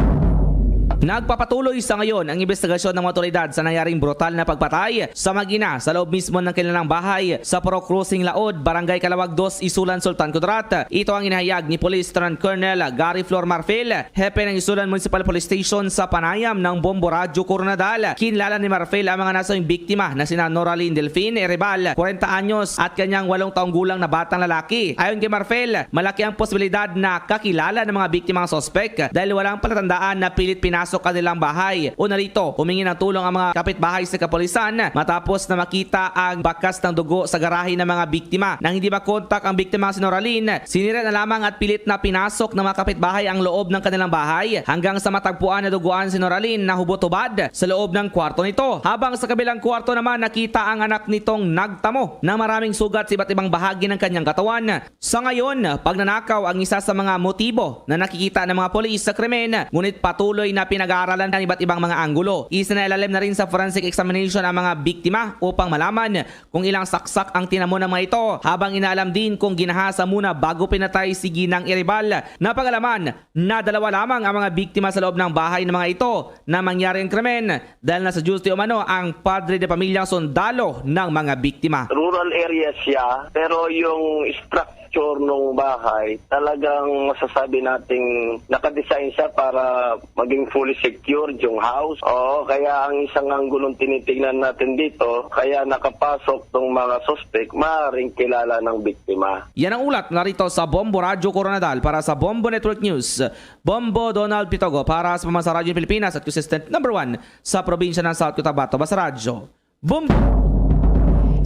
Nagpapatuloy sa ngayon ang investigasyon ng mga otoridad sa nangyaring brutal na pagpatay sa mag-ina sa loob mismo ng kanilang bahay sa Purok Crossing Laod, Barangay Calawag dos, Isulan, Sultan Kudarat. Ito ang inahayag ni Police Lieutenant Colonel Gary Flor Marfil, hepe ng Isulan Municipal Police Station sa panayam ng Bombo Radyo Koronadal. Kinlala ni Marfil ang mga nasabing biktima na sina Noraline Delfin Erebal, kwarenta anyos, at kanyang walong taong gulang na batang lalaki. Ayon kay Marfil, malaki ang posibilidad na kakilala ng mga biktima ang suspek dahil walang palatandaan na pilit pinasok ang kanilang bahay. Una rito, humingi ng tulong ang mga kapitbahay sa kapulisan matapos na makita ang bakas ng dugo sa garahe ng mga biktima. Nang hindi makontak ang biktima si Noraline, sinira na lamang at pilit na pinasok ng mga kapitbahay ang loob ng kanilang bahay hanggang sa matagpuan na duguan si Noraline na hubot-hubad sa loob ng kwarto nito. Habang sa kabilang kwarto naman, nakita ang anak nitong nagtamo ng maraming sugat sa iba't ibang bahagi ng kanyang katawan. Sa ngayon, pagnanakaw ang isa sa mga motibo na nakikita ng mga polis sa krimen, ngunit patuloy na pinag-aaralan ang iba't ibang mga anggulo. Isinailalim na rin sa forensic examination ang mga biktima upang malaman kung ilang saksak ang tinamo ng mga ito, habang inaalam din kung ginahasa muna bago pinatay si Ginang Iribal. Napag-alaman na dalawa lamang ang mga biktima sa loob ng bahay ng mga ito na mangyari ang krimen, dahil nasa duty umano ang padre de pamilya sundalo ng mga biktima. Rural area siya, pero yung structure ng bahay, talagang masasabi nating nakadesign siya para maging fully secured yung house. Oo, kaya ang isang anggulong tinitingnan natin dito, kaya nakapasok tong mga suspek, maaaring kilala ng biktima. Yan ang ulat na rito sa Bombo Radyo Koronadal para sa Bombo Network News. Bombo Donald Pitogo para sa Pambansang Radyo Pilipinas at consistent number one sa probinsya ng South Cotabato. Basta Radyo, Bombo!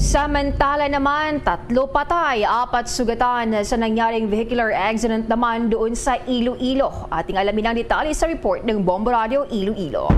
Samantala naman, tatlo patay, apat sugatan sa nangyaring vehicular accident naman doon sa Iloilo. Ating alamin ang detalye sa report ng Bombo Radio Iloilo.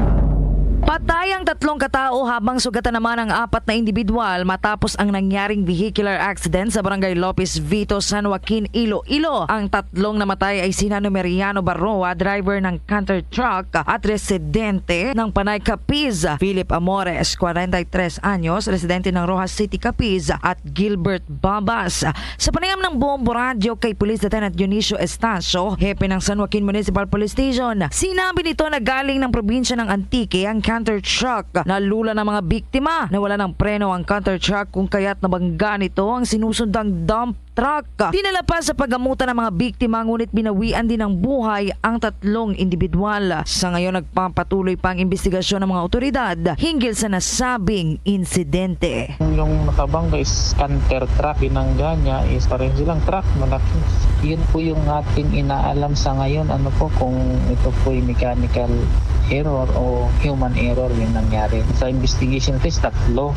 Patay ang tatlong katao habang sugatan naman ang apat na individual matapos ang nangyaring vehicular accident sa Barangay Lopez Vito, San Joaquin, Iloilo. Ang tatlong namatay ay sina Numeriano Barroa, driver ng canter truck at residente ng Panay, Capiz, Philip Amores, kwarenta y tres anyos, residente ng Roxas City, Capiz, at Gilbert Babas. Sa panayam ng Bombo Radyo kay Police Lieutenant Dionisio Estacio, hepe ng San Joaquin Municipal Police Station, sinabi nito na galing ng probinsya ng Antique ang canter truck. Nalula ng mga biktima. Nawala ng preno ang canter truck kung kaya't nabangga nito ang sinusundang dump truck. Dinala pa sa paggamutan ang mga biktima, ngunit binawian din ng buhay ang tatlong individual. Sa ngayon, nagpapatuloy pa ang imbestigasyon ng mga otoridad hinggil sa nasabing insidente. Yung nakabangga is canter truck, binangga niya is pareho silang truck, malaki. Yun po yung ating inaalam sa ngayon, ano po, kung ito po'y mechanical error o human error yung nangyari. Sa investigation test, tatlo.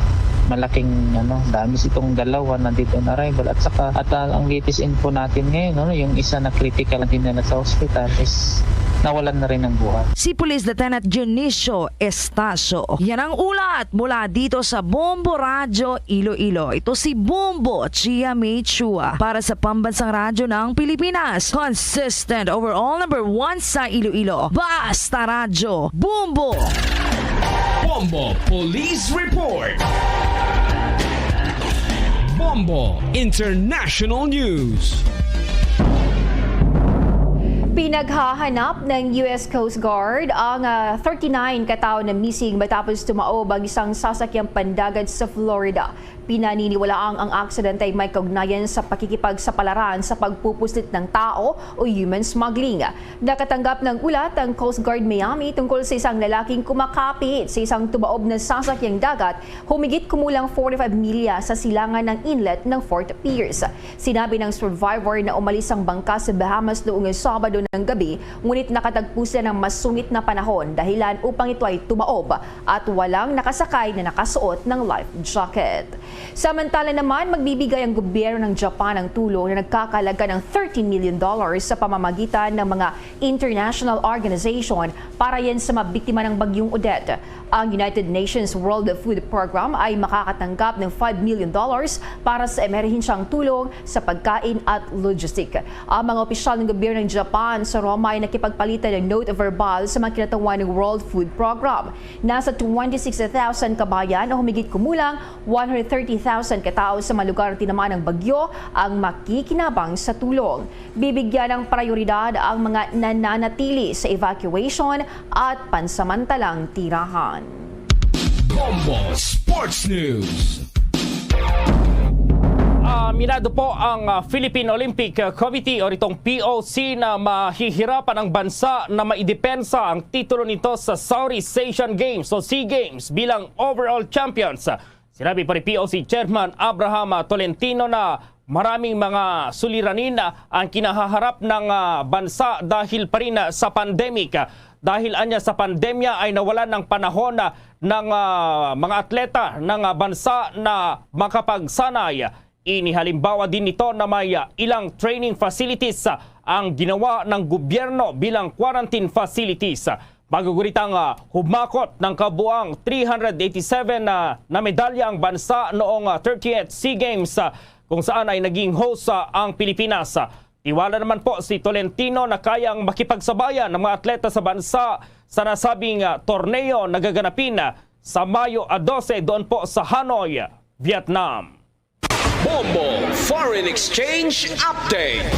Malaking ano, damage itong dalawa na dead on arrival at saka at ah, ang latest info natin ngayon, no, yung isa na critical na dinala sa hospital is nawalan na rin ng buhay. Si Police Lieutenant Dionisio Estacio. Yan ang ulat mula dito sa Bombo Radyo Iloilo. Ito si Bombo Chia May Chua para sa Pambansang Radyo ng Pilipinas. Consistent overall number one sa Iloilo. Basta Radyo, Bombo! Bombo Police Report. Bombo International News. Pinaghahanap ng U S Coast Guard ang ah, thirty-nine ka tawo na missing matapos tumaob ang isang sasakyang pandagat sa Florida. Pinaniniwalaang ang aksidente ay may kaugnayan sa pakikipagsapalaran sa pagpupuslit ng tao o human smuggling. Nakatanggap ng ulat ang Coast Guard Miami tungkol sa isang lalaking kumakapit sa isang tumaob na sasakyang dagat humigit kumulang forty-five milya sa silangan ng inlet ng Fort Pierce. Sinabi ng survivor na umalis ang bangka sa Bahamas noong Sabado ng gabi, ngunit nakatagpo sila ng masungit na panahon dahilan upang ito ay tumaob at walang nakasakay na nakasuot ng life jacket. Samantala naman, magbibigay ang gobyerno ng Japan ng tulong na nagkakalaga ng thirty million dollars sa pamamagitan ng mga international organization para yan sa mga biktima ng Bagyong Odette. Ang United Nations World Food Program ay makakatanggap ng five million dollars para sa emerhensyang tulong sa pagkain at logistic. Ang mga opisyal ng gobyerno ng Japan sa Roma ay nakipagpalitan ng note verbal sa mga kinatawan ng World Food Program. Nasa twenty-six thousand kabayan o humigit kumulang one hundred thirty thousand katao sa mga lugar na tinamaan ng bagyo ang makikinabang sa tulong. Bibigyan ng prayoridad ang mga nananatili sa evacuation at pansamantalang tirahan. Bombo Sports News. Aminado po ang ah, Philippine Olympic Committee o itong P O C na mahihirapan ang bansa na maidepensa ang titulo nito sa Southeast Asian Games o SEA Games bilang overall champions. Sinabi pa ni P O C Chairman Abraham ah, Tolentino na maraming mga suliranin ah, ang kinahaharap ng ah, bansa dahil pa rin ah, sa pandemic. Dahil anya sa pandemya ay nawalan ng panahon ah, ng ah, mga atleta ng ah, bansa na makapagsanay. Ini halimbawa din nito na may ah, ilang training facilities ah, ang ginawa ng gobyerno bilang quarantine facilities. Maguguritang ah, humakot ng kabuang three hundred eighty-seven na, na medalya ang bansa noong ah, thirtieth SEA Games ah, kung saan ay naging host ah, ang Pilipinas. Tiwala naman po si Tolentino na kayang makipagsabayan ng mga atleta sa bansa sa nasabing ah, torneo na gaganapin ah, sa Mayo ah, dose doon po sa Hanoi, Vietnam. Bombo Foreign Exchange Update.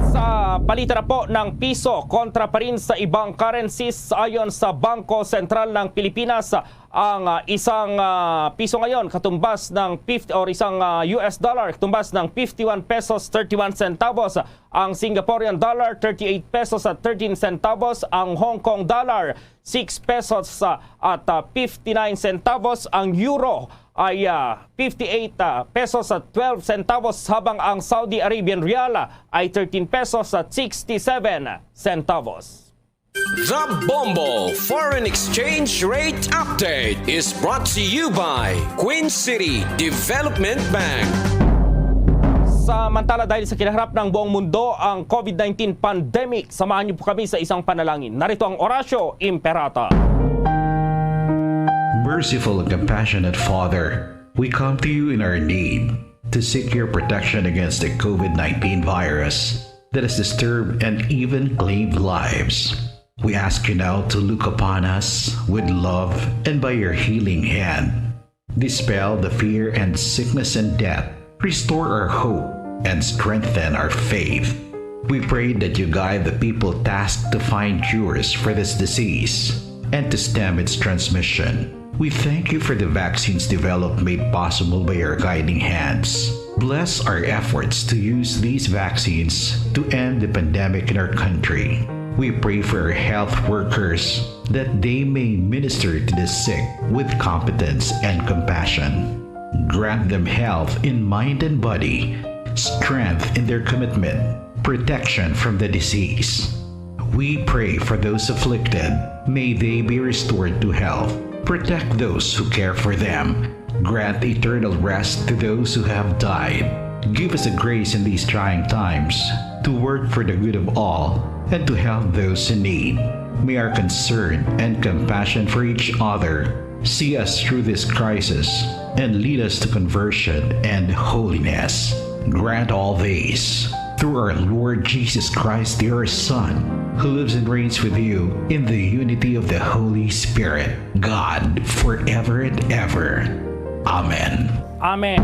Sa palitan na po ng piso kontra pa rin sa ibang currencies, ayon sa Bangko Sentral ng Pilipinas, ang ah, isang ah, piso ngayon katumbas ng fifty or isang ah, U S dollar katumbas ng fifty-one pesos thirty-one centavos, ang Singaporean dollar thirty-eight pesos at thirteen centavos, ang Hong Kong dollar six pesos ah, at ah, fifty-nine centavos, ang euro ay ah, fifty-eight ah, pesos at twelve centavos, habang ang Saudi Arabian rial ah, ay thirteen pesos at sixty-seven centavos. The Bombo Foreign Exchange Rate Update is brought to you by Queen City Development Bank. Samantala, dahil sa kinaharap ng buong mundo ang COVID nineteen pandemic, samahan niyo po kami sa isang panalangin. Narito ang Oratio Imperata. Merciful and compassionate Father, we come to you in our need to seek your protection against the COVID nineteen virus that has disturbed and even claimed lives. We ask you now to look upon us with love and by your healing hand, dispel the fear and sickness and death, restore our hope, and strengthen our faith. We pray that you guide the people tasked to find cures for this disease and to stem its transmission. We thank you for the vaccines developed made possible by your guiding hands. Bless our efforts to use these vaccines to end the pandemic in our country. We pray for our health workers that they may minister to the sick with competence and compassion. Grant them health in mind and body, strength in their commitment, protection from the disease. We pray for those afflicted. May they be restored to health. Protect those who care for them. Grant eternal rest to those who have died. Give us the grace in these trying times to work for the good of all and to help those in need. May our concern and compassion for each other see us through this crisis and lead us to conversion and holiness. Grant all this through our Lord Jesus Christ, your Son, who lives and reigns with you in the unity of the Holy Spirit, God, forever and ever. Amen. Amen.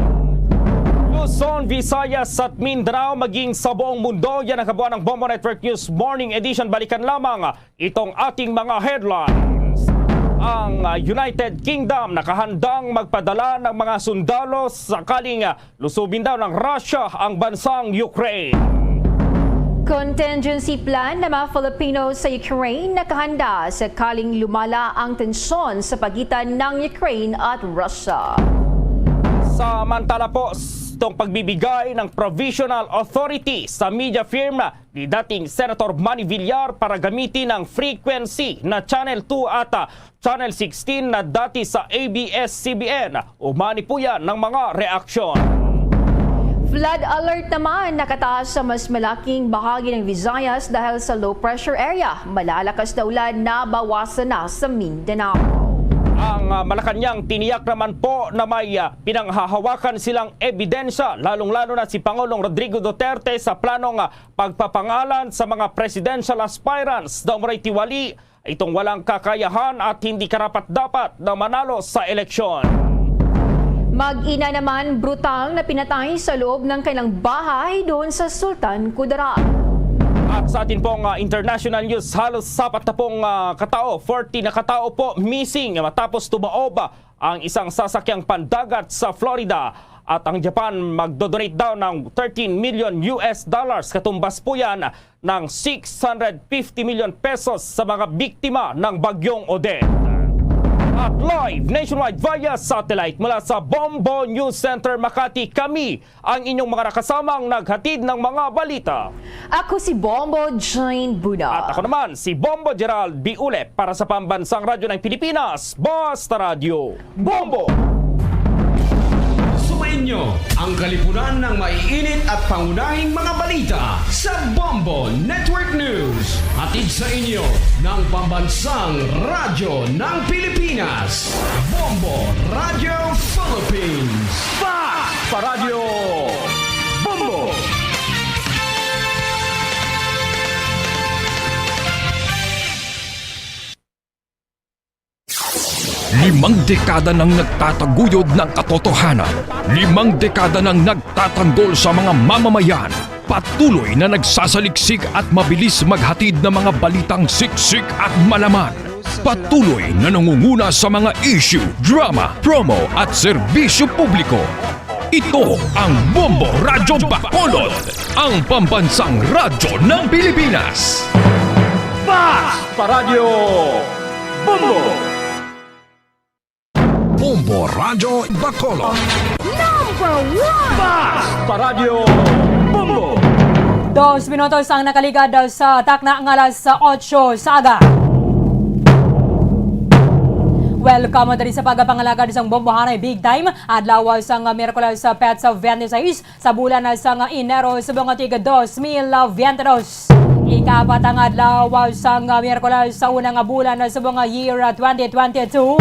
Luzon, Visayas at Mindanao, maging sa buong mundo, yan ang kabuuan ng Bombo Network News Morning Edition. Balikan lamang itong ating mga headlines. Ang, ah, United Kingdom nakahandang magpadala ng mga sundalo sakaling, ah, lusubin daw ng Russia ang bansang Ukraine. Contingency plan ng mga Filipino sa Ukraine nakahanda sakaling lumala ang tensyon sa pagitan ng Ukraine at Russia. Samantala po, s-, itong pagbibigay ng provisional authority sa media firm ni dating Senator Manny Villar para gamitin ang frequency na Channel two at, ah, Channel sixteen na dati sa A B S C B N. Umani po yan ng mga reaksyon. Flood alert naman nakataas sa mas malaking bahagi ng Visayas dahil sa low pressure area. Malalakas na ulan nabawasan na sa Mindanao. Ang, ah, Malacañang tiniyak naman po na may, ah, pinanghahawakan silang ebidensya, lalong-lalo na si Pangulong Rodrigo Duterte sa planong, ah, pagpapangalan sa mga presidential aspirants. Daw maray tiwali itong walang kakayahan at hindi karapat-dapat na manalo sa eleksyon. Mag-ina naman brutal na pinatay sa loob ng kanilang bahay doon sa Sultan Kudarat. At sa atin pong, ah, international news, halos sapat na pong, ah, katao, forty na katao po missing matapos tumaob ang isang sasakyang pandagat sa Florida. At ang Japan magdodonate daw ng thirteen million U S dollars, katumbas po yan ng six hundred fifty million pesos sa mga biktima ng Bagyong Odette. At live nationwide via satellite mula sa Bombo News Center, Makati, kami ang inyong mga nakasamang naghatid ng mga balita. Ako si Bombo Jane Buna. At ako naman si Bombo Gerald Biule para sa Pambansang Radyo ng Pilipinas, Basta Radyo Bombo! Sumainyo ang kalipunan ng maiinit at pangunahing mga balita sa Bombo Network News. Hatid sa inyo ng Pambansang Radyo ng Pilipinas, Bombo Radyo Philippines. Fast pa Radyo Bombo! Limang dekada nang nagtataguyod ng katotohanan. Limang dekada nang nagtatanggol sa mga mamamayan. Patuloy na nagsasaliksik at mabilis maghatid ng mga balitang siksik at malaman. Patuloy na nangunguna sa mga issue, drama, promo at serbisyo publiko. Ito ang Bombo Radyo Bacolod, ang pambansang radyo ng Pilipinas. Fast pa Radyo Bombo! Bombo Radyo Bacolod. Number one! Fast pa Radyo Bombo! Dos minutos ang nakaligad sa takna nga alas otso sa aga. Welcome diri sa pagpangalagad sang Bombo Hanay Big Time, adlaw sang Miyerkules, sa petsa twenty-six sa bulan sang Enero subong nga tig dos mil biyente dos. Ikapat nga adlaw sang Miyerkules sa una nga bulan subong nga year twenty twenty-two.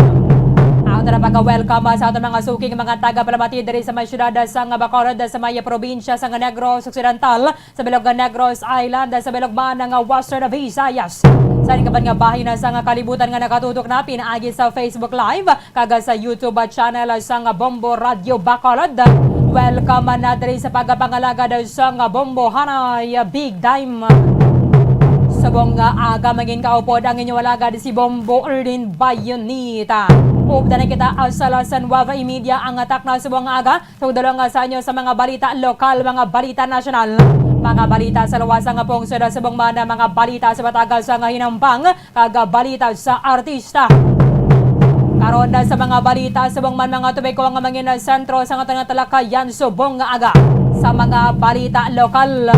Ato na pagka-welcome sa aton mga suking mga tagapalamati diri sa may siyudad sang Bacolod, sa may probinsya sang Negros Occidental, sa bilog nga Negros Island, sa bilog man nga Western Visayas, sa ining kaban nga bahin sang kalibutan nga nakatutok na pinaagi sa Facebook Live kag sa YouTube channel sang Bombo Radyo Bacolod. Welcome na diri sa pagpangalagad sang Bombo Hanay Big Time. So, Subong nga aga, mangin kaupod ang inyo alagad si Bombo Erlin Bayonita. Updan na kita, ah, sa alas nuwebe y media ang atak na subong nga aga. Tugdalo nga sa inyo sa mga balita lokal, mga balita nasyonal, mga balita sa luwas nga pungsod, subong man ang mga balita sa matagal sa nga hinampang, kag balita sa artista. Karon na sa mga balita, subong man mga tubig ko nga mangin sentro sa aton nga talakayan subong nga aga. Sa mga balita lokal,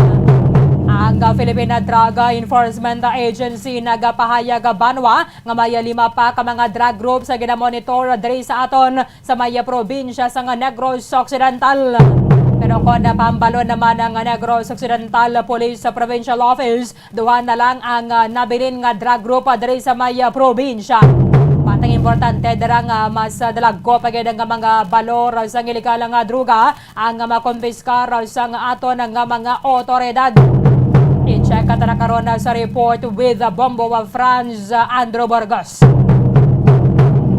ang Philippine Drug Enforcement Agency nagapahayag banwa nga may lima pa ka mga drug groups sa ginamonitor diri sa aton sa may probinsya sang Negros Occidental. Pero kon pambalon naman ang Negros Occidental Police Provincial Office, duha na lang ang, ah, nabilin nga drug group, ah, diri sa may, ah, probinsya. Patang importante dira nga mas, ah, dalagko pa gid nga mga balor, ah, sang iligal nga droga ang, ah, makumpiskar, ah, sang aton nga mga otoridad. I-check ta na karon, ah, sa report with, ah, Bombo, ah, Franz, ah, Andrew Burgos.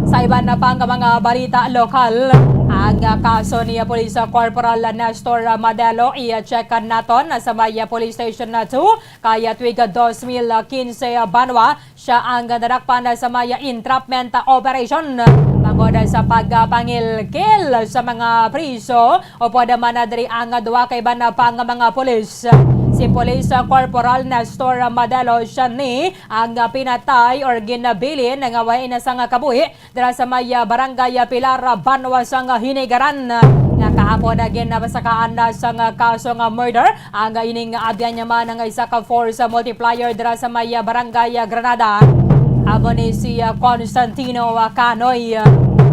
Sa iban na pang mga balita lokal, ang, ah, kaso ni, ah, Police Corporal Nestor, ah, Madelo, i-check naton sa may, ah, Police Station na two, kay, ah, tuig, ah, dos mil quince, ah, banwa siya ang nadakpan sa may entrapment, ah, operation bangod sa pagpangilkil sa mga priso. Upod man na diri ang duha ka iban pa nga mga pulis. Si Police Corporal Nestor Madelo siya ni ang pinatay or ginabilin nga way na sang kabuhi dira sa may Barangay Pilar, Banwa sang Hinigaran, nga kahapon na ginapasakaan na sang kaso nga murder. Ang ining abyan niya man nga isa ka force multiplier dira sa may Barangay Granada. Amo ni si Constantino Canoy.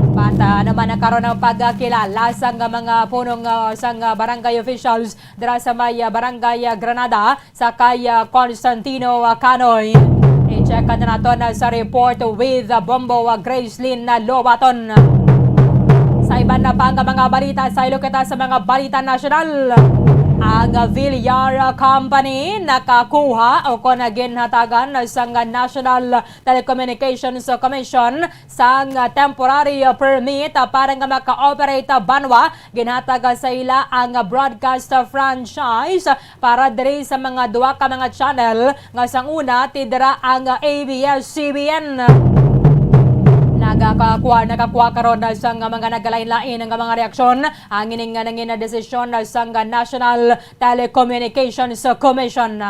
Bata naman na karon ang pagkilala sang mga punong, ah, sang barangay officials dira sa may, ah, Barangay, ah, Granada sa kay, ah, Constantino, ah, Canoy. I-check na nato na sa report with, ah, Bombo, ah, Gracelyn, ah, Lobaton. Sa iban na pa nga mga balita, saylo kita sa mga balita nasyonal. Ang Villar Company nakakuha o kon ginhatagan sang National Telecommunications Commission sang temporary permit para nga maka-operate banwa. Ginhatag sa ila ang broadcast franchise para diri sa mga duha ka mga channel nga sang una ti dira ang A B S C B N. Nagakakuha, nakakuha karon sang mga nagalain-lain nga mga reaksyon ang ining nga nangin desisyon sang National Telecommunications Commission.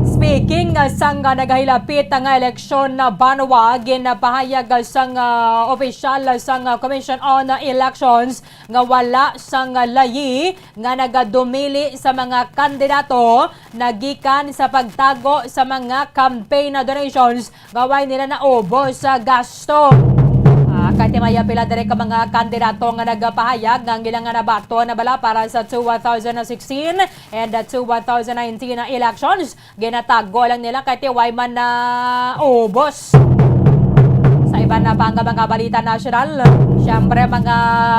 Speaking sang nagahilapit nga eleksyon banwa, ginapahayag sang, ah, opisyal sang Commission on Elections nga wala sang layi nga nagadumili sa mga kandidato nagikan sa pagtago sa mga campaign donations nga way nila naubos sa gasto. Ah, kay may pila diri ka mga kandidato nga nagapahayag nga ang ilang nga nabaton na bala para sa two thousand sixteen and the two thousand nineteen elections, ginatago lang nila kay ti way man naubos. Sa iban na pa nga mga balita nasyonal, siyempre, mga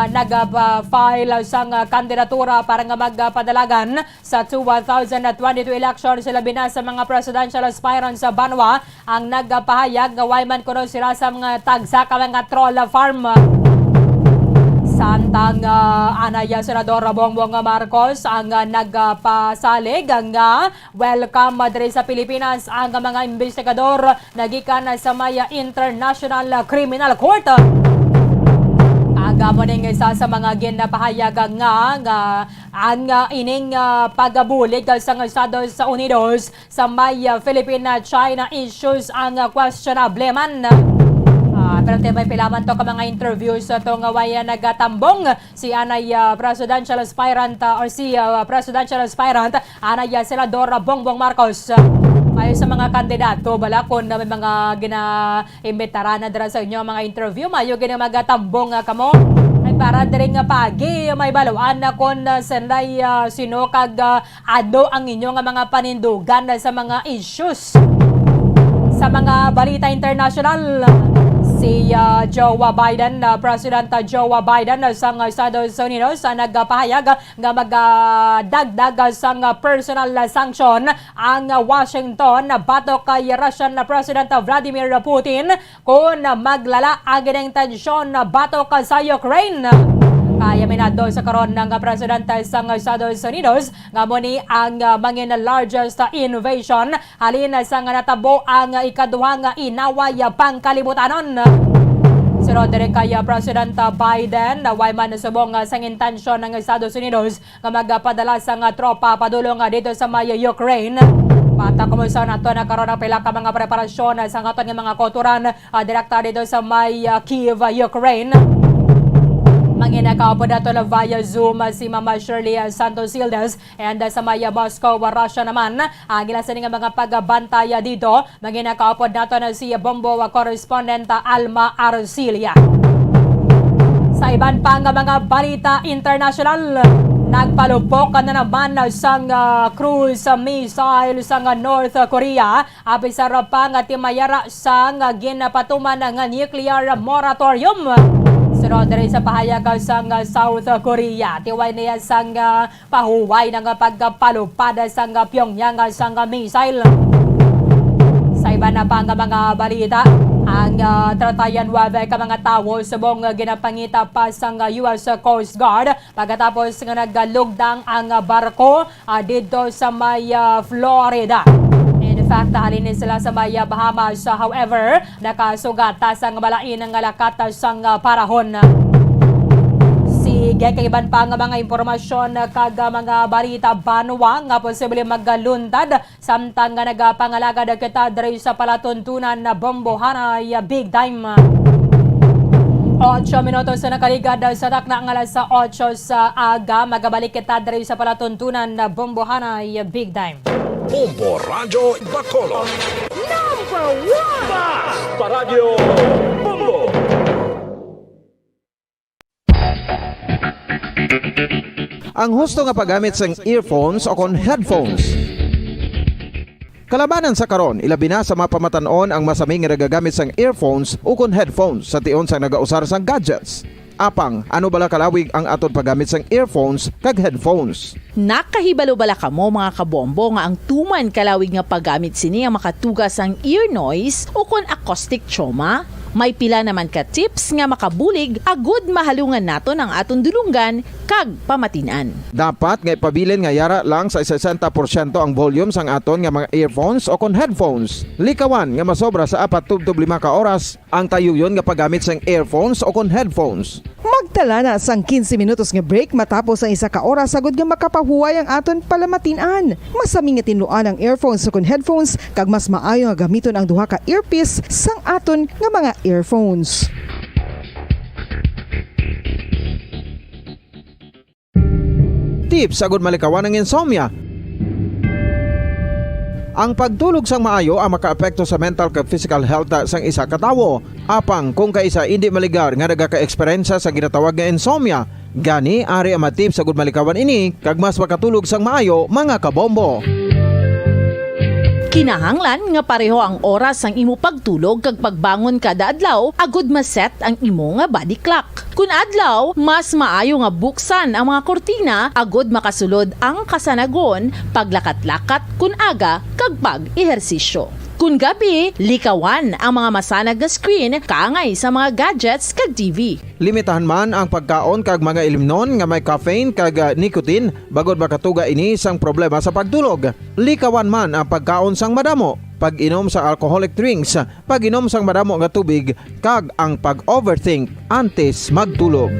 nag-file sang kandidatura para nga magpadalagan sa two thousand twenty-two elections, labi na sa mga presidential aspirants sa banwa, ang nagapahayag nga way man kuno sila sa mga tagsa ka mga troll farm. Samtang, ah, anay Senador Bongbong Marcos ang, ah, nagpasalig nga welcome diri sa Pilipinas ang mga investigador nagikan sa may International Criminal Court. Ang amo ning isa sa mga ginapahayag nga, nga ang, ah, ining, ah, pagabulig sang Estados Unidos sa may, ah, Philippine-China issues ang, ah, questionable man. Ah, pero ti may pila man to ka mga interviews to nga way, ah, nagatambong si anay, ah, presidential aspirant, ah, or si, ah, presidential aspirant anay, ah, Senador Bongbong Marcos. Maayo sa mga kandidato bala kon may mga gina-imbitaran na dira sa inyo mga interview, maayo gid nga magatambong nga kamo. Ay para diri nga pagi, may baluan na kon, ah, sanday, ah, sino kag, ah, ano ang inyo nga mga panindugan sa mga issues. Sa mga balita international, si, ah, Joe Biden, ah, President Joe Biden, ah, sang Estados Unidos, ah, nagpahayag nga magadagdag sang personal sanction ang Washington batok kay Russian President Vladimir Putin kon maglala ang ining tensyon batok sa Ukraine. Kay aminado sa karon ang presidente sang Estados Unidos nga amo ni ang, ah, mangin largest, ah, invasion halin sa nga natabo ang, ah, ikaduha nga inaway, ah, pangkalibutanon. Sunod diri kay, ah, President, ah, Biden, ah, way man subong, ah, sang intensyon ng Estados Unidos nga magpadala sang, ah, tropa padulong, ah, dito sa may Ukraine. Patak mo sa nato na karon ang pila ka mga preparasyon, ah, sa aton nga mga kauturan, ah, direkta dito sa may, ah, Kyiv, ah, Ukraine. Mangina ka upod nato na via Zoom, ah, si Mama Shirley, ah, Santos Hildes, and, ah, sa may, ah, Moscow, ah, Russia naman, ang ila sini nga mga pagbantay, ah, dito. Mangina ka upod nato na si Bombo, ah, correspondent, ah, Alma Arcilia. Sa iban pa nga mga balita international, nagpalupok na naman, ah, sang, ah, cruise, ah, missile sang, ah, North Korea. Apisar pa nga timayara sang ginapatuman nga nuclear moratorium. Sunod diri sa pahayag sang South Korea, tiway niya sang pahuway nga pagpalupad sang Pyongyang sang missile. Sa iban pa nga mga balita, ang, ah, treinta y nuebe ka mga tawo subong ginapangita pa sang U S Coast Guard pagkatapos nga nagalugdang ang barko, ah, didto sa may, ah, Florida. In fact, halin ni sila sa may, ah, Bahamas. However, nakasugat ta sang malain nga lakat sang, ah, parahon. Sige, kay iban pa nga mga impormasyon kag, ah, mga balita banwa nga posible magaluntad samtang nga nagapangalagad kita diri sa palatuntunan na Bombohanay Big Time. Ocho minutos na nakaligad sa takna nga alas ocho sa aga. Magabalik kita diri sa palatuntunan na Bombohanay Big Time. Bombo Radyo Bacolod. Number one! Basta Radyo Bombo! Ang husto nga paggamit sang earphones o kon headphones. Kalabanan sa karon, ilabi na sa mga pamatan-on ang masami nga nagagamit sang earphones o kon headphones sa tion sang nagausar sang gadgets. Apang, ano bala kalawig ang aton paggamit sang earphones kag headphones? Nakahibalo bala kamo, mga kabombo, nga ang tuman kalawig nga paggamit sini ang makatuga sang ear noise o kon acoustic trauma? May pila naman ka tips nga makabulig agud mahalungan naton ang aton dulonggan kag pamatin-an. Dapat nga ipabilin nga yara lang sa sesenta porsyento ang volume sang aton nga mga earphones o kon headphones. Likawan nga masobra sa apat tubtob lima ka oras ang tayuyon nga paggamit sang earphones o kon headphones. Magtala na sang quince minutos nga break matapos ang isa ka oras agud nga makapahuway ang aton palamatin-an. Masami nga tinluan ang earphones o kon headphones, kag mas maayo nga gamiton ang duha ka earpiece sang aton nga mga earphones. Tips agud malikawan ang insomnia. Ang pagtulog sang maayo ang makaapekto sa mental kag physical health sang isa ka tawo. Apang kung kaisa indi maligar nga nagaka-eksperyensya sa ginatawag nga insomnia, gani ari ang mga tips agud malikawan ini kag mas makatulog sang maayo, mga kabombo. Kinahanglan nga pareho ang oras sang imo pagtulog kag pagbangon kada adlaw agud ma-set ang imo nga body clock. Kun adlaw, mas maayo nga buksan ang mga kurtina agud makasulod ang kasanagon, paglakat-lakat kun aga, kag pag-ehersisyo. Kun gabi, likawan ang mga masanag nga screen kaangay sa mga gadgets kag T V. Limitahan man ang pagkaon kag mga ilimnon nga may caffeine kag, ah, nicotine, bangod makatuga ini sang problema sa pagtulog. Likawan man ang pagkaon sang madamo, pag-inom sa alcoholic drinks, pag-inom sang madamo nga tubig, kag ang pag-overthink antes magtulog.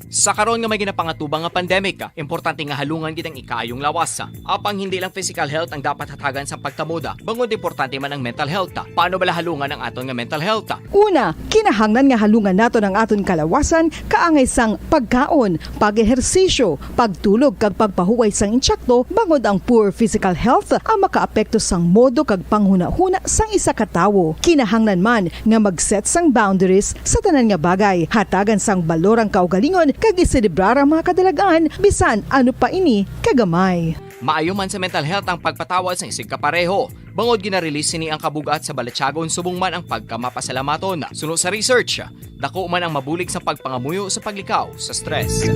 Sa karon nga may ginapangatubang nga pandemic, importante nga halungan gid ang ikaayong lawas. Apang hindi lang physical health ang dapat hatagan sa pagtamod, bangod importante man ang mental health. Paano bala halungan ang aton nga mental health? Una, kinahanglan nga halungan naton ang aton kalawasan kaangay sang pagkaon, pag-ehersisyo, pagtulog kag pagpahuway sang insakto, bangod ang poor physical health ang makaapekto sang modo kag panghunahuna sang isa ka tawo. Kinahanglan man nga mag-set sang boundaries sa tanan nga bagay, hatagan sang balor ang kaugalingon kag iselebrar ang mga kadalag-an, bisan ano pa ini kagamay. Maayo man sa mental health ang pagpatawad sang isigkapareho. Bangod gina-release sini ang kabug-at sa balatyagon subong man ang pagkamapasalamaton. Suno sa research, dako man ang mabulig sa pagpangamuyo sa paglikaw sa stress.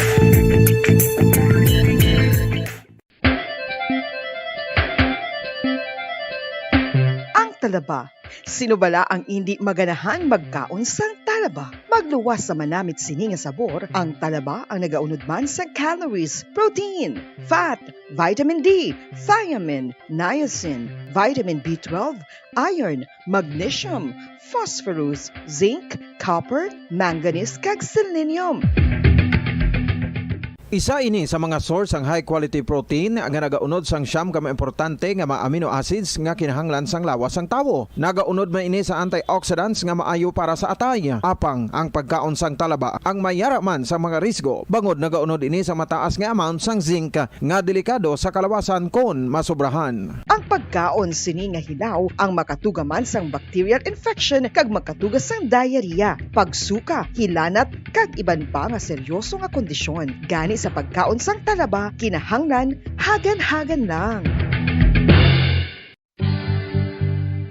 Ang Talaba. Sino bala ang indi maganahan magkaon sang talaba? Magluwas sa manamit sini nga sabor, ang talaba ang nagaunod man sang calories, protein, fat, vitamin D, thiamine, niacin, vitamin B twelve, iron, magnesium, phosphorus, zinc, copper, manganese, kag selenium. Isa ini sa mga source sang high quality protein nga nagaunod sang siyam ka mga importante nga mga amino acids nga kinahanglan sang lawas sang tawo. Nagaunod man ini sa antioxidants nga maayo para sa atay. Apang ang pagkaon sang talaba ang mayara man sa mga risgo, bangod nagaunod ini sa mataas nga amount sang zinc nga delikado sa kalawasan kon masobrahan. Ang pagkaon sini nga hilaw ang makatuga man sang bacterial infection kag makatuga sang diarrhea, pagsuka, hilanat, kag iban pa nga seryoso nga kondisyon. Gani sa pagkaon sang talaba, kinahanglan hagan-hagan lang.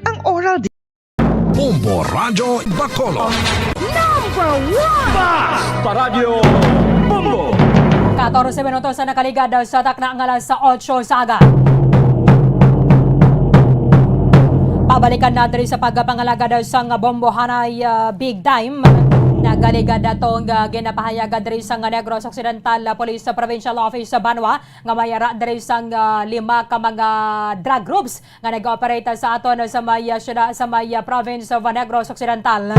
Ang oral di- Bombo Radyo Bacolod. Number one! Paradyo Bombo! Katorse minutos ang nakaligad sa takna nga alas otso sa aga. Pabalikan na diri sa pagpangalagad sang bombohanay, ah, big time. Nagaligad atong, ah, ginapahayag diri sang Negros Occidental, ah, Police Provincial Office sa Banwa nga may ara diri sang, ah, lima ka mga drug groups nga nag-ooperate sa aton sa may, ah, syudad, sa may, ah, province of Negros Occidental.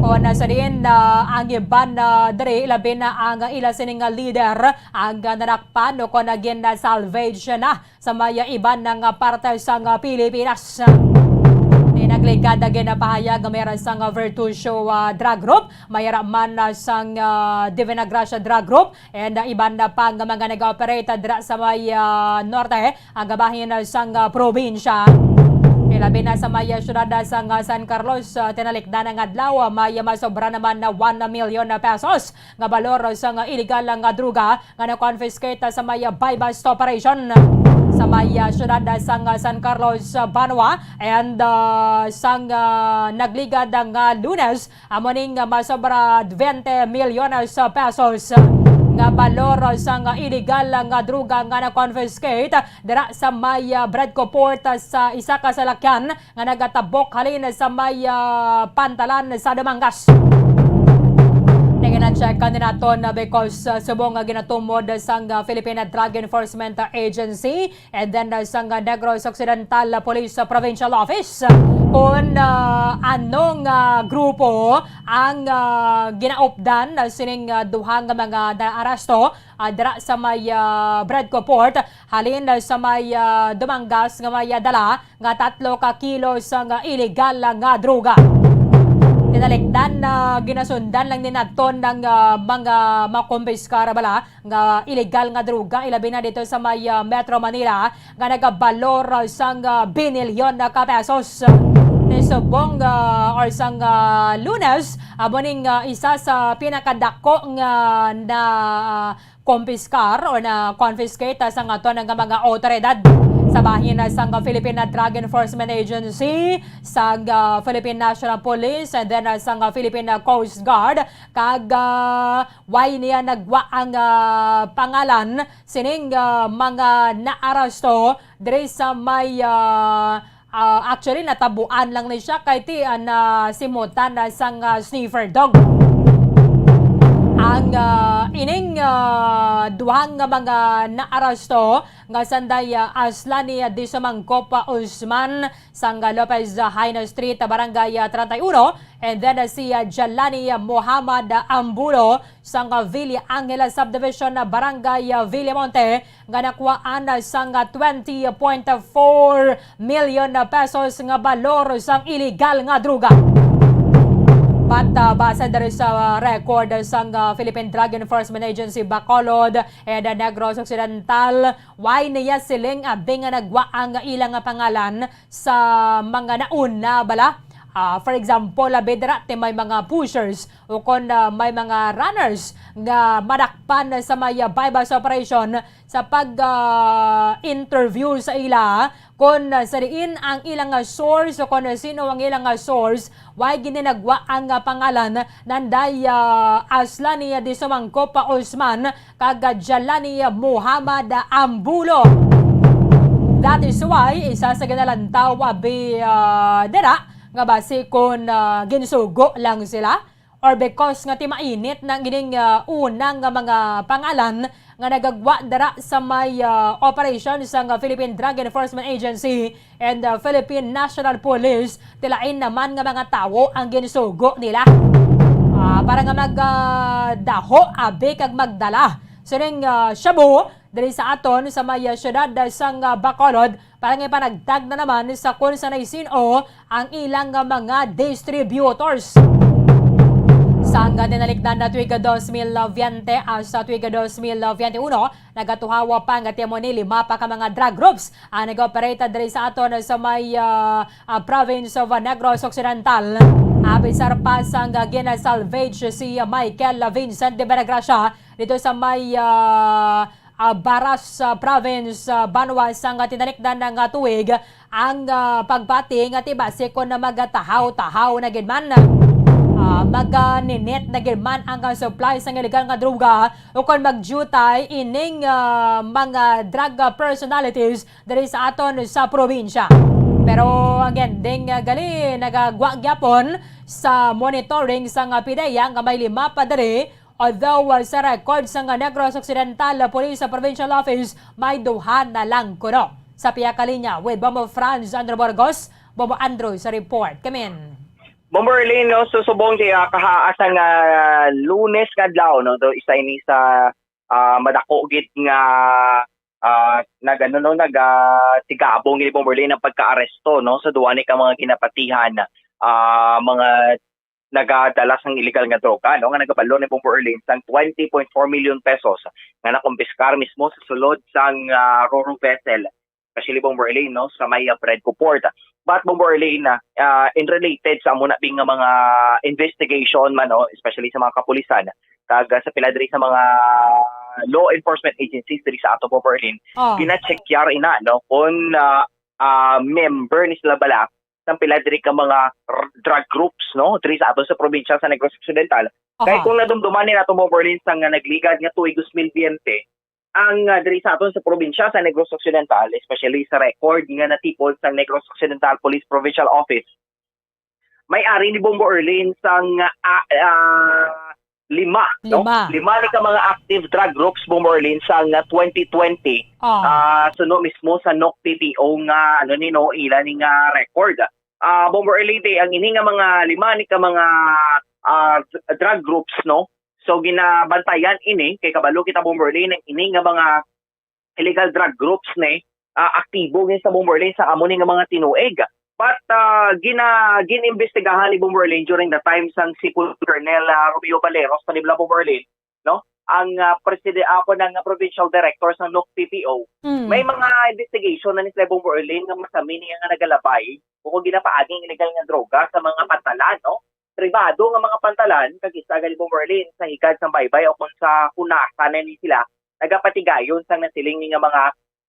Kon sa diin, ah, ang iban, ah, diri, labi na ang ila sining, ah, leader, ang, ah, nadakpan o kon, ah, gin-salvage na sa may, ah, iban nga parte sang, ah, Pilipinas. Ni nagligad na ginapahayag nga may ara sang, ah, Virtucio, ah, drug group, may ara man, ah, sang, ah, Divina Gracia drug group, and, ah, iban na pa nga mga nag-ooperate dira sa may, ah, norte, ang gabahin, ah, sang, ah, probinsya. Ilabi na sa may, ah, syudad, ah, sang, ah, San Carlos, ah, tinalikdan nga adlaw, ah, may, ah, masobra naman na one million na pesos nga balor, ah, sang, ah, iligal nga droga nga na-confiscate, ah, sa may, ah, buy-bust operation sa may, ah, syudad, ah, sang, ah, San Carlos, ah, Banwa, and, ah, sang, ah, nagligad, ah, nga Lunes, amo ning, ah, masobra twenty milyones pesos nga balor sang iligal nga droga nga na-confiscate dira sa may, ah, Bredco Port, ah, sa isa ka salakyan nga nagatabok halin sa may, ah, pantalan sa Dumangas. Tingnan, check naton, ah, because, ah, subong nga ginatumod sang, ah, Philippine Drug Enforcement Agency, and then, uh, sang, uh, Negros Occidental, uh, Police, uh, Provincial Office, uh, kon, uh, anong, uh, grupo ang, uh, ginaupdan, uh, sining, uh, duha nga mga naaresto, uh, dira sa may, uh, Bredco Port, halin, uh, sa may, uh, Dumangas nga may, uh, dala nga tatlo ka kilo sang, uh, iligal, uh, nga droga. Tinalikdan, uh, ginasundan lang ni naton ang, uh, mga makumpiskar bala nga iligal nga droga, ilabi na dito sa may, ah, Metro Manila, nga nagabalor, ah, sang, ah, binilyon na ka pesos. Ni subong, ah, or sang, ah, Lunes, amo ning, ah, isa sa pinakadako nga na, ah, kumpiskar or na confiscate, ah, sang aton nga mga awtoridad sa bahin, ah, sang Philippine Drug Enforcement Agency, sang, ah, Philippine National Police, and then, ah, sang, ah, Philippine, ah, Coast Guard, kag, ah, Way niya nagwa ang, ah, pangalan sining, ah, mga naaresto diri sa may, ah, ah, actually, natabuan lang ni siya kay ti, ah, nasimutan na sang, ah, sniffer dog. Ang, ah, ining, ah, duha nga mga naaresto nga sanday, ah, Aslani Disumangkop Usman sang Lopez Jaena Street, Barangay, ah, treinta y uno, and then, ah, si, ah, Jalani Muhammad Ambulo sang, ah, Villa Angela Subdivision, ah, Barangay, ah, Villamonte, nga nakuhaan, ah, sang, ah, twenty point four million pesos nga balor sang iligal nga droga. But, ah, base diri sa, ah, record sang, ah, Philippine Drug Enforcement Agency Bacolod and, ah, Negros Occidental, way niya siling abi nga nagwa ang ila nga pangalan sa mga nauna bala. Ah, for example, abi dira ti may mga pushers o kon, ah, may mga runners nga madakpan sa may, ah, buy-bust operation sa pag, ah, interview sa ila, kon, ah, sa diin ang ilang, ah, source o kon sino ang ilang, ah, source, way gini nagwa ang, ah, pangalan nanday, ah, Aslani Disumangkop Usman kag Jalani Muhammad Ambulo. That is why isa sa ginalantaw abi, ah, dira nga basi kon, ah, ginsugo lang sila or because nga timainit na gining, ah, unang nga mga pangalan nga nagagwa dira sa may, ah, operasyon sang Philippine Drug Enforcement Agency and, ah, Philippine National Police, tilain naman nga mga tawo ang ginsugo nila, ah, para nga mag, ah, daho abi kag magdala sining, ah, shabu diri sa aton sa may, ah, siyudad, ah, sang, ah, Bacolod, para nga ipanagtag na naman sa kon sa naisin-o ang ilang, ah, mga distributors. Sang, ah, tinalikdan na tuig dos mil veinte, ah, sa tuig dos mil veintiuno, nagatuhawa pa nga timo ni lima pa ka mga drug groups ang nag-operate diri sa aton sa may, ah, ah, province of Negros Occidental. Apisar pa sang, ah, gina-salvage si Michael Vincent de Veragracia dito sa may, ah, ah, Baras, ah, Province, ah, banwa sang tinalikdan nga tuig ang, ah, pagbati nga ti basi kon na magatahaw-tahaw na gid man, ah, maganinit na gid man ang, ah, supply sang illegal nga droga o kon magdiutay ining, ah, mga drug, ah, personalities diri sa aton sa probinsya. Pero again, ding, ah, gali nagagwa gyapon sa monitoring sang, ah, PDEA nga may lima pa diri. Although, uh, sa record sang Negros Occidental Police Provincial Office, may duha na lang kuno. Sa pihak ka linya with Bombo Franz Andrew Burgos, Bombo Andrew sa report. Kamin. Bombo Erlin, no, so subong kay, ah, kahaas ang, ah, Lunes nga adlaw, no, do isa ini sa, ah, madako gid nga, ah, nag, ano, no, nag, ah, tigabong ni Bombo Erlin ang pagkaaresto, no, sa duwa ni ka mga ginapatihan, ah, mga nagadala sang illegal nga droga, no, nga nagabalo ni Bombo Erlin sang twenty point four million pesos nga nakumpiskar mismo sa sulod sang, ah, Roro vessel, especially Bombo Erlin, no, sa may, ah, Predco Port. But Bombo Erlin, ah, ah, in related sa amo na bing nga mga investigation man, no, especially sa mga kapulisan, kag, ah, sa pila diri sa mga law enforcement agencies diri sa ato, Bombo Erlin, Oh. gina-check yar ina, no, kung, ah, ah, member ni sila bala sang pila diri ka mga r-, drug groups, no, diri sa aton sa probinsya sa Negros Occidental. Kay Aha. kung nadumduman ni nato, Bombo Erlin, sa nga nagligad nga tuig dos mil biyente, ang, ah, diri sa aton sa probinsya sa Negros Occidental, especially sa record nga natipon sa Negros Occidental Police Provincial Office, may ari ni Bombo Erlin sang, ah, ah, lima, no? Lima. Lima ni ka mga active drug groups, Bombo Erlin, sang, ah, twenty twenty. Ah. Ah, suno mismo sa NOC-PPO nga, ano ni, no, ila ni nga record. Ah, Bombo Erlin, te, ang ini nga mga lima ni ka mga, ah, dr-, drug groups, no? So, ginabantayan ini, kay kabalo kita, Bombo Erlin, ang ini nga mga illegal drug groups ni, ah, aktibo gid sa Bombo Erlin sa amo ni nga mga tinuig. But, ah, gina-, ginimbestigahan ni Bombo Erlin during the time sang si Colonel, ah, Romeo Valeros, panibla, Bombo Erlin, no? Ang, ah, preside-, ako ng provincial director sa NOC-PPO, Mm. may mga investigation na ni sila, Bombo Erlin, nga masami niya nga nagalabay o kung ginapaaging illegal nga droga sa mga pantalan, no? Pribado nga mga pantalan, kag isa gani, Bombo Erlin, sa higad sang baybay o kung sa kunasa na ni sila nagapatigayon sang nasiling ni nga mga,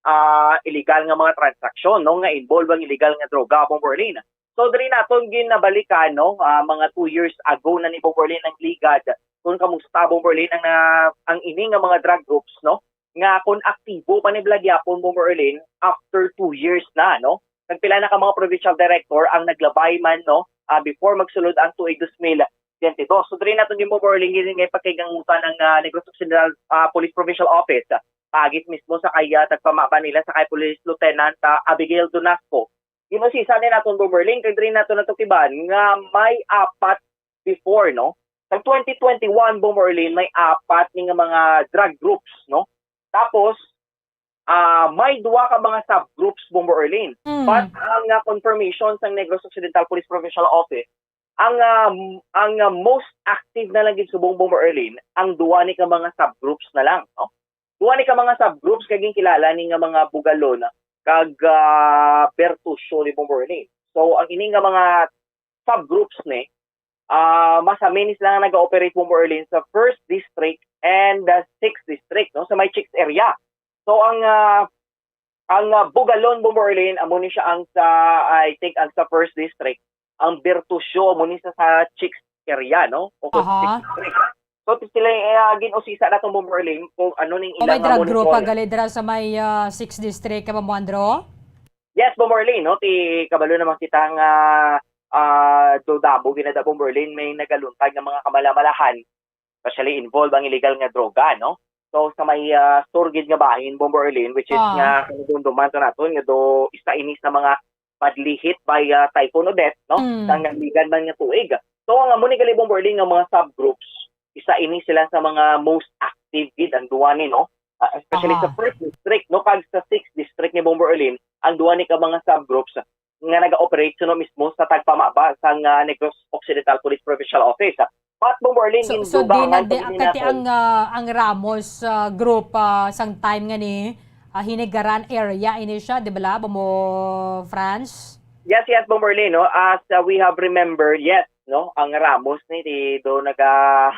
ah, illegal nga mga transaksyon, no, nga involved ang illegal nga droga, Bombo Erlin. So, diri naton ginabalikan, no, ah, mga two years ago na ni, Bombo Erlin, ang ligad kung kamusta, Bombo Erlin, ang, ah, ang ini nga mga drug groups, no, nga kung aktibo pa ni bala gyapon, Bombo Erlin, after two years na, no? Nagpila na ka mga provincial director ang naglabay man, no, ah, before magsulod ang tuig dos mil twenty-two. So, diri naton gin-, Bombo Erlin, gini nga pakigangutan ang, ah, Negros Occidental, ah, Police Provincial Office, ah, paagis mismo sa kay, ah, tagpamaba nila sa kay Police Lieutenant, ah, Abigail Donasco. Ginusisa ni naton, Bombo Erlin, kay diri naton natukiban nga may apat before, no? Sa twenty twenty-one, Bombo Erlin, may apat ni nga mga drug groups, no? Tapos, ah, may duha ka mga subgroups, Bombo Erlin. Mm. But ang, ah, confirmation sang Negros Occidental Police Provincial Office, ang, ah, m-, ang, ah, most active na lang gid subong, Bombo Erlin, ang duha ni ka mga subgroups na lang, no? Duha ni ka mga subgroups kay ginkilala ni nga mga bugalon kag, ah, bertusyo ni, Bombo Erlin. So, ang ini nga mga subgroups ni, ah, masami ni sila nga naga-operate, Bombo Erlin, sa first district and the sixth district, no, sa may Chicks area. So, ang, ah, ang, ah, bugalon, Bombo Erlin, amo ni siya ang sa, I think, ang sa first district. Ang bertusyo, amo ni sa, sa Chicks area, no? O kung Aha. Sixth district. So, sila, eh, ah, gin-usisa naton, Bombo Erlin, kung ano ning O may ilang, ah, drug group monitor. Gali dira sa may, ah, sixth district, ka, Bombo Andro? Yes, Bombo Erlin, no? Ti kabalo naman kita nga, ah, do damo ginada, Bombo Erlin, may nagaluntad nga mga kamalamalahan, especially involved ang illegal nga droga, no? So, sa may, ah, sur gid nga bahin, Bombo Erlin, which is Ah. nga kanadumduman to naton nga do isa ini sa mga badly hit by, ah, Typhoon Odette, no? Mm. Sang nagligad man nga tuig. So, ang amo ni gali, Bombo Erlin, nga mga subgroups, isa ini sila sa mga most active gid ang duwa ni, no? Ah, especially sa Aha. first district, no, kag sa sixth district ni Bombo Erlin, ang duwa ni ka mga subgroups nga naga-operate suno mismo sa tagpamaba sang, ah, Negros Occidental Police Provincial Office. But, Bombo Erlin, So, so di gindugangan na, di, pa gid kati naton. ang, ah, ang Ramos, ah, group, ah, sang time nga ni, ah, Hinigaran area ini siya, di ba, Bombo France? Yes, yes, Bombo Erlin, no? As, uh, we have remembered, yes, no? Ang Ramos ni, di do naga,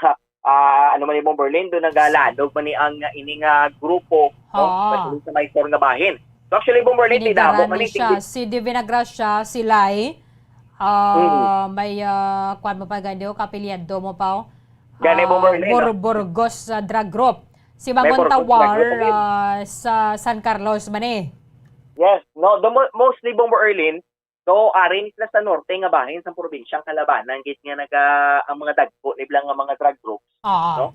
ah, ano man ni, Bombo Erlin, do nagalanog man ni ang, uh, ini nga grupo, no? Oo. Especially sa may sur nga bahin. So, actually, Bombo Erlin, ti Hinigaran damo man ni ni siya, tingid. Si Divina Gracia, si Lai, ah, Mm. may, ah, kwan mo pa gani, o, kapilyado mo pa, o. Gani, Bombo Ah, Erlin, Bur-, no? Burgos, ah, drug group. Si May Mangun Burgos drug Tawar, group, Erlin. ah, sa San Carlos man, eh. Yes, no, the mo-, mostly, Bombo Erlin, so, ari ni sila sa norte nga bahin sang probinsyang kalabanan gid nga naga-, ang mga dagko ni bala nga mga drug groups, Oo. no?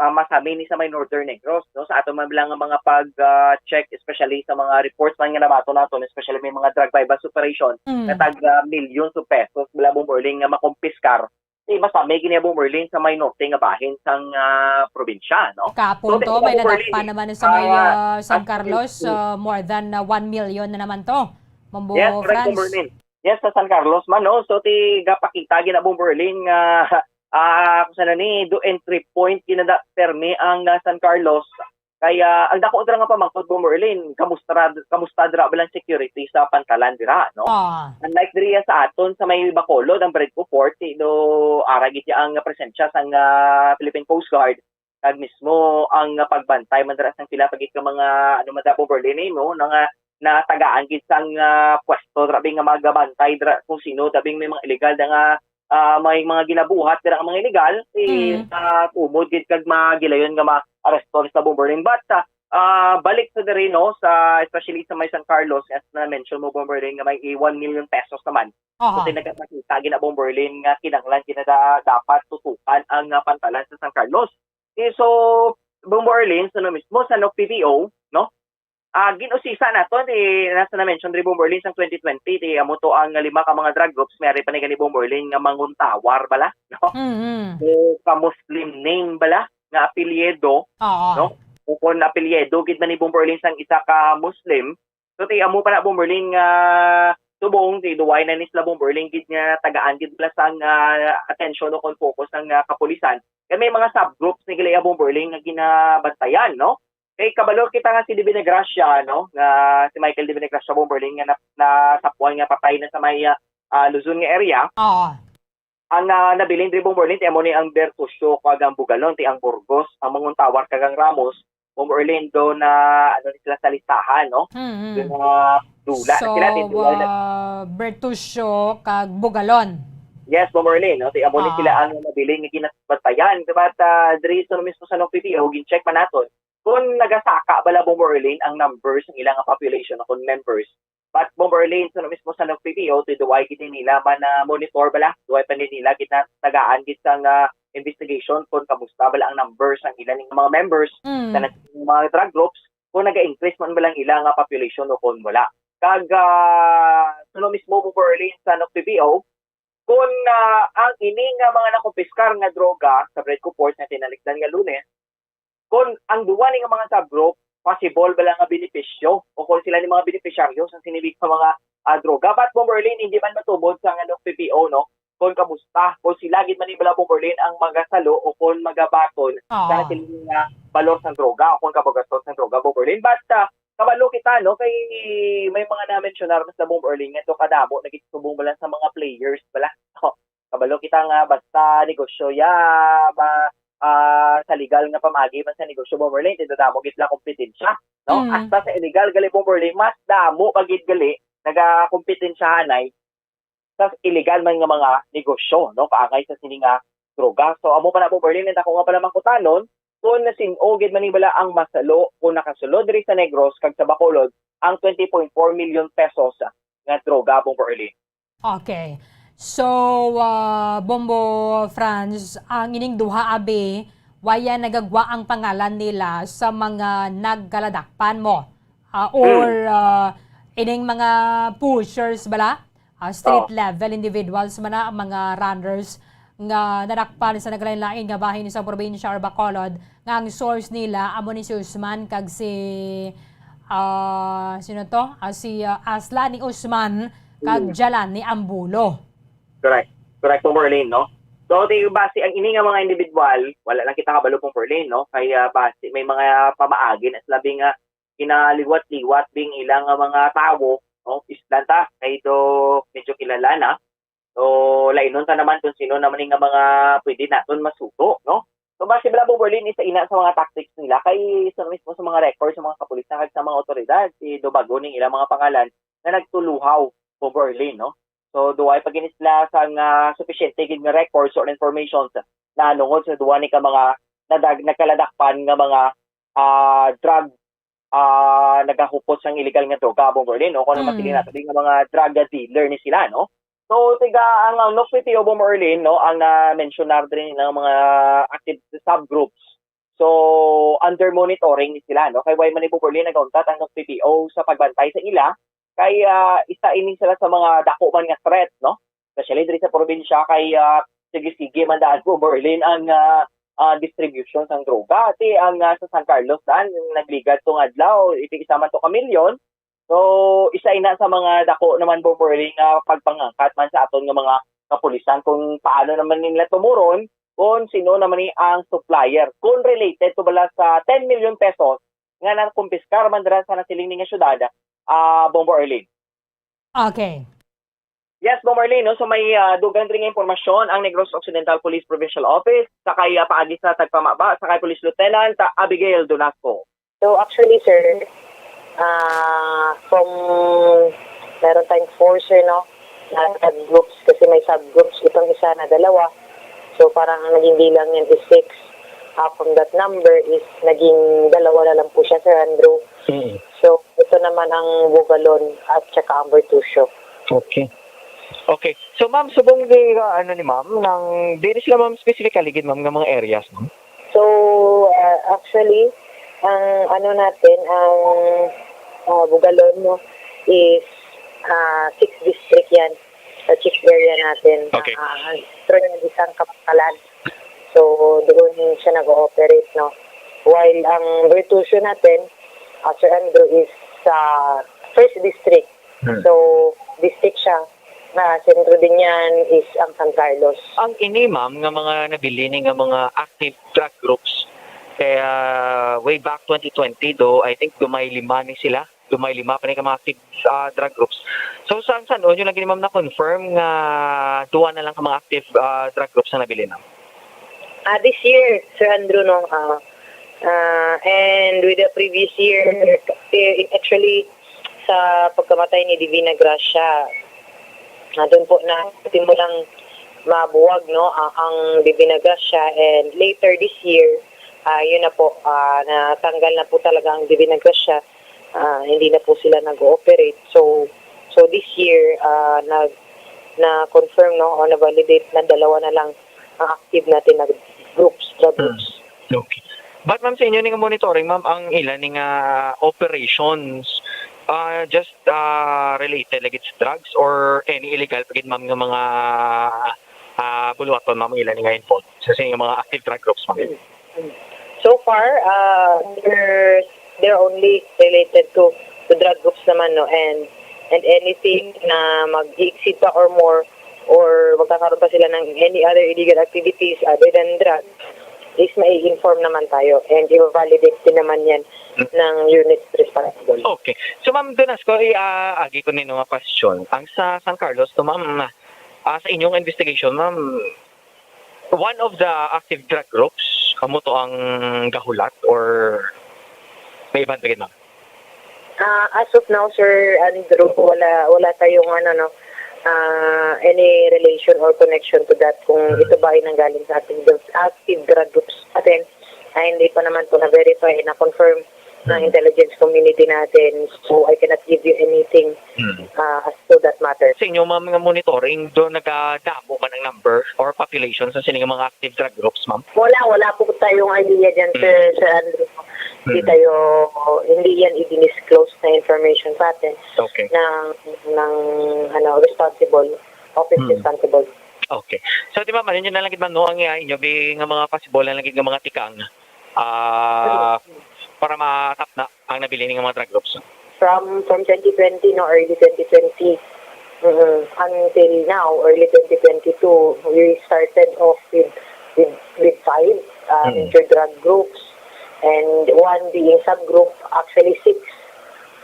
Ah, masami ni sa may Northern Negros, no? Sa ato man bala nga mga pag, ah, check, especially sa mga reports man nga nabaton naton, especially may mga drug buy-bust operation Mm. nga tag, ah, millions of pesos bala, Bombo Erlin, nga makumpiskar. Di, masami gid ni, Bombo Erlin, sa may norte nga bahin sang, ah, probinsya, no? Kapon So, to, di may ba, Bombo nadakpan Erlin, naman sa may, ah, ah, San as Carlos, you see. ah, more than, ah, one million na naman to, Bombo Yes, correct, Bombo France. Erlin. Yes, sa San Carlos man, no? So, ti gapakita gid na, Bombo Erlin, nga, ah, kung sana ni, do entry point, ginada permi ang, ah, San Carlos. Kaya, ang dako dira nga pamangkot, Bombo Erlin, kamusta ra-, kamusta dira ba lang security sa pantalan dira, no? Ah. Unlike diri sa aton, sa may Bacolod, ang Bredco Port, ti do ara gid ang presensya sang, ah, Philippine Coast Guard, kag mismo ang pagbantay man dira sang pila pa gid ka mga, ano man dira, Bombo Erlin, no, na nga natagaan gid sang, ah, pwesto dira, bi, nga magabantay dira kung sino dira, bi, may mga illegal da nga, ah, may mga ginabuhat dira nga mga illegal, eh, Mm. ah, tumod gid kag magilayon nga ma-aresto sa, Bombo Erlin. But, ah, ah, balik sa diri, no, sa, especially sa may San Carlos, as na-mention mo, Bombo Erlin, nga may one million pesos naman. Aha. Kasi nagkakita gid na, Bombo Erlin, nga kinahanglan gid na da-, dapat tutukan ang, ah, pantalan sa San Carlos. Eh, so, Bombo Erlin, so, no mismo sa N O C P P O, no? Ah, gin-usisa naton, eh, nasa na-mention diri, Bombo Erlin, sang twenty twenty, di amo to ang lima ka mga drug groups, may ari pa ni gani, Bombo Erlin, nga Mangun Tawar bala, no? Mm-hmm. O ka-Muslim name bala, nga apelyido, Oo. no? O kon apelyido gid man ni, Bombo Erlin, sang isa ka Muslim, so, ti amo pa na, Bombo Erlin, nga subong, ti duway na ni sila, Bombo Erlin, gid nga tagaan gid bala sang, ah, atensyon o kon focus sang, ah, kapulisan. Kay may mga subgroups ni gali, ah, Bombo Erlin, nga ginabantayan, no? Kay kabalo kita nga si Divina Gracia, no? Nga si Michael Divina Gracia, Bombo Erlin, nga na-, nasapuan nga patay na sa may, ah, ah, Luzon nga area. Oo. Ang, ah, nabilin diri, Bombo Erlin, ti amo ni ang Bertucio kag ang Bugalon, ti ang Burgos, ang Mangun Tawar kag ang Ramos, Bombo Erlin, do na, ano, ni sila sa listahan, no? Mm-hmm. Do na dula na sila, ti So, dula na. ah, Bertucio kag Bugalon. Yes, Bombo Erlin, no? Ti amo ni Ah. sila ang nabilin nga ginabantayan. But, ah, diri sa mismo sa N O C P P O, gin-check man naton kung nagasaka bala, Bombo Erlin, ang numbers ng ilang population o kung members. But, Bombo Erlin, sa mismo sa N O C P P O, ti duway gid nila man na monitor bala, duway pa ni nila gid na tagaan gid sang, ah, investigation kung kamusta bala ang numbers ang ilang mga members Mm. sa nag-, mga drug groups, kung naga-increase man bala ang ilang, ah, population o kung wala. Kag, ah, sa mismo, Bombo Erlin, sa N O C P P O, kung, ah, ang ini nga mga nakumpiskar nga droga sa Bredco Port nga tinalikdan nga Lunes, kung ang duwa ni nga mga subgroup, possible bala nga benepisyo o kung sila ni mga benepisyaryo sa sini nga mga, ah, droga. But, Bombo Erlin, hindi man matubod sa, ano, P P O, no? Kung kamusta, kung sila gid man ni bala, Bombo Erlin, ang magasalo o kung magabaton Oo. sa sini nga balor sang droga o kung kabagaston sang droga, Bombo Erlin. But, ah, kabalo kita, no, kay may mga na-mensionar man sa, Bombo Erlin, nga to kadamo nagitubong bala sa mga players bala. Kabalo kita nga basta negosyo ya, ma-, ah, sa legal nga pamaagi man sa negosyo, Bombo Erlin, ti damo gid sila kompetensya, no? Mm. Hasta sa illegal gali, Bombo Erlin, mas damo pa gid gali nagakompetensyahanay sa illegal man nga mga negosyo, no, kaangay sa sini nga droga. So, amo pa na, Bombo Erlin, ang dako nga pala mangkutanon, kung sin-o gid man ni bala ang masalo o nakasulod diri sa Negros kag sa Bacolod ang twenty point four million pesos nga droga, Bombo Erlin. Okay. So, ah, Bombo Franz, ang ining duha abi, waya nagagwa ang pangalan nila sa mga nagkaladakpan mo? Ah, or ah, ining mga pushers bala? Ah, street Oh. level individuals man na, mga runners nga nadakpan sa naglain-lain nga bahin sa probinsya or Bacolod, nga ang source nila amo ni si Usman kag si ah, sino to? Ah, si ah, Aslan ni Usman kag Mm. Jalan ni Ambulo. Correct. Correct, Bombo Erlin, no? So, di base ang ini nga mga individual, wala lang kita kabalo, Bombo Erlin, no? Kay ah, base may mga pamaagi na sila bing nga kinaliwat-liwat bing ilang nga mga tawo, no? Islan ta kay do medyo kilala na. So, lainon ta naman kung sino naman nga mga pwede naton masugo, no? So, base bala, Bombo Erlin, isa ina sa mga tactics nila kay sa mismo sa mga record sa mga kapulisan kag sa mga otoridad, si Dubago ning ilang mga pangalan nga nagtuluhaw, Bombo Erlin, no? So, duway pa gini sila sang ah, supisyente gid nga records or informations na nungod sa duwa ni ka mga nadag nagkaladakpan nga mga ah, drug ah, nagahupot sang illegal nga droga, Bombo Erlin, no? Kung ano Mm. masiling nato, nga mga drug dealer ni sila, no? So, tiga ang, ang N O C P P O, Bombo Erlin, no, ang na-mention na rin ng mga active subgroups. So, under monitoring ni sila, no? Kay why man ni, Bombo Erlin, nagauntat ang N O C P P O sa pagbantay sa ila, kay ah, isa ini sila sa mga dako man nga threat, no? Especially diri sa probinsya, kay ah, sige-sige man daan, Bombo Erlin, ang ah, ah, distribution sang droga. Ati ang ah, sa San Carlos daan, nagligad tong adlaw, iti isa man to ka milyon. So, isa ina sa mga dako naman, Bombo Erlin, nga pagpangangkat man sa aton nga mga kapulisan kung paano naman nila tumuron kung sino naman ni ang supplier. Kung related to bala sa ten million pesos nga nakumpiskar man dira sa nasiling ni nga syudad, ah, Bombo Erlin. Okay. Yes, Bombo Erlin, no? So may ah, dugang diri nga impormasyon ang Negros Occidental Police Provincial Office sa kay ah, paagi sa tagpamaba sa kay Police Lieutenant ah, Abigail Donasco. So actually, sir, ah from meron tayong four, sir, no, na subgroups, kasi may subgroups itong isa na dalawa. So parang ang naging bilang niyan is six. Ah, from that number is naging dalawa na lang po siya, Sir Andrew. Mm. So ito naman ang Bugalon at saka ang Bertucio. Okay. Okay. So ma'am, subong di uh, ano ni ma'am, nang diri sila ma'am specifically gid ma'am nga mga areas, ma'am? So uh, actually, ang ano natin, ang uh, Bugalon, no, is uh, six district yan sa chief area natin. Okay. Uh, pero yung isang kapakalan. So doon siya nag-ooperate, no. While ang Bertucio natin, uh, Sir Andrew, is sa first district. Hmm. So district siya na sentro din yan is ang San Carlos. Ang ini ma'am nga mga nabili ni nga mga active drug groups kaya way back twenty twenty do, I think dumay lima ni sila. Dumay lima pa ni ka mga active ah, drug groups. So sa san-o nyo lagi ni ma'am na-confirm nga duwa na lang ka mga active ah, drug groups na nabili na? Ah, this year, Sir Andrew, no, ah ah, and with the previous year, eh, actually, sa pagkamatay ni Divina Gracia, ah, doon po na simulang mabuwag, no, ah, ang Divina Gracia, and later this year, ah, yun na po, ah, natanggal na po talaga ang Divina Gracia, ah, hindi na po sila nag-ooperate. So, so this year, ah, nag na-confirm, no, o na-validate na dalawa na lang ang active natin na groups, drug Hmm. groups. Okay. But ma'am, sa inyo ning monitoring, ma'am, ang ila ning ah, operations ah, just ah, related lagi sa drugs or any illegal pa gid, ma'am, nga mga ah, buluhaton, ma'am, ang ila ning involved sa, sa inyong mga active drug groups, ma'am? So far, uh, they're, they're only related to, to drug groups naman, no, and and anything na mag-exceed pa or more or magkakaroon pa sila ng any other illegal activities other than drugs, is mai-inform naman tayo and i-validate din naman yan ng unit responsible. Okay. So ma'am, Donasco, i-agi ko nino nga question. Ang sa San Carlos to, ma'am, ah, sa inyong investigation, ma'am, one of the active drug groups, amo to ang gahulat or may iban pa gid, ma'am? Ah, as of now, Sir Andrew, wala wala tayong ano, no, ah, any relation or connection to that kung ito ba ay nanggaling sa active, active drug groups. At then, ay hindi pa naman po na-verify, na-confirm ng Hmm. intelligence community natin. So, I cannot give you anything Hmm. uh, as to that matter. Sa inyo, ma'am, nga monitoring, do nagadamo man ang number or population sa sini nga mga active drug groups, ma'am? Wala, wala po tayong idea dyan, Hmm. sir, sir Andrew. Hindi Hmm. tayo, hindi yan i-disclose na information sa atin Okay. ng, ng ano, responsible, office Hmm. responsible. Okay. So, di ba, man, yun na lang gid, ma'am, no, ang, ah, inyo bi nga mga possible na lang gid nga mga tikang, ah, para matapna ang nabilin nga mga drug groups. From from twenty twenty, no, early twenty twenty, mm, until now, early twenty twenty-two, we started off with with, with five uh, Mm. major drug groups, and one being subgroup, actually six,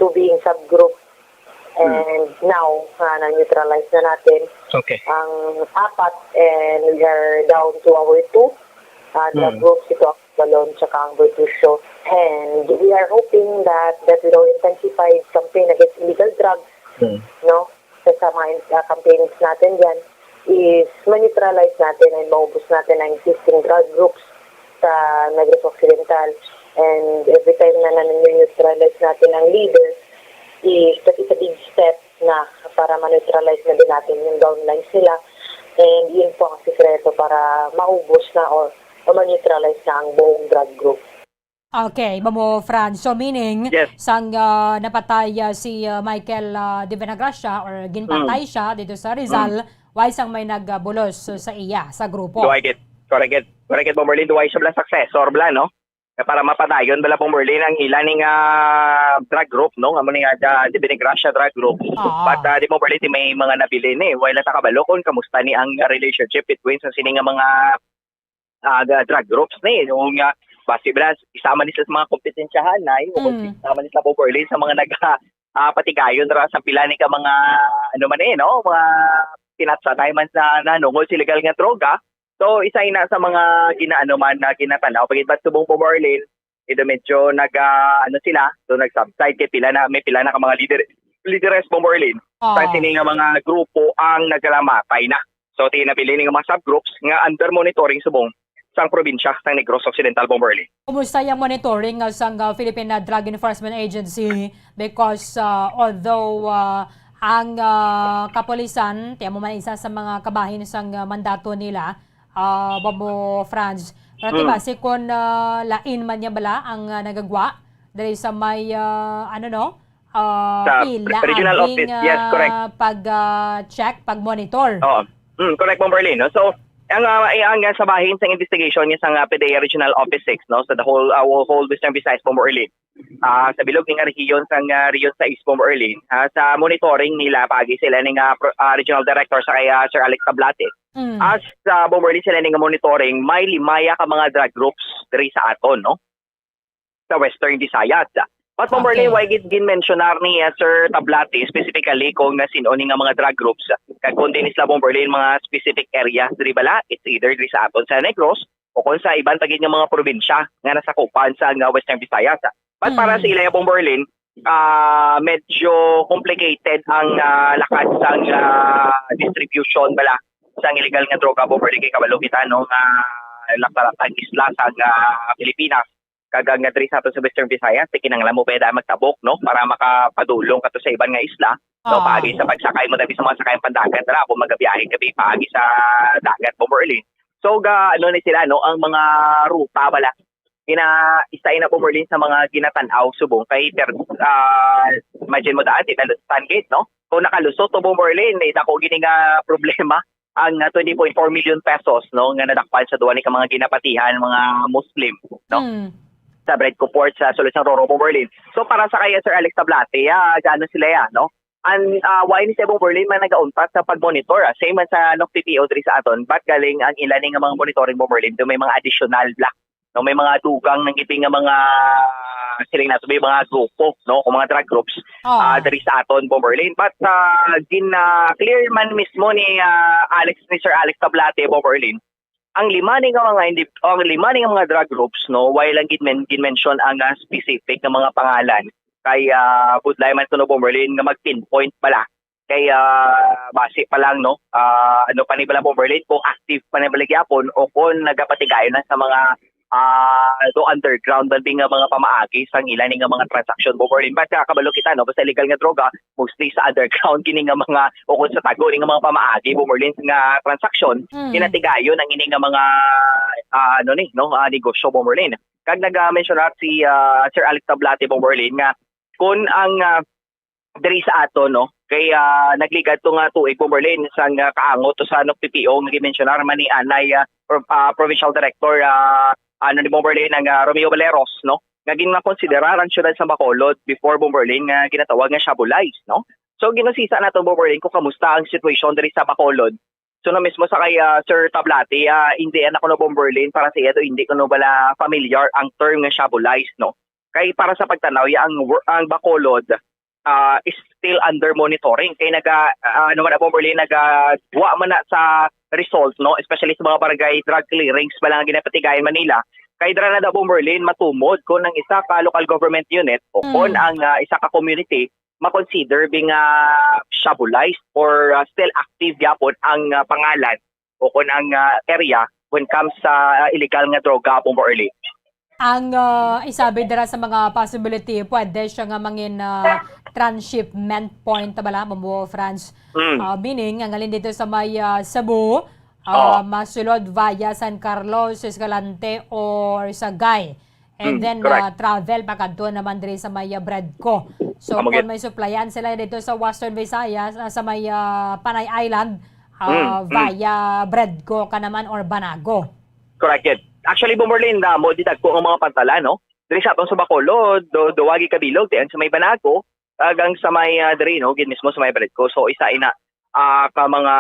two being subgroup, and now uh, na-neutralize na natin Okay. ang apat, and we are down to our two uh, drug Mm. groups, ito ang Balon tsaka ang Bertuccio. And we are hoping that that with our intensified campaign against illegal drugs, Hmm. no, sa, sa mga uh, campaigns natin dyan, is ma-neutralize natin and maubos natin ang existing drug groups sa Negros Occidental. And every time na na-neutralize natin ang leader, is that is a big step na para ma-neutralize na din natin yung downlines nila. And yun po ang sikreto para maubos na or, or ma-neutralize na ang buong drug group. Okay, Mamo Franz. So meaning, Yes. sang ah, napatay ah, si ah, Michael ah, de Venagracia or ginpatay siya dito sa Rizal, why sang may nagbulos sa iya, sa grupo? Duhay gid. Correct gid. Correct gid, Bomberlin. Duhay siya bala successor bala, no? Nga para mapadayon bala, Bomberlin, ang ila ni nga drug group, no? Nga mo ni nga, ah, de Venegracia drug group. Ah. But, ah, di, Bomberlin, ti may mga nabilin ni. Wala ta kabalo kung kamusta ni ang relationship between sa sini nga mga ah, ga- drug groups ni. Yung nga, basi bala, isa man ni sila sa mga kompetensyahan na, yung Mm. isa man ni sila, Bomberlin, sa mga nag ah, patigayon ra sa pila ni ka mga, ano man eh, no? Mga pinatsanay man sa nanungol sa illegal nga droga. So, isa ina sa mga ginaano man na ginatanaw. Pag-ibat subong, Bomberlin, ito medyo nag, ah, ano sila, so nag-subside kay pila na, may pila na ka mga leader, leaderes, Bomberlin. Ah. Sa sini nga mga grupo ang nagkalamatay na. So, tinabilin nga mga subgroups nga under monitoring subong sang probinsya sang Negros Occidental, Bomberlin. Kumusta yung monitoring uh, sang uh, Philippine uh, Drug Enforcement Agency? Because uh, although uh, ang uh, kapulisan, tiyan mo man, isa sa mga kabahin sang uh, mandato nila, uh, Babo Franz, pero Hmm. base kung uh, lain man niya bala ang uh, nagagwa dali sa may uh, ano, no? Uh, Sa ila regional aging, office, yes, correct. uh, pag uh, check, pag monitor. Oo. Mm, correct, Bomberlin, no? So, ang, ah, ang, ang, ah, sa bahin sang investigation niya sa, ah, P D E A Regional Office six, no, sa the whole, ah, whole Western Visayas, Bomberlin. Ah, sa bilog ning rehiyon sang, ah, Region sais, Bomberlin, ah, sa monitoring nila, pagi sila ning, ah, pro- ah, Regional Director sa kay, ah, Sir Alex Tablate. Mm. As sa, Bomberlin, sila ning monitoring, may limaya ka mga drug groups diri sa aton, no, sa Western Visayas. But, Bomberlin, Okay. Why gid ginmensyonar ni, ah, Sir Tablate specifically kung nga sino ni nga mga drug groups, kag kung diin sila, Bomberlin, mga specific areas diri bala, it's either diri sa aton sa Negros o kung sa iban pa gid nga mga probinsya nga nasakupan sa nga Western Visayas. But para Mm. sa ila, Bomberlin, ah, medyo complicated ang, ah, lakad sang, ah, distribution bala sang illegal nga droga, Bomberlin, kay kabalo kita, no, nga laktarat ang isla sa, ah, Pilipinas. Kag ang diri sa aton sa Western Visayas, ti kinahanglan mo pa daan magtabok, no, para makapadulong kato sa iban nga isla, no, Ah. pagi sa pagsakay mo dati sa mga sakayan pandagat, ra, kung magabiyahe ka bi pagi sa dagat, Bomberlin. So, ga, ano ni sila, no, ang mga ruta bala, gina, isa ina, Bomberlin, sa mga ginatan-aw subong kay ter, ah, imagine mo daan, di na Sun Gate, no? Kung nakalusot to, Bomberlin, may dako gini nga problema ang, ah, twenty point four million pesos, no, nga nadakpan sa duwa ni ka mga ginapatihan, mga Muslim, no? Mm. Sa Bread Port sa sulod sang Roro, Bomberlin. So, para sa kay Sir Alex Tablate, ah, gaano sila ya, no? An, ah, why ni Sir Bomberlin man nagauntat sa pag-monitor, ah? Same man sa N O C P P O diri sa aton, but galing ang ila ni nga mga monitoring, Bomberlin, do may mga additional bala, no, may mga dugang nang ibi nga mga, siling nato, may mga grupo, no, o mga drug groups, Oh. ah, diri sa aton, Bomberlin. But, ah, gin, ah, clear man mismo ni, ah, Alex, ni Sir Alex Tablate, Bomberlin, ang lima ni nga mga indi-, ang lima ni nga mga drug groups, no, why lang gid men, gin-mention ang, ah, specific nga mga pangalan? Kay, ah, budlay man kuno, Bomberlin, nga mag-pinpoint bala. Kay, ah, basi pa lang, no, ah, ano pa ni bala, Bomberlin, kung active pa ni bala gyapon o kung nagapatigayon na sa mga ah, do underground man bing nga mga pamaagi sang ila ni nga mga transaksyon, Bomberlin. But, ah, kabalo kita, no, basta illegal nga droga, mostly sa underground kini nga mga, o kung sa tago ni nga mga pamaagi, Bomberlin, nga transaksyon, Mm. kinatigayon ang ini nga mga, ah, ano ni, no, ah, negosyo, Bomberlin. Kag nag-mention si, ah, Sir Alex Tablate, Bomberlin, nga kun ang, ah, diri sa aton, no, kay, ah, nagligad to nga tuig, Bomberlin, sang, ah, kaangot to sa, ano, P P O nga gimensionar man ni anay, ah, pro-, ah, Provincial Director, ah, ano ni Bomberlin, ang, ah, Romeo Valeros, no, nga ginmakonsiderar ang siyudad sa Bacolod before, Bomberlin, nga ginatawag nga Shabulize, no. So, ginusisa nato, Bomberlin, kung kamusta ang sitwasyon diri sa Bacolod. So, na mismo sa kay, ah, Sir Tablati, ah, hindi na kuno, Bomberlin, para sa iya to, hindi kuno bala familiar ang term nga Shabulize, no? Kay para sa pagtanaw, ya, ang wor-, ang Bacolod, ah, is still under monitoring. Kay naga-, ah, ano man na, Bomberlin, nagagwa man na sa result, no? Especially sa mga barangay drug clearings pa lang ang ginapatigayan Manila. Kay dira na daw, Bomberlin, matumod kung ang isa ka local government unit o Mm. kung ang, ah, isa ka community ma-consider bing, ah, Shabulize or, ah, still active gyapon ang, ah, pangalan o kon ang, ah, area when comes sa, ah, illegal nga droga, Bombo Early. Ang, ah, isabi dira sa mga possibility, pwede siya nga mangin, ah, transshipment point, bala, Bombo France. Mm. Ah, meaning, ang halin dito sa may, ah, Cebu, ah, Oh. masulod via San Carlos, Escalante, or Sagay. And Mm, then, correct. ah, travel pakadto naman diri sa may, ah, Bredco. So, Amo kung gid. may supplyan sila dito sa Western Visayas, ah, sa may, ah, Panay Island, ah, Mm, mm. via Bredco ka naman or Banago. Correct gid. Actually, Bomberlin, na mo di dagko ang mga pantalan, no? Diri sa atong sa Bacolod, do, duwagi ka bilog, diyan sa may Banago, agang sa may, ah, diri, no, gid mismo sa may Bredco. So, isa ina, ah, ka mga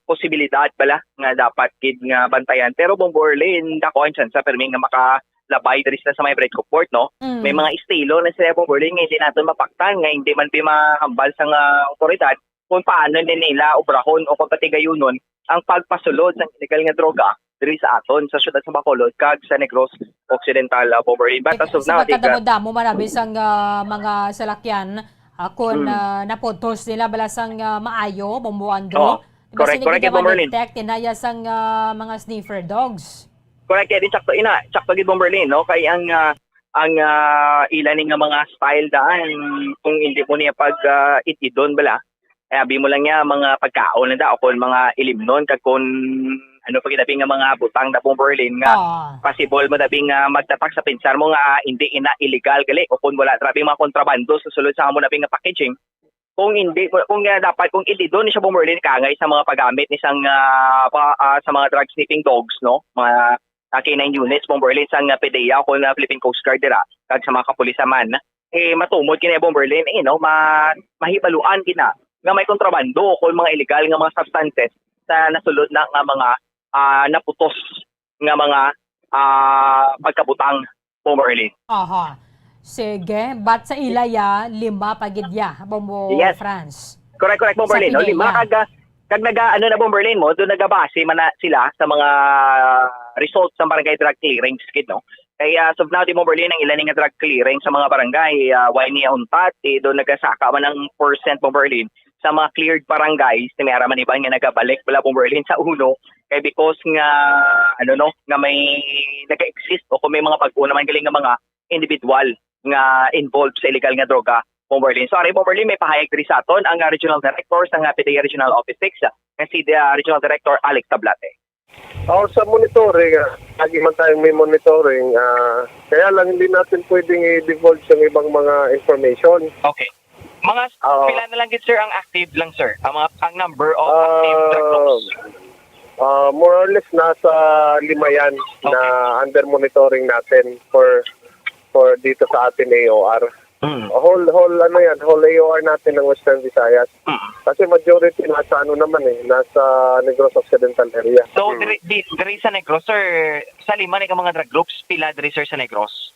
posibilidad bala nga dapat gid nga bantayan. Pero, Bombo Orlin, dako ang tsansa, permi nga makalabay diri sila sa may Bredco Port, no? Mm. May mga estilo na sila, Bombo Orlin, nga hindi naton mapaktan, nga hindi man pi mahambal sa nga awtoridad kung paano ni nila obrahon o kung patigayunon ang pagpasulod sa illegal nga droga diri sa aton sa siyudad sa Bacolod kag sa Negros Occidental, ah, Bombo Orlin. But as of Sa now, I think, ah, pagkadamo-damo man abi sang, ah, mga salakyan, ah, kun, Mm. ah, naputos nila bala sang, ah, maayo, Bombo Andrew. Oo. Di ba Correct, sini correct, gid Bombo Orlin. ma-detect, inaya sang, ah, mga sniffer dogs. Correct, eh, di sakto, ina, sakto gid, Bombo Orlin, no? Kay ang, ah, ang, ah, ila ni nga mga style daan, kung hindi mo niya pag, ah, it-idon bala, eh, abi mo lang niya, mga pagkaon na da, o kung mga ilimnon, kag kung ano pa gid abi nga mga butang da, Bombo Orlin, nga Ah. possible mo dabi nga magtatak sa pinsar mo nga, ah, hindi ina illegal gali, o kung wala, grabe mga kontrabando sa sulod sa amo na nga packaging. Kung hindi, kung, kung, ah, dapat, kung illegal ni siya, Bombo Orlin, kangay sa mga paggamit ni sang, ah, pa, ah, sa mga drug sniffing dogs, no? Mga, ah, K nine units, Bombo Orlin, sang, ah, PDEA o kung, ah, Philippine Coast Guard dira, kag sa mga kapulisan man, eh, matumod kini, Bombo Orlin, eh, no? Ma-, mahibaluan kina nga may kontrabando o kung mga illegal nga mga substances sa nasulod na nga mga, ah, naputos nga mga, ah, pagkabutang, Bombo Orlin. Aha. Sige, but sa ilaya, lima pa gid ya, Bombo Yes. France. Correct, correct, Bombo Sa Orlin, no? Lima PDEA. kag, ah, kag naga, ano na, Bombo Orlin, mo, doon nagabase man na sila sa mga results sa barangay drug clearings, gid, no? Kay, ah, as of now, di, Bombo Orlin, ang ilan nga drug clearing sa mga barangay, ah, way niya untat, eh, doon nagasaka man ang percent, Bombo Orlin, sa mga cleared barangays, ni may ara man iban nga nagabalik bala, Bombo Orlin, sa uno, kay because nga, ano, no, nga may nag-exist o kung may mga bag-o naman galing nga mga individual nga involved sa illegal nga droga, Bombo Orlin. So, ari, Bombo Orlin, may pahayag diri sa aton ang, ah, Regional Director sa nga PDEA Regional Office six, nga si, ah, Regional Director Alex Tablate. Oh, sa monitoring, ah, lagi man tayong may monitoring, ah, kaya lang hindi natin pwedeng i-divulge yung ibang mga information. Okay. Mga s-, Oo. pila na lang gid, sir, ang active lang, sir? Ang mga, ang number of active drug Ah, lords? ah, more or less, nasa lima yan na Okay. under monitoring natin for, for dito sa ating A O R. Mm. Whole, whole, ano yan, whole A O R natin ng Western Visayas. Mm. Kasi majority nasa, ano naman eh, nasa Negros Occidental area. So, Mm. diri, di, diri sa Negros, sir, sa lima ni ka mga drug groups, pila diri, sir, sa Negros?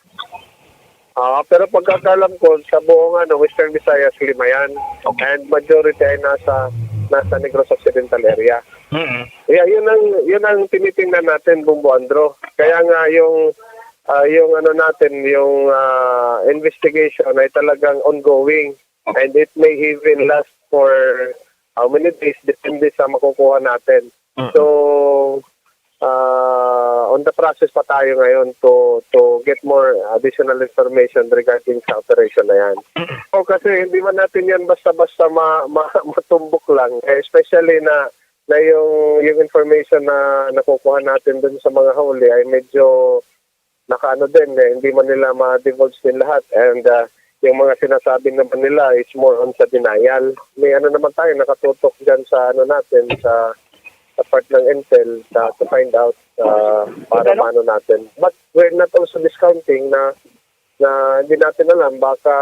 Ah, pero pagkakalam ko, sa buong, ano, Western Visayas, lima yan. Okay. And majority ay nasa, nasa Negros Occidental area. Mm. Yeah, yun ang, yun ang tinitingnan natin, Bombo Andrew. Kaya nga yung, ah, yung ano natin, yung, ah, investigation ay talagang ongoing. Okay. And it may even last for how many days, depende sa makukuha natin. Mm. So, ah, on the process pa tayo ngayon to to get more additional information regarding sa operation na yan. O kasi hindi man natin yan basta-basta ma, ma, matumbok lang, eh, especially na na yung yung information na nakukuha natin dun sa mga huli ay medyo nakaano din, eh, hindi man nila ma-divulge din lahat. And, ah, yung mga sinasabi naman nila is more on sa denial. May ano naman tayo, nakatutok dyan sa ano natin, sa, sa part ng intel, sa, to find out, ah, para Ano? maano natin. But we're not also discounting na, na hindi natin alam, baka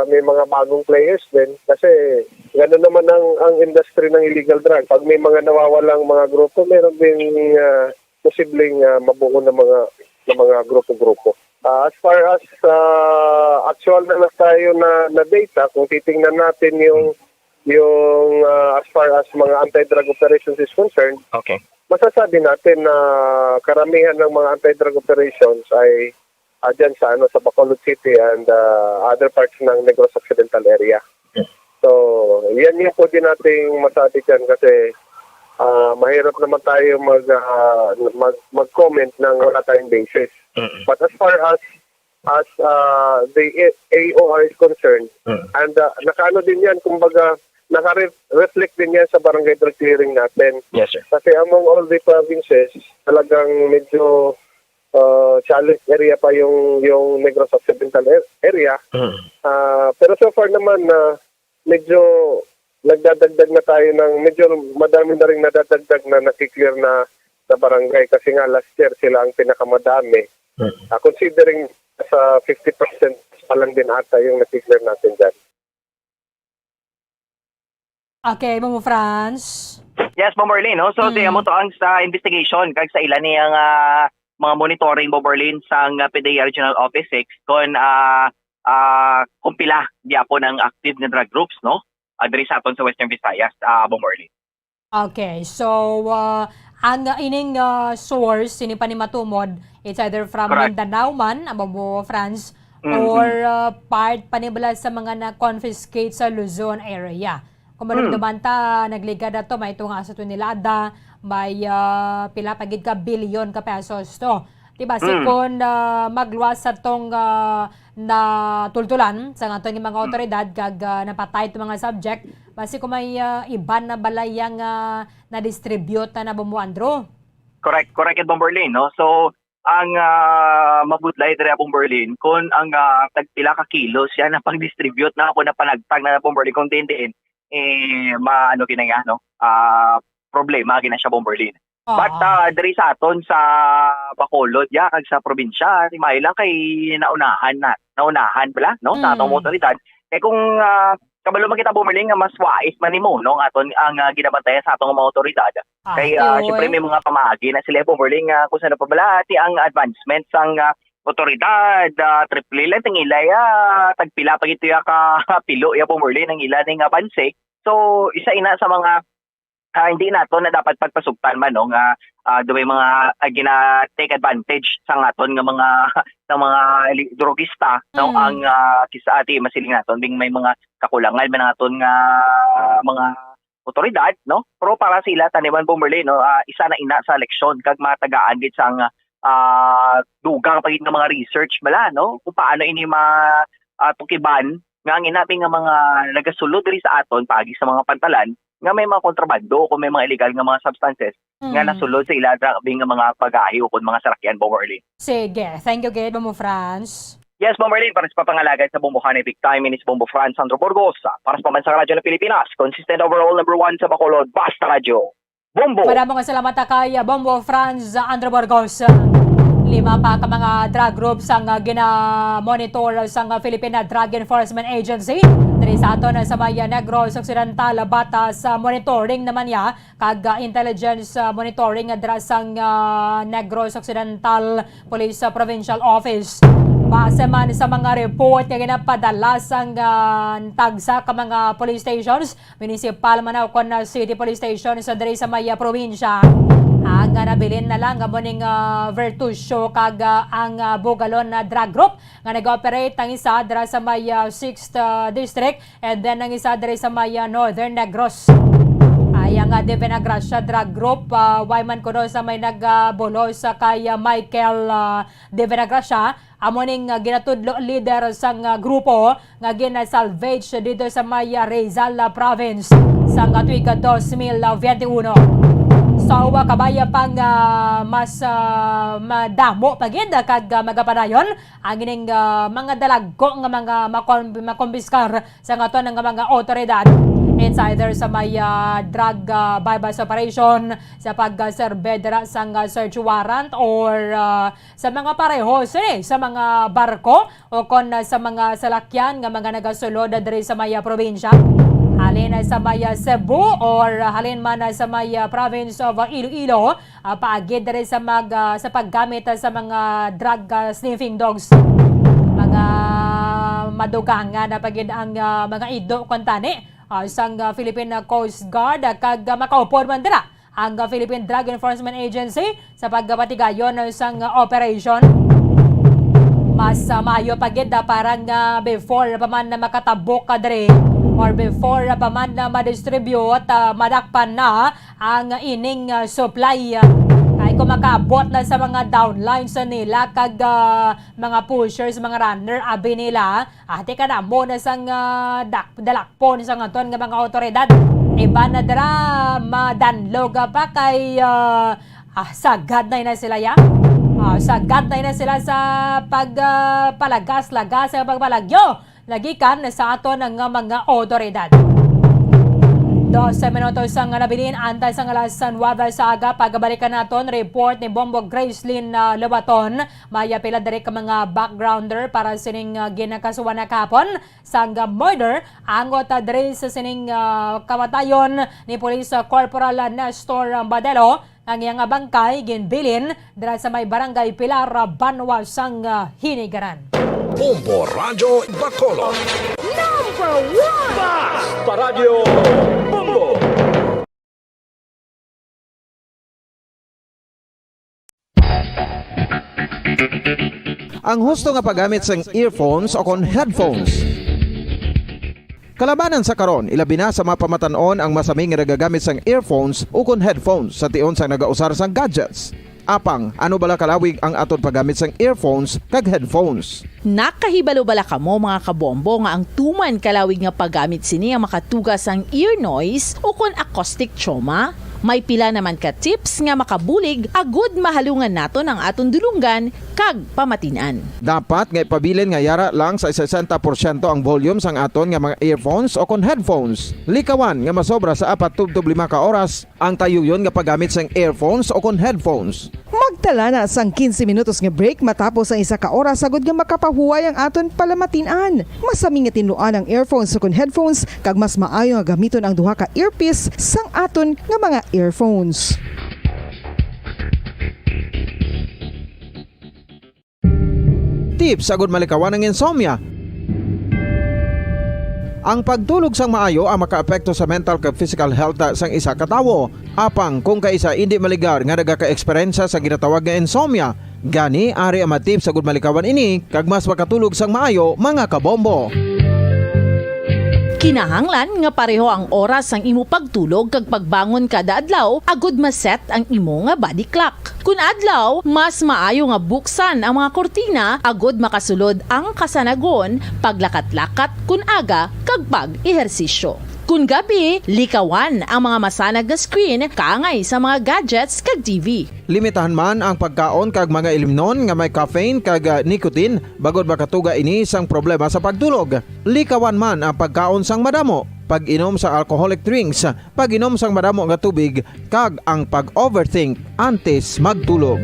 may mga bagong players din. Kasi gano'n naman ang, ang industry ng illegal drug. Pag may mga nawawalang mga grupo, meron ding, ah, posibleng, ah, mabuo na mga, na mga grupo-grupo. Ah, as far as, ah, actual na, na tayo na, na data, kung titingnan natin yung, yung, ah, as far as mga anti-drug operations is concerned, Okay. masasabi natin na karamihan ng mga anti-drug operations ay, ah, dyan sa, ano, sa Bacolod City and, ah, other parts ng Negros Occidental area. So, yan yung pwede nating masabi dyan kasi, ah, mahirap naman tayo mag, ah, mag, mag-comment nang wala tayong basis. Mm. But as far as, as, ah, the A-, A O R is concerned, Mm. and, ah, nakaano din yan, kumbaga, naka-reflect din yan sa barangay drug clearing natin. Yes, sir. Kasi among all the provinces, talagang medyo, ah, challenge area pa yung, yung Negros Occidental a-, area. Mm. Ah, pero so far naman na medyo nagdadagdag na tayo ng, medyo madami na rin nadadagdag na nakiklear na, na barangay kasi nga last year sila ang pinakamadami. Mm. Ah, considering sa fifty percent pa lang din ata yung nakiklear natin dyan. Okay, Ma'am Franz. Yes, Ma'am Marlene, no? So, Mm. di amo to ang sa investigation kag sa ila ni ang, ah, mga monitoring, Ma'am Marlene, sang, ah, P D E A Regional Office six kon, ah, ah, kung pila gyapon ang active nga drug groups, no? Ah, diri sa aton sa Western Visayas, ah, Ma'am Marlene. Okay, so, ah, ang, ah, ining, ah, source, ini pa ni matumod, it's either from Correct. Mindanao man, amo mo, Franz, Mm, or, mm. ah, part pa ni bala sa mga na-confiscate sa Luzon area. Kung Mm. manumduman ta, nagligad ato, may tunga sa tonelada, may, ah, pila pa gid ka bilyon ka pesos to. Di ba, si Mm. kon, ah, magluwas sa tong, ah, natultulan sa aton nga mga Mm. otoridad kag, ah, napatay to mga subject, basi kung may, ah, iban na balay yang, ah, na-distribute na, na Bombo Andrew? Correct, correct, Bombo Arlene, no? So, ang, ah, mabudlay diri, Bombo Arlene, kung ang, ah, tagpila ka kilo siya na pag-distribute na ako na panagtag na, Bombo Arlene, kung diin-diin, eh, maano gina, no? Ah, problema gina siya, Bombo Arlene. But, Oo. ah, diri sa aton sa Bacolod, ya, kag sa probinsya, timayo lang kay naunahan na, naunahan bala, no, sa atong Mm. mga otoridad. Kay kung, ah, kabalo man kita, Bombo Arlene, nga mas wais man nimo, no, ang aton, ang, ah, ginabantayan sa atong mga otoridad. Ah, Kay, ah, tiyoy. siyempre may mga pamaagi na sila, Bombo Arlene, nga kung saan pa bala, ti ang advancement sang, ah, otoridad, ah, triple lang ang ila, ah, tagpila pa gito ya ka pilo, ya, Bombo Arlene, ang ila ning, ah, banse. So, isa ina sa mga ah, hindi nato na dapat pagpasugtan man, no, nga, ah, do may mga, ah, gina-take advantage sa aton nga mga, sa mga li-, drogista, no, Mm. ang, ah, kisa ati masiling naton ding may mga kakulangan man ang aton nga mga otoridad, no? Pero para sa ila, taniman, Bombo Arlene, no, ah, isa na ina sa leksyon kag matagaan gid sang, ah, dugang pa gid nga mga research bala, no, kung paano ini ma-, ah, tukiban nga ang inabi nga mga nagasulod diri sa aton paagi sa mga pantalan nga may mga kontrabando o kung may mga illegal nga mga substances nga Mm. nasulod sa ila grabe nga mga bagahe o kung mga sarakyan, Bombo Arlene. Sige, thank you gid, Bombo Franz. Yes, Bombo Arlene, para sa papangalagad sa Bombo Hanay Big Time, ini si Bombo Franz Sandro Burgos, para sa Pambansang Radyo ng Pilipinas, consistent overall number one sa Bacolod, Basta Radyo. Bombo. Madamo nga salamat ta kay Bombo Franz Andrew Burgos. Lima pa ka mga drug groups ang, ah, gina-monitor sang, ah, Philippine Drug Enforcement Agency diri sa aton, ah, sa may, ah, Negros Occidental. Batas, ah, monitoring naman niya kag, ah, intelligence, ah, monitoring dira sang, ah, Negros Occidental Police, ah, Provincial Office. Base man sa mga report nga ginapadala sang, ah, tagsa ka mga police stations, municipal man o kon, ah, city police station sa diri sa may, ah, probinsya. Ang, ah, nabilin na lang amo ning, ah, Vertusio kag, ah, ang, ah, Bugalon na drug group nga nag-operate ang isa dira sa may, ah, sixth, ah, district and then ang isa diri sa may, ah, Northern Negros. Ah, Kaya nga, Divina Gracia Drug Group, ah, way man kuno sa may nagabulos sa kay, ah, Michael, ah, Divina Gracia, amo ning, ah, ginatudlo leader sang, ah, grupo nga gina-salvage dito sa may, ah, Rizal, ah, Province sa tuig dos mil veintiuno. So, ah, kabaya pang, ah, mas, ah, madamo pa gid kag, ah, magapadayon ang ining, ah, mga dalagko nga mga makon-, makombiskar sa aton nga mga otoridad. It's either sa may, ah, drug, ah, buy-bust operation, sa pagserbe dira sang, ah, search warrant or, ah, sa mga pareho sini sa mga barko o kon, ah, sa mga salakyan nga mga nagasulod diri sa may, ah, probinsya. Halin sa may, ah, Cebu or halin man sa may, ah, province of, ah, Iloilo, ah, paagi diri sa mag-, ah, sa paggamit, ah, sa mga drug, ah, sniffing dogs. Mga madugangan na pa gid ang, ah, mga ido kuntani, ah, sang, ah, Philippine Coast Guard, ah, kag, ah, makaupod man dira ang, ah, Philippine Drug Enforcement Agency sa pagpatigayon sang, ah, operation. Mas, ah, maayo pa gid, ah, para nga before pa man na makatabok ka diri or before pa man na ma-distribute, ah, madakpan na ang ining, ah, supply, ah, kay kung makaabot na sa mga downlines sa nila kag, ah, mga pushers, mga runner, abi nila, ate ka na mo na sang, ah, dak-, dalakpon sa aton nga mga otoridad. Iban na dira, madanlog pa kay, ah, ah, sagad na na sila ya. Ah, sagad na na sila sa pag, ah, palagas-lagas sa pagpalagyo nagikan sa aton nga mga otoridad. Dose minutos ang nabilin, antes ang alas nuebe sa aga. Pagabalikan naton report ni Bombo Gracelyn, ah, Lobaton. May pila diri ka mga backgrounder para sining, ah, ginakasuhan na kahapon sang murder, angot, ah, diri sa sining, ah, kamatayon ni Police, ah, Corporal, ah, Nestor Badelo. Ang iyang bangkay ginbilin dira sa may Barangay Pilar, Banwa sang, ah, Hinigaran. Bombo Radyo Bacolod. Number one! Basta Radyo Bombo! Ang husto nga paggamit sang earphones o kon headphones. Kalabanan sa karon, ilabi na sa mga pamatan-on ang masami nga nagagamit sang earphones ukon headphones sa tion sang nagausar sang gadgets. Apang, ano bala kalawig ang aton paggamit sang earphones kag headphones? Nakahibalo bala kamo, mga kabombo, nga ang tuman kalawig nga paggamit sini ang makatuga sang ear noise ukon acoustic trauma? May pila naman ka tips nga makabulig agud mahalungan naton ang aton dulonggan kag pamatin-an. Dapat nga ipabilin nga yara lang sa sesenta porsyento ang volume sang aton nga mga earphones o kon headphones. Likawan nga masobra sa apat tubtob lima ka oras ang tayuyon nga paggamit sang earphones o kon headphones. Magtala na sang quince minutos nga break matapos ang isa ka oras agud nga makapahuway ang aton palamatin-an. Masami nga tinluan ang earphones o kon headphones, kag mas maayo nga gamiton ang duha ka earpiece sang aton nga mga earphones. Tips agud malikawan ang insomnia. Ang pagtulog sang maayo ang makaapekto sa mental kag physical health sang isa ka tawo. Apang kung kaisa indi maligar nga nagaka-eksperyensya sa ginatawag nga insomnia, gani ari ang mga tips agud malikawan ini kag mas makatulog sang maayo, mga kabombo. Kinahanglan nga pareho ang oras sang imo pagtulog kag pagbangon kada adlaw agud ma-set ang imo nga body clock. Kun adlaw, mas maayo nga buksan ang mga kurtina agud makasulod ang kasanagon, paglakat-lakat kun aga, kag pag-ehersisyo. Kun gabi, likawan ang mga masanag nga screen kaangay sa mga gadgets kag T V. Limitahan man ang pagkaon kag mga ilimnon nga may caffeine kag, ah, nicotine, bangod makatuga ini sang problema sa pagtulog. Likawan man ang pagkaon sang madamo, pag-inom sa alcoholic drinks, pag-inom sang madamo nga tubig, kag ang pag-overthink antes magtulog.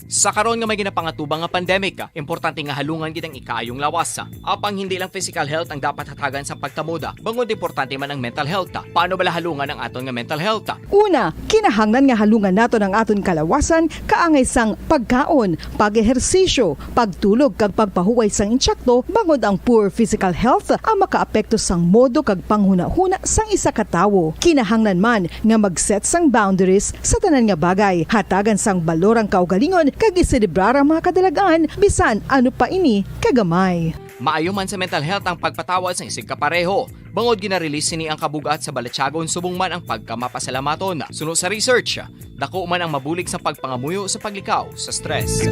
Sa karon nga may ginapangatubang nga pandemic, importante nga halungan gid ang ikaayong lawas. Apang hindi lang physical health ang dapat hatagan sa pagkamoda, bangod importante man ang mental health. Paano bala halungan ang aton nga mental health? Una, kinahanglan nga halungan naton ang aton kalawasan kaangay sang pagkaon, pag-ehersisyo, pagtulog kag pagpahuway sang intsakto, bangod ang poor physical health ang makaapekto sang modo kag panghunahuna sang isa ka tawo. Kinahanglan man nga mag-set sang boundaries sa tanan nga bagay, hatagan sang balor ang kaugalingon kag iselebrar ang mga kadalag-an bisan ano pa ini kagamay. Maayo man sa mental health ang pagpatawad sang isigkapareho, bangod gina-release sini ang kabug-at sa balatyagon subong man ang pagkamapasalamaton. Suno sa research, dako man ang mabulig sa pagpangamuyo sa paglikaw sa stress.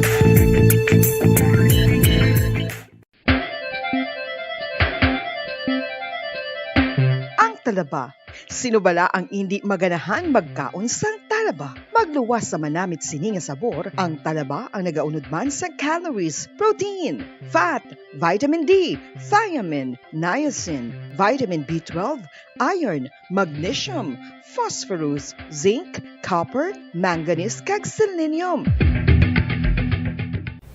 Ang talaba. Sino bala ang indi maganahan magkaon sang talaba? Magluwas sa manamit sini nga sabor, ang talaba ang nagaunod man sa calories, protein, fat, vitamin D, thiamine, niacin, vitamin B twelve, iron, magnesium, phosphorus, zinc, copper, manganese, kag selenium.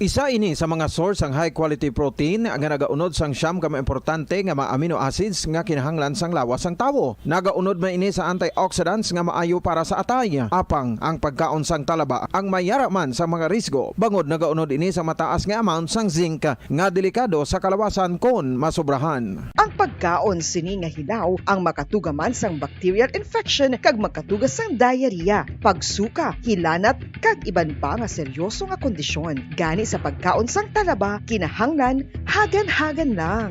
Isa ini sa mga source sang high quality protein nga nagaunod sang siyam ka mga importante nga mga amino acids nga kinahanglan sang lawas sang tawo. Nagaunod man ini sa antioxidants nga maayo para sa atay. Apang ang pagkaon sang talaba ang mayara man sa mga risgo, bangod nagaunod ini sa mataas nga amount sang zinc nga delikado sa kalawasan kon masobrahan. Ang pagkaon sini nga hilaw ang makatuga man sang bacterial infection kag makatuga sang diarrhea, pagsuka, hilanat, kag iban pa nga seryoso nga kondisyon. Gani sa pagkaon sang talaba, kinahanglan hagan-hagan lang.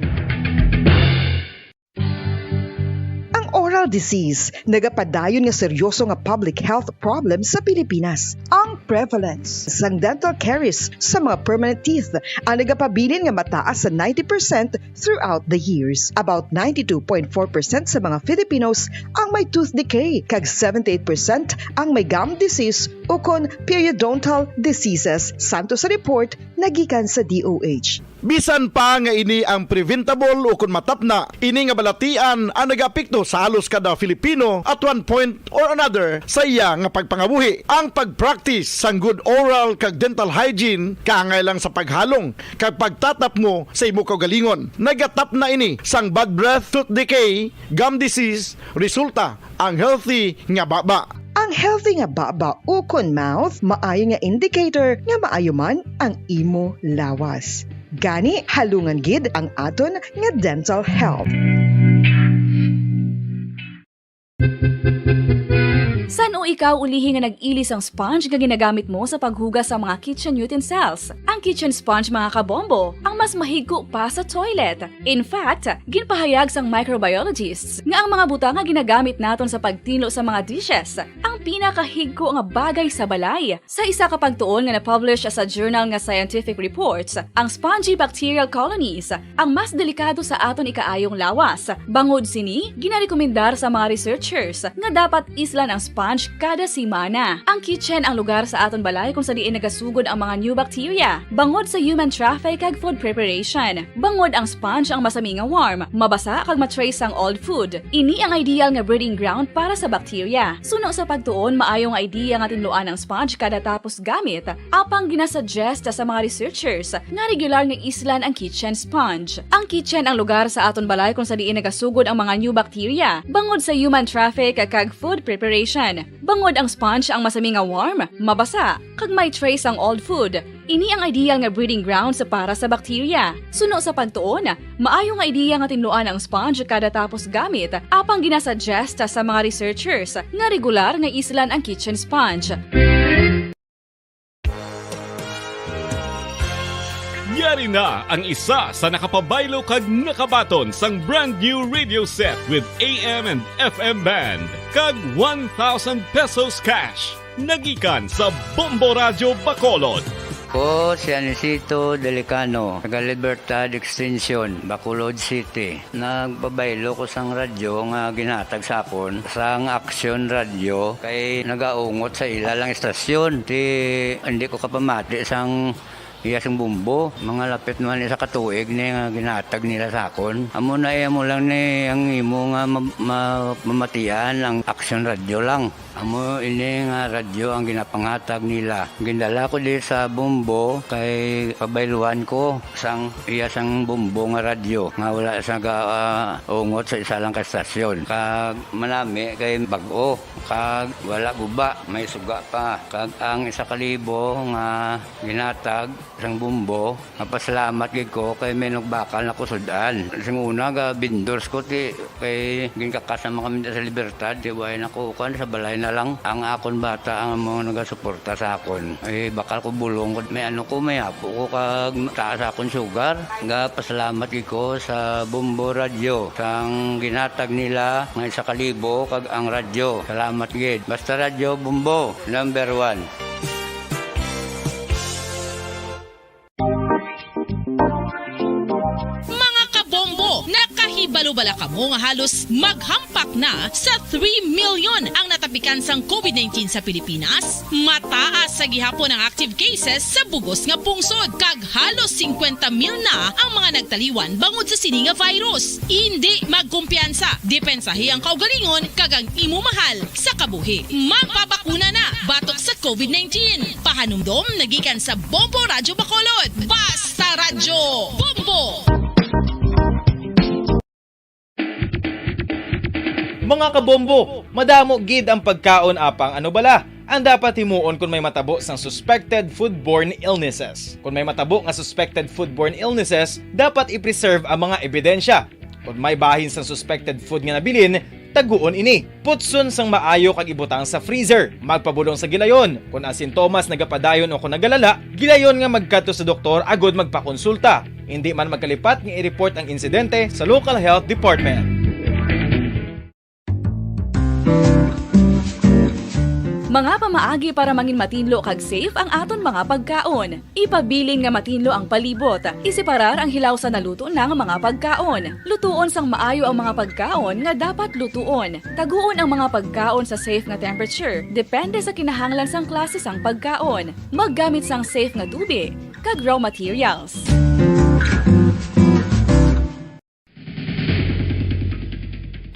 Ang oral disease nagapadayon nga seryoso nga public health problem sa Pilipinas. Ang prevalence sang dental caries sa mga permanent teeth ang nagapabilin nga mataas sa ninety percent throughout the years. About ninety-two point four percent sa mga Filipinos ang may tooth decay, kag seventy-eight percent ang may gum disease ukon periodontal diseases, santo sa report nagikan sa D O H. Bisan pa nga ini ang preventable ukon matapna, ini nga balatian ang nagaapekto sa halos kada Filipino at one point or another sa iya nga pagpangabuhi. Ang pag-practice sang good oral kag dental hygiene kaangay lang sa paghalong kag pagtatapngo sa imo kaugalingon. Nagatapna ini sang bad breath, tooth decay, gum disease, resulta ang healthy nga baba. Ang healthy nga baba ukon mouth maayo nga indicator nga maayo man ang imo lawas. Gani, halungan gid ang aton nga dental health. San-o ikaw ulihi nga nag-ili sang sponge nga ginagamit mo sa paghugas sa mga kitchen utensils? Ang kitchen sponge, mga kabombo, ang mas mahigko pa sa toilet. In fact, ginpahayag sang microbiologists nga ang mga butang nga ginagamit naton sa pagtinlo sa mga dishes ang pinakahigko nga bagay sa balay. Sa isa ka pagtuon nga na-publish sa journal nga Scientific Reports, ang spongy bacterial colonies ang mas delikado sa aton ikaayong lawas. Bangod sini, ginarekomendar sa mga researchers nga dapat islan ang sponge kada semana. Ang kitchen ang lugar sa aton balay kung sa diin nagasugod ang mga new bacteria, bangod sa human traffic kag food preparation. Bangod ang sponge ang masami nga warm, mabasa kag ma-trace sang old food. Ini ang ideal nga breeding ground para sa bacteria. Suno sa pagtuon, maayo nga idea nga tinluan ang sponge kada tapos gamit. Apang ginasuggest sa mga researchers nga regular nga islan ang kitchen sponge. Ang kitchen ang lugar sa aton balay kung sa diin nagasugod ang mga new bacteria, bangod sa human traffic kag food preparation. Bangod ang sponge ang masami nga warm, mabasa, kag may trace ang old food. Ini ang ideal nga breeding grounds para sa bacteria. Suno sa pagtuon, maayo nga idea nga tinluan ang sponge kada tapos gamit, apang ginasuggest sa mga researchers nga regular nga islan ang kitchen sponge. Yari na ang isa sa nakapabaylo kag nakabaton sang brand new radio set with A M and F M band kag one thousand pesos cash. Nagikan sa Bombo Radyo Bacolod. Ko si Anisito Delicano, taga Libertad Extension, Bacolod City. Nagpabaylo ko sang radyo nga ginhatag sa akon sang Action Radio kay nagaungot sa ila lang istasyon. Ti hindi ko kapamati sang iya sing bumbo. Mga lapit naman isa ka tuig ni nga ginhatag nila sa akon. Amo na iya mo lang ni ang imo nga ma-, ma-, mamatian ang Action Radio lang. Amo ini nga radyo ang ginapanghatag nila. Gindala ko di sa bumbo kay pabayluan ko sang iya sang bumbo nga radyo nga wala sa ga, ah, ungot sa isa lang ka estasyon. Kag manami kay bag-o, kag wala guba, may suga pa. Kag ang isa ka libo nga ginhatag sang bumbo, mapasalamat gid ko kay may nagbakal na ko sud-an. Sing una, ga vendors ko ti kay ginkakas naman kami sa Libertad, ti way na ko kuan sa balay na lang ang akon bata ang mga nagasuporta sa akon. Eh, bakal ko bulong ko. May ano ko, may apo ko kag taas akon sugar. Gapasalamat gid ko sa Bombo Radyo sang ginhatag nila nga isa ka libo kag ang radyo. Salamat gid. Basta Radyo Bombo, number one. Mga kabombo, nakahibalo bala kamo nga halos maghampak na sa three million ang natapikan sang covid nineteen sa Pilipinas? Mataas sa gihapon ang active cases sa bugos nga pungsod, kag halos singkwenta mil na ang mga nagtaliwan bangod sa sini nga virus. Indi magkumpiyansa, depensahi ang kaugalingon kag ang imo mahal sa kabuhi. Magpabakuna na batok sa covid nineteen. Pahanumdom nagikan sa Bombo Radyo Bacolod. Basta Radyo Bombo! Mga kabombo, madamo gid ang pagkaon apang ano bala ang dapat himuon kon may matabo sang suspected foodborne illnesses. Kon may matabo nga suspected foodborne illnesses, dapat i-preserve ang mga ebidensya. Kon may bahin sang suspected food nga nabilin, taguon ini. Putson sang maayo kag ibutang sa freezer. Magpabulong sa gilayon. Kon ang sintomas nagapadayon o kon nagalala, gilayon nga magkadto sa doktor agud magpakonsulta. Indi man magkalipat nga i-report ang insidente sa local health department. Mga pamaagi para mangin matinlo kag safe ang aton mga pagkaon. Ipabilin nga matinlo ang palibot. Iseparar ang hilaw sa naluto na nga mga pagkaon. Lutuon sang maayo ang mga pagkaon nga dapat lutuon. Taguon ang mga pagkaon sa safe nga temperature, depende sa kinahanglan sang klase sang pagkaon. Maggamit sang safe nga tubig kag raw materials.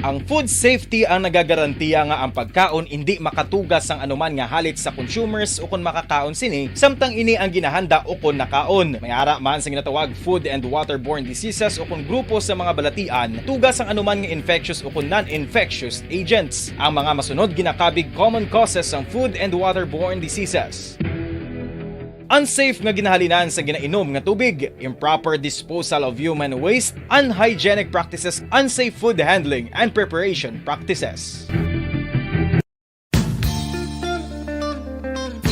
Ang food safety ang nagagarantiya nga ang pagkaon indi makatuga sang anuman nga halit sa consumers ukon makakaon sini, samtang ini ang ginahanda ukon nakaon. May ara man sa ginatawag food and waterborne diseases ukon grupo sa mga balatian, tuga sang anuman nga infectious ukon non-infectious agents. Ang mga masunod ginakabig common causes sang food and waterborne diseases. Unsafe nga ginahalinan sa ginainom nga tubig, improper disposal of human waste, unhygienic practices, unsafe food handling and preparation practices.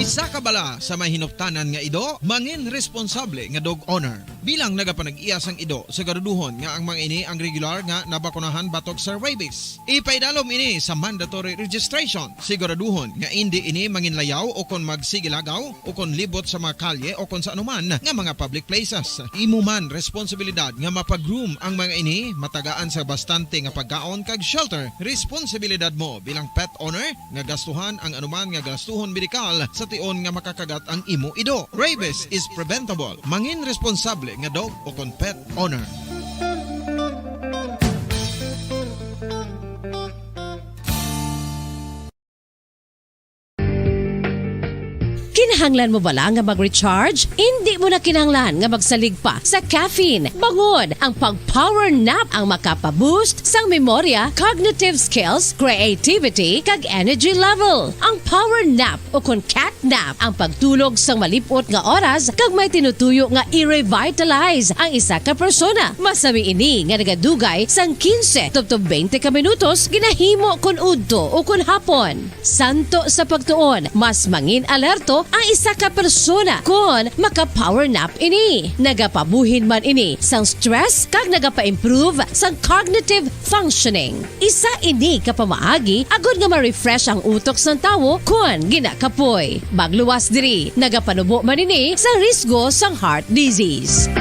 Isa ka bala sa may hinuptanan nga ido, mangin responsable nga dog owner. Bilang nagapanag-iya sang ido, siguraduhon nga ang mga ini ang regular nga nabakunahan batok sa rabies. Ipaidalom ini sa mandatory registration. Siguraduhon nga indi ini manginlayaw o kon magsigilagaw o kon libot sa mga kalye o kon sa anuman nga mga public places. Imo man responsibilidad nga mapa-groom ang mga ini, matagaan sa bastante nga pagkaon kag shelter. Responsibilidad mo bilang pet owner nga gastuhan ang anuman nga gastuhon medikal sa tion nga makakagat ang imo ido. Rabies is preventable. Mangin responsable nga dog o kon pet owner. Kinahanglan mo bala nga mag-recharge? Indi mo na kinahanglan nga magsalig pa sa caffeine. Bangod ang pag-power nap ang makapa-boost sang memorya, cognitive skills, creativity, kag energy level. Ang power nap o kon cat nap ang pagtulog sang malip-ot nga oras kag may tinutuyo nga i-revitalize ang isa ka persona. Masami ini nga nagadugay sang quince tubtob twenty ka minutos ginahimo kon udto o kon hapon. Santo sa pagtuon, mas mangin alerto ang isa ka persona kon maka-power nap ini. Nagapabuhin man ini sang stress kag nagapa-improve sang cognitive functioning. Isa ini ka pamaagi agod nga ma-refresh ang utok sang tawo kon ginakapoy. Magluwas diri, nagapanubo man ini sa risgo sang heart disease.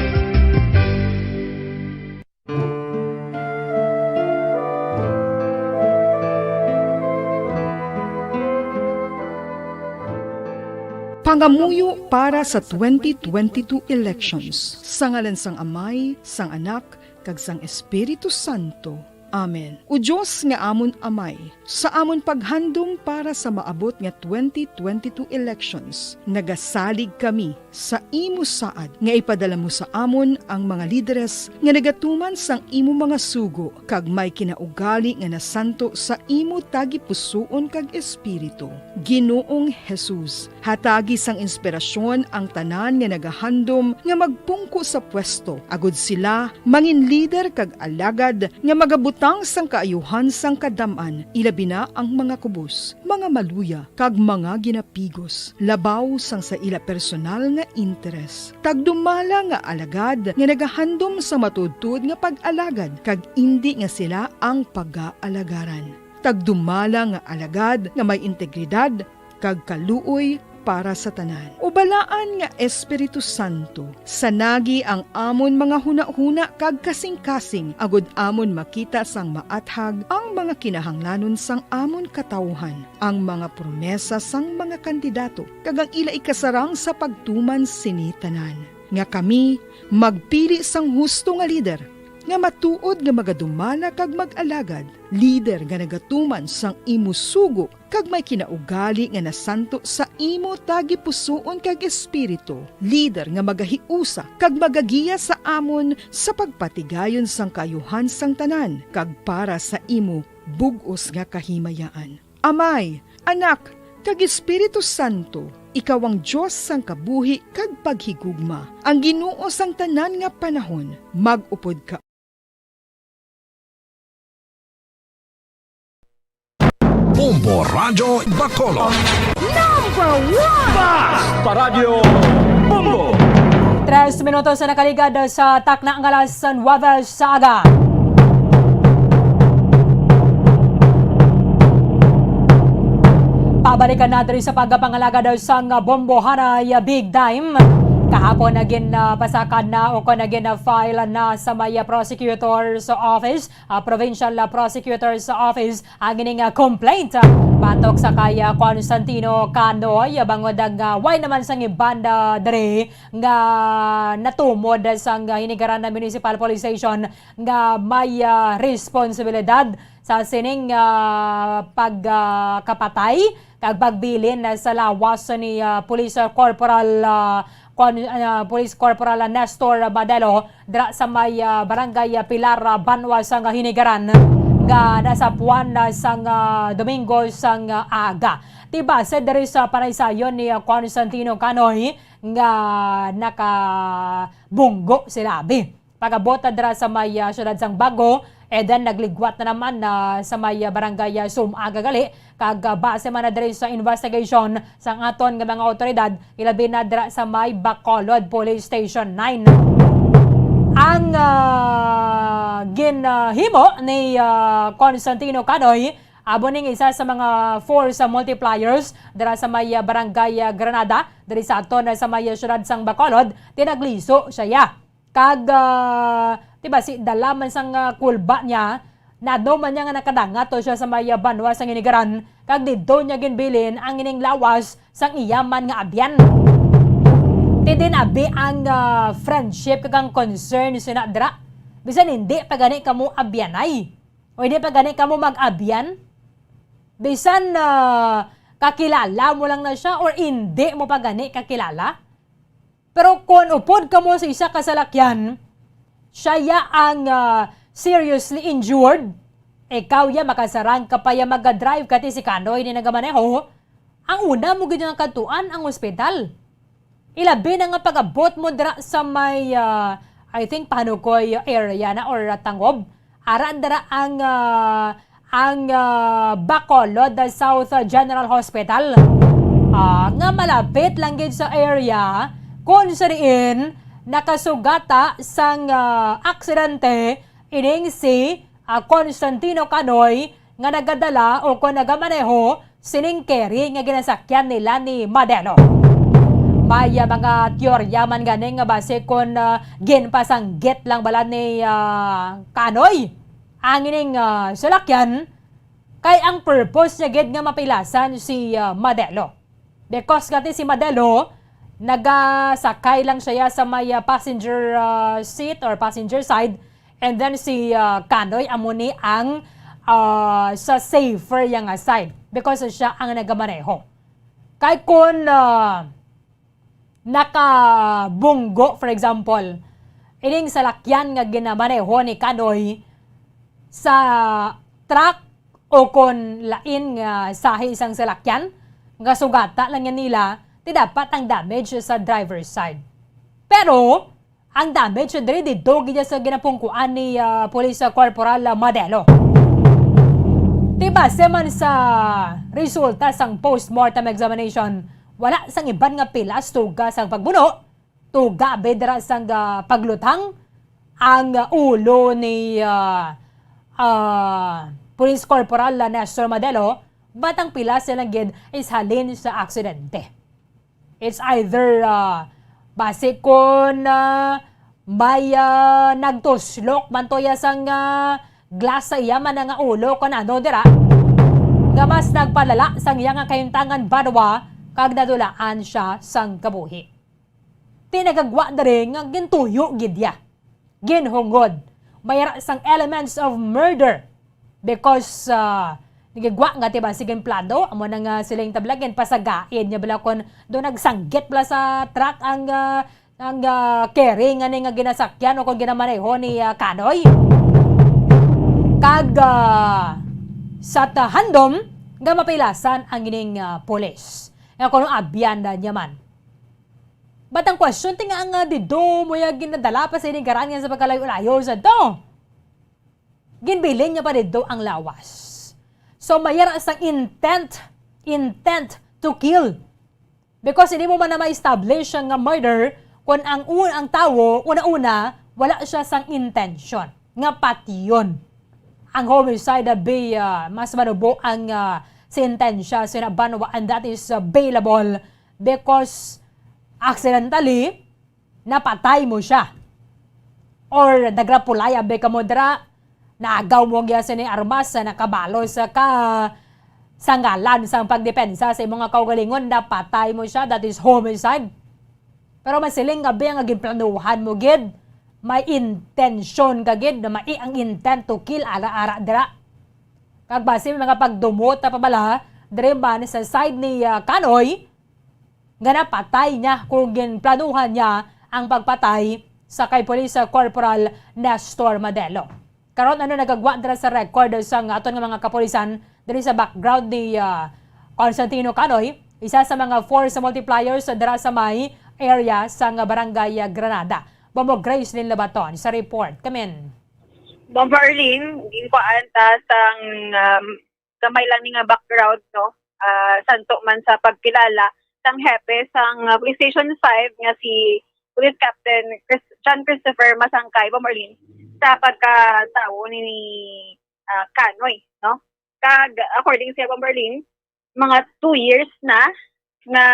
Pangamuyo para sa twenty twenty-two elections. Sa ngalan sang Amay, sang Anak, kag sang Espiritu Santo. Amen. O Dios nga amon Amay, sa amon paghandom para sa maabot nga twenty twenty-two elections, nagasalig kami sa imo saad nga ipadala mo sa amon ang mga lideres nga nagatuman sang imo mga sugo kag may kinaugali nga nasanto sa imo tagipusoon kag espiritu. Ginoong Jesus, Hatagi sang inspirasyon ang tanan nga nagahandom nga magpungko sa pwesto, agud sila mangin lider kag alagad nga magabutang sang kaayuhan sang kadam-an, ilabi na ang mga kubos, mga maluya, kag mga ginapigos, labaw sang sa ila personal nga interes. Tagdumala nga alagad nga nagahandom sa matuodtuod nga pag-alagad, kag indi nga sila ang pagaalagaran. Tagdumala nga alagad nga may integridad kag kaluoy para sa tanan. O balaan nga Espiritu Santo, sanagi ang amon mga hunahuna kag kasingkasing, agud amon makita sang maathag ang mga kinahanglanon sang amon katawuhan, ang mga promesa sang mga kandidato, kag ang ila ikasarang sa pagtuman sini tanan, nga kami magpili sang husto nga lider, nga matuod nga magadumala kag mag-alagad, lider nga nagatuman sang imo sugo kag may kinaugali nga nasanto sa imo tagipusoon kag espiritu, lider nga magahiusa kag magagiya sa amon sa pagpatigayon sang kaayuhan sang tanan kag para sa imo bug-os nga kahimayaan. Amay, Anak, kag Espiritu Santo, ikaw ang Dios sang kabuhi kag paghigugma, ang Ginoo sang tanan nga panahon. Mag-upod ka. Bombo Radyo Bacolod. Number one! Basta Radyo Bombo! Tres minutos na nakaligad sa takna nga alas nuwebe sa aga. Pabalikan na diri sa pagpangalagad sang bombohanay big time. Kahapon na gin, ah, pasakad na o kon na gin, ah, file na sa may, ah, prosecutor's office, ah, provincial, ah, prosecutor's office ang ining, ah, complaint, ah, batok sa kay, ah, Constantino Canoy, ah, bangod ang, ah, way naman sang iban, ah, diri nga natumod sang, ah, Hinigaran na Municipal Police Station nga may, ah, responsibilidad sa sining, ah, pag, ah, kapatay kag pagbilin sa lawas ni, ah, Police Corporal, ah, Con-, ah, Police Corporal Nestor Madelo dira sa may, ah, Barangay, ah, Pilar, ah, banwa sang Hinigaran nga nasapuan na sang, ah, Domingo sang, ah, aga. Ti base diri sa panaysayon ni, ah, Constantino Canoy nga nakabunggo si Labi. Pag-abot na dira sa may, ah, siyudad sang Bago, Eden, nagligwat na naman na sa may, ah, barangay, ah, Sum-aga gali, kag, ah, base man na diri sa investigation sang aton nga mga awtoridad, ilabi na dira sa may Bacolod Police Station nine. Ang, ah, ginhimo ni, ah, Constantino Canoy amo ning isa sa mga force multipliers dira sa may, ah, barangay, ah, Granada, diri sa aton, ah, sa may, ah, siyudad sang Bacolod, ti nagliso siya. Kag, ah, di ba, si dala man sang, ah, kulba niya, nano man niya nga nakadangat to siya sa may, ah, banwa sang Hinigaran, kag didto niya ginbilin ang ining lawas sang iya man nga abyan. Ti din abi ang, ah, friendship kag ang concern sina dira. Bisan hindi pa gani kamo abyanay, o hindi pa gani kamo mag-abyan, bisan, ah, kakilala mo lang na siya or hindi mo pa gani kakilala, pero kon upod kamo sa isa ka salakyan, siya ya ang, ah, seriously injured, ikaw ya makasarang ka pa ya magadrive, kati si Canoy ni nagamaneho, ang una mo gid nga kadtuan ang ospital. Ilabi na nga pag-abot mo dira sa may, ah, I think, Panukoy area na or Tangob. Ara dira ang, ah, ang, ah, Bacolod South General Hospital, ah, nga malapit lang gid sa area kung sa diin nakasugata sang, ah, aksidente ining si, ah, Constantino Canoy nga nagadala o kon nagamaneho sining carry nga ginasakyan nila ni Madelo. May, ah, mga teorya man gani nga basi kon, ah, ginpasanggit lang bala ni, ah, Canoy ang ining, ah, salakyan, kay ang purpose niya gid nga mapilasan si, ah, Madelo. Because kati si Madelo, nagasakay lang siya sa may, ah, passenger, ah, seat or passenger side, and then si, ah, Canoy amo ni ang, ah, sa safer ya nga side because siya ang nagamaneho. Kay kun, ah, nakabunggo, for example, ining salakyan nga ginamaneho ni Canoy sa truck o kon lain nga sahi sang salakyan nga sugata lang yan nila, dapat ang damage sa driver's side. Pero, ang damage diri didto gid sa ginapungkuan ni, ah, Police Corporal, ah, Madelo. Di base man sa resulta sang postmortem examination, wala sang iban nga pilas tuga sang pagbuno, tuga abi dira sang, ah, pagluthang ang, ah, ulo ni, ah, ah, Police Corporal, ah, Nestor Madelo, but ang pilas na lang gid is halin sa aksidente. It's either, ah, basi kon, ah, may, ah, nagtuslok man to iya sang, ah, glass sa iya man nga ulo kon ano dira, nga mas nagpalala sang iya nga kahimtangan banwa kag nadulaan siya sang kabuhi. Ti nagagwa diri nga gintuyo gid iya. Ginhungod. May ara sang elements of murder. Because, ah, nagagwa nga, diba, sige plano, amo na nga sila yung tablagan, pasagain niya bala kung doon nagsanggit bala sa truck ang, ah, ang, ah, carry nga ni nga ginasakyan o kung ginamaneho ni, ah, Kanoy. Kag, ah, sa ta-, handom nga mapilasan ang ining, ah, pulis. Nga kuno abyan na niya man. But ang question, ti nga nga didto mo ya ginadala pa sa ining garangan sa pagkalayo-layo sa to. Ginbilin niya pa didto ang lawas. So, may ara sang intent, intent to kill. Because hindi mo man na ma-establish nga murder kung ang un-, ang tawo, una-una, wala siya sang intention nga patyon. Ang homicide, abi, ah, mas manubo ang, ah, sentensya sa banwa, and that is, ah, bailable because accidentally, napatay mo siya. Or nagrapulay, abi ka mo dira, naagaw mo ang iya sini armas sa nakabalo sa ka-, sa ngalan sang pagdepensa sa imo nga kaugalingon, napatay mo siya, that is homicide. Pero masiling nga, abi, nga ginplanuhan mo gid, may intensyon ka gid, na mai ang intent to kill, ara-ara dira. Kag basi may mga pagdumot na pabala, diri man sa side ni, ah, Kanoy, nga napatay niya kung ginplanuhan niya ang pagpatay sa kay Police Corporal Nestor Madelo. Karon, ano nagagwa dira sa record sang aton nga mga kapulisan diri sa background ni, ah, Constantino Canoy, isa sa mga force multipliers dira sa may area sang barangay, ah, Granada. Bombo Grace Lin Labaton sa report. Kamin. Bombo Arlene, ginkuhaan ta sang, um, gamay lang ni nga background, no? Ah, santo man sa pagkilala sang hepe sang, ah, Police Station five nga si Police Captain Chris-, John Christopher Masangkay, Bombo Arlene, sa pagkatawo ni, ni, ah, Kanoy, no? Kag according sa Bombo Arlene, mga two years na nga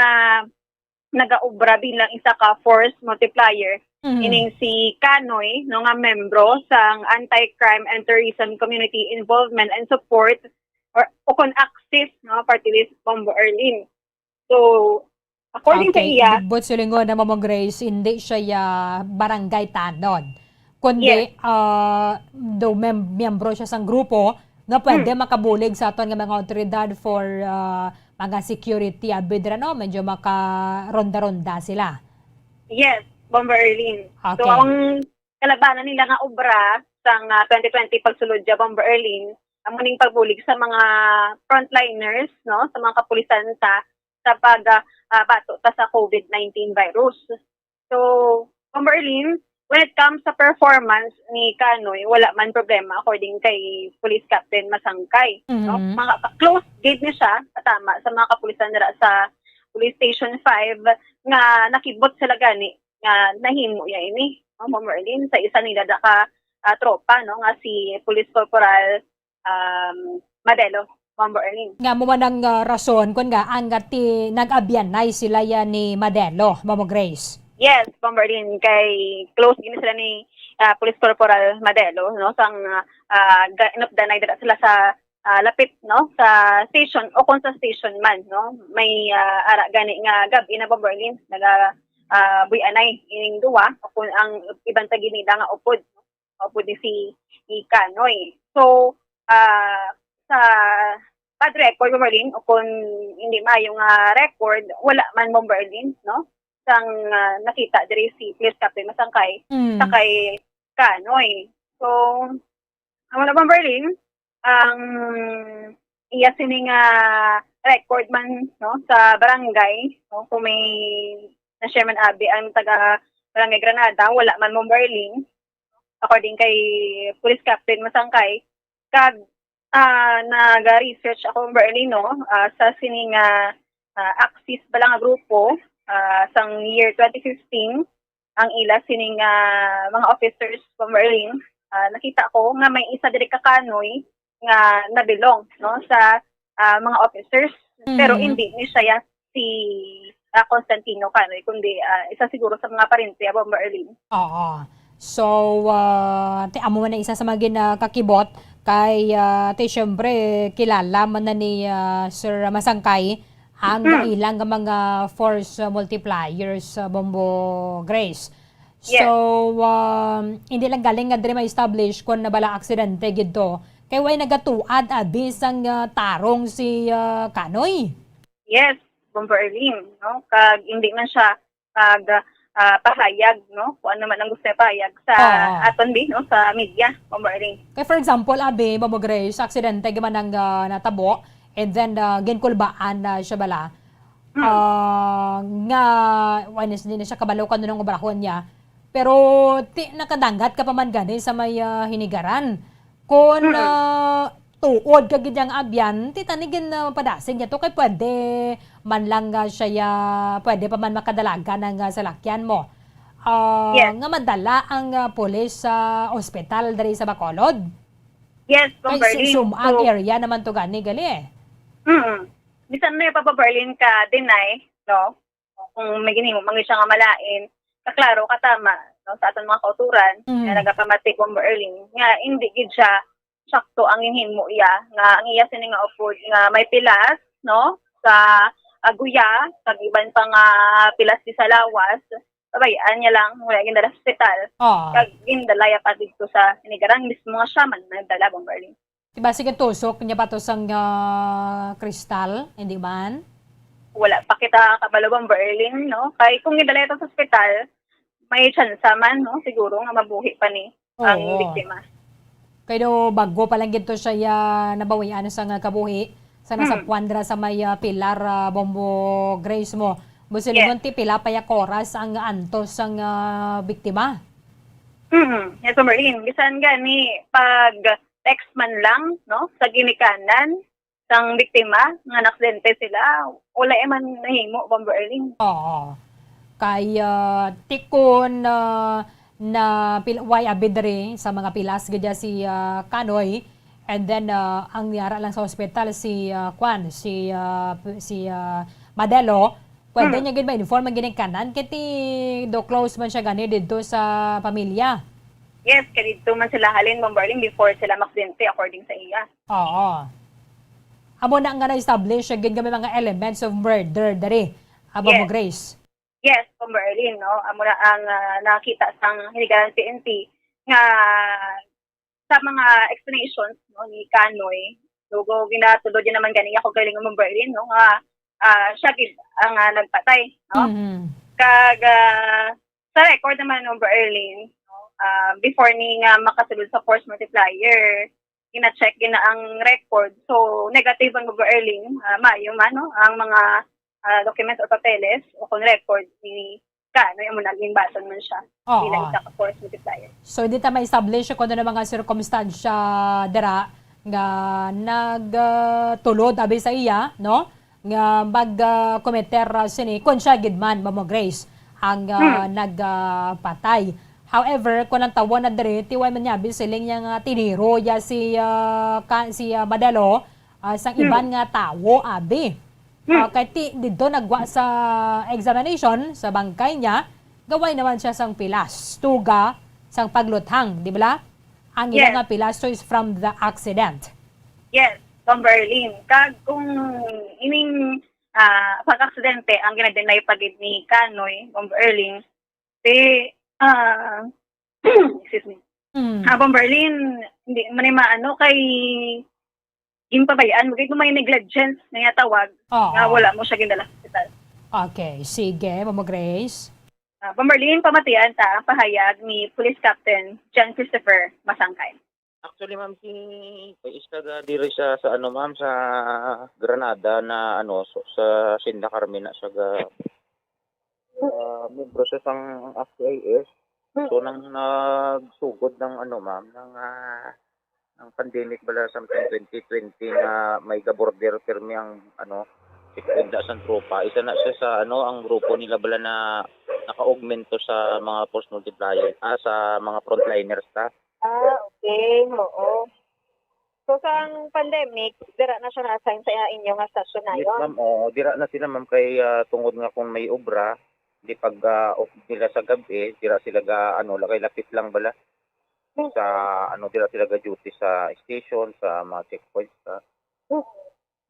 nagaobra bilang isa ka force multiplier. Mhm. Ining si Kanoy, no, nga membro sang Anti-Crime and Terrorism Community Involvement and Support, or, o kon ACSIS, no, party list, Bombo Arlene. So, according sa Okay, iya, but silingon na, Mama Grace, hindi siya ya barangay tanod. Kundi, Yes. ah, do mem-, miyembro siya sang grupo nga pwede Hmm. makabulig sa aton nga mga awtoridad for, ah, mga security, abi dira, no? Medyo makaronda-ronda sila. Yes, Bomber Erlene. So, Okay. ang kalabanan nila nga obra sang, ah, twenty twenty pagsulod dya, Bomber Erlene, amo ning pagbulig sa mga frontliners, no? Sa mga kapulisan sa, sa pag, ah, ah, bato ta sa COVID nineteen virus. So, Bomber Erlene, when it comes sa performance ni Kanoy, wala man problema according kay Police Captain Masangkay, no? Mhm. Mga ka-, close gid ni siya, katama sa mga kapulisan dira sa Police Station five nga nakibot sila gani nga nahimo ya ini, no, Bomber Erlene, sa isa nila da ka, ah, tropa, no, nga si Police Corporal um, Madelo, Bombo Erlene. Nga mo man ang, ah, rason kun nga ang nga ti-, nag-abyanay sila yan ni Madelo, Mamo Grace? Yes, Bombo Erlene, kay close gini sila ni, ah, Police Corporal Madelo, no? Sang, ah, ga-, inupdanay dira sila sa, ah, lapit, no? Sa station o kung sa station man, no? May, ah, ara gani nga gab-i na, Bombo Erlene, naga, ah, buy-anay ining duwa o kung ang iban ta gini nga upod. Mao pud ni si, si Kanoy. So, ah, sa bad record, Bombo Erlene, o kung hindi maayo nga record, wala man, Bombo Erlene, no? Sang, ah, nakita diri si Police Captain Masangkay Mm. sa kay Kanoy. So, amo na, Bombo Erlene, ang iya sini nga record man, no, sa barangay, no, kung may na-share man abi ang taga Barangay Granada, wala man, Bombo Arlene. According kay Police Captain Masangkay, kag, ah, naga-research ako, Bombo Arlene, no, ah, sa sining, ah, ah, Axis bala nga grupo, ah, sang year twenty fifteen, ang ila sining, ah, mga officers, Bombo Arlene, ah, nakita ko nga may isa diri ka Kanoy nga nabilong, no, sa, ah, mga officers. Pero Mm. hindi ni siya ya si, ah, Constantino Kanoy, kundi, ah, isa siguro sa mga parente, Bombo Arlene. Oo. So, ah, ti-, amo man na isa sa mga gin-, ah, kakibot kay, ah, ti, syempre, kilala man na ni, ah, Sir Masangkay ang Mm. ilang mga force, ah, multipliers, ah, Bombo Grace. Yes. So, um, hindi lang galing nga diri ma-establish kung nabala aksidente gid to. Kay way nagatuad abi sang, ah, tarong si, ah, Kanoy. Yes, Bombo Arlene, no? Kag hindi man siya kag, ah, pahayag, no? Kung ano man ang gusto niya pahayag sa Oo. aton, bi, no? Sa media, Bombo Arlene. Kay for example, abi, Bombo Grace, aksidente gyud man ang, ah, natabo, and then, ah, ginkulbaan na siya bala. Hmm. Ah, nga, wala na, hindi na siya kabalo kung ano nang obrahon niya. Pero ti-, nakadangat ka pa man gani sa may, ah, hinigaran. Kung, Mm. ah, tuod ka gid yang abyan, ti tani gin, ah, padasig niya to kay pwede man lang, ah, siya ya, pwede pa man makadalagan ang, ah, salakyan mo. Ah, Yes. nga madala ang, ah, pulis sa ospital diri sa Bacolod? Yes, Kay Bombo Arlene. Sum-, ang So area naman to gani, gali eh. Mm. Bisan may pa, Bombo Arlene, ka deny, no? Kung may ginhimo man gid siya nga malain, kaklaro, katama, no, sa aton mga kauturan, Mm. nga nagapamati, Bombo Arlene, nga hindi gid siya sakto ang ginhimo iya, nga ang iya sini nga upod nga may pilas, no, sa aguya, kag iban pa nga pilas di sa lawas, pabayaan niya lang, wala gindala sa ospital. Oo. Kag gindala ya pa didto sa hinigaran mismo nga siya man nagdala, Bombo Arlene. Diba, sige, tusok niya ba to sang, ah, kristal? Hindi man? Wala pa kita kabalo, Bombo Arlene, no? Kay kung gindala ito sa ospital, may tsansa man, no? Siguro nga mabuhi pa ni ang Oo. biktima. Kay do bago pa lang gid to siya ya nabawian sa nga kabuhi sa Hmm. nasapwan dira sa may, ah, pilar, ah, Bombo Grace mo. Yes. Busilingon ti pila pa ya ka oras ang antos sang, ah, biktima? Mm, yes, Bombo Arlene. Bisan gani pag text man lang, no, sa ginikanan sang biktima nga naaksidente sila, wala man nahimo, Bombo Arlene. Oo. Kay, ah, tikon, ah, na pil-, way abi diri sa mga pilas gid ya si, ah, Kanoy. And then, ah, ang niyara lang sa ospital si, ah, kwan, si, ah, p-, si, ah, Madelo. Pwede Hmm. niya gid ma-inform ang ginikanan kay ti do close man siya gani didto sa pamilya. Yes, kay didto man sila halin, Bombo Arlene, before sila maaksidente, according sa iya. Oo. Amo na nga na-establish gid nga may mga elements of murder diri, ah, Bombo Yes. Grace. Yes, Bombo Arlene, no? Amo na ang, ah, nakita sang Hinigaran P N P nga sa mga explanations, no, ni Kanoy, lugo ginatulod niya naman gani ako galing Bombo Arlene, no, nga, ah, siya gid ang, ah, nagpatay, no? Mhm. Kag, ah, sa record naman, Bombo Arlene, no, ah, before ni nga makasulod sa force multiplier, gina-check gina ang record. So, negative ang Bombo Arlene, ah, maayo man, no, ang mga, ah, documents or papeles o kung record ni Kanoy, amo na, ginbaton man siya Oo. bilang isa ka force multiplier. So, hindi ta ma-establish kung ano mga sirkumstansya dira nga nag, ah, tulod abi sa iya, no? Nga mag, ah, kometer, ah, sini, kung siya gid man, Bombo Grace, ang, ah, Hmm. nag, ah, patay. However, kung ang tawo na diri, ti way man niya abi siling niya nga tiniro ya si, ah, ka-, si, ah, Madelo, ah, sang Hmm. iban nga tawo, abi. Hmm. Ah, kay ti-, didto nagwa sa examination sa bangkay niya, gaway naman siya sang pilas, tuga sang pagluthang, di ba? Ang ila Yes. nga pilas is from the accident. Yes, Bombo Arlene. Kag kung ining, ah, pag-aksidente ang gina-deny pa gid ni Kanoy, Bombo Arlene, ti, ah, excuse me. Mm. Ah, Bombo Arlene, hindi man ni maano kay ginpabayaan mo gid, may negligence nga tawag Oo. nga wala mo siya gindala sa ospital. Okay, sige, Bombo Grace. Ah, Bombo Arlene, pamatian ta ang pahayag ni Police Captain John Christopher Masangkay. Actually, ma'am, si Kuya is taga diri sa, sa ano, ma'am, sa Granada na, ano, so, sa Hacienda Carmen na siya ga, ah, membro siya sang F C I S. So, nang nagsugod ng, ano, ma'am, ng, ah, ng pandemic bala sometime twenty twenty nga may ga-border pirmi ang, ano, checkpoint da sang tropa. Isa na siya sa, ano, ang grupo nila bala na naka-augmento sa mga force multiplier, ah, sa mga frontliners ta. Ah, okay, oo. So, sa ang pandemic, dira na siya na-assign sa inyo nga station Yes, nayon? Ma'am. Oo, dira na sila, ma'am, kay, ah, tungod nga kung may obra, di pag, ah, off nila sa gabi, dira sila ga, ano, la-, kay lapit lang bala Hmm. sa, ano, dira sila ga-duty sa station, sa mga checkpoints, ah. Hmm.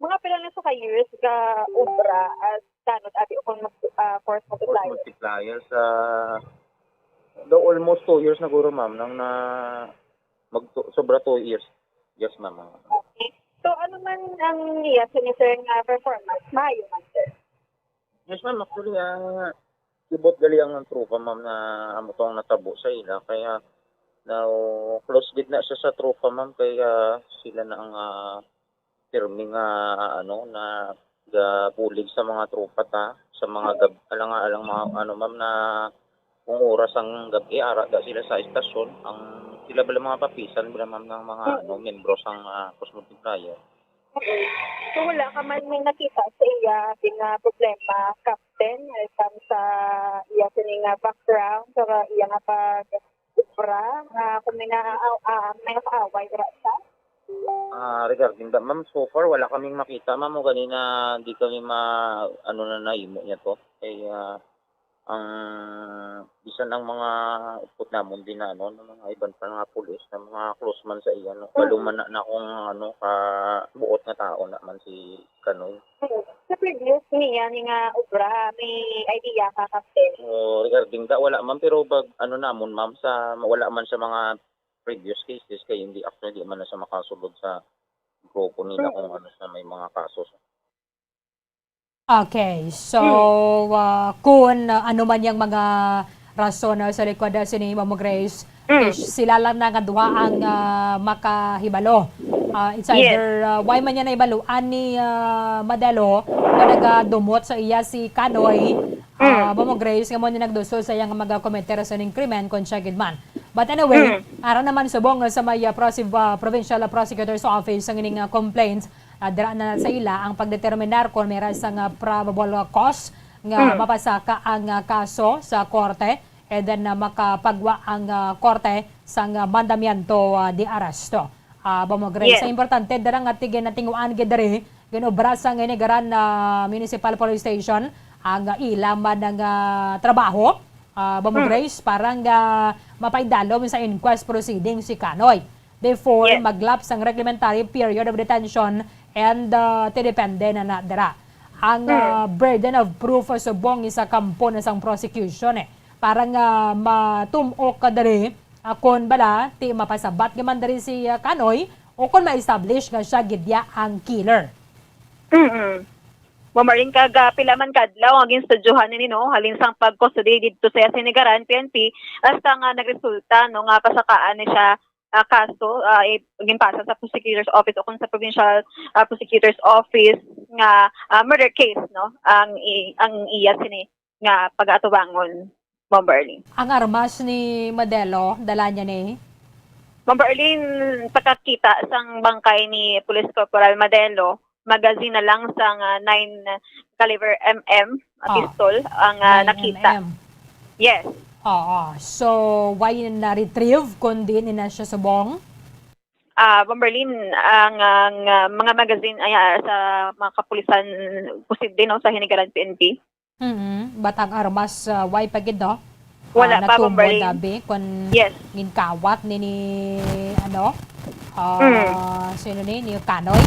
Mga pila na sa ka years ga obra as tanod abi o kung mag-, ah, force Force multiplier? Multiplier sa, daw almost two years na guro, ma'am, nang na, mag-, sobra two years. Yes, ma'am. Okay. So, ano man ang iya sini, sir, nga performance? Maayo man, sir? Yes, ma'am. Actually, ang ibot gali ang tropa, ma'am, na amo tong natabo sa ila. Kaya, now, close gid na siya sa tropa, ma'am. Kaya sila na ang, ah, pirmi nga, ano, nagabulig sa mga tropa ta, sa mga gab-, alang, alang mga, ano, ma'am, na kung oras ang gab-i, ara da sila sa estasyon. Ang sila bala mga papisan, bala, ma'am, ng mga, ano, membro sang, ah, Force Multiplier. So, wala ka man may nakita sa iya, di nga problema, Captain, when it comes sa iya sini nga background, sa iya nga pag-obra, nga kung may naa-, ah, may nakaaway dira sa? Ah, regarding that, ma'am, so far, wala kaming makita, ma'am, o ganina, di kami ma-, ano na nahimo niya to. Kay, ah, ang, bisan ang mga upod namon din na, ano, ng mga iban pa nga pulis na mga close man sa iya, no? Hmm. Kaluman na, na kung, ano, ka buot nga tao na man si Kanoy. Hmm. Sa previous niya ni nga obra, may idea ka, Captain? Oh, regarding that, wala, ma'am, pero bag, ano namon, ma'am, sa, wala man sa mga previous cases, kay hindi, actually, di man na siya makasulod sa grupo nila Hmm. kung ano siya may mga kaso. Okay, so, Mm. ah, kun, ah, ano man yang mga rason, ah, sa likod, ah, sini, Ma'am Grace, Mm. is sila lang na nga duha ang, ah, makahibalo. Ah, it's Yes. either, ah, why man niya nahibalo ani, ah, Madelo nga nagadumot sa iya si Kanoy, ah, Mm. Ma'am Grace, nga mo ni nagdusol sa iyang mga komenter sa ning krimen kon siya gid man. But anyway, Mm. ara naman subong sa may, ah, prosi-, ah, Provincial Prosecutor's Office ang ining, ah, complaint. Ah, dira na sa ila ang pagdeterminar kon may ra sang, ah, probable, ah, cause nga Hmm. mapasaka ang, ah, kaso sa korte, and then, ah, makapagwa ang, ah, korte sang, ah, mandamiento, ah, de arresto. Ah, Bombo Grace, Yes. ang importante dira nga tig-, natinguan gid diri, ginobra sang Hinigaran, ah, Municipal Police Station ang, ah, ila man nga, ah, trabaho, ah, Bombo Hmm. Grace, para nga mapaidalom sa inquest proceeding si Kanoy. Therefore, Yes. maglapse ang reglementary period of detention and, uh, tidepende na na dira. Ang, Hmm. uh, burden of proof, uh, subong sa kampo na sang prosecution, eh. Para nga matum-ok ka diri, uh, kon bala, ti mapasabat ka man diri si, uh, Kanoy, o kon ma-establish nga siya gid ya ang killer. Mm-mm. Ma'am Marlene, kag, ah, pila man ka adlaw ang ginstudyohan nini, no? Halin sang pagkustodiya didto sa Hinigaran P N P, hasta nga nagresulta, no, nga pasakaan ni siya, ah, kaso, ah, i-, ginpasa sa prosecutor's office o kung sa provincial, ah, prosecutor's office nga, ah, murder case, no? Ang i-, ang iya sini nga pag-atubangon, Ma'am Marlene. Ang armas ni Madelo, dala niya ni? Ma'am Marlene, pagkakita sang bangkay ni Police Corporal Madelo, magazine na lang sang, ah, nine caliber M M, ah, Ah, pistol ang, ah, nine nakita. M M. Yes. Oo. So, why na-retrieve kung diin na siya subong? Ah, Bomberlin, ang, ang, ah, mga magazine ay, ah, sa mga kapulisan, posible, no, sa Hinigaran P N P. Mm-mm. But ang armas, ah, why pa gid, no? Wala Ah, pa, natumod, Bomberlin. Abi, kun Yes. ginkawat ni, ni, ano, ah, Mm. sino ni, ni Kanoy?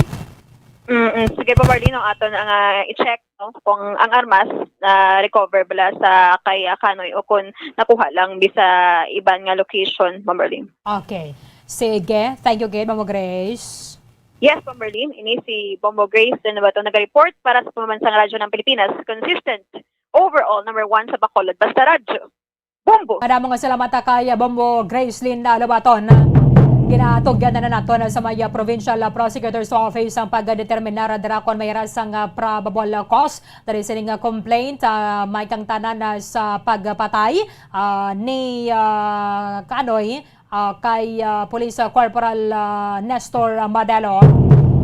Mm-mm. Sige, Bomberlin, no, aton ang, ah, i-check, no, kung ang armas na recover bala sa kay, ah, Kanoy o kung nakuha lang di sa iban nga location, Bomberlin. Okay. Sige. Thank you, gid, Ma'am Grace. Yes, Bomberlin. Ini si Bombo Grace Renovato nag-report para sa Pambansang Radyo ng Pilipinas. Consistent. Overall, number one sa Bacolod. Basta Radyo. Bombo! Madamo nga salamat, ah, kay, ah, Bombo Gracelyn, ah, Lobaton. Ginatugyan na naton sa may, ah, Provincial, ah, Prosecutor's Office ang pagdeterminar dira kon may ra sang, ah, probable cause diri sining, ah, complaint, ah, may kang tanan na sa pagpatay, ah, ni, ah, Kanoy, ah, kay, ah, Police, ah, Corporal, ah, Nestor, ah, Madelo.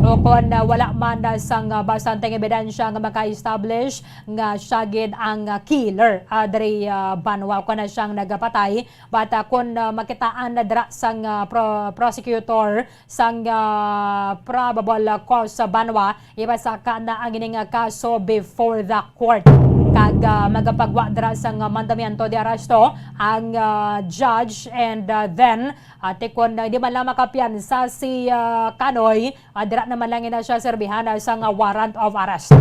O kon, ah, wala man, ah, sang, ah, bastanteng ebidensya nga maka-establish nga siya gid ang, ah, killer, ah, diri, ah, banwa, o kon na siyang nagapatay. But, ah, kon, ah, makitaan na dira sang, ah, pro-, prosecutor sang, ah, probable cause sa banwa, ipasaka na ang ining, ah, kaso before the court. Kag, ah, magapagwa dira sang, ah, mandamiento de arresto ang, ah, judge, and, ah, then, ah, ti kon, ah, hindi man lang makapiyansa si, ah, Kanoy, ah, dira naman lang ina siya serbihan, ah, sang, ah, warrant of arrest.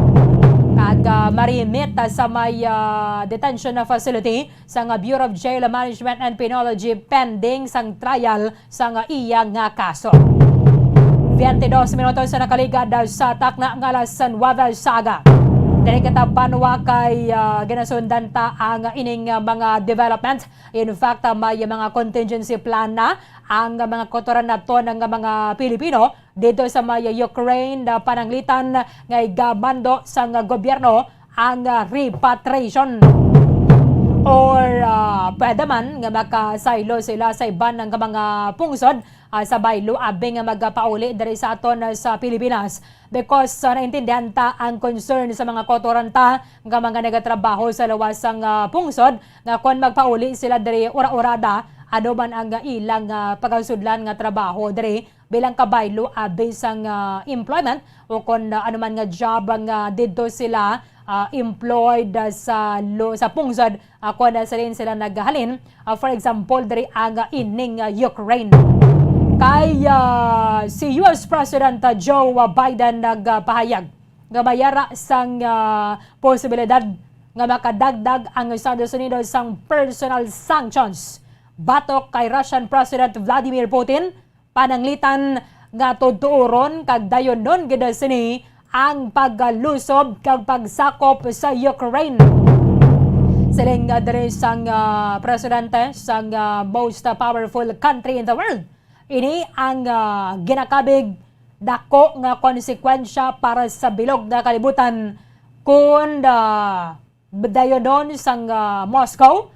Kag, ah, ma-remit, ah, sa may, ah, detention facility sang, ah, Bureau of Jail Management and Penology pending sang trial sang, ah, iya nga kaso. Twenty-dos minutos sa nakaligad, ah, sa takna nga alas nuebe sa aga. Diri kita banwa kay, ah, ginasundan ta ang ining, ah, mga development. In fact, ah, may mga contingency plan na ang mga kautoran naton nga mga Pilipino dito sa may Ukraine, ah, pananglitan nga igamando sang gobyerno ang, ah, repatriation. Or, ah, pwede man nga makasaylo sila sa iban nga mga pungsod, ah, sa baylo abi nga magapauli diri sa aton, ah, sa Pilipinas. Because, ah, naintindihan ta ang concern sa mga kautoran ta nga mga nagatrabaho sa luwas sang, ah, pungsod, nga kon magpauli sila diri ura-urada, ano man ang, ah, ilang, ah, pagagsudlan nga trabaho diri bilang kabaylo abi sang, ah, employment o kon, ah, ano man nga job nga didto sila, ah, employed, ah, sa lu-, sa pungsod, ah, kon, ah, sa diin sila naghalin. Ah, for example, diri ang, ah, ining, ah, Ukraine. Kay, ah, si U S President, ah, Joe, ah, Biden nagpahayag nga may ara sang, ah, posibilidad nga makadagdag ang Estados Unidos sang personal sanctions batok kay Russian President Vladimir Putin, pananglitan nga tutuoron kag dayonon gid sini ang paglusob kag pagsakop sa Ukraine. Siling, ah, diri sang, ah, presidente sang, ah, most powerful country in the world, ini ang, ah, ginakabig dako nga konsekwensya para sa bilog nga kalibutan kon, ah, dayonon sang, ah, Moscow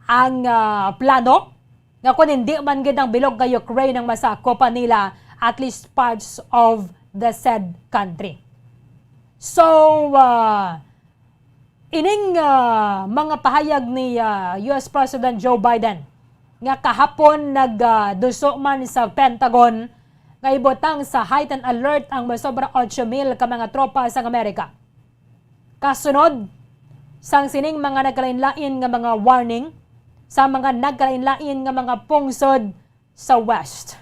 ang, ah, plano nga kon hindi man gid ang bilog nga Ukraine ang masakop nila, at least parts of the said country. So, ah, ining, ah, mga pahayag ni, ah, U S President Joe Biden nga kahapon nag, ah, duso man sa Pentagon nga ibutang sa heightened alert ang masobra ocho mil ka mga tropa sang Amerika. Kasunod sang sining mga nagkalain-lain nga mga warning sa mga nagkalain-lain nga mga pungsod sa West,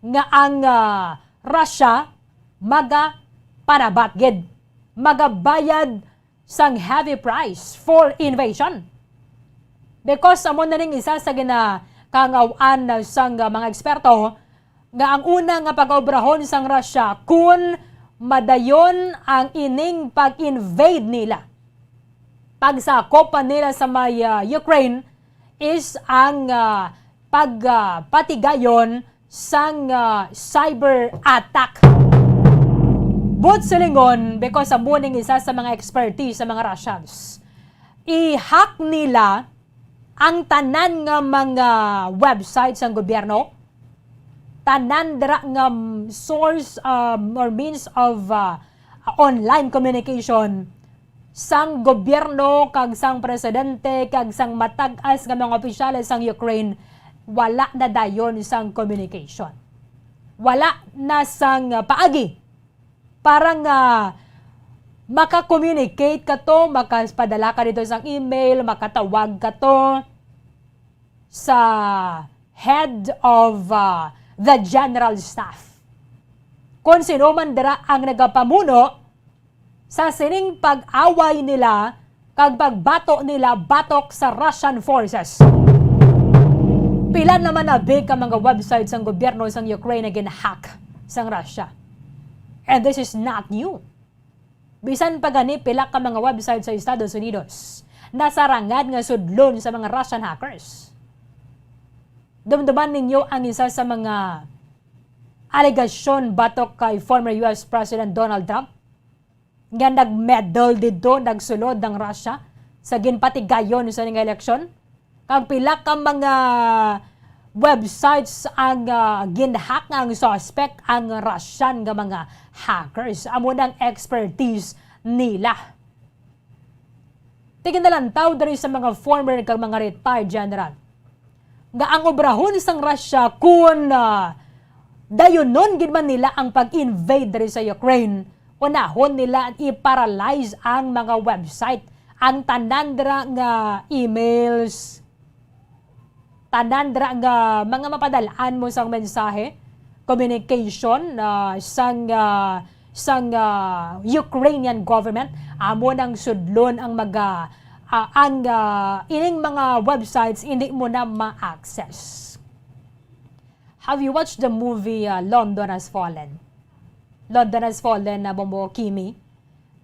nga ang, ah, Russia magapanabat gid, magabayad sang heavy price for invasion. Because amo na ning isa sa ginakangaw-an sang, ah, mga eksperto, nga ang una nga pag-obrahon sang Russia kun madayon ang ining pag-invade nila, pagsakop pa nila sa may, ah, Ukraine, is ang, ah, pag, ah, patigayon sang, ah, cyber attack. But silingon, because amo ning isa sa mga expertise sa mga Russians, i-hack nila ang tanan nga mga website sang gobyerno, tanan dira nga, mm, source, um, or means of, uh, online communication sang gobyerno kag sang presidente kag sang matag-as nga mga opisyales sang Ukraine, wala na dayon sang communication. Wala na sang, uh, paagi para nga maka-communicate ka to, makapadala ka dito sang email, makatawag ka to sa head of, uh, the general staff. Kung sino man dira ang nagapamuno sa sining pag-away nila kag pagbato nila batok sa Russian forces. Pila naman na big ka mga website sang gobyerno sang Ukraine nga gin-hack sang Russia. And this is not new. Bisan pa gani pila ka mga website sa Estados Unidos nasarangan nga sudlon sa mga Russian hackers. Dumduman ninyo ang isa sa mga alegasyon batok kay former U S President Donald Trump nga nag-meddle didto, nagsulod ang Russia sa ginpatigayon sa ning eleksyon. Kag pila ka mga websites ang, ah, gin-hack nga ang suspect ang Russian nga mga hackers. Amo nang expertise nila. Tiginalantaw diri sa mga former kag mga retired general nga ang obrahon sang Russia, kun, ah, dayunon gid man nila ang pag-invade diri sa Ukraine, unahon nila i-paralyze ang mga website, ang tanan dira nga emails, tanan dira nga mga mapadal-an mo sang mensahe, communication, ah, sang, ah, sang, ah, Ukrainian government, amo nang sudlon ang maga-, ah, ang, ah, ining mga websites hindi mo na ma-access. Have you watched the movie, ah, London Has Fallen? London Has Fallen na Bombo Kimi.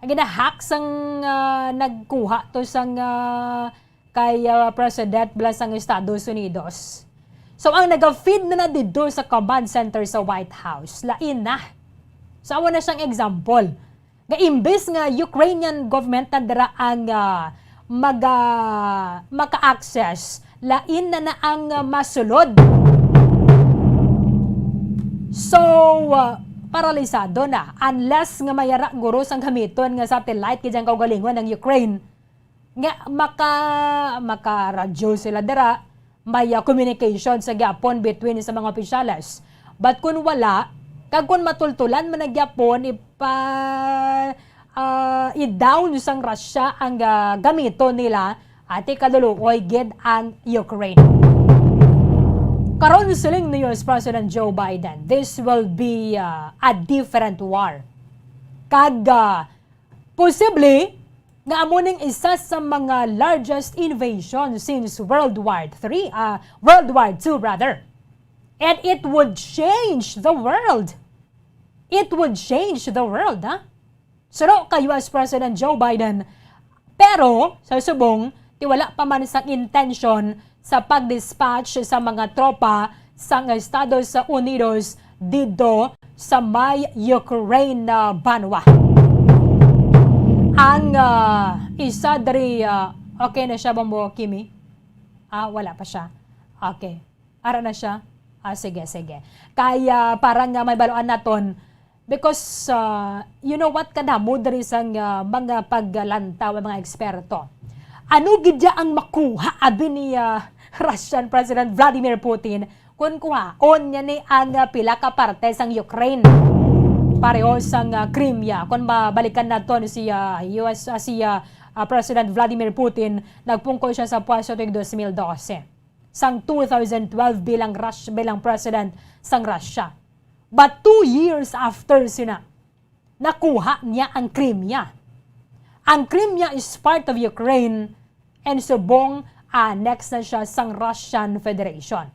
Ang gina-hack sang, ah, nagkuha to sang, ah, kay, ah, President bala sang Estados Unidos. So, ang naga-feed na na didto sa command center sa White House, lain na. So, amo na siyang example. Nga imbes nga Ukrainian government na dira ang, ah, maga-, maka-access, lain na na ang, ah, masulod. So, ah, paralisado na. Unless nga may ara guro sang gamiton nga satellite, kay dyan kaugalingon ang Ukraine. Nga maka-, maka-radyo sila dira, may, ah, communication sa gyapon between sa mga opisyales. But kun wala, kag kun matultulan man na gyapon, ipa-, ah, i-down sang Russia ang, ah, gamiton nila, ati kaluluoy gid ang Ukraine. Karon, siling ni U S President Joe Biden, this will be, ah, a different war. Kag, ah, posible nga amo ning isa sa mga largest invasion since World War Three, ah, World War Two rather. And it would change the world. It would change the world, ha? Suno kay U S President Joe Biden, pero sa subong, ti wala pa man sang intensyon sa pag-dispatch sa mga tropa sang Estados Unidos didto sa may Ukraine na banwa. Ang, ah, isa diri, ah, okay na siya, Bombo Kimi? Ah, wala pa siya. Okay. Ara na siya? Ah, sige, sige. Kaya parang nga may baluan naton, because, ah, you know what, kadamo diri sang, ah, mga paglantaw ang mga eksperto. Ano gid ya ang makuha, abi ni, ah, Russian President Vladimir Putin kung kuhaon niya ni ang, ah, pila ka parte sang Ukraine? Pareho sang, ah, Crimea. Kung mabalikan naton si, ah, U S, ah, si, ah, ah, President Vladimir Putin, nagpungko siya sa pwesto tuig dos mil dose, sang two thousand twelve bilang Rus-, bilang president sang Russia. But two years after sina, nakuha niya ang Crimea. Ang Crimea is part of Ukraine and subong annex na siya sang Russian Federation.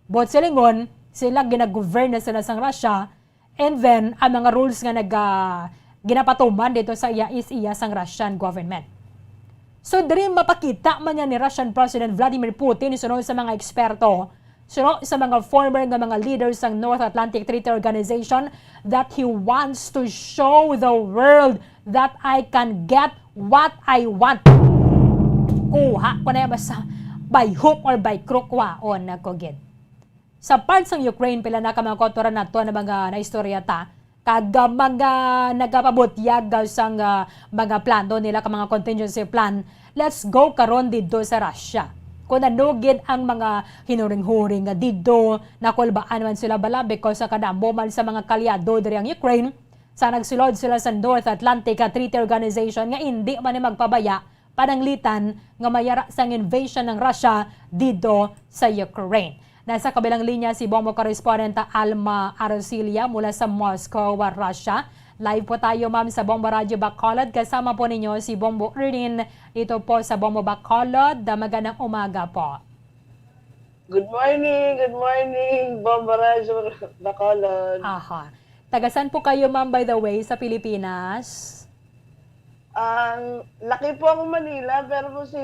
Buot silingon, sila ginagovern na sila sang Russia, and then ang mga rules nga naga-, ginapatuman dito sa iya is iya sang Russian government. So, diri mapakita man niya ni Russian President Vladimir Putin, sunod sa mga eksperto, sunod sa mga former nga mga leaders sang North Atlantic Treaty Organization, that he wants to show the world that I can get what I want. Kuha ko na yan, basta by hook or by crook, kuhaon na ko gid. Sa part sang Ukraine, pila na ka mga kautoran nato na mga naistorya ta, kag, ah, mga nagapabutyag, ah, sang, ah, mga plano nila, ka mga contingency plan. Let's go karon didto sa Russia. Kung ano gid ang mga hinuring-huring nga didto, nakulbaan man sila bala because sa kadamo man sa mga kalyado diri ang Ukraine, sa nagsulod sila sa North Atlantic Treaty Organization nga indi man ni magpabaya pananglitan nga may ara sang invasion ng Russia didto sa Ukraine. Nasa kabilang linya si Bombo correspondent Alma Arcilla mula sa Moscow, Russia. Live po tayo, ma'am, sa Bombo Radyo Bacolod. Kasama po ninyo si Bombo Erlyn dito po sa Bombo Bacolod. Magandang umaga po. Good morning, good morning, Bombo Radyo Bacolod. Aha. Taga saan po kayo, ma'am, by the way, sa Pilipinas? Ang laki po ako Manila, pero po si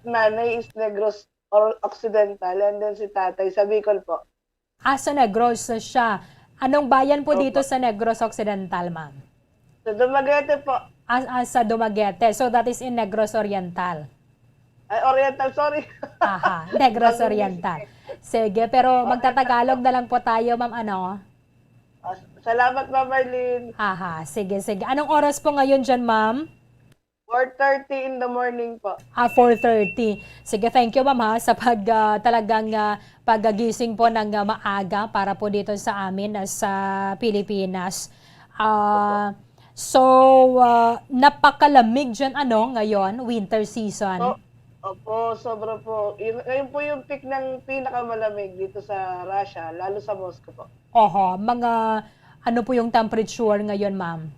nanay is Negros or Occidental, and then si tatay sa Bicol po. Ah, sa Negros siya. Anong bayan po dito Opo. sa Negros Occidental, ma'am? Sa Dumaguete po. Ah, ah, sa Dumaguete. So, that is in Negros Oriental. Ay, Oriental, sorry. Aha, Negros Bago Oriental. Sige, pero Okay. magtatagalog na lang po tayo, ma'am, ano? Ah, salamat, Ma'am Marlene. Aha, sige, sige. Anong oras po ngayon dyan, ma'am? Four thirty in the morning po. Ah, four thirty. Sige, thank you, ma'am, ha, sa pag, ah, talagang, ah, paggising po ng, ah, maaga para po dito sa amin, ah, sa Pilipinas. Ah, so, ah, napakalamig dyan, ano, ngayon, winter season. O-, opo, sobra po. Yun, ngayon po yung peak ng pinakamalamig dito sa Russia, lalo sa Moscow po. Oho, mga ano po yung temperature ngayon, ma'am?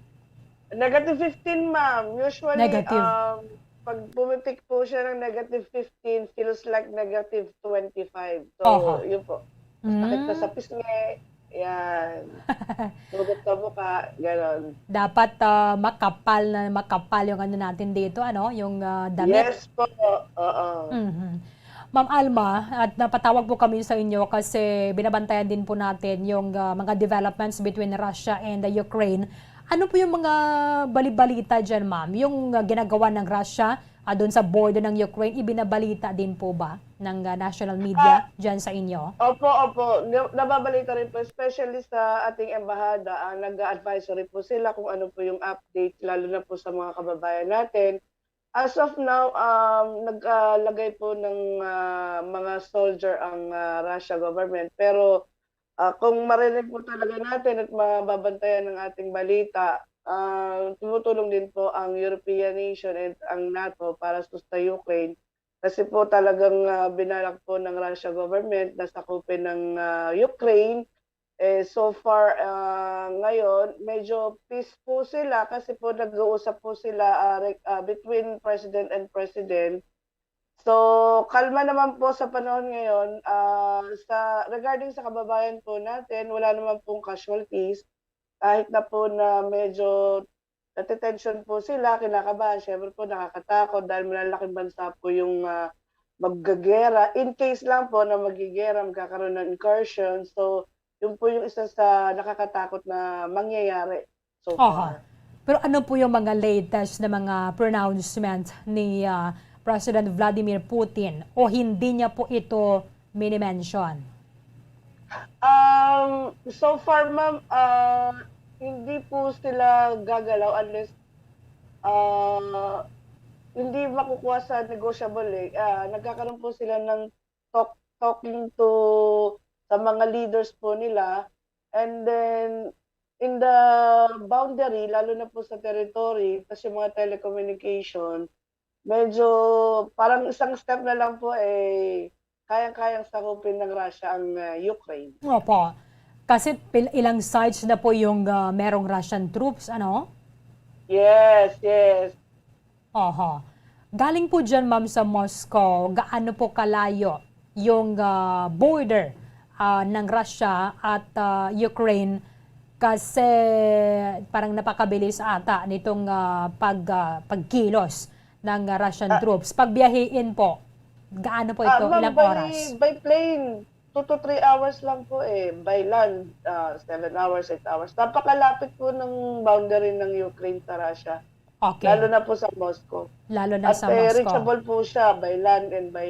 Negative fifteen, ma'am. Usually, Negative. um, pag pumitik po siya ng negative fifteen, feels like negative twenty-five. So, Oho. yun po. Sakit na Mm. sa pisngi. Yan. Sugat sa mukha. Ganon. Dapat, ah, makapal na makapal yung ano natin dito, ano? Yung, ah, damit. Yes po. Oo. Mhm. Ma'am Alma, at napatawag po kami sa inyo kasi binabantayan din po natin yung, ah, mga developments between Russia and the Ukraine. Ano po yung mga balibalita dyan, ma'am? Yung, ah, ginagawa ng Russia, ah, doon sa border ng Ukraine, ibinabalita din po ba ng, ah, national media Ah, dyan sa inyo? Opo, opo. Na-, nababalita rin po, especially sa ating embahada, ah, nag-a-advisory po sila kung ano po yung update, lalo na po sa mga kababayan natin. As of now, um, nagkalagay po ng, ah, mga soldier ang, ah, Russia government. Pero, ah, kung marinig po talaga natin at mababantayan ng ating balita, ah, tumutulong din po ang European nation and ang nato para sa, sa Ukraine. Kasi po talagang, ah, binalak po ng Russia government na sakupin ng, ah, Ukraine. Eh, so far, ah, ngayon, medyo peace po sila kasi po nag-uusap po sila, ah, re-, ah, between president and president. So, kalma naman po sa panahon ngayon. Ah, sa, regarding sa kababayan po natin, wala naman pong casualties. Kahit na po na medyo nate-tension po sila, kinakabahan, syempre po nakakatakot dahil malalaking bansa po yung, ah, maggagera. In case lang po na maggigera, magkakaroon ng incursion. So, yun po yung isa sa nakakatakot na mangyayari so Aha. far. Pero ano po yung mga latest na mga pronouncement ni, ah, President Vladimir Putin o hindi niya po ito mini-mention? Um, so far, ma'am, ah, hindi po sila gagalaw unless, ah, hindi makukuha sa negotiable eh. Ah, nagkakaroon po sila ng talk, talking to sa mga leaders po nila. And then, in the boundary, lalo na po sa territory, tas yung mga telecommunication, medyo parang isang step na lang po, eh, kayang-kayang sakupin ng Russia ang, ah, Ukraine. Opo. Kasi pil-, ilang sites na po yung, ah, merong Russian troops, ano? Yes, yes. Oho. Galing po dyan, ma'am, sa Moscow, gaano po kalayo yung, ah, border, ah, ng Russia at, ah, Ukraine? Kasi parang napakabilis ata nitong, ah, pag-, ah, pagkilos ng, ah, Russian Ah. troops. Pagbiyahiin po, gaano po Ah, ito? ma'am, Ilang by, oras? by plane, two to three hours lang po eh. By land, ah, seven hours, eight hours. Napakalapit po ng boundary ng Ukraine sa Russia. Okay. Lalo na po sa Moscow. Lalo na At, sa eh, Moscow. reachable po siya by land and by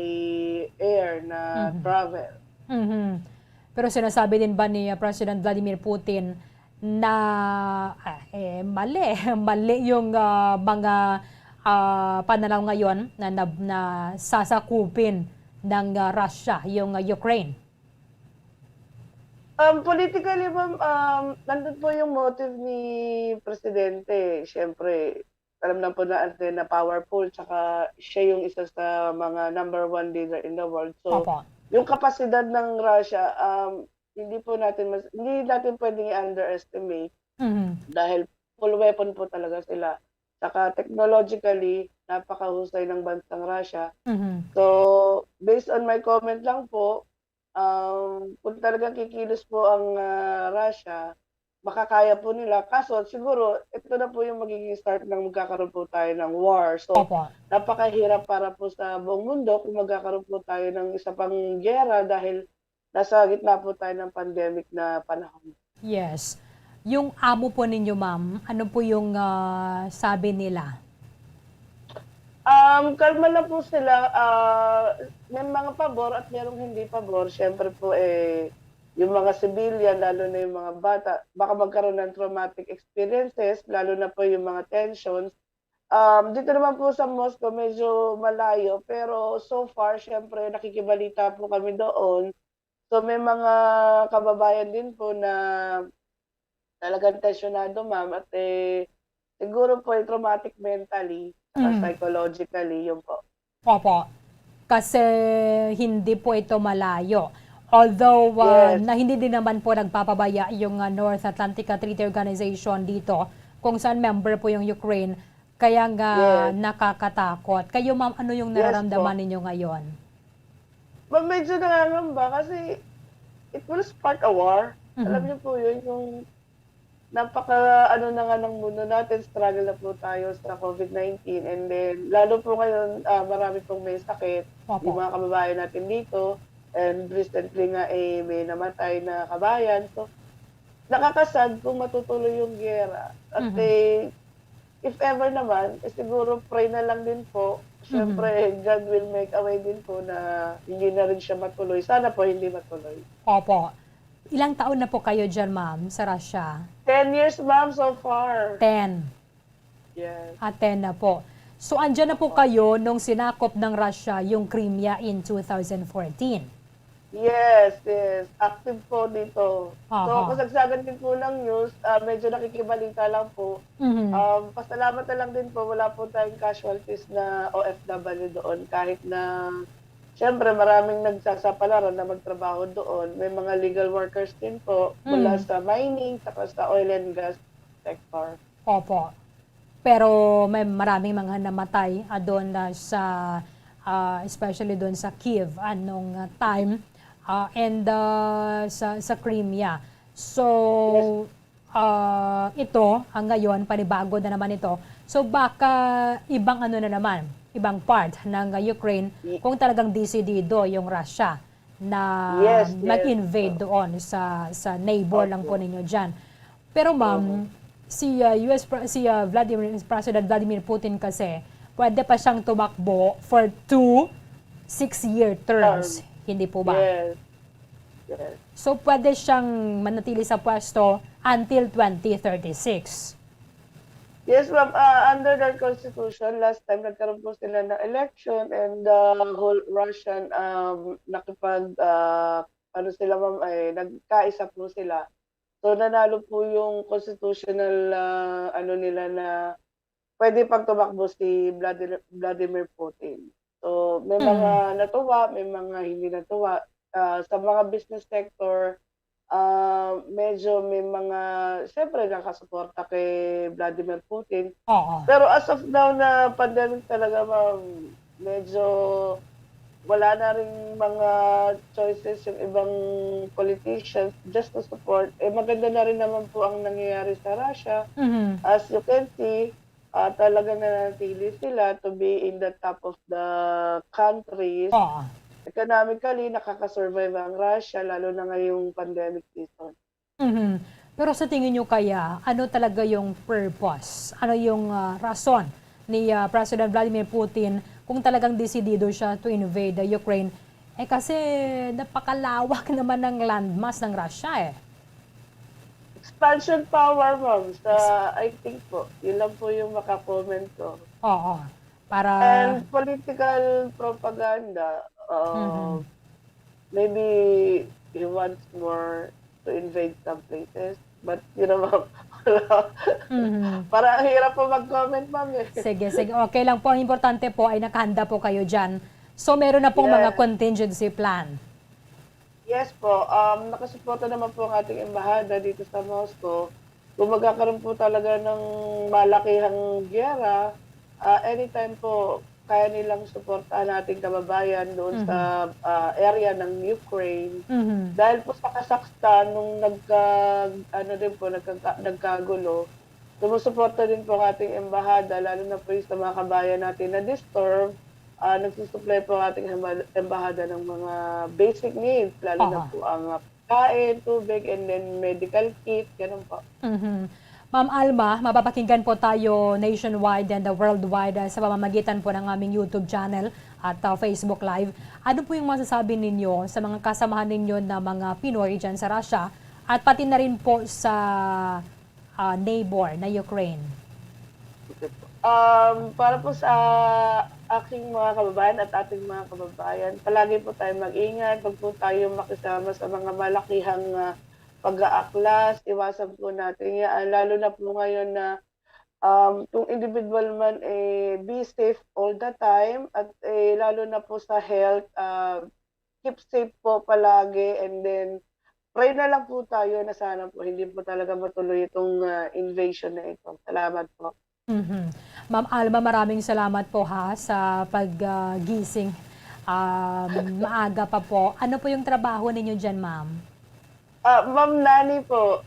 air na Mhm. travel. Mhm. Pero sinasabi din ba ni, uh, President Vladimir Putin na, ah, eh, mali, mali yung, ah, mga, ah, pananaw ngayon na, na, na sasakupin ng, ah, Russia yung, ah, Ukraine? Um, politically, ma'am, um, nandun po yung motive ni Presidente. Siyempre, alam na po natin na powerful, tsaka siya yung isa sa mga number one leader in the world. So, Opo. yung kapasidad ng Russia, um, hindi po natin mas-, hindi natin pwedeng i-underestimate Mhm. dahil full weapon po talaga sila. Tsaka technologically, napakahusay ng bansang Russia. Mhm. So, based on my comment lang po, um, kung talagang kikilos po ang, ah, Russia, makakaya po nila. Kaso siguro, ito na po yung magiging start ng magkakaroon po tayo ng war. So, Opo. napakahirap para po sa buong mundo kung magkakaroon po tayo ng isa pang giyera dahil nasa gitna po tayo ng pandemic na panahon. Yes. Yung amo po ninyo, ma'am, ano po yung ah, sabi nila? Um, kalma lang po sila. Ah, may mga pabor at merong hindi pabor. Siyempre po, eh, yung mga civilian, lalo na yung mga bata, baka magkaroon ng traumatic experiences, lalo na po yung mga tensions. Um, dito naman po sa Moscow, medyo malayo, pero so far, siyempre, nakikibalita po kami doon. So, may mga kababayan din po na talagang tensyonado, ma'am, at eh, siguro po, eh, traumatic mentally, saka Mm. psychologically, yun po. Opo. Kasi hindi po ito malayo. Although ah, Yes. na hindi din naman po nagpapabaya yung ah, North Atlantic Treaty Organization dito, kung saan member po yung Ukraine, kaya nga Yes. nakakatakot. Kayo, ma'am, ano yung Yes nararamdaman po. Ninyo ngayon? Ma'am, medyo nangangamba kasi it will spark a war. Mhm. Alam niyo po yun, yung napaka ano na nga ng mundo natin, struggle na po tayo sa COVID nineteen, and then lalo po ngayon, ah, marami pong may sakit, Opo. yung mga kababayan natin dito, and recently nga eh, may namatay na kabayan. So, nakakasad kung matutuloy yung giyera. At Mhm. eh, if ever naman, eh, siguro pray na lang din po. Siyempre, God will make a way din po na hindi na rin siya matuloy. Sana po hindi matuloy. Opo. Ilang taon na po kayo dyan, ma'am, sa Russia? Ten years, ma'am, so far. Ten. Yes. Ah, ten na po. So, andyan na po kayo nung sinakop ng Russia yung Crimea in two thousand fourteen. Yes, yes. Active po dito. So, Aha. kasagsagan din po ng news, ah, medyo nakikibalita lang po. Mhm. Um, pasalamat na lang din po, wala po tayong casualties na O F W doon. Kahit na, syempre, maraming nagsasapalaran na magtrabaho doon. May mga legal workers din po mula Mm. sa mining, saka sa oil and gas sector. Opo. Pero may maraming mga namatay ah, doon na sa, ah, especially doon sa Kyiv anong ah, time ah, and ah, sa, sa Crimea. So, ah, ito, ang ngayon, panibago na naman ito. So, baka ibang ano na naman, ibang part ng ah, Ukraine Y- kung talagang desidido yung Russia na Yes, yes. mag-invade doon sa sa neighbor lang po Opo. Ninyo diyan. Pero ma'am, si ah, U S Pre- si ah, Vladimir President Vladimir Putin kasi pwede pa siyang tumakbo for two six-year terms, Term. Hindi po ba? Yes. Yes. So pwede siyang manatili sa pwesto until twenty thirty-six. Yes, ma'am. Ah, under their constitution, last time nagkaroon po sila ng election and the whole Russian um, nakipag, ah, ano sila, ma'am, ay nagkaisa po sila. So nanalo po yung constitutional ah, ano nila na pwede pang tumakbo si Vladimir, Vladimir Putin. So may Mm. mga natuwa, may mga hindi natuwa. Ah, sa mga business sector, ah, medyo may mga, syempre, nakasuporta kay Vladimir Putin. Oo. Pero as of now na pandemic talaga, ma'am, medyo wala na rin mga choices yung ibang politicians just to support. Eh, maganda na rin naman po ang nangyayari sa Russia. Mhm. As you can see, ah, talaga nanatili sila to be in the top of the countries. Oo. Economically, nakakasurvive ang Russia, lalo na ngayong pandemic season. Mhm. Pero sa tingin nyo kaya, ano talaga yung purpose? Ano yung ah, rason ni ah, President Vladimir Putin kung talagang desidido siya to invade the Ukraine? Eh kasi napakalawak naman ng landmass ng Russia eh. Expansion power, ma'am, sa, I think po. Yun lang po yung makakomment ko. Oo. Para And political propaganda, uh, Mhm. maybe he wants more to invade some places. But, you know, ma'am, Mhm. parang ang hirap po mag-comment, ma'am, eh. Sige, sige. Okay lang po. Ang importante po ay nakahanda po kayo dyan. So, meron na pong mga Yes. contingency plan. Yes po. Um, nakasuporta naman po ang ating embahada dito sa Moscow. Kung magkakaroon po talaga ng malakihang giyera, ah, anytime po, kaya nilang suportahan ang ating kababayan doon Mhm. sa, ah, area ng Ukraine. Mhm. Dahil po sa kasaktan nung nagka-, ano din po, nagka-, nagkagulo, sumusuporta din po ang ating embahada, lalo na po yung sa mga kabayan natin na disturb. Ah, nagsusupply po ang ating emba-, embahada ng mga basic needs, lalo na Aha. po ang, ah, pagkain, tubig, and then medical kit, ganun po. Mhm. Ma'am Alma, mapapakinggan po tayo nationwide and worldwide, ah, sa pamamagitan po ng aming YouTube channel at, ah, Facebook Live. Ano po yung masasabi ninyo sa mga kasamahan ninyo na mga Pinoy dyan sa Russia at pati na rin po sa, ah, neighbor na Ukraine? Um, para po sa aking mga kababayan at ating mga kababayan, palagi po tayo mag-ingat, wag po tayo makisama sa mga malakihang, ah, pag-aaklas, iwasan po natin yan, lalo na po ngayon na, um, kung individual man, eh, be safe all the time at, eh, lalo na po sa health, ah, keep safe po palagi and then pray na lang po tayo na sana po hindi po talaga matuloy itong, ah, invasion na ito. Salamat po. Mhm. Ma'am Alma, maraming salamat po ha sa paggising. Um, maaga pa po. Ano po yung trabaho ninyo dyan, ma'am? Ah, Ma'am Nani po.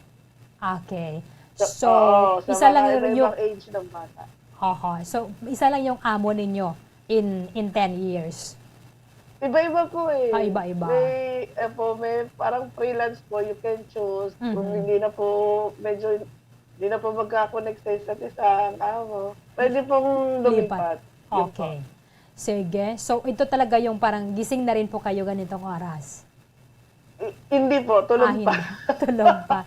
Okay. So, So, oo, sa isa lang mga yung, yung, iba-ibang age ng bata. Oho. So, isa lang yung amo ninyo in in ten years. Iba-iba po eh. Ah, iba-iba. May, eh, po, may parang freelance po, you can choose. Kung Mhm. hindi na po, medyo, hindi na po magka-connect sa isa't isa ang amo. Pwede pong Lipat. lumipat. Yun po. Okay. Sige. So, ito talaga yung parang gising na rin po kayo ganitong oras. I- hindi po, tulog Ah, pa. hindi. Tulog pa.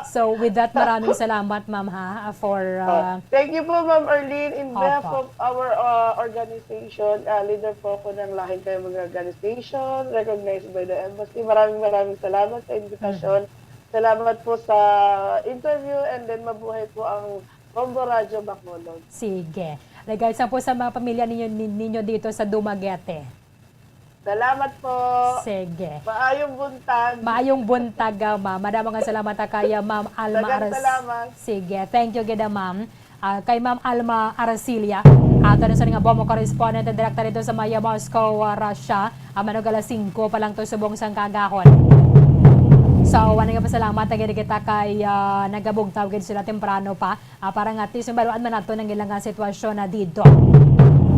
So, with that, maraming salamat, ma'am, ha, for, Ah, uh, thank you po, Ma'am Arlene. In behalf Opo. of our uh, organization, uh, leader po ako ng Lahing Kayamang Organization, recognized by the embassy. Maraming maraming salamat sa invitation. Mm-hmm. Salamat po sa interview and then mabuhay po ang Bombo Radyo Bacolod. Sige. Regards na po sa mga pamilya ninyo, nin- ninyo dito sa Dumaguete. Salamat po. Sige. Maayong buntag. Maayong buntag, ah, ma'am. Madamo nga salamat, ah, kay, ah, Ma'am Alma Daghang Aras-, salamat. Sige. Thank you gid, ah, ma'am. Ah, kay Ma'am Alma Arasilia, ato na sa nga Bombo correspondent, direkta dito sa may Moscow, ah, Russia. Ah, manugala singko pa lang to subong sang kaagahon. So, wala nga pasalamat na gid kita kay, ah, nagabugtaw gid sila temprano pa. Ah, para nga at least mabaluan man nato ang ilang, ah, sitwasyon na dito.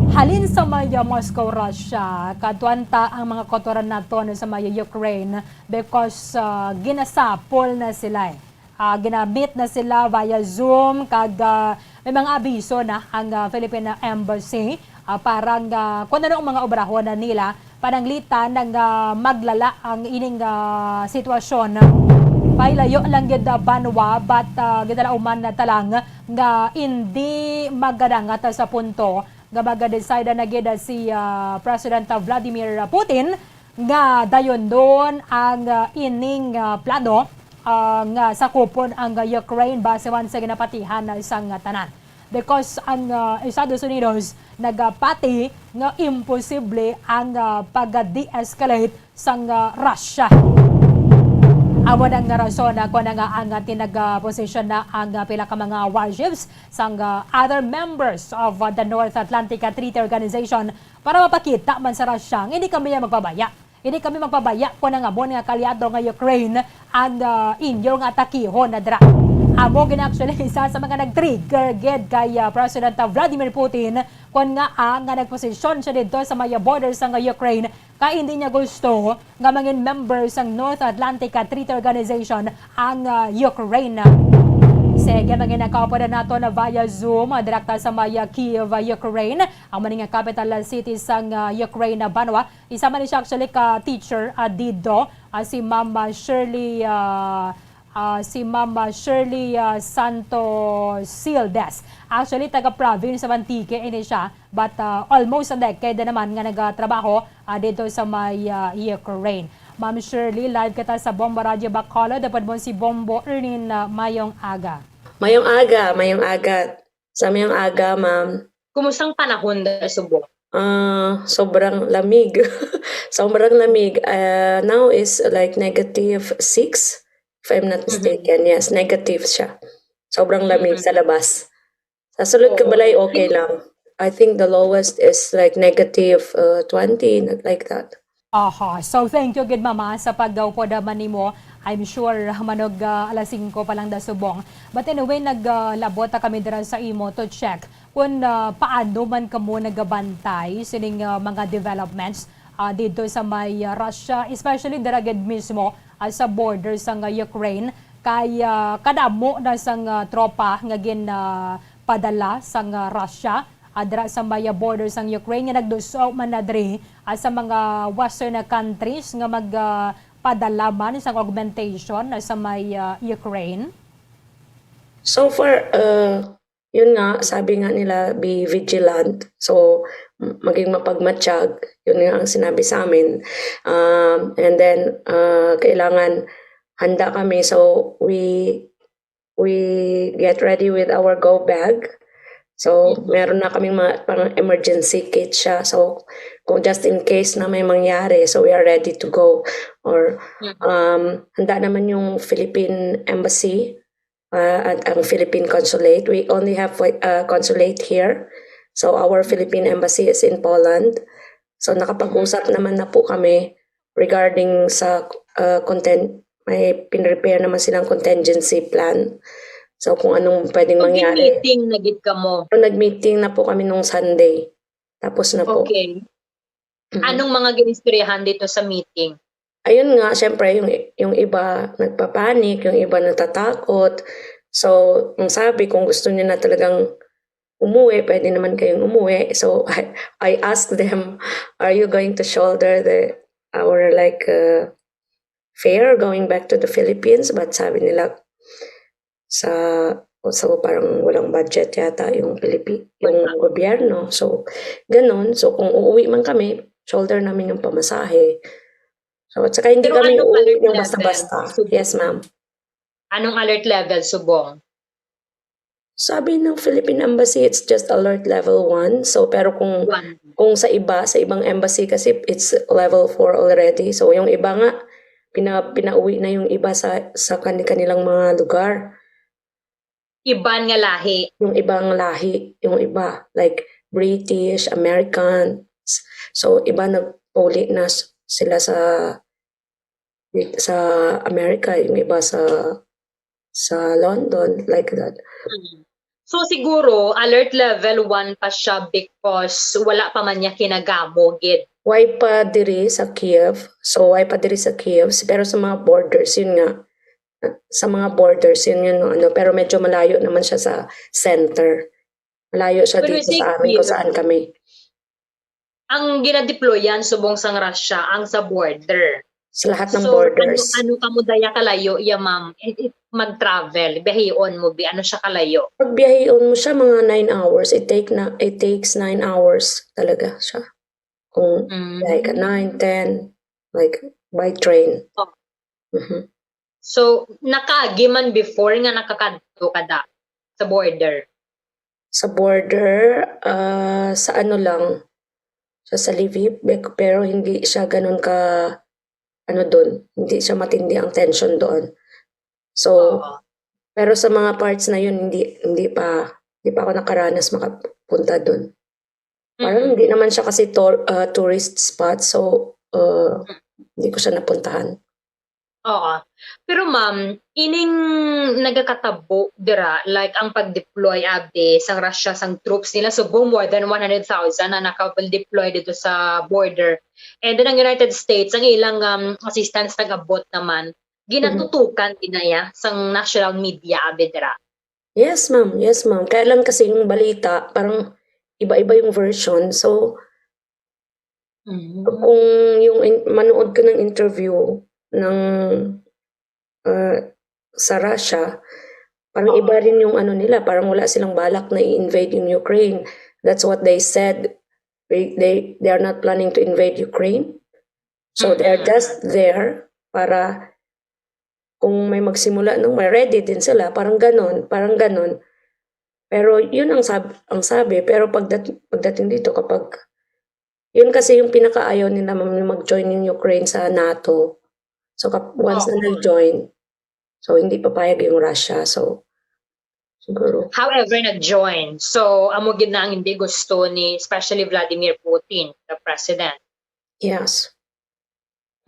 Halin sa may, ah, Moscow, Russia, kadtuan ta ang mga kautoran naton sa may Ukraine because, ah, ginasapol na sila, eh. Ah, ginamit na sila via Zoom kag, ah, may mga abiso na ang, ah, Philippine Embassy, ah, para nga kung ano ang mga obrahon na nila pananglitan nga maglala ang ining, ah, sitwasyon. Pailayo lang gid, ah, banwa, but, ah, ginalauman na ta lang nga indi magadangat sa punto nga mag-decide na gid si, ah, President Vladimir Putin nga dayon doon ang, ah, ining, ah, plano, ah, nga sakupon ang Ukraine base man sa ginapatihan sang tanan. Because ang, ah, Estados Unidos nagapati nga imposible ang, ah, pag-de-escalate sang, ah, Russia. Amo na nga rason, ah, kung nga ang, ah, tinag-, ah, posisyon na ang, ah, pila ka mga warships sang, ah, other members of, ah, the North Atlantic, ah, Treaty Organization para mapakita man sa Russia nga hindi kami magpabaya. Hindi kami magpabaya kung ang amon nga kaalyado nga Ukraine ang, ah, inyo nga atakihon na dira. Amo gid actually isa sa mga nag-trigger gid kay, ah, President Vladimir Putin kon nga, ah, nga nagposisyon siya didto sa may border sang Ukraine kay hindi niya gusto nga mangin member sang North Atlantic Treaty Organization ang, ah, Ukraine. Sige, mangin ang kaupunan nato na via Zoom, ah, direkta sa may, ah, Kyiv, ah, Ukraine, ang mani nga capital city sang, ah, Ukraine, ah, banwa. Isa man siya actually ka teacher, ah, didto, ah, si Ma'am, ah, Shirley, ah, ah, si Ma'am, ah, Shirley, ah, Santo Sildes. Actually, taga province of Antique ini siya, but, ah, almost a decade na naman nga nagatrabaho, ah, dito sa may, ah, Ukraine. Ma'am Shirley, live kita sa Bombo Radyo Bacolod. Dapat mo si Bombo Ernin, ah, mayong aga. Mayong aga, mayong aga. Sa mayong aga, ma'am. Kumusta ang panahon diri subong? Ah, sobrang lamig. Sobrang lamig. Ah, now is like negative six, if I'm not Mhm. mistaken. Yes, negative siya. Sobrang lamig Mhm. sa labas. Sa sulod ka Oo. balay, okay lang. I think the lowest is like negative uh, twenty, not like that. Aha. So, thank you gid, Mama, sa pagdaw pod man nimo. I'm sure manog ah, alas singko pa lang da subong. But anyway, naglabot ta kami dira sa imo to check kung ah, paano man kamo nagabantay sining ah, mga developments ah, dito sa may ah, Russia, especially dira gid mismo ah, sa border sang ah, Ukraine. Kay ah, kadamo na sang ah, tropa nga gin ah, padala sang ah, Russia ah, dira sa may ah, border sang Ukraine nga nagduso man na diri ah, sa mga Western ah, countries nga mag ah, padala man sang augmentation ah, sa may ah, Ukraine? So far, uh, yun nga, sabi nga nila, be vigilant. So, m- maging mapagmatsyag. Yun nga ang sinabi sa amin. Um, and then, uh, kailangan handa kami. So, we we get ready with our go bag. So, meron na kaming mga pang emergency kit siya. So, kung just in case na may mangyari, so we are ready to go. Or, um, handa naman yung Philippine Embassy uh, at ang Philippine Consulate. We only have uh, consulate here. So, our Philippine Embassy is in Poland. So, nakapag-usap naman na po kami regarding sa uh, content, may pinrepare naman silang contingency plan. So, kung anong pwedeng mangyari. Meeting na gid kamo. So, nag-meeting na po kami nung Sunday. Tapos na po. Okay. Anong mga ginistoryahan dito sa meeting? Ayun nga, syempre, yung, yung iba nagpapanik, yung iba natatakot. So, ang sabi, kung gusto niyo na talagang umuwi, pwede naman kayong umuwi. So, I, I asked them, are you going to shoulder the, our like, uh, fare going back to the Philippines? But sabi nila, sa, so parang walang budget yata yung Pilipi, yung gobyerno. So, ganun. So, kung uuwi man kami, shoulder namin yung pamasahe. So, at saka hindi Pero kami anong uuwi alert ng level? basta-basta. So, Yes, ma'am. Anong alert level subong? Sabi ng Philippine Embassy, it's just alert level one. So, pero kung One. kung sa iba, sa ibang embassy kasi it's level four already. So, yung iba nga, pina, pinauwi na yung iba sa, sa kani-, kanilang mga lugar. Iban nga lahi. Yung ibang lahi, yung iba, like British, American. So, iba nagpauli na s- sila sa sa America, yung iba sa sa London, like that. So siguro alert level one pa siya because wala pa man niya kinagamo gid. Why pa diri sa Kiev? So, why pa diri sa Kiev? Pero sa mga borders, yun nga. Sa mga borders, yun yun, ano, pero medyo malayo naman siya sa center. Malayo siya When we dito say sa amin kung Kiev. Saan kami. Ang ginadeployan subong sang Russia ang sa border. Sa lahat ng So, borders. Ano, ano kamo daya kalayo, ya ma'am, it, it, mag-travel, biyahion mo, bi, ano siya kalayo? Pag biyahion mo siya, mga nine hours. It take na, it takes nine hours talaga siya. Kung Mm. like a nine, ten, like by train. Oh. Mhm. So, nakaagi man before nga nakakadto ka da sa border? Sa border, ah, sa ano lang, sa, sa Lviv, be- pero hindi siya ganun ka, ano doon, hindi siya matindi ang tension doon. So, Oo. Pero sa mga parts na yun, hindi hindi pa hindi pa ako nakaranas makapunta doon. Parang Mm. hindi naman siya kasi tor- ah, tourist spot, so uh, hindi ko siya napuntahan. Oo. Pero ma'am, ining nagakatabo dira, like ang pag-deploy abi sang Russia sang troops nila, subong more than one hundred thousand na naka-deploy dito sa border. And then ang United States, ang ilang um, assistance nag-abot naman, ginatutukan din na ya sang national media abi dira. Yes, ma'am. Yes, ma'am. Kaya lang kasi yung balita, parang iba-iba yung version. So, Mhm. kung yung in- manood ko ng interview ng uh, sa Russia, parang iba rin yung ano nila, parang wala silang balak na i-invade yung Ukraine. That's what they said. They they they are not planning to invade Ukraine. So they're Mm-mm. just there para kung may magsimula nung may ready din sila, parang ganon, parang ganon. Pero yun ang sab ang sabi, pero pagdat pagdating dito kapag yun kasi yung pinakaayaw nila, ma'am, yung mag-join yung Ukraine sa NATO. So kap once na Oo. nag-join, so hindi papayag yung Russia. So Siguro. However, nag-join. So, amo gid na ang hindi gusto ni, especially Vladimir Putin, the president. Yes.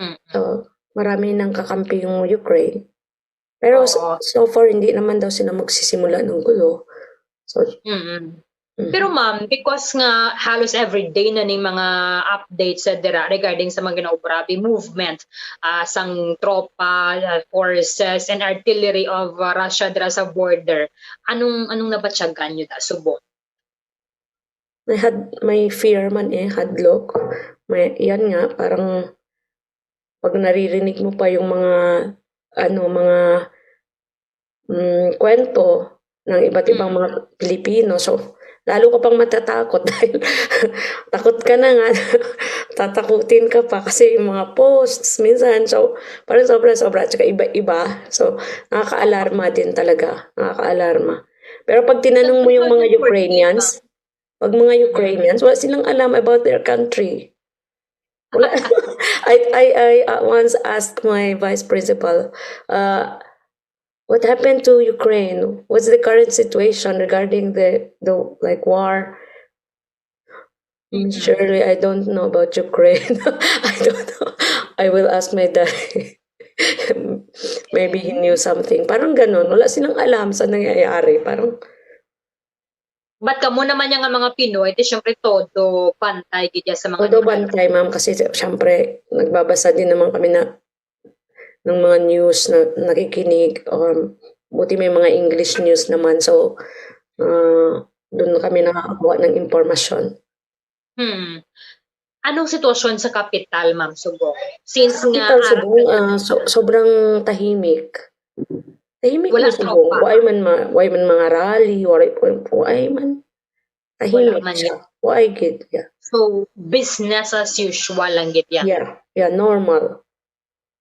Mm. So, marami nang kakampi yung Ukraine. Pero so, Oo. so far, hindi naman daw sila magsisimula ng gulo. So, Mm-mm. mhm. Pero ma'am, because nga halos everyday na ning mga updates sa dira regarding sa mga ginaobrabe movement ah, sang tropa, ah, forces, and artillery of ah, Russia dira sa border, anong anong nabatyagan nyo da subong? May had may fear man eh, hadlok. May yan nga parang pag naririnig mo pa yung mga ano, mga mm, kwento ng iba't ibang Mm. mga Pilipino. So, lalo ka pang matatakot dahil takot ka na nga. Tatakutin ka pa kasi yung mga posts minsan. So, parang sobra-sobra. Tsaka iba-iba. So, nakakaalarma din talaga. Nakakaalarma. Pero pag tinanong mo yung mga Twenty fourteen Ukrainians, pag mga Ukrainians, wala silang alam about their country. Wala. I, I, I uh, once asked my vice principal, uh, what happened to Ukraine? What's the current situation regarding the, the like war? "Mm, Mm. Shirley, I don't know about Ukraine. I don't know. I will ask my dad. Maybe he knew something." Parang ganun. Wala silang alam sa nangyayari. Parang, But kamo naman nga mga Pinoy, di syempre todo bantay gid ya sa mga todo nangyayari. Bantay, ma'am, kasi syempre, nagbabasa din naman kami na ng mga news na nakikinig. Um, buti may mga English news naman. So, uh, doon kami nakakakuha ng impormasyon. Hmm. Anong sitwasyon sa kapital, Ma'am Subong? Since nga Kapital Subong, ara- ah, so, sobrang tahimik. Tahimik Wala na Subong. tropa. Why man ma, why man mga rally, why, why man. Wala Tahimik man siya. Why gid, yeah. So, business as usual lang gid yan. Yeah, yeah, normal.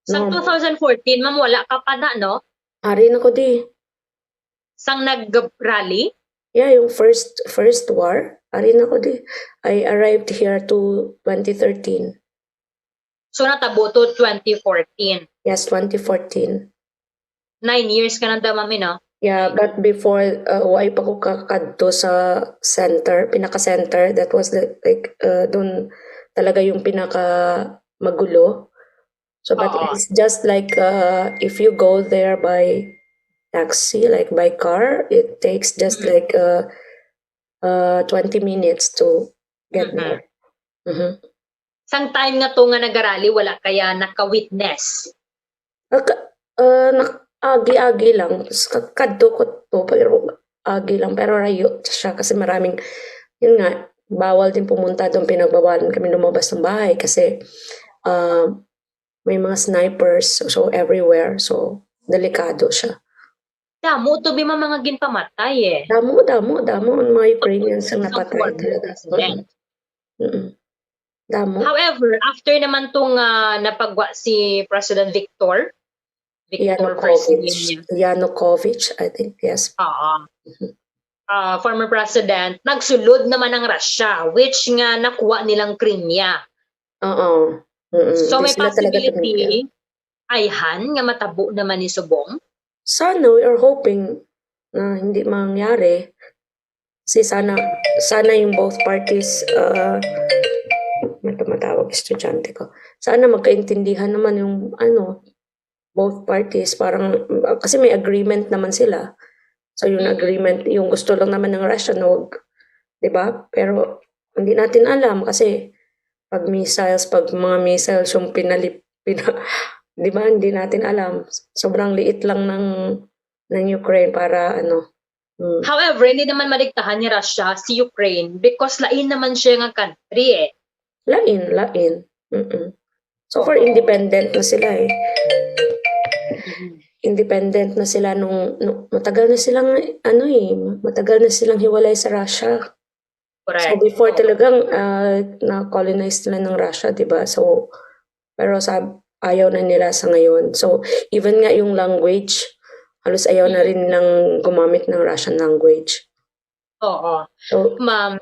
Sa Normal. two thousand fourteen, ma'am, wala ka pa na, no? Ari na ko di. Sang nag-rally? Yeah, yung first first war, ari na ko di. I arrived here to twenty thirteen. So, natabo to twenty fourteen. Yes, twenty fourteen. Nine years ka nanda, ma'am, eh, no? Yeah, but before, uh, why pa ko kakadto sa center, pinaka-center, that was the, like, uh, dun talaga yung pinaka magulo. So, but Oo. it's just like, uh, if you go there by taxi, like by car, it takes just Mhm. like, uh, uh, twenty minutes to get Mhm. there. Mhm. Sang time nga to nga nagarally, wala kaya naka-witness? Naka, uh, nak-, agi-agi lang. Tapos ka-, kadto ko to, pero agi lang. Pero rayo siya kasi maraming, yun nga, bawal din pumunta doon. Pinagbawalan kami lumabas ng bahay kasi uh, may mga snipers. So, everywhere. So, delikado siya. Damo to, bi, mga ginpamatay, eh. Damo, damo, damo ang mga Ukrainians ang Sa napatay former talaga. president. Mm-mm. Damo. However, after naman tong ah, napagwa si President Victor, Victor first name Yanukovych. niya. Yanukovych, I think, yes. Oo. Mhm. Ah, former president, nagsulod naman ang Russia, which nga nakuha nilang Crimea. Oo. Mm-mm. So, Di may sila talaga tumigil. possibility, ayhan, nga matabo naman ni Subong? Sana, we are hoping na hindi mangyari. Kasi sana, sana yung both parties, uh, may tumatawag, estudyante ko. Sana magkaintindihan naman yung, ano, both parties. Parang, kasi may agreement naman sila. So, yung Mm. agreement, yung gusto lang naman ng Russia na wag, di ba? Pero, hindi natin alam kasi pag missiles, pag mga missiles yung pinalip, pina, di ba? Hindi natin alam. Sobrang liit lang ng, ng Ukraine para, ano, mm. However, hindi naman maligtahan ni Russia si Ukraine because lain naman siya nga country, eh. Lain, lain. Mm-mm. So far, Oo. Independent na sila, eh. Mm. Independent na sila nung, nung matagal na silang, ano eh, matagal na silang hiwalay sa Russia. So Correct. before Oo. talagang ah, na-colonize sila ng Russia, di ba? So, pero sa ayaw na nila sa ngayon. So, even nga yung language, halos ayaw na Mm. rin nilang gumamit ng Russian language. Oo. So, Ma'am,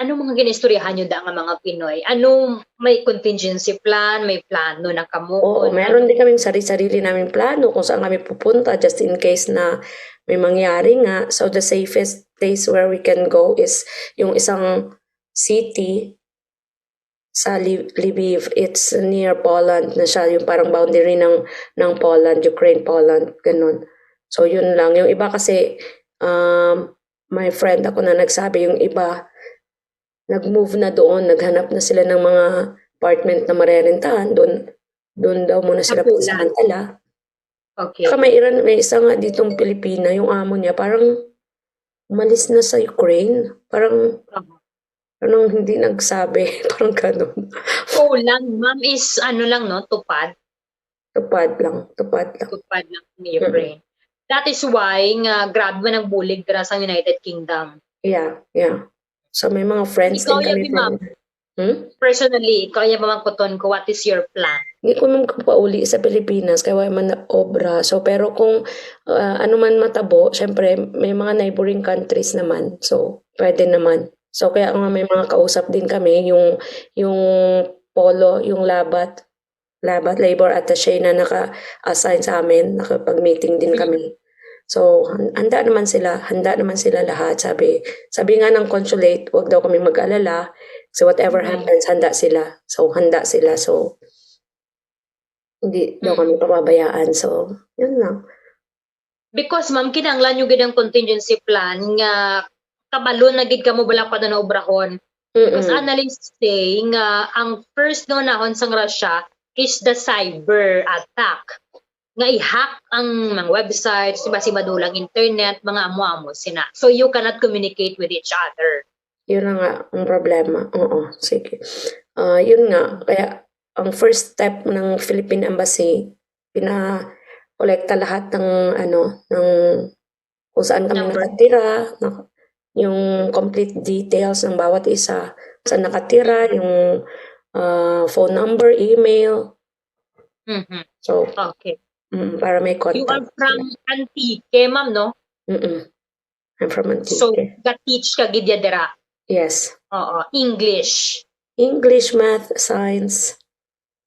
anong mga ginistoryahan nyo da nga mga Pinoy? Ano, may contingency plan, may plano na kamo? Oo, meron din kaming sari-sarili naming plano kung saan kami pupunta just in case na may mangyari nga. So, the safest place where we can go is yung isang city sa Li-, Lviv. It's near Poland na siya, yung parang boundary ng, ng Poland, Ukraine, Poland, ganun. So, yun lang. Yung iba kasi, um, may friend ako na nagsabi, yung iba, nag-move na doon, naghanap na sila ng mga apartment na marerentahan, doon, doon daw muna sila Sa Poland. pansamantala. Okay. Saka may Iran, may isa nga ditong Pilipina, yung amo niya, parang umalis na sa Ukraine. Parang, Aha. parang hindi nagsabi. Parang ganun. Poland, ma'am, is ano lang, no? Tupad. Tupad lang. Tupad lang. Tupad lang ni Mm-mm. Ukraine. That is why nga grabe man ang bulig dira sa United Kingdom. Yeah, yeah. So, may mga friends Ikaw, din kami Yabi, ma'am. from Hmm? Personally, ikaw, Yabi, ma'am, kuton ko, what is your plan? Hindi ko man kapauli sa Pilipinas, kay wala man na obra. So, pero kung, ah, ano man matabo, syempre, may mga neighboring countries naman. So, pwede naman. So, kaya nga may mga kausap din kami, yung, yung polo, yung labat, labat, labor attaché na naka-assign sa amin, nakapag-meeting din Mm. kami. So, han-, handa naman sila, handa naman sila lahat. Sabi, sabi nga ng consulate, "Wag daw kami mag-alala. So, whatever Mm. happens, handa sila." So, handa sila. So, hindi daw Mm. kami pababayaan. So, yun lang. Because, ma'am, kinahanglan nyo gid ang contingency plan nga kabalo na gid kamo bala kung ano na obrahon. Because Mm-mm. analysts say nga ang first nga unahon sang Russia is the cyber attack. Nga i-hack ang mga websites, di ba, si madulang internet, mga amo-amo sina. So you cannot communicate with each other. Yun na nga ang problema. Oo, sige. Ah, yun nga, kaya ang first step ng Philippine Embassy, pina-kolekta lahat ng, ano, ng kung saan kami Number. nakatira, na-, yung complete details ng bawat isa, saan nakatira, yung, ah, phone number, email. Mhm. So, Okay. mm, para may You are contact from sila. Antique, ma'am, no? Mm-mm. I'm from So, Antique. ga-teach ka gid ya dira? Yes. Oo, English. English, math, science.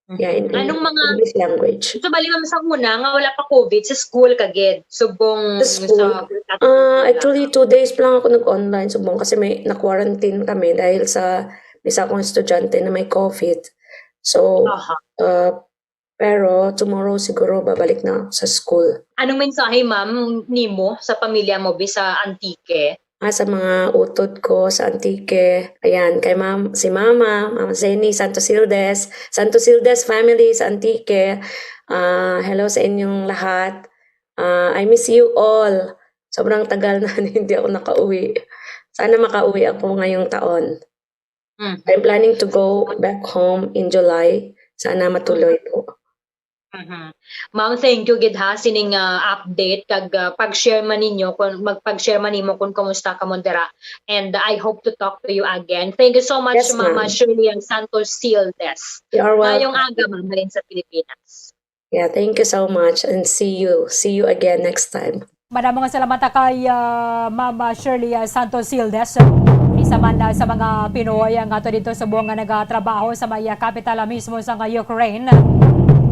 Mhm. Yeah, in, in Anong mga English language. So, bali, ma'am, sa una nga wala pa COVID, sa school ka gid, subong Sa school. sa Ah, actually, two days pa lang ako nag-online, subong, kasi may na-quarantine kami dahil sa isa kong estudyante na may COVID. So, Aha. uh, pero tomorrow siguro babalik na ako sa school. Anong mensahe, ma'am, nimo sa pamilya mo bi sa Antique? Ah, sa mga utod ko sa Antique. Ayan, kay ma'am, si Mama, Mama Jenny Santos Hildes, Santos Hildes family sa Antique. Ah, hello sa inyong lahat. Ah, I miss you all. Sobrang tagal na hindi ako nakauwi. Sana makauwi ako ngayong taon. Mhm. I'm planning to go back home in July. Sana matuloy po. Mhm. Ma'am, thank you gid ha sining, ah, update kag, ah, pag-share man ninyo kung magpag-share man nimo kung kumusta ka mo dira. And I hope to talk to you again. Thank you so much, Yes, Mama ma'am. Shirley Santos Sildes. You are Mayong welcome. aga, ma'am, halin sa Pilipinas. Yeah, thank you so much and see you. See you again next time. Madamo nga salamat kay, ah, Ma'am Shirley, ah, Santos Sildes. Isa man, ah, sa mga Pinoy nga ato dito subong nga nagatrabaho sa may, ah, kapital, ah, mismo sa nga Ukraine,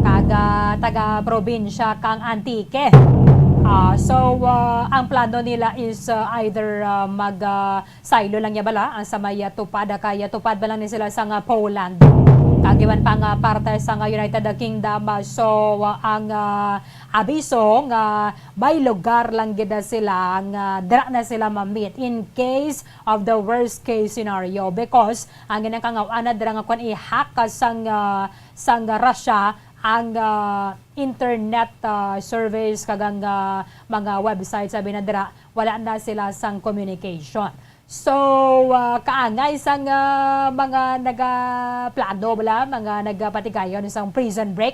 kag, ah, taga-probinsya kang Antique. Ah, so, ah, ang plano nila is, ah, either, ah, mag, ah, saylo lang niya bala ang sa may, ah, TUPAD, kay, ah, TUPAD ba lang ni sila sa nga Poland. Kag iban pa nga parte sa nga United Kingdom, ah, so, ah, ang, ah, abiso nga may lugar lang gid na sila nga dira na sila ma-meet in case of the worst case scenario, because ang ginang kangaw-an na dira nga kung i-hack ka sang, ah, sang Russia ang, ah, internet, ah, service kag ang, ah, mga website, sabi na dira, wala na sila sang communication. So, ah, kaangay sang, ah, mga nagaplano bala, mga nagapatigayon sang prison break.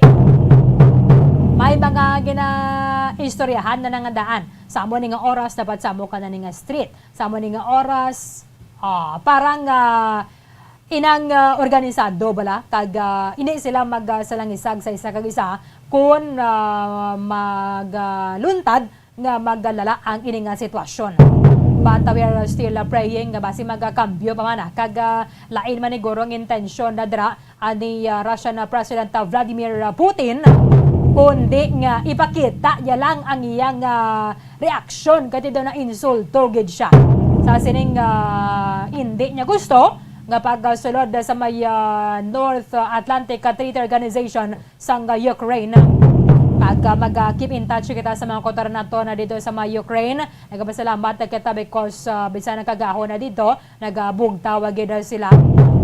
May mga ginaistoryahan na nangandaan sa amo ni nga oras, dapat sa amo ka na ni nga street. Sa amo ni nga oras, ah, parang, ah, inang, ah, organisado bala, kag, ah, hindi sila mag, ah, salangisag sa isa kag isa kun, ah, mag, ah, luntad nga magalala ang ini nga sitwasyon. But, ah, we are still, ah, praying nga basi magakambyo pa man, ah, kag, ah, lain man ni guro ang intensyon na dira ani, ah, Russian, ah, President, ah, Vladimir, ah, Putin, kundi nga ipakita niya lang ang iyang, ah, reaksyon, kay daw na insulto gid siya sa sining, ah, hindi niya gusto nga pagsulod sa may, ah, North Atlantic Treaty Organization sang Ukraine. Kag, ah, mag, ah, keep in touch kita sa mga kautoran nato na dito sa may Ukraine. Nagapasalamat na kita because, ah, bisan nagkagahon na dito, nagabugtaw gid sila.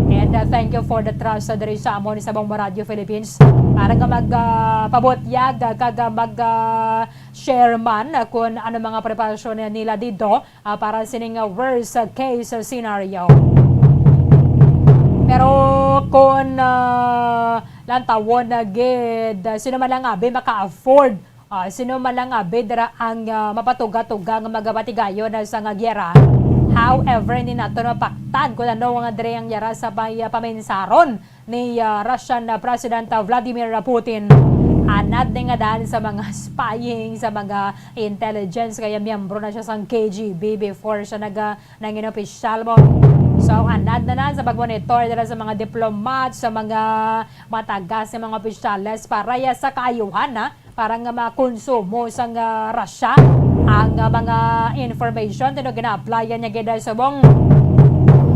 And, uh, thank you for the trust, uh, diri sa amon sa Bombo Radio Philippines. Para nga mag, uh, pabutyag, uh, kag, uh, mag, uh, share man, uh, kung ano mga preparasyon nila dito, uh, para sining, uh, worst, uh, case scenario. Pero kung, uh, lantawon na gid, uh, sino man lang abi maka-afford Ah, sino man lang nga bidra ang, ah, mapatuga-tuga nga magabatigayon na sa nga giyera. However, hindi nato mapaktan kung ano nga diri ang yara sa may, ah, paminsaron ni, ah, Russian, ah, President, ah, Vladimir Putin. Anad ni nga daan sa mga spying, sa mga intelligence, kaya miyembro na siya sang K G B before siya nag, ah, nangin opisyal mo. So, anad na na sa pagmonitor dira sa mga diplomat, sa mga matagas nga mga opisyales para ya sa kaayuhan, ha? Para nga makonsumo sang, ah, Russia ang, ah, mga information tino gina-applyan niya gid subong.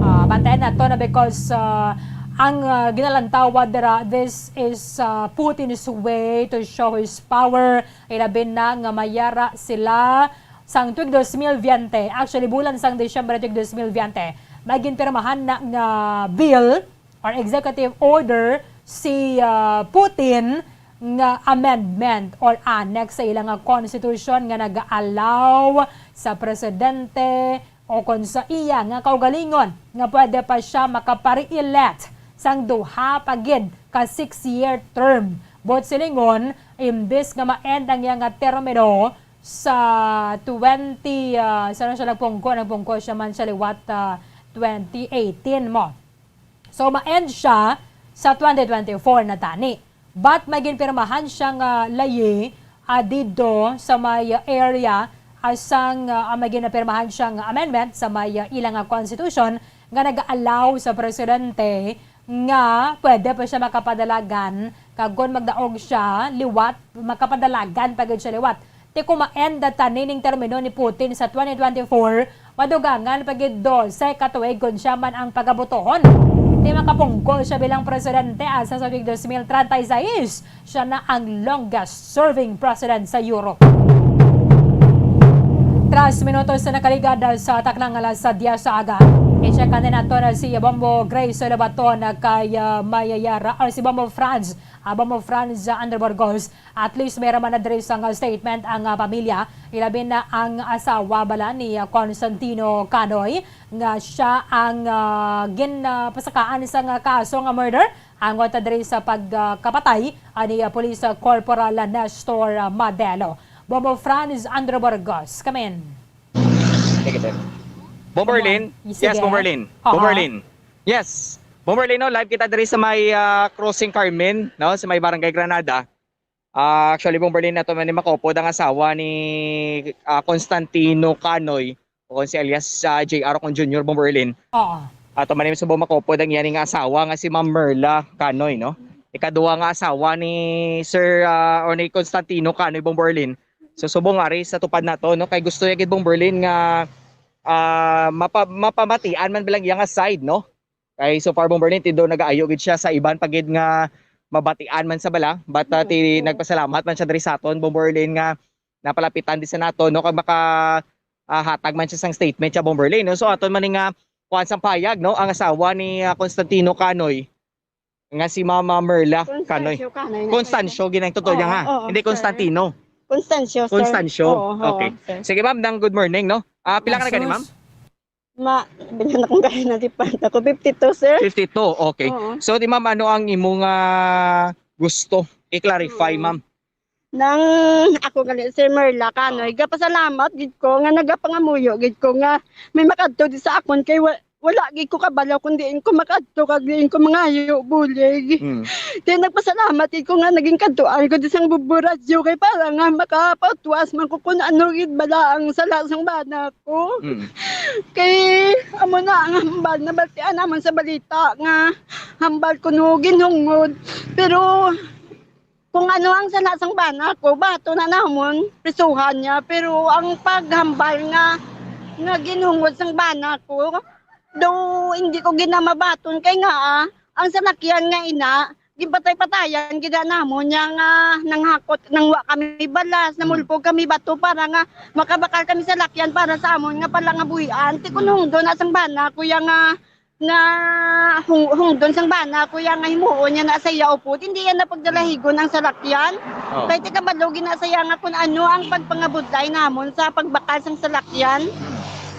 Ah, bantayan nato na because, ah, ang, ah, ginalantawa dira, this is, ah, Putin's way to show his power. Ilabi na nga mayara sila sang tuig dos mil veinte. Actually, bulan sang Disyembre tuig dos mil veinte, may ginpirmahan na nga bill or executive order si, ah, Putin nga amendment or annex sa ilang nga constitution nga nag-allow sa presidente o kon sa iya nga kaugalingon nga pwede pa siya makapare-elect sang duha pa gid ka six-year term. Buot silingon, imbis nga ma-end ang iya nga termino sa twenty, ah, sa ano siya nagpungko? Nagpungko siya man siya liwat, ah, twenty eighteen mo. So, ma-end siya sa twenty twenty-four na tani. But may ginpirmahan siya nga layi, ah, didto sa may area, ah, sang, ah, may ginapirmahan siya nga amendment sa may, ah, ilang nga constitution nga nag-allow sa presidente nga pwede pa siya makapadalagan, kag kon magdaog siya liwat, makapadalagan pa gid siya liwat. Ti kung ma-end na tani ning termino ni Putin sa twenty twenty-four, madugangan pa gid dose ka tuig kon siya man ang pagabotohon. Ti makapungko siya bilang presidente asa sa tuig dos mil treinta y seis, siya na ang longest serving president sa Europe. Tres minutos na nakaligad sa taknang alas diyes sa aga. I-check natin nato na si Bombo Grace Lobaton kay, ah, Mayayara, or si Bombo Franz, ah, Bombo Franz, ah, Andrew Burgos. At least may raman na diri sang statement ang, ah, pamilya, ilabi na ang asawa bala ni, ah, Constantino Canoy nga siya ang, ah, gin, ah, pasakaan sang, ah, kaso nga murder angot diri sa pagkapatay, ah, ni, ah, Police, ah, Corporal, ah, Nestor, ah, Madelo. Bombo Franz Andrew Burgos, come in. Negative. Bomberlin? Sige. Yes, Bomberlin. Aha. Bomberlin. Yes. Bomberlin, no, live kita diri sa may, ah, Crossing Carmen, no, sa may Barangay Granada. Ah, actually, Bomberlin, ato man ni makupod ang asawa ni, ah, Constantino Canoy, o kon si alias, ah, J R o kon Junior, Bomberlin. Oo. Ato man ni subong makupod ang iya ni nga asawa nga si Ma'am Merla Canoy, no? Ikaduha nga asawa ni Sir, ah, o ni Constantino Canoy, Bomberlin. So, subong ari sa tupad nato, no? Kay gusto niya gid, Bomberlin, nga, ah, mapa-, mapamatian man bilang iya nga side, no? Kay so far, Bomberlin, ti do nagaayo gid siya sa iban pa gid nga mabatian man sa bala. But, ah, ti nagpasalamat man siya diri sa aton, Bomberlin, nga napalapitan di sa nato, no, kag maka, ah, hatag man siya sang statement siya, Bomberlin, no? So, aton man ni nga kuan sang payag, no, ang asawa ni, ah, Constantino Canoy, nga si Mama Merla Canoy. Constancio Canoy na. Constancio, ginang totoo niya, ha? Oo, oo, sir. Hindi Constantino. Constancio, sir. Constancio. Oo, oo, okay, sir. Sige, ma'am, nang good morning, no? Ah, pila ka na gani, ma'am? Sus. Ma, bilang akong gani na di pa ako. Fifty-two, sir. Fifty-two, okay. Oo. So, di, ma'am, ano ang imo nga gusto i-clarify, ma'am? Nang ako gali, Sir Merla Canoy, gapasalamat gid ko nga nagapangamuyo gid ko nga may makadto di sa akon kay wa-, wala gid ko kabalo kung diin ko makadto kag diin ko mangayo bulig. Mm. Kay nagpasalamat gid ko nga naging kadtuan ko di sang Bombo Radyo kay para nga makapatuas man ko kung ano gid bala ang sala sang bana ko. Mm. Kay amo na ang hambal na baltian namon sa balita nga hambal kuno ginhungod. Pero Kung ano ang sala sang bana ko, bato na namon, prisuhan niya. Pero ang paghambal nga, nga ginhungod sang bana ko, daw hindi ko gid na mabaton kay nga, ah, ang salakyan nga ina, ginpatay-patayan gid na namon niya nga nanghakot, nangwa kami balas, namulpog kami bato para nga makabakal kami salakyan para sa amon nga pala nga buhian. Ti kun hungdon na sang bana ko ya nga nga hung-, hungdon sang bana, kuya, nga himuon niya na sa iya upod, hindi yan na pagdalahigon ang salakyan. Oh. Kay ti kabalo gina sa iya nga kung ano ang pagpangabudlay namon sa pagbakal sang salakyan.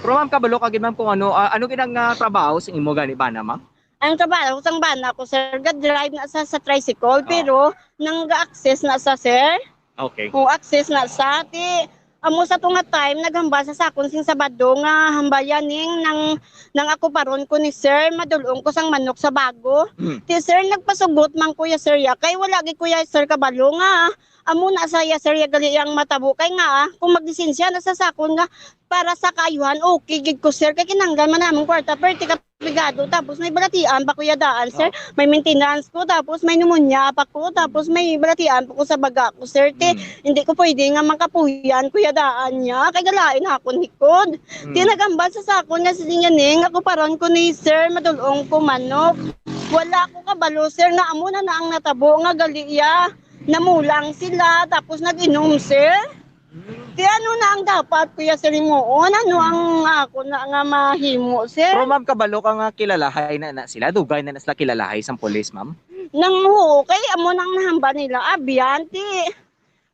Pero ma'am, kabalo ka gid, ma'am, kung ano, ah, ano gid ang, ah, trabaho sa imo gani bana, ma'am? Ang trabaho sang bana ko, sir, ga-drive na sa, sa tricycle, Oh. pero nang ga-access na sa, sir. Okay. O, access na sa, ti, amo sa tunga time, naghambal sa sakon sing Sabado nga hambayan ning nang, nang ako paron ko ni sir, madulong ko sang manok sa bago. Mm. Ti, sir, nagpasugot man kuya sir ya, kay wala gid kuya sir kabalo nga amo na sa ya sir ya gali yang matabo. Kay nga, ah, kung maglisensya na sa sakon nga para sa kaayuhan, okay gid ko, sir, kay kinahanglan man namon kwarta, perti ka Brigado, tapos may balatian pa, kuya, daan, sir. Oh. May maintenance ko, tapos may pneumonia pa ko, tapos may balatian pa ko sa baga ko, sir. Te, Mm. hindi ko pwede nga makapuyan, kuya, daan niya. Kay galain akon hikod. Mm. Ti nagambal sa sakon nga si Sinyaning, ako paron ko ni sir, madulong ko manok. Wala ko kabalo, sir, nga amo na na ang natabo nga gali iya. Namulang sila, tapos nag-inom, sir. Ti ano na ang dapat, kuya, sir, himuon? Ano ang ako na nga mahimo, sir? Pero ma'am, kabalo ka nga kilalahay na, na sila? Dugay na, na sila kilalahay sang pulis, ma'am? Nang oo, kay amo nang nahambal nila, abyan, ti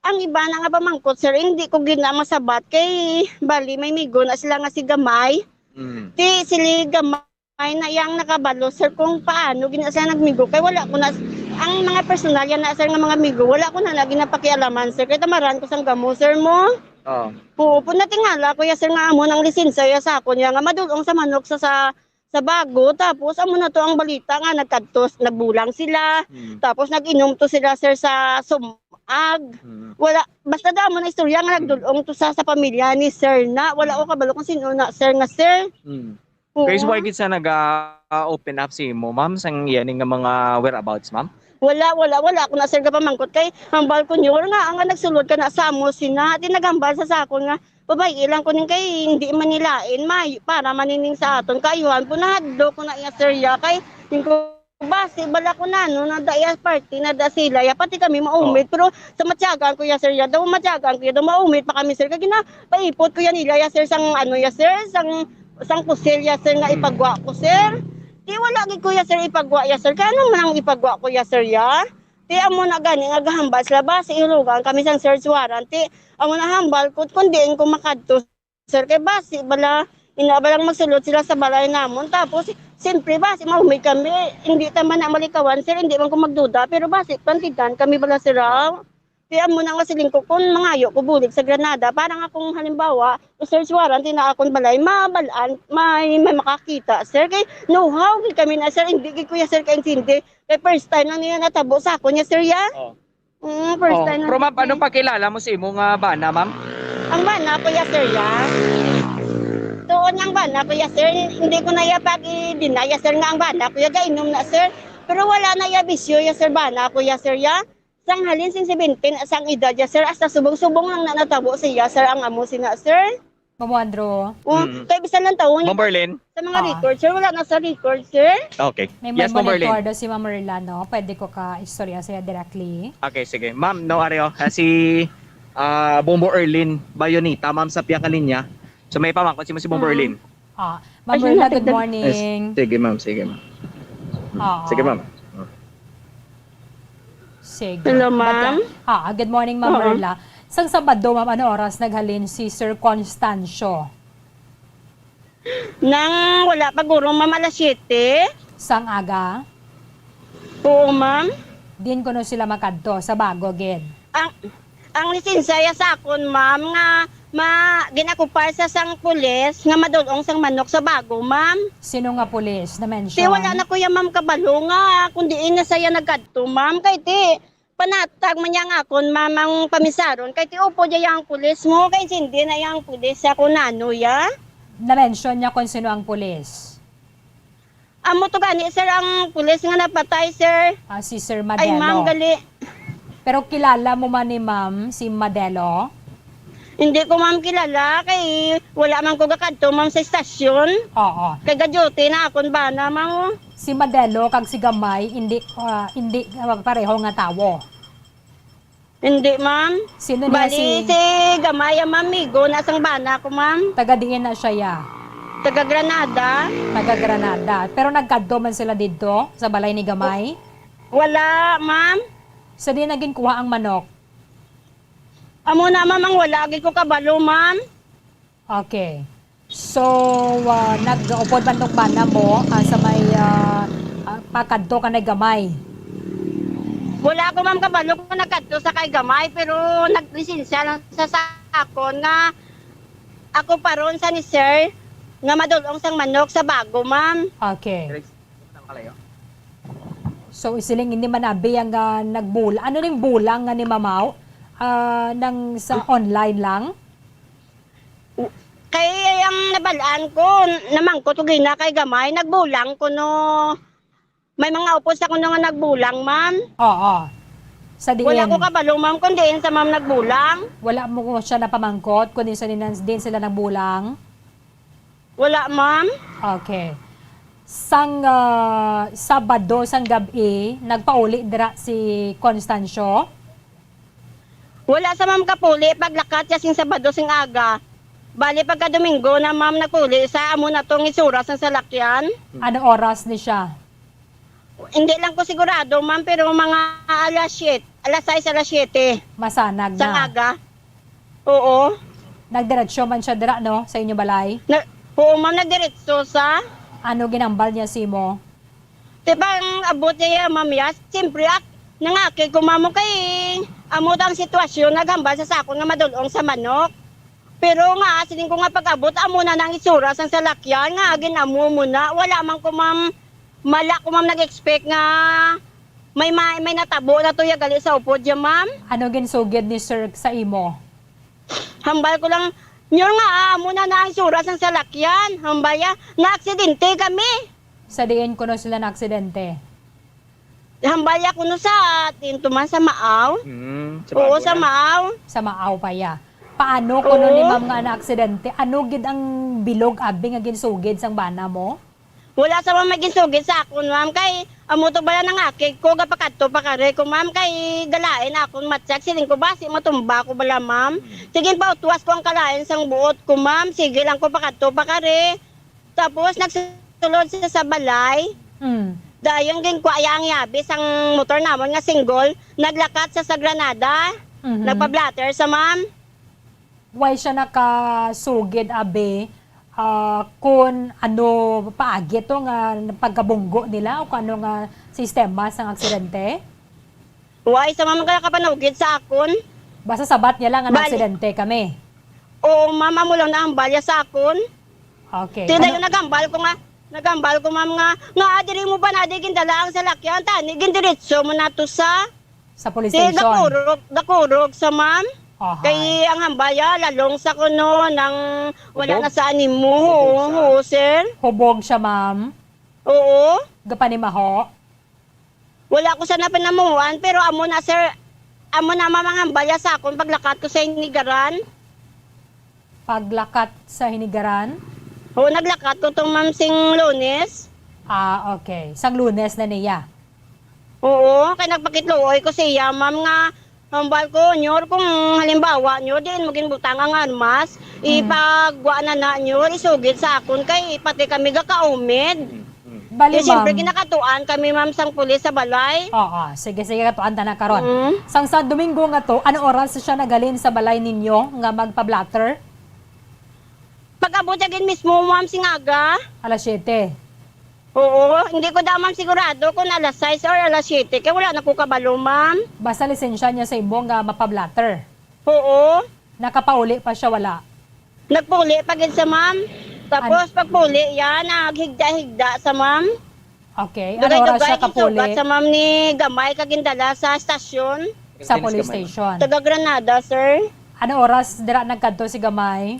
ang iba na nga pamangkot, sir, hindi ko gid na masabat kay bali may migo na sila nga si Gamay. Mm. Ti sili Gamay Ay na yang nakabalo, sir, kung paano gina sila nagmigo. Kay wala ko na, ang mga personal yan na, sir, nga mga migo, wala ko na lagi napakialaman, sir. Kay tamaran ko sang gamo, sir, mo. Oo. Oo, po natingala ko ya, sir, nga amo nang lisensya ya sa akon ya nga madulong sa manok sa, sa, sa bago. Tapos amo na to ang balita nga nagkadto, nagbulang sila. Mm. Tapos nag-inom to sila, sir, sa sumag. Mm. Wala, basta damo na istorya nga Mm. nagdulong to sa, sa pamilya ni sir na. Wala ko kabalo kung sino na, sir, nga sir. Mm. Oo. Kay why gid sa naga, ah, open up si imo, ma'am, sang iya ni nga mga whereabouts, ma'am? Wala, wala, wala ako na, sir, gapamangkot kay hambal ko niyo nga ang nagsulod ka na sa amo sina, ti nagambal sa sakon nga babayi lang ko ning kay hindi man nilain may para manining sa aton kaayuhan po nahadlok ko na iya, sir, ya kay ning ko basi bala ko na no na da iya party na da sila ya pati kami maumit. Oh. Pero sa matyagan ko ya, sir, ya daw matyagan ko ya daw maumit pa kami, sir, kay ginapaipot ko ya nila ya, sir, sang ano ya, sir, sang sang pusil ya, sir, nga Hmm. ipagwa ko, sir. Di wala gid ko ya, sir, ipagwa ya, sir. Kay ano man ang ipagwa ko ya, sir, ya? Di amo na gani nga gahambal sila ba, si ilugan kami sang search warrant. Di amo na hambal ko kung diin ko makadto, sir. Kay basi bala, ina balang magsulod sila sa balay namon. Tapos, siyempre, basi maumay kami. Hindi ta man na malikawan, sir. Hindi man ko magduda. Pero basi, pantigan kami bala, sir, ah. Kaya amo na nga siling ko, kung mangayo ko bulig sa Granada, parang akong halimbawa, search warrant na akong balay, mabalaan, may, may makakita, sir. Kay know-how gid kami na, sir, hindi gid ko ya, sir, kaintindi. Kay first time lang niya natabo sa akon ya, sir, ya. Oh. Mm, first Oh, time lang pero ma'am, gid. Ano pakilala mo sa imo nga bana, ma'am? Ang bana ko ya, sir, ya. Tuon ang bana ko ya, sir. Hindi ko na ya pag-i-deny ya, sir, nga ang bana ko ya gainom na, sir. Pero wala na ya bisyo ya, sir, bana ko ya, sir, ya. Sang halin sing seventeen sang edad ya, sir, hasta subong-subong lang na natabo siya, sir, ang amo sina, sir. Ma'am Wandro. Oh, Mm. kay bisan lang taon Ma'am Berlin? Sa mga Ah. record, sir, wala na sa record, sir. Okay. May, may Yes, Ma'am Berlin. monitor daw si Ma'am Merla, no? Pwede ko ka istorya siya directly. Okay, sige. Ma'am, no, Areo, ah, si, ah, Bombo Erlin Bayonita, ma'am, sa piyakalinya. So, may pamangkot si, si Bombo Mm. Erlin. Ah, Ma'am Ay, Merla, sinabi good na. morning. Yes. Sige, ma'am. Sige, ma'am. Mm. Oo. Sige, ma'am. Mm. Sige. Hello, But, ma'am. ah, ah, good morning, Ma'am Oo. Merla. Sang Sabado, ma'am, ano oras naghalin si Sir Constancio? Nang wala pa guro, ma'am, alas siyete. Sang aga? Oo, ma'am. Din kuno sila makadto sa bago gid? Ang, ang lisensya ya sa akon, ma'am, nga ma-, ginakupar sa sang pulis nga madulong sang manok sa bago, ma'am. Sino nga pulis? Na-mention? Ti wala na ko ya, ma'am, kabalo nga kung diin na saya nagkadto, ma'am. Kay ti, panatag man niya nga akon, ma'am, ang pamisaron. Kay ti upod ya yang pulis mo, kay sindi na yang pulis sa kung nano ya. Na-mention niya kung sino ang pulis? Amo to gani, sir, ang pulis nga napatay, sir. Ah, si Sir Ay, ma'am, Madelo. gali. Pero kilala mo man ni ma'am, si Madelo? Hindi ko, ma'am, kilala kay wala man ko gakadto, ma'am, sa estasyon. Oo. Kay ga-duty na akon bana, ma'am, oh. Si Madelo kag si Gamay, hindi, ah, hindi, ah, pareho nga tawo? Hindi, ma'am. Sino niya Bali, si si Gamay, ang amigo na sang bana ko, ma'am. Taga diin na siya, ya? Taga Granada. Taga Granada. Pero nagkadto man sila didto sa balay ni Gamay? Wala, ma'am. Sa diin na ginkuha ang manok? Amo na, ma'am, ang wala gid ko kabalo, ma'am. Okay. So, ah, nag-upod man tong bana mo, ah, sa may, ah, ah, pakadto ka na Gamay? Wala ko, ma'am, kabalo kung nagkadto sa kay Gamay, pero naglisensya lang sa, sa akon nga ako paron sa ni sir nga madulong sang manok sa bago, ma'am. Okay. So, isiling hindi man abi ang, ah, nagbul-, ano ning bulang nga ni Mamaw? Ah, nang sa online lang? Kay ang nabalaan ko, namangkot ko gina kay Gamay, nagbulang kuno. May mga upod sa kuno nga nagbulang, ma'am. Oo. Sa diin? Wala ko kabalo, ma'am, kung diin sa ma'am nagbulang. Wala mo siya napamangkot kung diin sa, diin sila nagbulang? Wala, ma'am. Okay. Sang, ah, Sabado sang gab-i, nagpauli dira si Constancio? Wala sa ma'am kapuli paglakat siya sing Sabado sing aga. Bali pagka Domingo na, ma'am, nagpuli sa amo na tong itsura sang salakyan. Ano oras ni siya? Hindi lang ko sigurado, ma'am, pero mga alas siyete, alas sais, alas siyete. Masanag Sang na. aga. Oo. Nagdiretso man siya dira, no, sa inyo balay? Na, oo, ma'am, nagdiretso sa Ano ginambal niya simo? Di ba, ang abot niya, ma'am, ya? Siyempre, ak-, nangakig ko, ma'am, kay amo ta ang sitwasyon, naghambal sa sakon nga madulong sa manok. Pero nga, siling ko nga pag-abot, amo na nang itsura sang salakyan, nga agin amo mo na. Wala man ko, ma'am, mala ko, ma'am, nag-expect nga may, may, may natabo na to ya gali sa upod ya, ma'am. Ano ginsugid ni sir sa imo? Hambal ko lang, "Nyor nga, ah, amo na na ang itsura sang salakyan." Hambal ya, "Naaksidente kami." Sa diin kuno sila naaksidente? Hambal ya kuno sa, diin to man, sa Maaw. Mm, sa Oo, Bago sa na. Maaw. Sa Maaw pa ya. Paano kuno ni Oo. ma'am nga naaksidente? Ano gid ang bilog abi nga ginsugid sang bana mo? Wala sa man may ginsugid sa akon, ma'am, kay amo to bala nangakig ko, gapakadto pa kari ko, ma'am, kay galain akon matsyag. Siling ko, "Basi matumba ko bala, ma'am." Mm. Sige, pautwas ko ang kalain sang buot ko, ma'am. Sige lang ko pakadto pa kari. Tapos nagsulod siya sa balay. Mm. Dayon ginkwa iya ang yabi sang motor namon nga single, naglakat sa, sa Granada. Mhm. Nagpa-blotter sa, ma'am. Why siya nakasugid, abi, ah, kun ano paagi to nga pagkabunggo nila o kun ano nga sistema sang aksidente? Why sa mga nakapanugid sa akon? Basta sabat niya lang nga Bali- naaksidente kami. Oo, ma'am, amo lang nahambal ya sa akon. Okay. Ti Ano dayon naghambal ko nga, naghambal ko, ma'am, nga, nga diri mo ba na di gindala ang salakyan? Tani, gindiretso mo na to sa Sa police Ti station. gakurog, gakurog sa, ma'am. Aha. Kay ang hambal ya, lalong sa kuno, nang wala Hubog? na sa animo. Hubog Oo, sa oo, sir. Hubog siya, ma'am. Oo. Gapanimaho? Wala ko sana pinamuhan, pero amo na, sir, amo na, ma'am, ang hambal ya sa akon paglakat ko sa hinigaran. Paglakat sa hinigaran? Oo, naglakat ko to, ma'am, sing Lunes. Ah, okay. Sang Lunes na niya? Oo, kay nagpakitluoy ko siya, ma'am, nga hambal ko, "Nyor, kung halimbawa, nyor, diin mo ginbutang ang armas, Mm. ipagwa na na, nyor, isugid sa akon, kay pati kami gakaumid." Mm, mm. Bali, Di, siyempre, ma'am. ginakatuan kami, ma'am, sang pulis sa balay. Oo, sige, sige, katuan ta na karon. Mm. Sang sa Domingo nga to, ano oras siya naghalin sa balay ninyo nga magpa-blotter? Pag-abot niya gid mismo, ma'am, sing aga. Alas siyete. Oo, hindi ko daw, ma'am, sigurado kung alas sais or alas siyete, kay wala na ko kabalo, ma'am. Basta lisensya niya sa imo nga mapa-blotter. Oo. Nakapauli pa siya, wala? Nagpuli pa gid sa, ma'am. Tapos, An- pagpuli yan, naghigda-higda sa, ma'am. Okay. Ano oras siya Dugay-dugay kapuli? ginsugat sa, ma'am, ni Gamay kag gindala sa estasyon. Sa Taga police Gamay. station. Taga Granada, sir. Ano oras dira nagkadto si Gamay?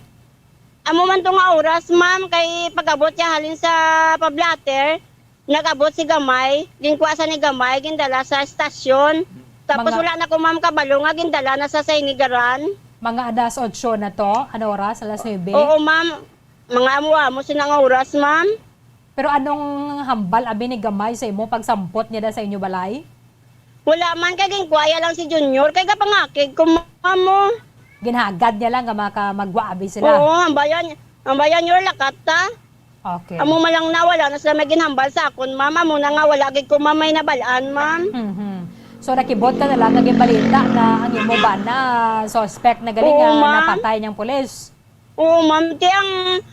Amo man to nga oras, ma'am, kay pag-abot niya halin sa pa-blotter, nag-abot si Gamay, ginkuha sa ni Gamay, gindala sa estasyon. Tapos Mga wala na ko, ma'am, kabalo nga gindala na sa Sinigaran. Mga alas otso na to? Ano oras? Alas nuebe? Oo, ma'am. Mga amo-amo sina nga oras, ma'am. Pero anong hambal abi ni Gamay sa imo pagsampot niya da sa inyo balay? Wala man, kay ginkuha iya lang si Junior, kay gapangakig ko, ma'am, mo. Ginhagad niya lang nga maka-, magwa abi sila? Oo, ang bayan, ang bayan, your lakat ta. Okay. Amo man lang na wala na sila may ginhambal sa akon, ma'am. Amo na nga wala gid ko, ma'am, may nabal-an, ma'am. Mhm. So, nakibot ka na lang nga ginbalita nga ang imo bana suspect na gali Oo, nga ma'am. napatay niyang pulis? Oo, ma'am. Ti ang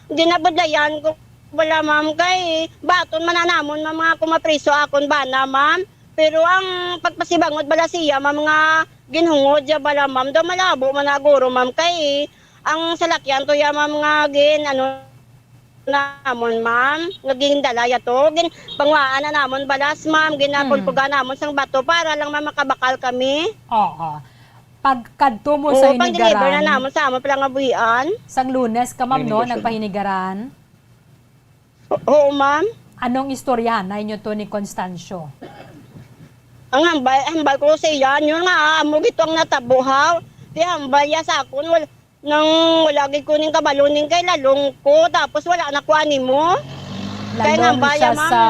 ginabudlayan ko bala, ma'am, kay baton man na namon, ma'am, nga kung mapriso akon bana, ma'am. Pero ang pagpasibangod bala siya, ma'am, nga ginhungod siya bala, ma'am, daw malabo man na guro, ma'am, kay ang salakyan to ya, ma'am, nga gin, ano, namon, ma'am, nga gindala ya to, gin, pangwaan na namon balas, ma'am, Hmm. ginakulkugan namon sang bato para lang, ma'am, makabakal kami. Oo. Pagkadto mo sa Oo, pang-deliver na Hinigaran, namon sa amon pala nga buhian. Sang Lunes ka, ma'am, no, Hinigaran. nagpahinigaran? O-, oo, ma'am. Anong istoryahan na inyo to ni Constancio? Ang hambal, hambal ko sa iya, yun nga, amo gito ang natabo, ha. Di hambal ya sa akon, wal-, nang wala gid ko ning kabalo ning kay lalong ko, tapos wala na ko animo. Kay Lalong hambal siya ya, ma'am. sa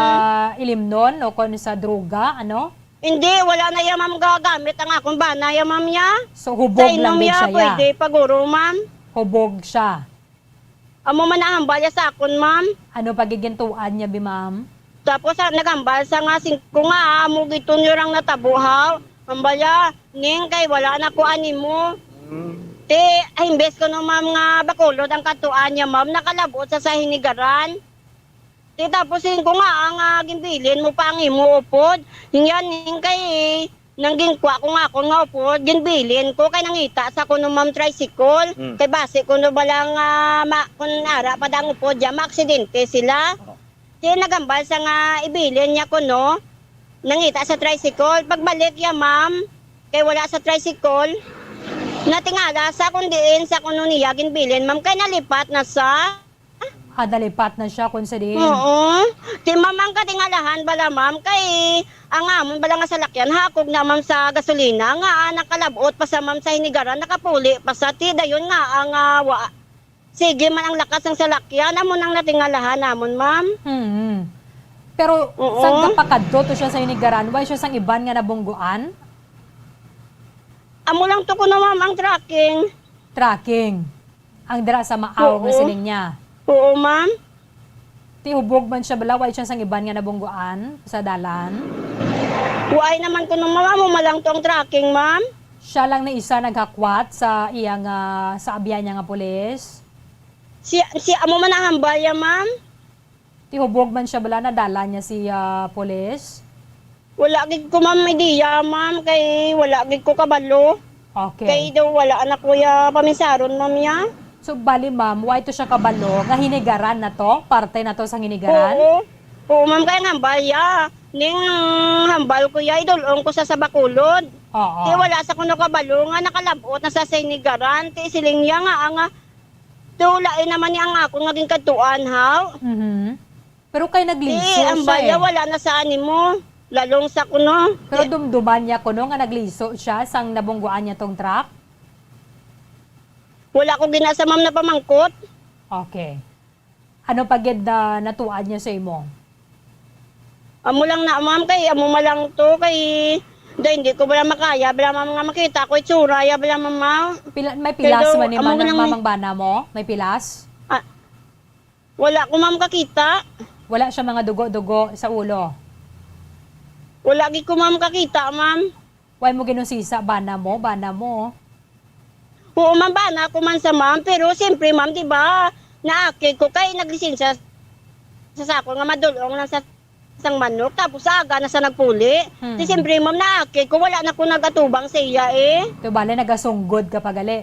ilimnon o kon sa droga, ano? Hindi, wala na iya, ma'am, gagamit ang akong bana ya, ma'am, ya. So, Sa hubog lang inom din ya, siya, ya? pwede, paguro, ma'am. Hubog siya. Amo man ang hambal ya sa akon, ma'am. Ano pa gigintuan niya, bi, ma'am? Tapos, ah, naghambal sa nga singko nga, ah, amo giton yung rang natabo, haw. Hambal ya, ning kay wala na ko animo. Mm. Ti, ah, imbes ko no, ma'am, nga bakulod ang katuan niya, ma'am, nakalabot sa sa hinigaran. Ti, tapos singko nga, ang, ah, ginbilin mo pa ang imo upod. Hingyan, ning kay Nang ginkuha ko nga akon nga upod, ginbilin ko kay nangita sa kuno, ma'am, tricycle. Mm. Kay basi kuno bala nga ma-, kun ara pa dang upod, ya maaksidente sila. Oo. Ti nagambal sa nga ibilin niya kuno, nangita sa tricycle. Pagbalik ya, ma'am, kay wala sa tricycle. Natingala sa kun diin sa kuno niya ginbilin, ma'am, kay nalipat na sa Ah, nalipat na siya kung sa diin. Oo. Ti, ma'am, ang katingalahan bala, ma'am, kay ang amon bala nga salakyan, hakog na, ma'am, sa gasolina, nga, ah, nakalabot pa sa, ma'am, sa hinigaran, nakapuli pa sa, ti, dayon nga, ang, ah, wa-, sige man ang lakas ng salakyan, amo nang natingalahan namon, ma'am. Hmm. Pero, Oo. sang gapakadto to siya sa hinigaran, wala siya sang iban nga nabungguan? Amo lang to kuno, ma'am, ang tracking. Tracking. Ang dira sa Maaw nga Oo. siling niya. Oo, ma'am. Ti hubog man siya bala, way siya sang iban nga nabungguan sa dalan? Way naman kuno, ma'am. Amo man lang to ang tracking, ma'am. Siya lang na isa naghakwat sa iya nga, sa abyan niya nga pulis? Si, si amo man ang hambal ya, ma'am. Ti hubog man siya bala, nadala niya si, ah, pulis? Wala gid ko, ma'am, idea, ma'am, kay wala gid ko kabalo. Okay. Kay daw wala na ko ya paminsaron, ma'am, ya. So, bali, ma'am, wala to siya kabalo nga hinigaran na to? Parte na to sa hinigaran? Oo. Oo, ma'am, kay ang hambal ya. Ning hambal ko ya, idulong ko sa, sa Bacolod. Oo. Ti wala sa kuno kabalo nga nakalabot na sa, sa hinigaran. Ti siling ya nga, nga, ti wala, eh, naman ni ang akon nga ginkadtuan, haw. Mhm. Pero kay nagliso Eh, ang siya, baya eh. Wala na sa animo. Lalong sa kuno. Pero Eh, dumduman niya kuno nga nagliso siya sang nabungguan niya tong truck? Wala ko gina sa, ma'am, napamangkot. Okay. Ano pa gid na natuan niya sa imo? Amo lang na, ma'am, kay amo man lang to, kay da, hindi ko bala makaya, bala, ma'am, nga makita ko itsura ya, bala, ma'am, ma'am. Pila, may Kay pilas daw, man ni amo manang lang mamang bana mo? May pilas? Ah, Wala ko, ma'am, kakita. Wala siya mga dugo-dugo sa ulo? Wala gid ko, ma'am, kakita, ma'am. Wala mo ginusisa, bana mo, bana mo? Oo, ma'am, bana ko man sa, ma'am, pero siyempre, ma'am, di ba, naakig ko kay naglisensya sa, sa ako nga madulong lang sa sang manok, tapos sa aga na sa nagpuli. Hmm. Di siyempre, ma'am, naakig ko, wala na ko nagatubang sa iya, eh. Kay bale, nagasunggod ka pa gali.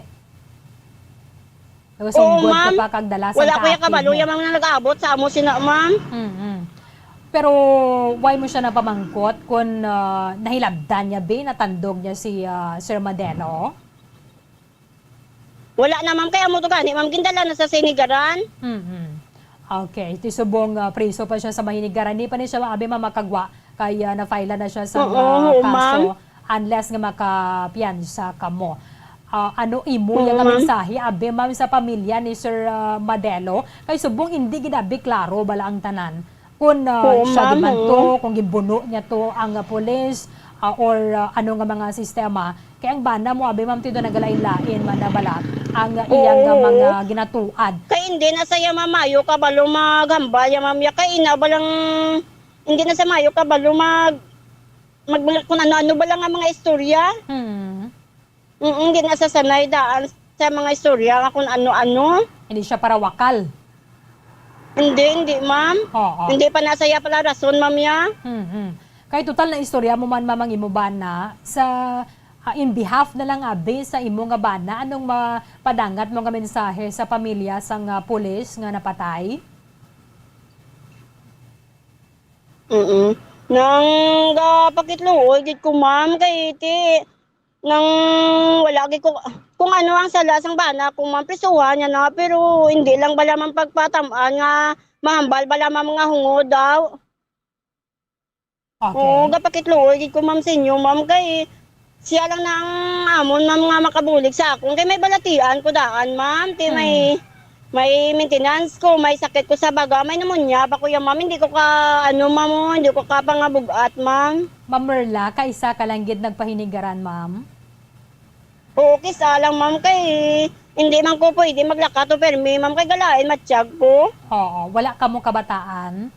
Nagasunggod Oo, ka ma'am. pa kag dala sa Wala ko yung kaakig kabalo mo. Yung mga nag-abot sa amo sina, ma'am. Mm-mm. Pero why mo siya napamangkot kung, ah, nahilabdan niya, be, natandog niya si, ah, Sir Madero? Wala na, ma'am. Kaya mo to gani, ma'am. Gindala na sa sinigaran. Mm-mm. Okay. Ti subong, ah, priso pa siya sa mahinigaran. Di pa ni siya maabi mamakagwa. Kaya na-file na siya sa, Oo, ah, oo, kaso. Ma'am. unless nga makapiyansa kamo. Ah, ano imo nga mensahe, abi, ma'am, sa pamilya ni Sir, ah, Madelo? Kay subong hindi gid abi klaro bala ang tanan. Kung, ah, siya gid man to, kung ginbuno niya to ang, ah, pulis, ah, or, ah, ano nga mga sistema. Kay ang bana mo, abi, ma'am, tido nagalain-lain man na bala ang, ah, iya nga mga ginatuad. Kay hindi na saya mamayo kabalo maghambal ya, ma'am, ya. Kay ina balang hindi na sa mayo kabalo mag, mag, mag, kung ano-ano bala nga mga istorya. Hmm. Mm, hindi na sa sanay daan sa mga istorya nga kung ano-ano. Hindi siya parawakal. Hindi, hindi, ma'am. Oo. Hindi pa na saya pala rason, ma'am, ya. Mhm. Kay total na istorya mo man, ma'am, ang imo bana sa, ah, in behalf na lang, abi, sa imo nga bana, anong mapadangat mo nga mensahe sa pamilya sang, ah, pulis nga napatay? Mm. Nang gapakitluoy gid ko, ma'am, kay ti, nang wala gid ko, kung ano ang sala sang bana ko, ma'am, prisuhan niya na, pero hindi lang bala man pagpatam-an nga mahambal bala man mga hungod daw. Okay. Oo, gapakitluoy gid ko, ma'am, sa inyo, ma'am, kay siya lang na ang amon, ma'am, nga makabulig sa akon. Kay may balatian ko daan, ma'am. Ti may, may maintenance ko, may sakit ko sa baga, may pneumonia pa ko yan, ma'am. Hindi ko ka, ano, ma'am, oh, hindi ko ka pangabug-at, ma'am. Ma'am Merla, kaisa ka lang gid nagpahinigaran, ma'am? Oo, kisa lang, ma'am, kay hindi man ko pwede maglakat o permi, ma'am, kay galain matiyag ko. Oo, wala kamo kabataan?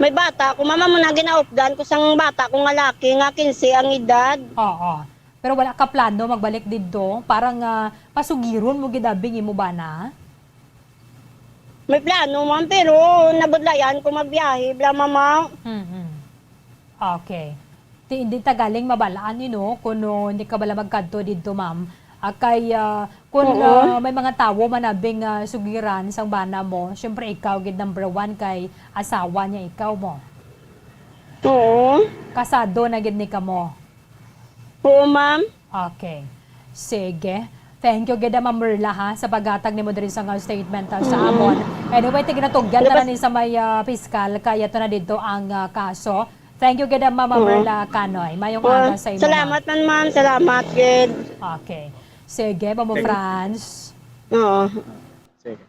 May bata ko, ma'am, amo na ginaupdan ko sang bata ko nga laki nga kinse ang edad. Oo. Pero wala ka plano magbalik didto para nga pasugiron mo gid abi ang imo bana? May plano, ma'am, pero nabudlayan ko magbiyahe, bla, mama. Mm-mm. Okay. Ti, hindi ta galing mabalaan ni, no, kuno hindi ka bala magkadto didto, ma'am. Ah, kay, ah, kung, ah, may mga tawo man abi nga sugiran sang bana mo, syempre ikaw gid number one kay asawa niya ikaw mo. Oo. Kasado na gid ni kamo? Oo, ma'am. Okay. Sige. Thank you gid, Ma'am Merla, ha, sa paghatag nimo diri sa nga statement, ah, sa amon. Anyway, ti ginatugyan na ni sa may, ah, piskal, kay ato na didto ang, ah, kaso. Thank you gid, Ma'am Merla Canoy. Mayong aga sa imo, ma'am. Salamat man, ma'am. Salamat gid. Okay. Sige, Ma'am Franz. Oo. Sige.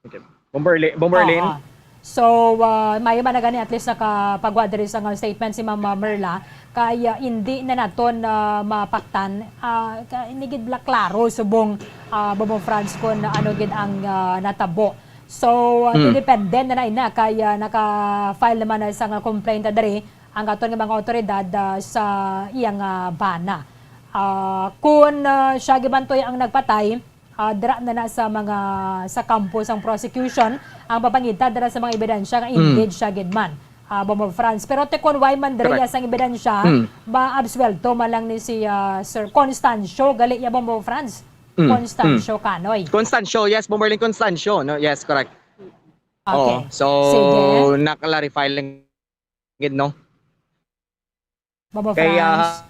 Okay. Bomberlin, Bomberlin? Oo. So, ah, mayo man na gani, at least nakapagwa diri sa nga statement si Ma'am Merla, kay, ah, hindi na naton, ah, mapaktan, ah, ka-, hindi gid bala klaro subong, ah, Bombo Franz, kung ano gid ang, ah, natabo. So, ah, depende na na ina kay, ah, naka-file naman na sa nga complaint na diri ang aton nga mga awtoridad, ah, sa iyang, ah, bana. Ah, kung, ah, siya gid man to ang nagpatay, ah, dira na na sa mga, sa kampo sang prosecution ang papangita dira sa mga ebidensya nga indeed siya gid man, ah, Bombo Franz. Pero ti kon way man dira sang ebidensya, maabsuwelto man lang ni si, ah, Sir Constancio, gali ya, Bombo Franz? Constancio Canoy. Constancio, yes, Bomberlin Constancio, no? Yes, correct. Okay. Oo, so, sige, na-clarify lang gid, no? Baba Kay, ah, Franz.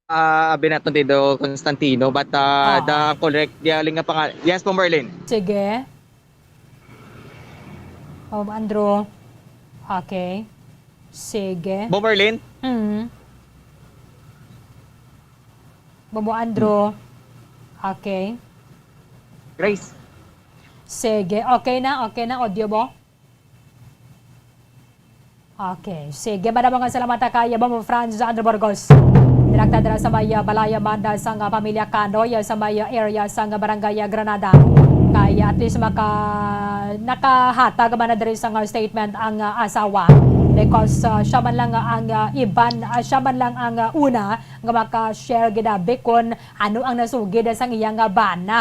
Ah, abi naton dito, Constantino, but, ah, Oo. the correct, the, nga pangalan. Yes, Bomberlin. Sige. Bob Andrew. Okay. Sige. Bomberlin? Mm. Bobo Andrew. Okay. Grace. Sige. Okay na, okay na, audio mo? Okay. Sige, madamo nga salamat kay Bombo Franz Andrew Burgos. Direkta dira sa may, ah, balay man sang, ah, pamilya Canoy, ah, sa may, ah, area sang Barangay, ah, Granada. Kay at least maka-, nakahatag man na diri sang, ah, statement ang, ah, asawa. Because, ah, siya man lang ang, ah, iban, ah, siya man lang ang, ah, una nga maka-share gid abi kon ano ang nasugid sang iya nga bana.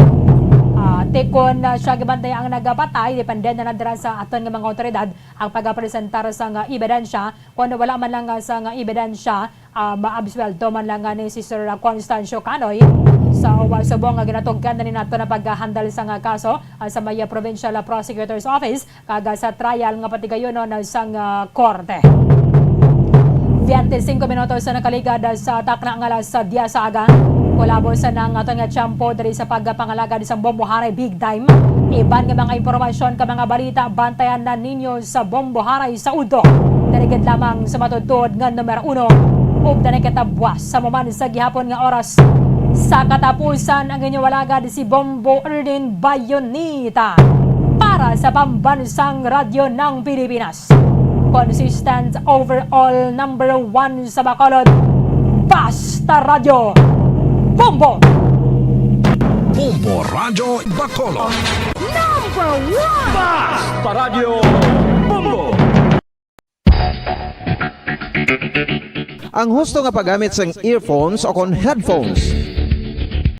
Ah, ti kon, ah, siya gid man ang nagapatay, depende na lang dira sa aton nga mga awtoridad ang pagapresentar sang, ah, ebidensya. Kon wala man lang, ah, sang, ah, ebidensya, ah, maabsuwelto man lang, ah, ni si Sir, ah, Constancio Canoy. So, ah, subong nga ginatugyan na ni nato na paghandle sang, ah, kaso, ah, sa may, ah, Provincial, ah, Prosecutor's Office, kag, ah, sa trial nga patigayonon sang, ah, korte. Twenty-cinco minutos sa nakaligad, ah, sa takna nga alas diyes sa aga. Kulabo sa nang aton nga tiyempo diri sa pagpangalagad sa Bombo Haray Big Time. Iban nga mga impormasyon kag mga balita, bantayan na ninyo sa Bombo Haray sa udto. Diri gid lamang sa matuod nga numero uno. Ug danay katabwas sa maman sa gihapon nga oras. Sa katapusan, ang inyong alagad si Bombo Erdin Bayonita para sa Pambansang Radyo ng Pilipinas. Consistent overall number one sa Bacolod. Basta Radyo Bombo! Bombo Radyo Bacolod. Number one! Basta Radyo Bombo! Ang husto nga paggamit sang earphones o kon headphones.